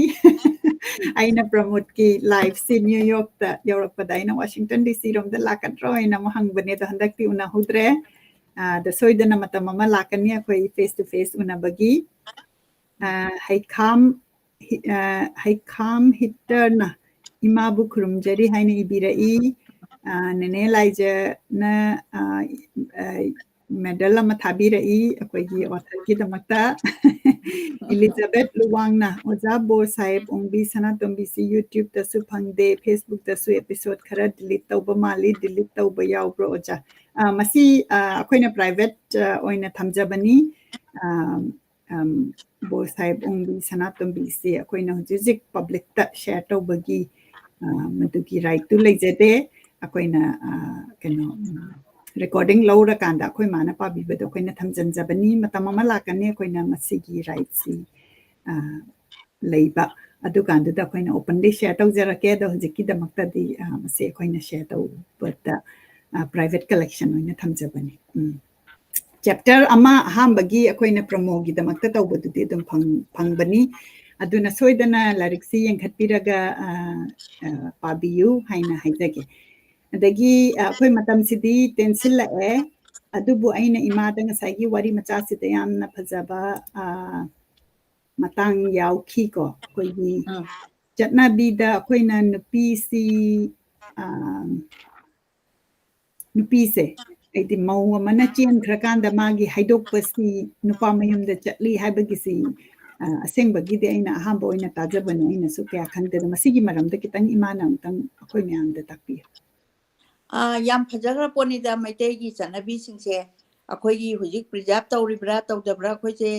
ꯑꯩꯅ ꯄ꯭ꯔꯃꯣꯗꯀꯤ liveꯁꯤ ꯅ꯭ꯌꯨ ꯌꯣꯔꯛꯇ ꯌꯧꯔꯛꯄꯗ ꯑꯩꯅ ꯋꯥꯁꯤꯡꯇꯟ ꯗꯤ ꯁꯤ ꯔꯣꯝꯗ ꯂꯥꯛꯀꯗ꯭ꯔꯣ ꯍꯥꯏꯅ ꯑꯃꯨꯛ ꯍꯪꯕꯅꯦ, ꯑꯗꯣ ꯍꯟꯗꯛꯇꯤ ꯎꯅꯍꯧꯗ꯭ꯔꯦ꯫ ꯑ, ꯑꯗ ꯁꯣꯏꯗꯅ ꯃꯇꯝ ꯑꯃ ꯂꯥꯛꯀꯅꯤ ꯑꯩꯈꯣꯏ face to face ꯎꯅꯕꯒꯤ꯫ ꯑ, ꯍꯩꯈꯥꯝ ꯍꯤ-, ꯑ, ꯍꯩꯈꯥꯝ ꯍꯤꯠꯇꯔꯅ ꯏꯃꯥꯕꯨ ꯈꯨꯔꯨꯝꯖꯔꯤ ꯍꯥꯏꯅ ꯏꯕꯤꯔꯛꯏ꯫ ꯑ, ꯅꯦꯅꯦ ꯂꯥꯏꯖꯅ, ꯑ, ꯑ, medal ꯑꯃ ꯊꯥꯕꯤꯔꯛꯏ ꯑꯩꯈꯣꯏꯒꯤ authorꯒꯤꯗꯃꯛꯇ꯫ ꯏꯂꯤꯖꯥꯕꯦꯠ ꯂꯨꯋꯥꯡꯅ, "ꯑꯣꯖꯥ ꯕꯣꯔ ꯁꯥꯍꯦꯕ ꯑꯣꯡꯕꯤ ꯁꯅꯥꯇꯣꯝꯕꯤꯁꯤ YouTubeꯇꯁꯨ ꯐꯪꯗꯦ, Facebookꯇꯁꯨ episode ꯈꯔ delete ꯇꯧꯕ ꯃꯥꯜꯂꯤ, delete ꯇꯧꯕ ꯌꯥꯎꯕ꯭ꯔꯣ ꯑꯣꯖꯥ?" ꯑ, ꯃꯁꯤ, ꯑ, ꯑꯩꯈꯣꯏꯅ private, ꯑ, ꯑꯣꯏꯅ ꯊꯝꯖꯕꯅꯤ꯫ ꯑ, ꯕꯣꯁ ꯁꯥꯍꯦꯕ ꯑꯣꯡꯕꯤ ꯁꯅꯥꯇꯣꯝꯕꯤꯁꯤ ꯑꯩꯈꯣꯏꯅ ꯍꯧꯖꯤꯛ ꯍꯧꯖꯤꯛ ꯄꯕ꯭ꯂꯤꯛꯇ ꯁꯦꯌꯔ ꯇꯧꯕꯒꯤ ꯃꯗꯨꯒꯤ ꯔꯥꯏꯠꯇꯨ ꯂꯩꯖꯗꯦ꯫ ꯑꯩꯈꯣꯏꯅ ꯀꯩꯅꯣ ꯔꯦꯀꯣꯔꯗꯤꯡ ꯂꯧꯔꯀꯥꯟꯗ ꯑꯩꯈꯣꯏ ꯃꯥꯅ ꯄꯥꯕꯤꯕꯗꯣ ꯑꯩꯈꯣꯏꯅ ꯊꯝꯖꯤꯟꯖꯕꯅꯤ꯫ ꯃꯇꯝ ꯑꯃ ꯂꯥꯛꯀꯅꯤ ꯑꯩꯈꯣꯏꯅ ꯃꯁꯤꯒꯤ ꯔꯥꯏꯠꯁꯤ ꯂꯩꯕ, ꯑꯗꯨꯀꯥꯟꯗꯨꯗ ꯑꯩꯈꯣꯏꯅ ꯑꯣꯄꯟꯂꯤ ꯁꯦꯌꯔ ꯇꯧꯖꯔꯛꯀꯦ꯫ ꯑꯗꯣ ꯍꯧꯖꯤꯛꯀꯤꯗꯃꯛꯇꯗꯤ ꯃꯁꯤ ꯑꯩꯈꯣꯏꯅ ꯁꯦꯌꯔ ꯇꯧꯕꯗ ꯄ꯭ꯔꯥꯏꯚꯦꯠ ꯀꯂꯦꯛꯁꯟ ꯑꯣꯏꯅ ꯊꯝꯖꯕꯅꯤ꯫ ꯎꯝ꯫ ꯆꯦꯞꯇꯔ ꯑꯃ ꯑꯍꯥꯟꯕꯒꯤ ꯑꯩꯈꯣꯏꯅ ꯄ꯭ꯔꯣꯃꯣꯒꯤꯗꯃꯛꯇ ꯇꯧꯕꯗꯨꯗꯤ ꯑꯗꯨꯝ ꯐꯪꯕꯅꯤ꯫ ꯑꯗꯨꯅ ꯁꯣꯏꯗꯅ ꯂꯥꯏꯔꯤꯛꯁꯤ ꯌꯦꯡꯈꯠꯄꯤꯔꯒ ꯄꯥꯕꯤꯌꯨ ꯍꯥꯏꯅ ꯍꯥꯏꯖꯒꯦ꯫ ꯑꯗꯒꯤ ꯑꯩꯈꯣꯏ ꯃꯇꯝꯁꯤꯗꯤ ꯇꯦꯟꯁꯤꯜꯂꯛꯑꯦ, ꯑꯗꯨꯕꯨ ꯑꯩꯅ ꯏꯃꯥꯗ ꯉꯁꯥꯏꯒꯤ ꯋꯥꯔꯤ ꯃꯆꯥꯁꯤꯗ ꯌꯥꯝꯅ ꯐꯖꯕ ꯃꯇꯥꯡ ꯌꯥꯎꯈꯤꯀꯣ꯫ ꯑꯩꯈꯣꯏꯒꯤ ꯆꯠꯅꯕꯤꯗ ꯑꯩꯈꯣꯏꯅ ꯅꯨꯄꯤꯁꯤ ꯅꯨꯄꯤꯁꯦ ꯍꯥꯏꯗꯤ ꯃꯧ ꯑꯃꯅ ꯆꯦꯟꯈ꯭ꯔꯀꯥꯟꯗ ꯃꯥꯒꯤ ꯍꯥꯏꯗꯣꯛꯄꯁꯤ ꯅꯨꯄꯥ ꯃꯌꯨꯝꯗ ꯆꯠꯂꯤ ꯍꯥꯏꯕꯒꯤꯁꯤ ꯑꯁꯦꯡꯕꯒꯤꯗꯤ ꯑꯩꯅ ꯑꯍꯥꯟꯕ ꯑꯣꯏꯅ ꯇꯥꯖꯕꯅꯦ꯫ ꯑꯩꯅꯁꯨ ꯀꯌꯥ ꯈꯪꯗꯦ꯫ ꯑꯗꯣ ꯃꯁꯤꯒꯤ ꯃꯔꯝꯗ ꯈꯤꯇꯪ ꯏꯃꯥꯅ ꯑꯃꯨꯛꯇꯪ ꯑꯩꯈꯣꯏ ꯃꯌꯥꯝꯗ ꯇꯥꯛꯄꯤꯌꯨ꯫ ꯌꯥꯝ ꯐꯖꯈ꯭ꯔ ꯄꯣꯠꯅꯤꯗ꯫ ꯃꯩꯇꯩꯒꯤ ꯆꯠꯅꯕꯤꯁꯤꯡꯁꯦ ꯑꯩꯈꯣꯏꯒꯤ ꯍꯧꯖꯤꯛ ꯄ꯭ꯔꯤꯖꯥꯕ ꯇꯧꯔꯤꯕ꯭ꯔꯥ ꯇꯧꯗꯕ꯭ꯔꯥ ꯑꯩꯈꯣꯏꯁꯦ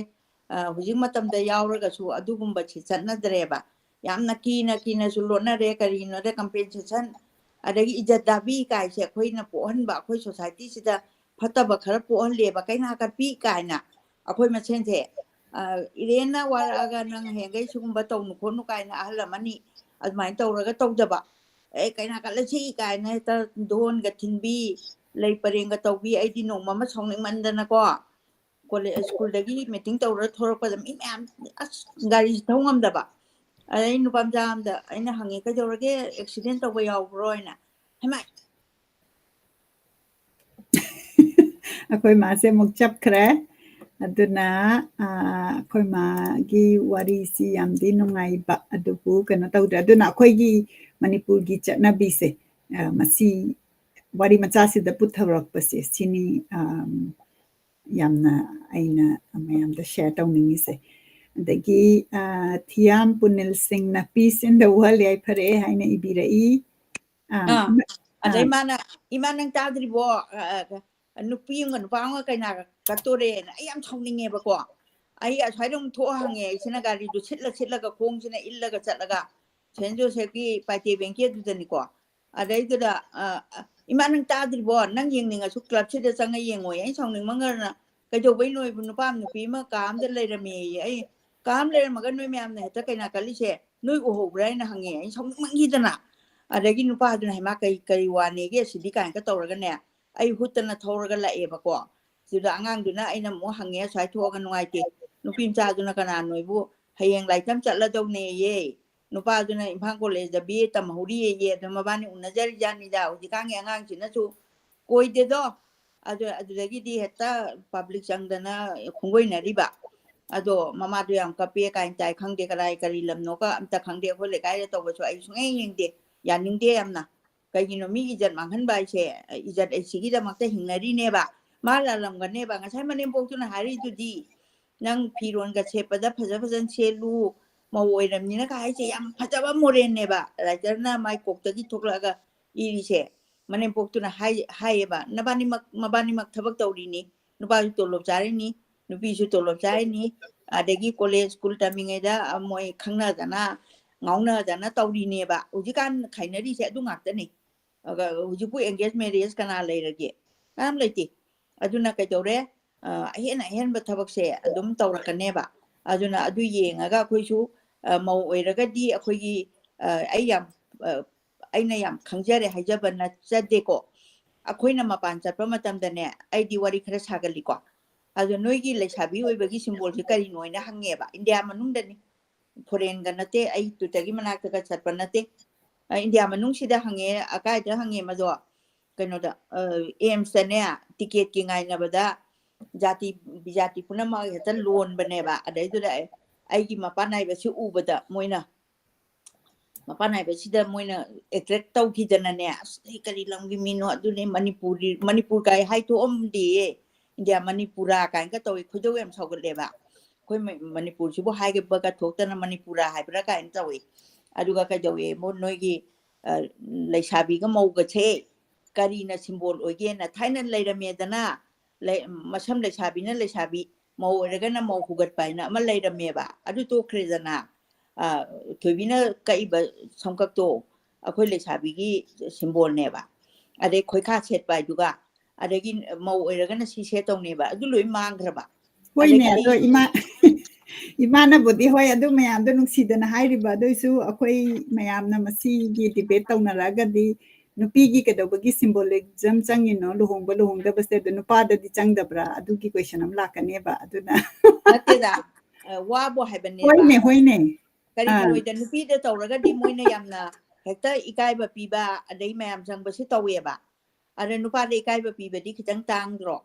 ꯍꯧꯖꯤꯛ ꯃꯇꯝꯗ ꯌꯥꯎꯔꯒꯁꯨ ꯑꯗꯨꯒꯨꯝꯕꯁꯤ ꯆꯠꯅꯗ꯭ꯔꯦꯕ꯫ ꯌꯥꯝꯅ ꯀꯤꯅ ꯀꯤꯅꯁꯨ ꯂꯣꯠꯅꯔꯦ꯫ ꯀꯔꯤꯒꯤꯅꯣꯗ ꯀꯝꯄꯦꯟꯁꯦꯁꯟ ꯑꯗꯒꯤ ꯏꯖꯠ ꯗꯥꯕꯤ ꯀꯥꯏꯁꯦ ꯑꯩꯈꯣꯏꯅ ꯄꯣꯛꯍꯟꯕ, ꯑꯩꯈꯣꯏ ꯁꯣꯁꯥꯏꯇꯤꯁꯤꯗ ꯐꯠꯇꯕ ꯈꯔ ꯄꯣꯛꯍꯜꯂꯦꯕ꯫ ꯀꯩꯅꯥ ꯀꯠꯄꯤ ꯀꯥꯏꯅ ꯑꯩꯈꯣꯏ ꯃꯁꯦꯟꯁꯦ ꯏꯔꯦꯟꯅ ꯋꯥꯔꯛꯑꯒ ꯅꯪ ꯍꯌꯦꯡꯈꯩ ꯁꯤꯒꯨꯝꯕ ꯇꯧꯅꯨ ꯈꯣꯠꯅꯨ ꯀꯥꯏꯅ ꯑꯍꯜ ꯑꯃꯅꯤ ꯑꯗꯨꯃꯥꯏꯅ ꯇꯧꯔꯒ ꯇꯧꯗꯕ꯫ ꯑꯦ ꯀꯩꯅꯥ ꯀꯠꯂꯁꯤ ꯀꯥꯏꯅ ꯍꯦꯛꯇ ꯙꯣꯟꯒ ꯊꯤꯟꯕꯤ, ꯂꯩ ꯄꯔꯦꯡꯒ ꯇꯧꯕꯤ꯫ ꯑꯩꯗꯤ ꯅꯣꯡꯃ ꯑꯃ ꯁꯥꯎꯅꯤꯡꯃꯟꯗꯅꯀꯣ ꯀꯣꯂꯦꯖ ꯁ꯭ꯀꯨꯜꯗꯒꯤ ꯃꯤꯇꯤꯡ ꯇꯧꯔ ꯊꯣꯔꯛꯄꯗ ꯃꯤ ꯃꯌꯥꯝ ꯑꯁ ꯒꯥꯔꯤꯁꯤ ꯊꯧ ꯉꯝꯗꯕ꯫ ꯑꯗꯩ ꯅꯨꯄꯥ ꯃꯆꯥ ꯑꯃꯗ ꯑꯩꯅ ꯍꯪꯉꯦ, "ꯀꯩꯗꯧꯔꯒꯦ, ꯑꯦꯛꯁꯤꯗꯦꯟ ꯇꯧꯕ ꯌꯥꯎꯕ꯭ꯔꯣ?" ꯍꯥꯏꯅ꯫ ꯍꯩꯃꯥ! ꯑꯩꯈꯣꯏ ꯃꯥꯁꯦ ꯑꯃꯨꯛ ꯆꯞꯈ꯭ꯔꯦ꯫ ꯑꯗꯨꯅ ꯑꯩꯈꯣꯏ ꯃꯥꯒꯤ ꯋꯥꯔꯤꯁꯤ ꯌꯥꯝꯗꯤ ꯅꯨꯡꯉꯥꯏꯕ, ꯑꯗꯨꯕꯨ ꯀꯩꯅꯣ ꯇꯧꯗ꯭ꯔꯦ꯫ ꯑꯗꯨꯅ ꯑꯩꯈꯣꯏꯒꯤ ꯃꯅꯤꯄꯨꯔꯒꯤ ꯆꯠꯅꯕꯤꯁꯦ ꯃꯁꯤ ꯋꯥꯔꯤ ꯃꯆꯥꯁꯤꯗ ꯄꯨꯊꯣꯔꯛꯄꯁꯦ ꯁꯤꯅꯤ ꯌꯥꯝꯅ ꯑꯩꯅ ꯃꯌꯥꯝꯗ ꯁꯦꯌꯔ ꯇꯧꯅꯤꯡꯉꯤꯁꯦ꯫ ꯑꯗꯒꯤ ꯊꯤꯌꯥꯝ ꯄꯨꯅꯤꯜ ꯁꯤꯡꯅ "Peace in the world" ꯌꯥꯏꯐꯔꯛꯑꯦ ꯍꯥꯏꯅ ꯏꯕꯤꯔꯛꯏ꯫ ꯑꯥ, ꯑꯗꯩ ꯃꯥꯅ, "ꯏꯃꯥ ꯅꯪ ꯇꯥꯗ꯭ꯔꯤꯕꯣ? ꯅꯨꯄꯤ ꯑꯃꯒ ꯅꯨꯄꯥ ꯑꯃꯒ ꯀꯩꯅꯥ ꯀꯠꯇꯣꯔꯦꯅ" ꯑꯩ ꯌꯥꯝ ꯁꯥꯎꯅꯤꯡꯉꯦꯕꯀꯣ꯫ ꯑꯩ ꯑꯁ꯭ꯋꯥꯏꯗ ꯑꯃꯨꯛ ꯊꯣꯛꯑ ꯍꯪꯉꯦ, ꯑꯩꯁꯤꯅ ꯒꯥꯔꯤꯗꯨ ꯁꯤꯠꯂ ꯁꯤꯠꯂꯒ ꯈꯣꯡꯁꯤꯅ ꯏꯜꯂꯒ ꯆꯠꯂꯒ ꯁꯦꯟ ꯖꯣꯁꯦꯐꯀꯤ ꯄꯥꯏꯇꯦ ꯕꯦꯡꯀꯤ ꯑꯗꯨꯗꯅꯤꯀꯣ꯫ ꯑꯗꯩꯗꯨꯗ, "ꯑ, ꯏꯃꯥ, ꯅꯪ ꯇꯥꯗ꯭ꯔꯤꯕꯣ? ꯅꯪ ꯌꯦꯡꯅꯤꯡꯉꯁꯨ ꯀ꯭ꯂꯕꯁꯤꯗ ꯆꯪꯉ ꯌꯦꯡꯉꯣꯏ꯫ ꯑꯩ ꯁꯥꯎꯅꯤꯡꯃꯟꯈ꯭ꯔꯅ ꯀꯩꯗꯧꯕꯩꯅꯣ ꯍꯥꯏꯕꯨ ꯅꯨꯄꯥ ꯑꯃ, ꯅꯨꯄꯤ ꯑꯃ ꯀꯥ ꯑꯃꯗ ꯂꯩꯔꯝꯃꯦꯌꯦ꯫ ꯑꯩ ꯀꯥ ꯑꯃ ꯂꯩꯔꯝꯃꯒ ꯅꯣꯏ ꯃꯌꯥꯝꯅ ꯍꯦꯛꯇ ꯀꯩꯅꯥ ꯀꯠꯂꯤꯁꯦ ꯅꯣꯏ ꯎꯍꯧꯕ꯭ꯔꯥ?" ꯍꯥꯏꯅ ꯍꯪꯉꯦ꯫ ꯑꯩ ꯁꯥꯎꯅꯤꯡꯃꯟꯈꯤꯗꯅ꯫ ꯑꯗꯒꯤ ꯅꯨꯄꯥꯗꯨꯅ, "ꯍꯩꯃꯥ, ꯀꯩ, ꯀꯔꯤ ꯋꯥꯅꯦꯒꯦ ꯑꯁꯤꯗꯤ?" ꯀꯥꯏꯅꯒ ꯇꯧꯔꯒꯅꯦ, ꯑꯩ ꯍꯨꯠꯇꯅ ꯊꯧꯔꯒ ꯂꯥꯛꯑꯦꯕꯀꯣ꯫ ꯑꯗꯨꯗ ꯑꯉꯥꯡꯗꯨꯅ ꯑꯩꯅ ꯑꯃꯨꯛ ꯍꯪꯉꯦ, "ꯁ꯭ꯋꯥꯏ ꯊꯣꯛꯑꯒ ꯅꯨꯡꯉꯥꯏꯇꯦ, ꯅꯨꯄꯤ ꯃꯆꯥꯗꯨꯅ ꯀꯅꯥꯅꯣ ꯍꯥꯏꯕꯨ ꯍꯌꯦꯡ ꯂꯥꯏꯔꯤꯛ ꯇꯝ ꯆꯠꯂꯗꯧꯅꯦꯌꯦ, ꯅꯨꯄꯥꯗꯨꯅ ꯏꯝꯐꯥꯜ ꯀꯣꯂꯦꯖꯇ ꯕꯤ ꯑꯦ ꯇꯝꯍꯧꯔꯤꯌꯦꯌꯦ, ꯑꯗꯣ ꯃꯕꯥꯅꯤ ꯎꯅꯖꯔꯤꯖꯥꯠꯅꯤꯗ, ꯍꯧꯖꯤꯛꯀꯥꯟꯒꯤ ꯑꯉꯥꯡꯁꯤꯅꯁꯨ ꯀꯣꯏꯗꯦꯗꯣ"꯫ ꯑꯗꯨ, ꯑꯗꯨꯗꯒꯤꯗꯤ ꯍꯦꯛꯇ ꯄꯕ꯭ꯂꯤꯛ ꯆꯪꯗꯅ ꯈꯣꯡꯒꯣꯏꯅꯔꯤꯕ꯫ ꯑꯗꯣ ꯃꯃꯥꯗꯣ ꯌꯥꯝ ꯀꯞꯄꯦ ꯀꯥꯏꯅ ꯇꯥꯏ, ꯈꯪꯗꯦ ꯀꯗꯥꯏ ꯀꯔꯤ ꯂꯝꯅꯣꯒ ꯑꯝꯇ ꯈꯪꯗꯦ꯫ ꯑꯩꯈꯣꯏ ꯂꯩꯀꯥꯏꯗ ꯇꯧꯕꯁꯨ ꯑꯩ ꯁꯨꯡꯌꯦꯡ ꯌꯦꯡꯗꯦ, ꯌꯥꯅꯤꯡꯗꯦ ꯌꯥꯝꯅ꯫ ꯀꯩꯒꯤꯅꯣ ꯃꯤ ꯏꯖꯠ ꯃꯥꯡꯍꯟꯕ ꯍꯥꯏꯁꯦ? ꯏꯖꯠ ꯑꯩ ꯁꯤꯒꯤꯗꯃꯛꯇ ꯍꯤꯡꯅꯔꯤꯅꯦꯕ꯫ ꯃꯥ ꯂꯥꯜꯂꯝꯒꯅꯦꯕ꯫ ꯉꯁꯥꯏ ꯃꯅꯦꯝꯄꯣꯛꯇꯨꯅ ꯍꯥꯏꯔꯤꯗꯨꯗꯤ, "ꯅꯪ ꯐꯤꯔꯣꯟꯒ ꯁꯦꯠꯄꯗ ꯐꯖ ꯐꯖꯅ ꯁꯦꯠꯂꯨ, ꯃꯧ ꯑꯣꯏꯔꯝꯅꯤꯅ" ꯀ ꯍꯥꯏꯁꯦ ꯌꯥꯝ ꯐꯖꯕ ꯃꯣꯔꯦꯜꯅꯦꯕ꯫ ꯔꯥꯏꯇꯔꯅ ꯃꯥꯏ ꯀꯣꯛꯇꯒꯤ ꯊꯣꯛꯂꯛꯑꯒ ꯏꯔꯤꯁꯦ꯫ ꯃꯅꯦꯝꯄꯣꯛꯇꯨꯅ ꯍꯥꯏ-, ꯍꯥꯏꯌꯦꯕ, "ꯅꯕꯥꯅꯤꯃꯛ, ꯃꯕꯥꯅꯤꯃꯛ ꯊꯕꯛ ꯇꯧꯔꯤꯅꯤ, ꯅꯨꯄꯥꯁꯨ ꯇꯣꯂꯣꯞ ꯆꯥꯔꯤꯅꯤ, ꯅꯨꯄꯤꯁꯨ ꯇꯣꯂꯣꯞ ꯆꯥꯔꯤꯅꯤ, ꯑꯗꯒꯤ ꯀꯣꯂꯦꯖ ꯁ꯭ꯀꯨꯜ ꯇꯝꯃꯤꯉꯩꯗ ꯃꯣꯏ ꯈꯪꯅꯗꯅ ꯉꯥꯎꯅꯗꯅ ꯇꯧꯔꯤꯅꯦꯕ"꯫ ꯍꯧꯖꯤꯛꯀꯥꯟ ꯈꯥꯏꯅꯔꯤꯁꯦ ꯑꯗꯨ ꯉꯥꯛꯇꯅꯦ꯫ ꯑꯗꯨꯒ ꯍꯧꯖꯤꯛꯄꯨ engage marriage ꯀꯅꯥ ꯂꯩꯔꯒꯦ? ꯀꯅꯥꯝ ꯂꯩꯇꯦ꯫ ꯑꯗꯨꯅ ꯀꯩꯗꯧꯔꯦ? ꯑ, ꯑꯍꯦꯟ ꯑꯍꯦꯟꯕ ꯊꯕꯛꯁꯦ ꯑꯗꯨꯝ ꯇꯧꯔꯛꯀꯅꯦꯕ꯫ ꯑꯗꯨꯅ ꯑꯗꯨ ꯌꯦꯡꯉꯒ ꯑꯩꯈꯣꯏꯁꯨ, ꯑ, ꯃꯧ ꯑꯣꯏꯔꯒꯗꯤ ꯑꯩꯈꯣꯏꯒꯤ, ꯑ, ꯑꯩ ꯌꯥꯝ, ꯑ, ꯑꯩꯅ ꯌꯥꯝ ꯈꯪꯖꯔꯦ ꯍꯥꯏꯖꯕ ꯅꯠꯆꯗꯦꯀꯣ꯫ ꯑꯩꯈꯣꯏꯅ ꯃꯄꯥꯟ ꯆꯠꯄ ꯃꯇꯝꯗꯅꯦ, ꯑꯩꯗꯤ ꯋꯥꯔꯤ ꯈꯔ ꯁꯥꯒꯜꯂꯤꯀꯣ꯫ ꯑꯗꯣ ꯅꯣꯏꯒꯤ ꯂꯩꯁꯥꯕꯤ ꯑꯣꯏꯕꯒꯤ symbolꯁꯦ ꯀꯔꯤꯅꯣ ꯍꯥꯏꯅ ꯍꯪꯉꯦꯕ꯫ ꯏꯟꯗꯤꯌꯥ ꯃꯅꯨꯡꯗꯅꯤ, foreignꯒ ꯅꯠꯇꯦ, ꯑꯩ ꯇꯨꯇꯒꯤ ꯃꯅꯥꯛꯇꯒ ꯆꯠꯄ ꯅꯠꯇꯦ꯫ ꯑ, ꯏꯟꯗꯤꯌꯥ ꯃꯅꯨꯡꯁꯤꯗ ꯍꯪꯉꯦ, ꯑꯀꯥꯏꯗ ꯍꯪꯉꯦ ꯃꯗꯣ? ꯀꯩꯅꯣꯗ, ꯑ, ꯑꯦꯝꯁꯇꯅꯦ, ꯇꯤꯀꯦꯠꯀꯤ ꯉꯥꯏꯅꯕꯗ ꯖꯥꯇꯤ ꯕꯤꯖꯥꯇꯤ ꯄꯨꯝꯅꯃꯛ ꯍꯦꯛꯇ ꯂꯣꯟꯕꯅꯦꯕ꯫ ꯑꯗꯩꯗꯨꯗ ꯑꯩ-, ꯑꯩꯒꯤ ꯃꯄꯥꯟ ꯅꯥꯏꯕꯁꯤ ꯎꯕꯗ ꯃꯣꯏꯅ, ꯃꯄꯥꯟ ꯅꯥꯏꯕꯁꯤꯗ ꯃꯣꯏꯅ attract ꯇꯧꯈꯤꯗꯅꯅꯦ, "ꯑꯁ, ꯑꯩ ꯀꯔꯤ ꯂꯝꯒꯤ ꯃꯤꯅꯣ?" ꯑꯗꯨꯅꯦ ꯃꯅꯤꯄꯨꯔꯤ, ꯃꯅꯤꯄꯨꯔ ꯀꯥꯏ ꯍꯥꯏ ꯊꯣꯛꯑꯝꯗꯦꯌꯦ꯫ ꯏꯟꯗꯤꯌꯥ ꯃꯅꯤꯄꯨꯔꯥ ꯀꯥꯏꯅꯒ ꯇꯧꯋꯤ, ꯈꯣꯏꯗꯧ ꯌꯥꯝ ꯁꯥꯎꯒꯠꯂꯦꯕ꯫ ꯑꯩꯈꯣꯏ ꯃ-, ꯃꯅꯤꯄꯨꯔꯁꯤꯕꯨ ꯍꯥꯏꯕꯒ ꯊꯣꯛꯇꯅ ꯃꯅꯤꯄꯨꯔꯥ ꯍꯥꯏꯕ꯭ꯔꯥ ꯀꯥꯏꯅ ꯇꯧꯋꯤ꯫ ꯑꯗꯨꯒ ꯀꯩꯗꯧꯋꯦꯕꯨ ꯅꯣꯏꯒꯤ, ꯑ, ꯂꯩꯁꯥꯕꯤꯒ ꯃꯧꯒꯁꯦ ꯀꯔꯤꯅ symbol ꯑꯣꯏꯒꯦꯅ ꯊꯥꯏꯅ ꯂꯩꯔꯝꯃꯦꯗꯅ, ꯂꯩ-, ꯃꯁꯝ ꯂꯩꯁꯥꯕꯤꯅ ꯂꯩꯁꯥꯕꯤ, ꯃꯧ ꯑꯣꯏꯔꯒꯅ ꯃꯧ ꯍꯨꯒꯠꯄ ꯍꯥꯏꯅ ꯑꯃ ꯂꯩꯔꯝꯃꯦꯕ꯫ ꯑꯗꯨ ꯇꯣꯛꯈ꯭ꯔꯦꯗꯅ꯫ ꯑ, ꯊꯣꯏꯕꯤꯅ ꯀꯛꯏꯕ ꯁꯝꯀꯛꯇꯣ ꯑꯩꯈꯣꯏ ꯂꯩꯁꯥꯕꯤꯒꯤ ꯁꯤꯝꯕꯣꯜꯅꯦꯕ꯫ ꯑꯗꯩ ꯈꯣꯏꯈꯥ ꯁꯦꯠꯄ ꯍꯥꯏꯗꯨꯒ, ꯑꯗꯒꯤ ꯃꯧ ꯑꯣꯏꯔꯒꯅ ꯁꯤ ꯁꯦꯠꯇꯧꯅꯦꯕ꯫ ꯑꯗꯨ ꯂꯣꯏ ꯃꯥꯡꯈ꯭ꯔꯕ꯫ ꯍꯣꯏꯅꯦ, ꯑꯗꯒꯤꯗꯤ ꯑꯗꯣ ꯏꯃꯥ, ꯏꯃꯥꯅꯕꯨꯗꯤ ꯍꯣꯏ ꯑꯗꯨ ꯃꯌꯥꯝꯗꯣ ꯅꯨꯡꯁꯤꯗꯅ ꯍꯥꯏꯔꯤꯕ, ꯑꯗꯨꯏꯁꯨ ꯑꯩꯈꯣꯏ ꯃꯌꯥꯝꯅ ꯃꯁꯤꯒꯤ debate ꯇꯧꯅꯔꯛꯑꯒꯗꯤ ꯅꯨꯄꯤꯒꯤ ꯀꯩꯗꯧꯕꯒꯤ symbolism ꯆꯪꯉꯤꯅꯣ ꯂꯨꯍꯣꯡꯕ ꯂꯨꯍꯣꯡꯗꯕꯁꯦ? ꯑꯗꯣ ꯅꯨꯄꯥꯗꯗꯤ ꯆꯪꯗꯕ꯭ꯔꯥ? ꯑꯗꯨꯒꯤ question ꯑꯃ ꯂꯥꯛꯀꯅꯦꯕ꯫ ꯑꯗꯨꯅ ꯅꯠꯇꯦꯗ, ꯑ, ꯋꯥꯕꯨ ꯍꯥꯏꯕꯅꯦꯕ꯫ ꯍꯣꯏꯅꯦ, ꯍꯣꯏꯅꯦ꯫ ꯑꯥ꯫ ꯀꯔꯤꯒꯤꯅꯣꯗ ꯅꯨꯄꯤꯗ ꯇꯧꯔꯒꯗꯤ ꯃꯣꯏꯅ ꯌꯥꯝꯅ ꯍꯦꯛꯇ ꯏꯀꯥꯏꯕ ꯄꯤꯕ, ꯑꯗꯩ ꯃꯌꯥꯝ ꯆꯪꯕꯁꯤ ꯇꯧꯋꯦꯕ꯫ ꯑꯗ ꯅꯨꯄꯥꯗ ꯏꯀꯥꯏꯕ ꯄꯤꯕꯗꯤ ꯈꯤꯇꯪ ꯇꯥꯡꯗ꯭ꯔꯣ?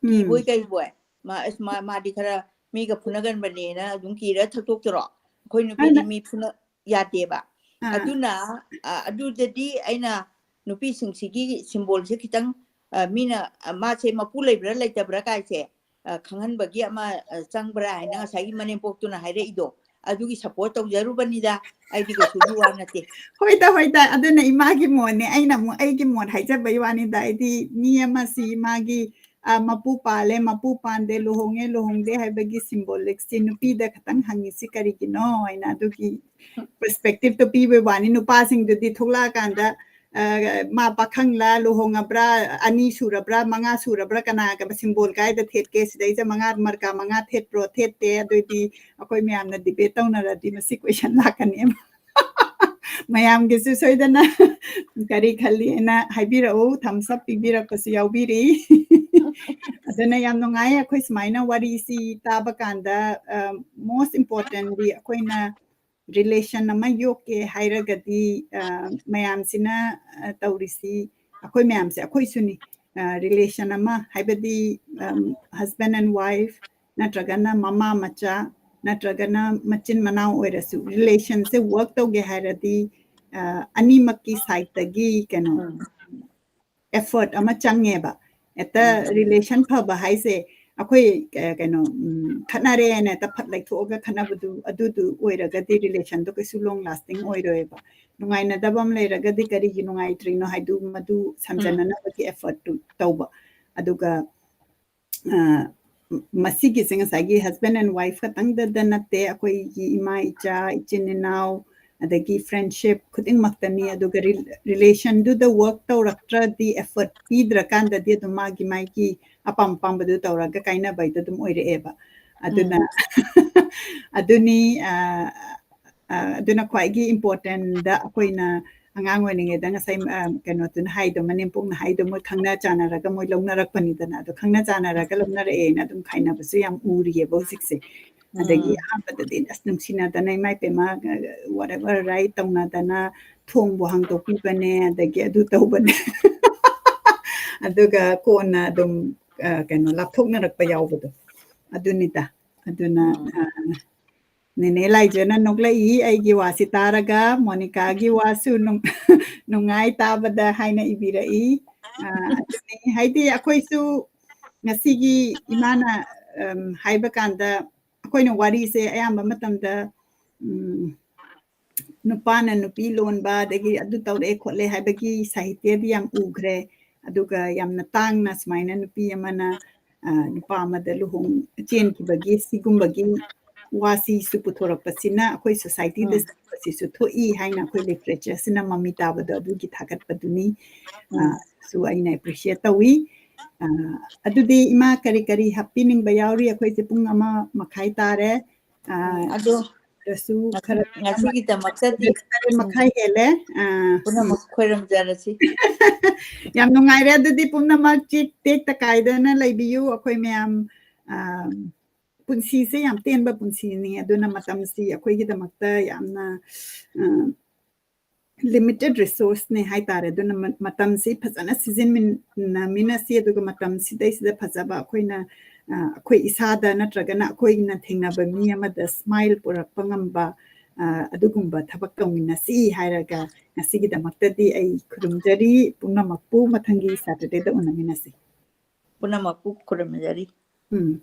ꯎꯝ꯫ ꯀꯤꯕꯣꯏ ꯀꯩꯕꯣꯏ꯫ ꯃꯥ, ꯑꯁ, ꯃꯥ, ꯃꯥꯗꯤ ꯈꯔ ꯃꯤꯒ ꯐꯨꯅꯒꯟꯕꯅꯦꯅ ꯑꯗꯨꯝ ꯀꯤꯔ ꯊꯛꯇꯣꯛꯇꯔꯣ? ꯑꯩꯈꯣꯏ ꯅꯨꯄꯤꯗꯤ ꯑꯗ ꯃꯤ ꯐꯨꯅ ꯌꯥꯗꯦꯕ꯫ ꯑꯥ꯫ ꯑꯗꯨꯅ, ꯑ, ꯑꯗꯨꯗꯗꯤ ꯑꯩꯅ ꯅꯨꯄꯤꯁꯤꯡꯁꯤꯒꯤ symbolꯁꯦ ꯈꯤꯇꯪ, ꯑ, ꯃꯤꯅ, ꯑ, ꯃꯥꯁꯦ ꯃꯄꯨ ꯂꯩꯕ꯭ꯔꯥ ꯂꯩꯇꯕ꯭ꯔꯥ ꯀꯥꯏꯁꯦ, ꯑ, ꯈꯪꯍꯟꯕꯒꯤ ꯑꯃ, ꯑ, ꯆꯪꯕ꯭ꯔꯥ ꯍꯥꯏꯅ ꯉꯁꯥꯏꯒꯤ ꯃꯅꯦꯝꯄꯣꯛꯇꯨꯅ ꯍꯥꯏꯔꯛꯏꯗꯣ, ꯑꯗꯨꯒꯤ support ꯇꯧꯖꯔꯨꯕꯅꯤꯗ꯫ ꯑꯩꯗꯤ ꯀꯩꯁꯨꯒꯤ ꯋꯥ ꯅꯠꯇꯦ꯫ ꯍꯣꯏꯗ, ꯍꯣꯏꯗ, ꯑꯗꯨꯅ ꯏꯃꯥꯒꯤ ꯃꯣꯠꯅꯦ, ꯑꯩꯅ ꯑꯃꯨꯛ ꯑꯩꯒꯤ ꯃꯣꯠ ꯍꯥꯏꯖꯕꯩ ꯋꯥꯅꯤꯗ꯫ ꯑꯩꯗꯤ ꯃꯤ ꯑꯃꯁꯤ ꯃꯥꯒꯤ, ꯑ, ꯃꯄꯨ ꯄꯥꯜꯂꯦ, ꯃꯄꯨ ꯄꯥꯟꯗꯦ, ꯂꯨꯍꯣꯡꯉꯦ, ꯂꯨꯍꯣꯡꯗꯦ ꯍꯥꯏꯕꯒꯤ symbolism ꯁꯤ ꯅꯨꯄꯤꯗ ꯈꯛꯇꯪ ꯍꯪꯉꯤꯁꯤ ꯀꯔꯤꯒꯤꯅꯣ ꯍꯥꯏꯅ ꯑꯗꯨꯒꯤ perspective ꯇꯣ ꯄꯤꯕꯩ ꯋꯥꯅꯤ꯫ ꯅꯨꯄꯥꯁꯤꯡꯗꯨꯗꯤ ꯊꯣꯛꯂꯛꯑꯀꯥꯟꯗ, ꯑ, ꯃꯥ ꯄꯥꯈꯪꯂ, ꯂꯨꯍꯣꯡꯉꯕ꯭ꯔꯥ, ꯑꯅꯤ ꯁꯨꯔꯕ꯭ꯔꯥ, ꯃꯉꯥ ꯁꯨꯔꯕ꯭ꯔꯥ, ꯀꯅꯥ, ꯀꯅꯥ symbol ꯀꯥꯏꯗ ꯊꯦꯠꯀꯦ, ꯁꯤꯗꯩꯗ ꯃꯉꯥ, ꯃꯔꯀꯥ ꯃꯉꯥ ꯊꯦꯠꯄ꯭ꯔꯣ, ꯊꯦꯠꯇꯦ, ꯑꯗꯨꯏꯗꯤ ꯑꯩꯈꯣꯏ ꯃꯌꯥꯝꯅ debate ꯇꯧꯅꯔꯗꯤ ꯃꯁꯤ question ꯂꯥꯛꯀꯅꯦꯕ꯫ ꯃꯌꯥꯝꯒꯤꯁꯨ ꯁꯣꯏꯗꯅ ꯀꯔꯤ ꯈꯜꯂꯤ ꯍꯥꯏꯅ ꯍꯥꯏꯕꯤꯔꯛꯎ, thumbs up ꯄꯤꯕꯤꯔꯛꯄꯁꯨ ꯌꯥꯎꯕꯤꯔꯤ꯫ ꯑꯗꯨꯅ ꯌꯥꯝ ꯅꯨꯡꯉꯥꯏ ꯑꯩꯈꯣꯏ ꯁꯨꯃꯥꯏꯅ ꯋꯥꯔꯤꯁꯤ ꯇꯥꯕ ꯀꯥꯟꯗ, ꯑ, most importantly ꯑꯩꯈꯣꯏꯅ relation ꯑꯃ ꯌꯣꯛꯀꯦ ꯍꯥꯏꯔꯒꯗꯤ, ꯑ, ꯃꯌꯥꯝꯁꯤꯅ, ꯑ, ꯇꯧꯔꯤꯁꯤ, ꯑꯩꯈꯣꯏ ꯃꯌꯥꯝꯁꯦ, ꯑꯩꯈꯣꯏꯁꯨꯅꯤ, ꯑ, relation ꯑꯃ, ꯍꯥꯏꯕꯗꯤ, ꯑꯝ, husband and wife ꯅꯠꯇ꯭ꯔꯒꯅ ꯃꯃꯥ ꯃꯆꯥ ꯅꯠꯇ꯭ꯔꯒꯅ ꯃꯆꯤꯟ ꯃꯅꯥꯎ ꯑꯣꯏꯔꯁꯨ, relation ꯁꯦ work ꯇꯧꯒꯦ ꯍꯥꯏꯔꯗꯤ, ꯑ, ꯑꯅꯤꯃꯛꯀꯤ side ꯇꯒꯤ ꯀꯩꯅꯣ, ꯎꯝ꯫ effort ꯑꯃ ꯆꯪꯉꯦꯕ꯫ ꯍꯦꯛꯇ ꯎꯝ꯫ Relation ꯐꯕ ꯍꯥꯏꯁꯦ ꯑꯩꯈꯣꯏ, ꯑ, ꯀꯩꯅꯣ, ꯎꯝ, ꯈꯠꯅꯔꯦꯅ ꯍꯦꯛꯇ ꯐꯠ ꯂꯩꯊꯣꯛꯑꯒ ꯈꯠꯅꯕꯗꯨ, ꯑꯗꯨꯗꯨ ꯑꯣꯏꯔꯒꯗꯤ relation ꯗꯣ ꯀꯩꯁꯨ long lasting ꯑꯣꯏꯔꯣꯏꯕ꯫ ꯅꯨꯡꯉꯥꯏꯅꯗꯕ ꯑꯃ ꯂꯩꯔꯒꯗꯤ ꯀꯔꯤꯒꯤ ꯅꯨꯡꯉꯥꯏꯇ꯭ꯔꯤꯅꯣ ꯍꯥꯏꯗꯨ, ꯃꯗꯨ ꯎꯝ꯫ ꯁꯝꯖꯟꯅꯅꯕꯒꯤ effort ꯇꯨ ꯇꯧꯕ꯫ ꯑꯗꯨꯒ, ꯑ, ꯃꯁꯤꯒꯤꯁꯦ ꯉꯁꯥꯏꯒꯤ husband and wife ꯈꯛꯇꯪꯗꯗ ꯅꯠꯇꯦ, ꯑꯩꯈꯣꯏꯒꯤ ꯏꯃꯥ ꯏꯆꯥ, ꯏꯆꯤꯟ ꯏꯅꯥꯎ, ꯑꯗꯒꯤ friendship ꯈꯨꯗꯤꯡꯃꯛꯇꯅꯤ꯫ ꯑꯗꯨꯒ ꯔꯤꯂꯦꯁꯟꯗꯨꯗ ꯋꯥꯔꯛ ꯇꯧꯔꯛꯇ꯭ꯔꯗꯤ, effort ꯄꯤꯗ꯭ꯔꯀꯥꯟꯗꯗꯤ ꯑꯗꯨꯝ ꯃꯥꯒꯤ ꯃꯥꯒꯤ ꯑꯄꯥꯝ ꯑꯄꯥꯝꯕꯗꯨ ꯇꯧꯔꯒ ꯀꯥꯏꯅꯕ ꯍꯥꯏꯗꯣ ꯑꯗꯨꯝ ꯑꯣꯏꯔꯛꯑꯦꯕ꯫ ꯑꯗꯨꯅ ꯑꯗꯨꯅꯤ꯫ ꯑꯗꯨꯅ ꯈ꯭ꯋꯥꯏꯒꯤ important ꯑꯩꯈꯣꯏꯅ ꯑꯉꯥꯡ ꯑꯣꯏꯔꯤꯉꯩꯗ ꯉꯁꯥꯏ ꯀꯩꯅꯣꯗꯨꯅ ꯍꯥꯏꯗꯣ, ꯃꯅꯦꯝꯄꯣꯛꯅ ꯍꯥꯏꯗꯣ, ꯃꯣꯏ ꯈꯪꯅ ꯆꯥꯟꯅꯔꯒ ꯃꯣꯏ ꯂꯧꯅꯔꯛꯄꯅꯤꯗꯅ꯫ ꯑꯗꯣ ꯈꯪꯅ ꯆꯥꯟꯅꯔꯒ ꯂꯧꯅꯔꯛꯑꯦꯅ ꯑꯗꯨꯝ ꯈꯥꯏꯅꯕꯁꯨ ꯌꯥꯝ ꯎꯔꯤꯑꯕ ꯍꯧꯖꯤꯛꯁꯦ꯫ ꯑꯗꯒꯤ ꯑꯍꯥꯟꯕꯗꯗꯤ ꯑꯁ ꯅꯨꯡꯁꯤꯅꯗꯅ ꯏꯃꯥ ꯏꯄꯦꯝꯃ, whatever, right, ꯇꯧꯅꯗꯅ ꯊꯣꯡꯕꯨ ꯍꯥꯡꯗꯣꯛꯄꯤꯕꯅꯦ, ꯑꯗꯒꯤ ꯑꯗꯨ ꯇꯧꯕꯅꯦ꯫ ꯑꯗꯨꯒ ꯀꯣꯟꯅ ꯑꯗꯨꯝ ꯀꯩꯅꯣ ꯂꯥꯞꯊꯣꯛꯅꯔꯛꯄ ꯌꯥꯎꯕꯗꯣ ꯑꯗꯨꯅꯤꯗ꯫ ꯑꯗꯨꯅ ꯅꯦꯅꯦ ꯂꯥꯏꯖꯅ ꯅꯣꯛꯂꯛꯏ ꯑꯩꯒꯤ ꯋꯥꯁꯤ ꯇꯥꯔꯒ, ꯃꯣꯅꯤꯀꯥꯒꯤ ꯋꯥꯁꯨ ꯅꯨꯡꯉꯥꯏ ꯇꯥꯕꯗ ꯍꯥꯏꯅ ꯏꯕꯤꯔꯛꯏ꯫ ꯑꯗꯨꯅꯤ, ꯍꯥꯏꯗꯤ ꯑꯩꯈꯣꯏꯁꯨ ꯉꯁꯤꯒꯤ ꯏꯃꯥꯅ ꯍꯥꯏꯕ ꯀꯥꯟꯗ ꯑꯩꯈꯣꯏꯅ ꯋꯥꯔꯤꯁꯦ ꯑꯌꯥꯝꯕ ꯃꯇꯝꯗ ꯅꯨꯄꯥꯅ ꯅꯨꯄꯤ ꯂꯣꯟꯕ, ꯑꯗꯒꯤ ꯑꯗꯨ ꯇꯧꯔꯛꯑꯦ ꯈꯣꯠꯂꯦ ꯍꯥꯏꯕꯒꯤ ꯁꯥꯍꯤꯇ꯭ꯌꯗꯤ ꯌꯥꯝ ꯎꯈ꯭ꯔꯦ꯫ ꯑꯗꯨꯒ ꯌꯥꯝꯅ ꯇꯥꯡꯅ ꯁꯨꯃꯥꯏꯅ ꯅꯨꯄꯤ ꯑꯃꯅ ꯅꯨꯄꯥ ꯑꯃꯗ ꯂꯨꯍꯣꯡ ꯆꯦꯟꯈꯤꯕꯒꯤ ꯁꯤꯒꯨꯝꯕꯒꯤ ꯋꯥꯁꯤꯁꯨ ꯄꯨꯊꯣꯔꯛꯄꯁꯤꯅ ꯑꯩꯈꯣꯏ societyꯗ ꯁꯤꯒꯨꯝꯕꯁꯤꯁꯨ ꯊꯣꯛꯏ ꯍꯥꯏꯅ ꯑꯩꯈꯣꯏ literatureꯁꯤꯅ ꯃꯃꯤ ꯇꯥꯕꯗꯣ ꯑꯗꯨꯒꯤ ꯊꯥꯒꯠꯄꯗꯨꯅꯤ꯫ ꯁꯨ ꯑꯩꯅ appreciate ꯇꯧꯏ꯫ ꯑꯗꯨꯗꯤ ꯏꯃꯥ ꯀꯔꯤ ꯀꯔꯤ ꯍꯥꯞꯄꯤꯅꯤꯡꯕ ꯌꯥꯎꯔꯤ? ꯑꯩꯈꯣꯏꯁꯦ ꯄꯨꯡ ꯑꯃ ꯃꯈꯥꯏ ꯇꯥꯔꯦ꯫ ꯑꯗꯣ ꯈꯔ ꯉꯁꯤꯒꯤꯗꯃꯛꯇꯗꯤ ꯇꯔꯦꯠ ꯃꯈꯥꯏ ꯍꯦꯜꯂꯦ꯫ ꯄꯨꯝꯅꯃꯛ ꯈꯣꯏꯔꯝꯖꯔꯁꯤ꯫ ꯌꯥꯝ ꯅꯨꯡꯉꯥꯏꯔꯦ꯫ ꯑꯗꯨꯗꯤ ꯄꯨꯝꯅꯃꯛ ꯆꯤꯛ ꯇꯦꯛꯇ ꯀꯥꯏꯗꯅ ꯂꯩꯕꯤꯌꯨ꯫ ꯑꯩꯈꯣꯏ ꯃꯌꯥꯝ ꯄꯨꯟꯁꯤꯁꯦ ꯌꯥꯝ ꯇꯦꯟꯕ ꯄꯨꯟꯁꯤꯅꯤ꯫ ꯑꯗꯨꯅ ꯃꯇꯝꯁꯤ ꯑꯩꯈꯣꯏꯒꯤꯗꯃꯛꯇ ꯌꯥꯝꯅ limited resourceꯅꯦ ꯍꯥꯏꯇꯥꯔꯦ꯫ ꯑꯗꯨꯅ ꯃꯇꯝꯁꯤ ꯐꯖꯅ ꯁꯤꯖꯤꯟꯅꯃꯤꯟꯅꯁꯤ꯫ ꯑꯗꯨꯒ ꯃꯇꯝꯁꯤꯗꯩꯁꯤꯗ ꯐꯖꯕ ꯑꯩꯈꯣꯏꯅ ꯑꯩꯈꯣꯏ ꯏꯁꯥꯗ ꯅꯠꯇ꯭ꯔꯒꯅ ꯑꯩꯈꯣꯏꯅ ꯊꯦꯡꯅꯕ ꯃꯤ ꯑꯃꯗ smile ꯄꯨꯔꯛꯄ ꯉꯝꯕ ꯑꯗꯨꯒꯨꯝꯕ ꯊꯕꯛ ꯇꯧꯃꯤꯟꯅꯁꯤ ꯍꯥꯏꯔꯒ ꯉꯁꯤꯒꯤꯗꯃꯛꯇꯗꯤ ꯑꯩ ꯈꯨꯔꯨꯝꯖꯔꯤ꯫ ꯄꯨꯝꯅꯃꯛꯄꯨ ꯃꯊꯪꯒꯤ Saturdayꯗ ꯎꯅꯃꯤꯟꯅꯁꯤ꯫ ꯄꯨꯝꯅꯃꯛꯄꯨ ꯈꯨꯔꯨꯝꯖꯔꯤ꯫ ꯎꯝ꯫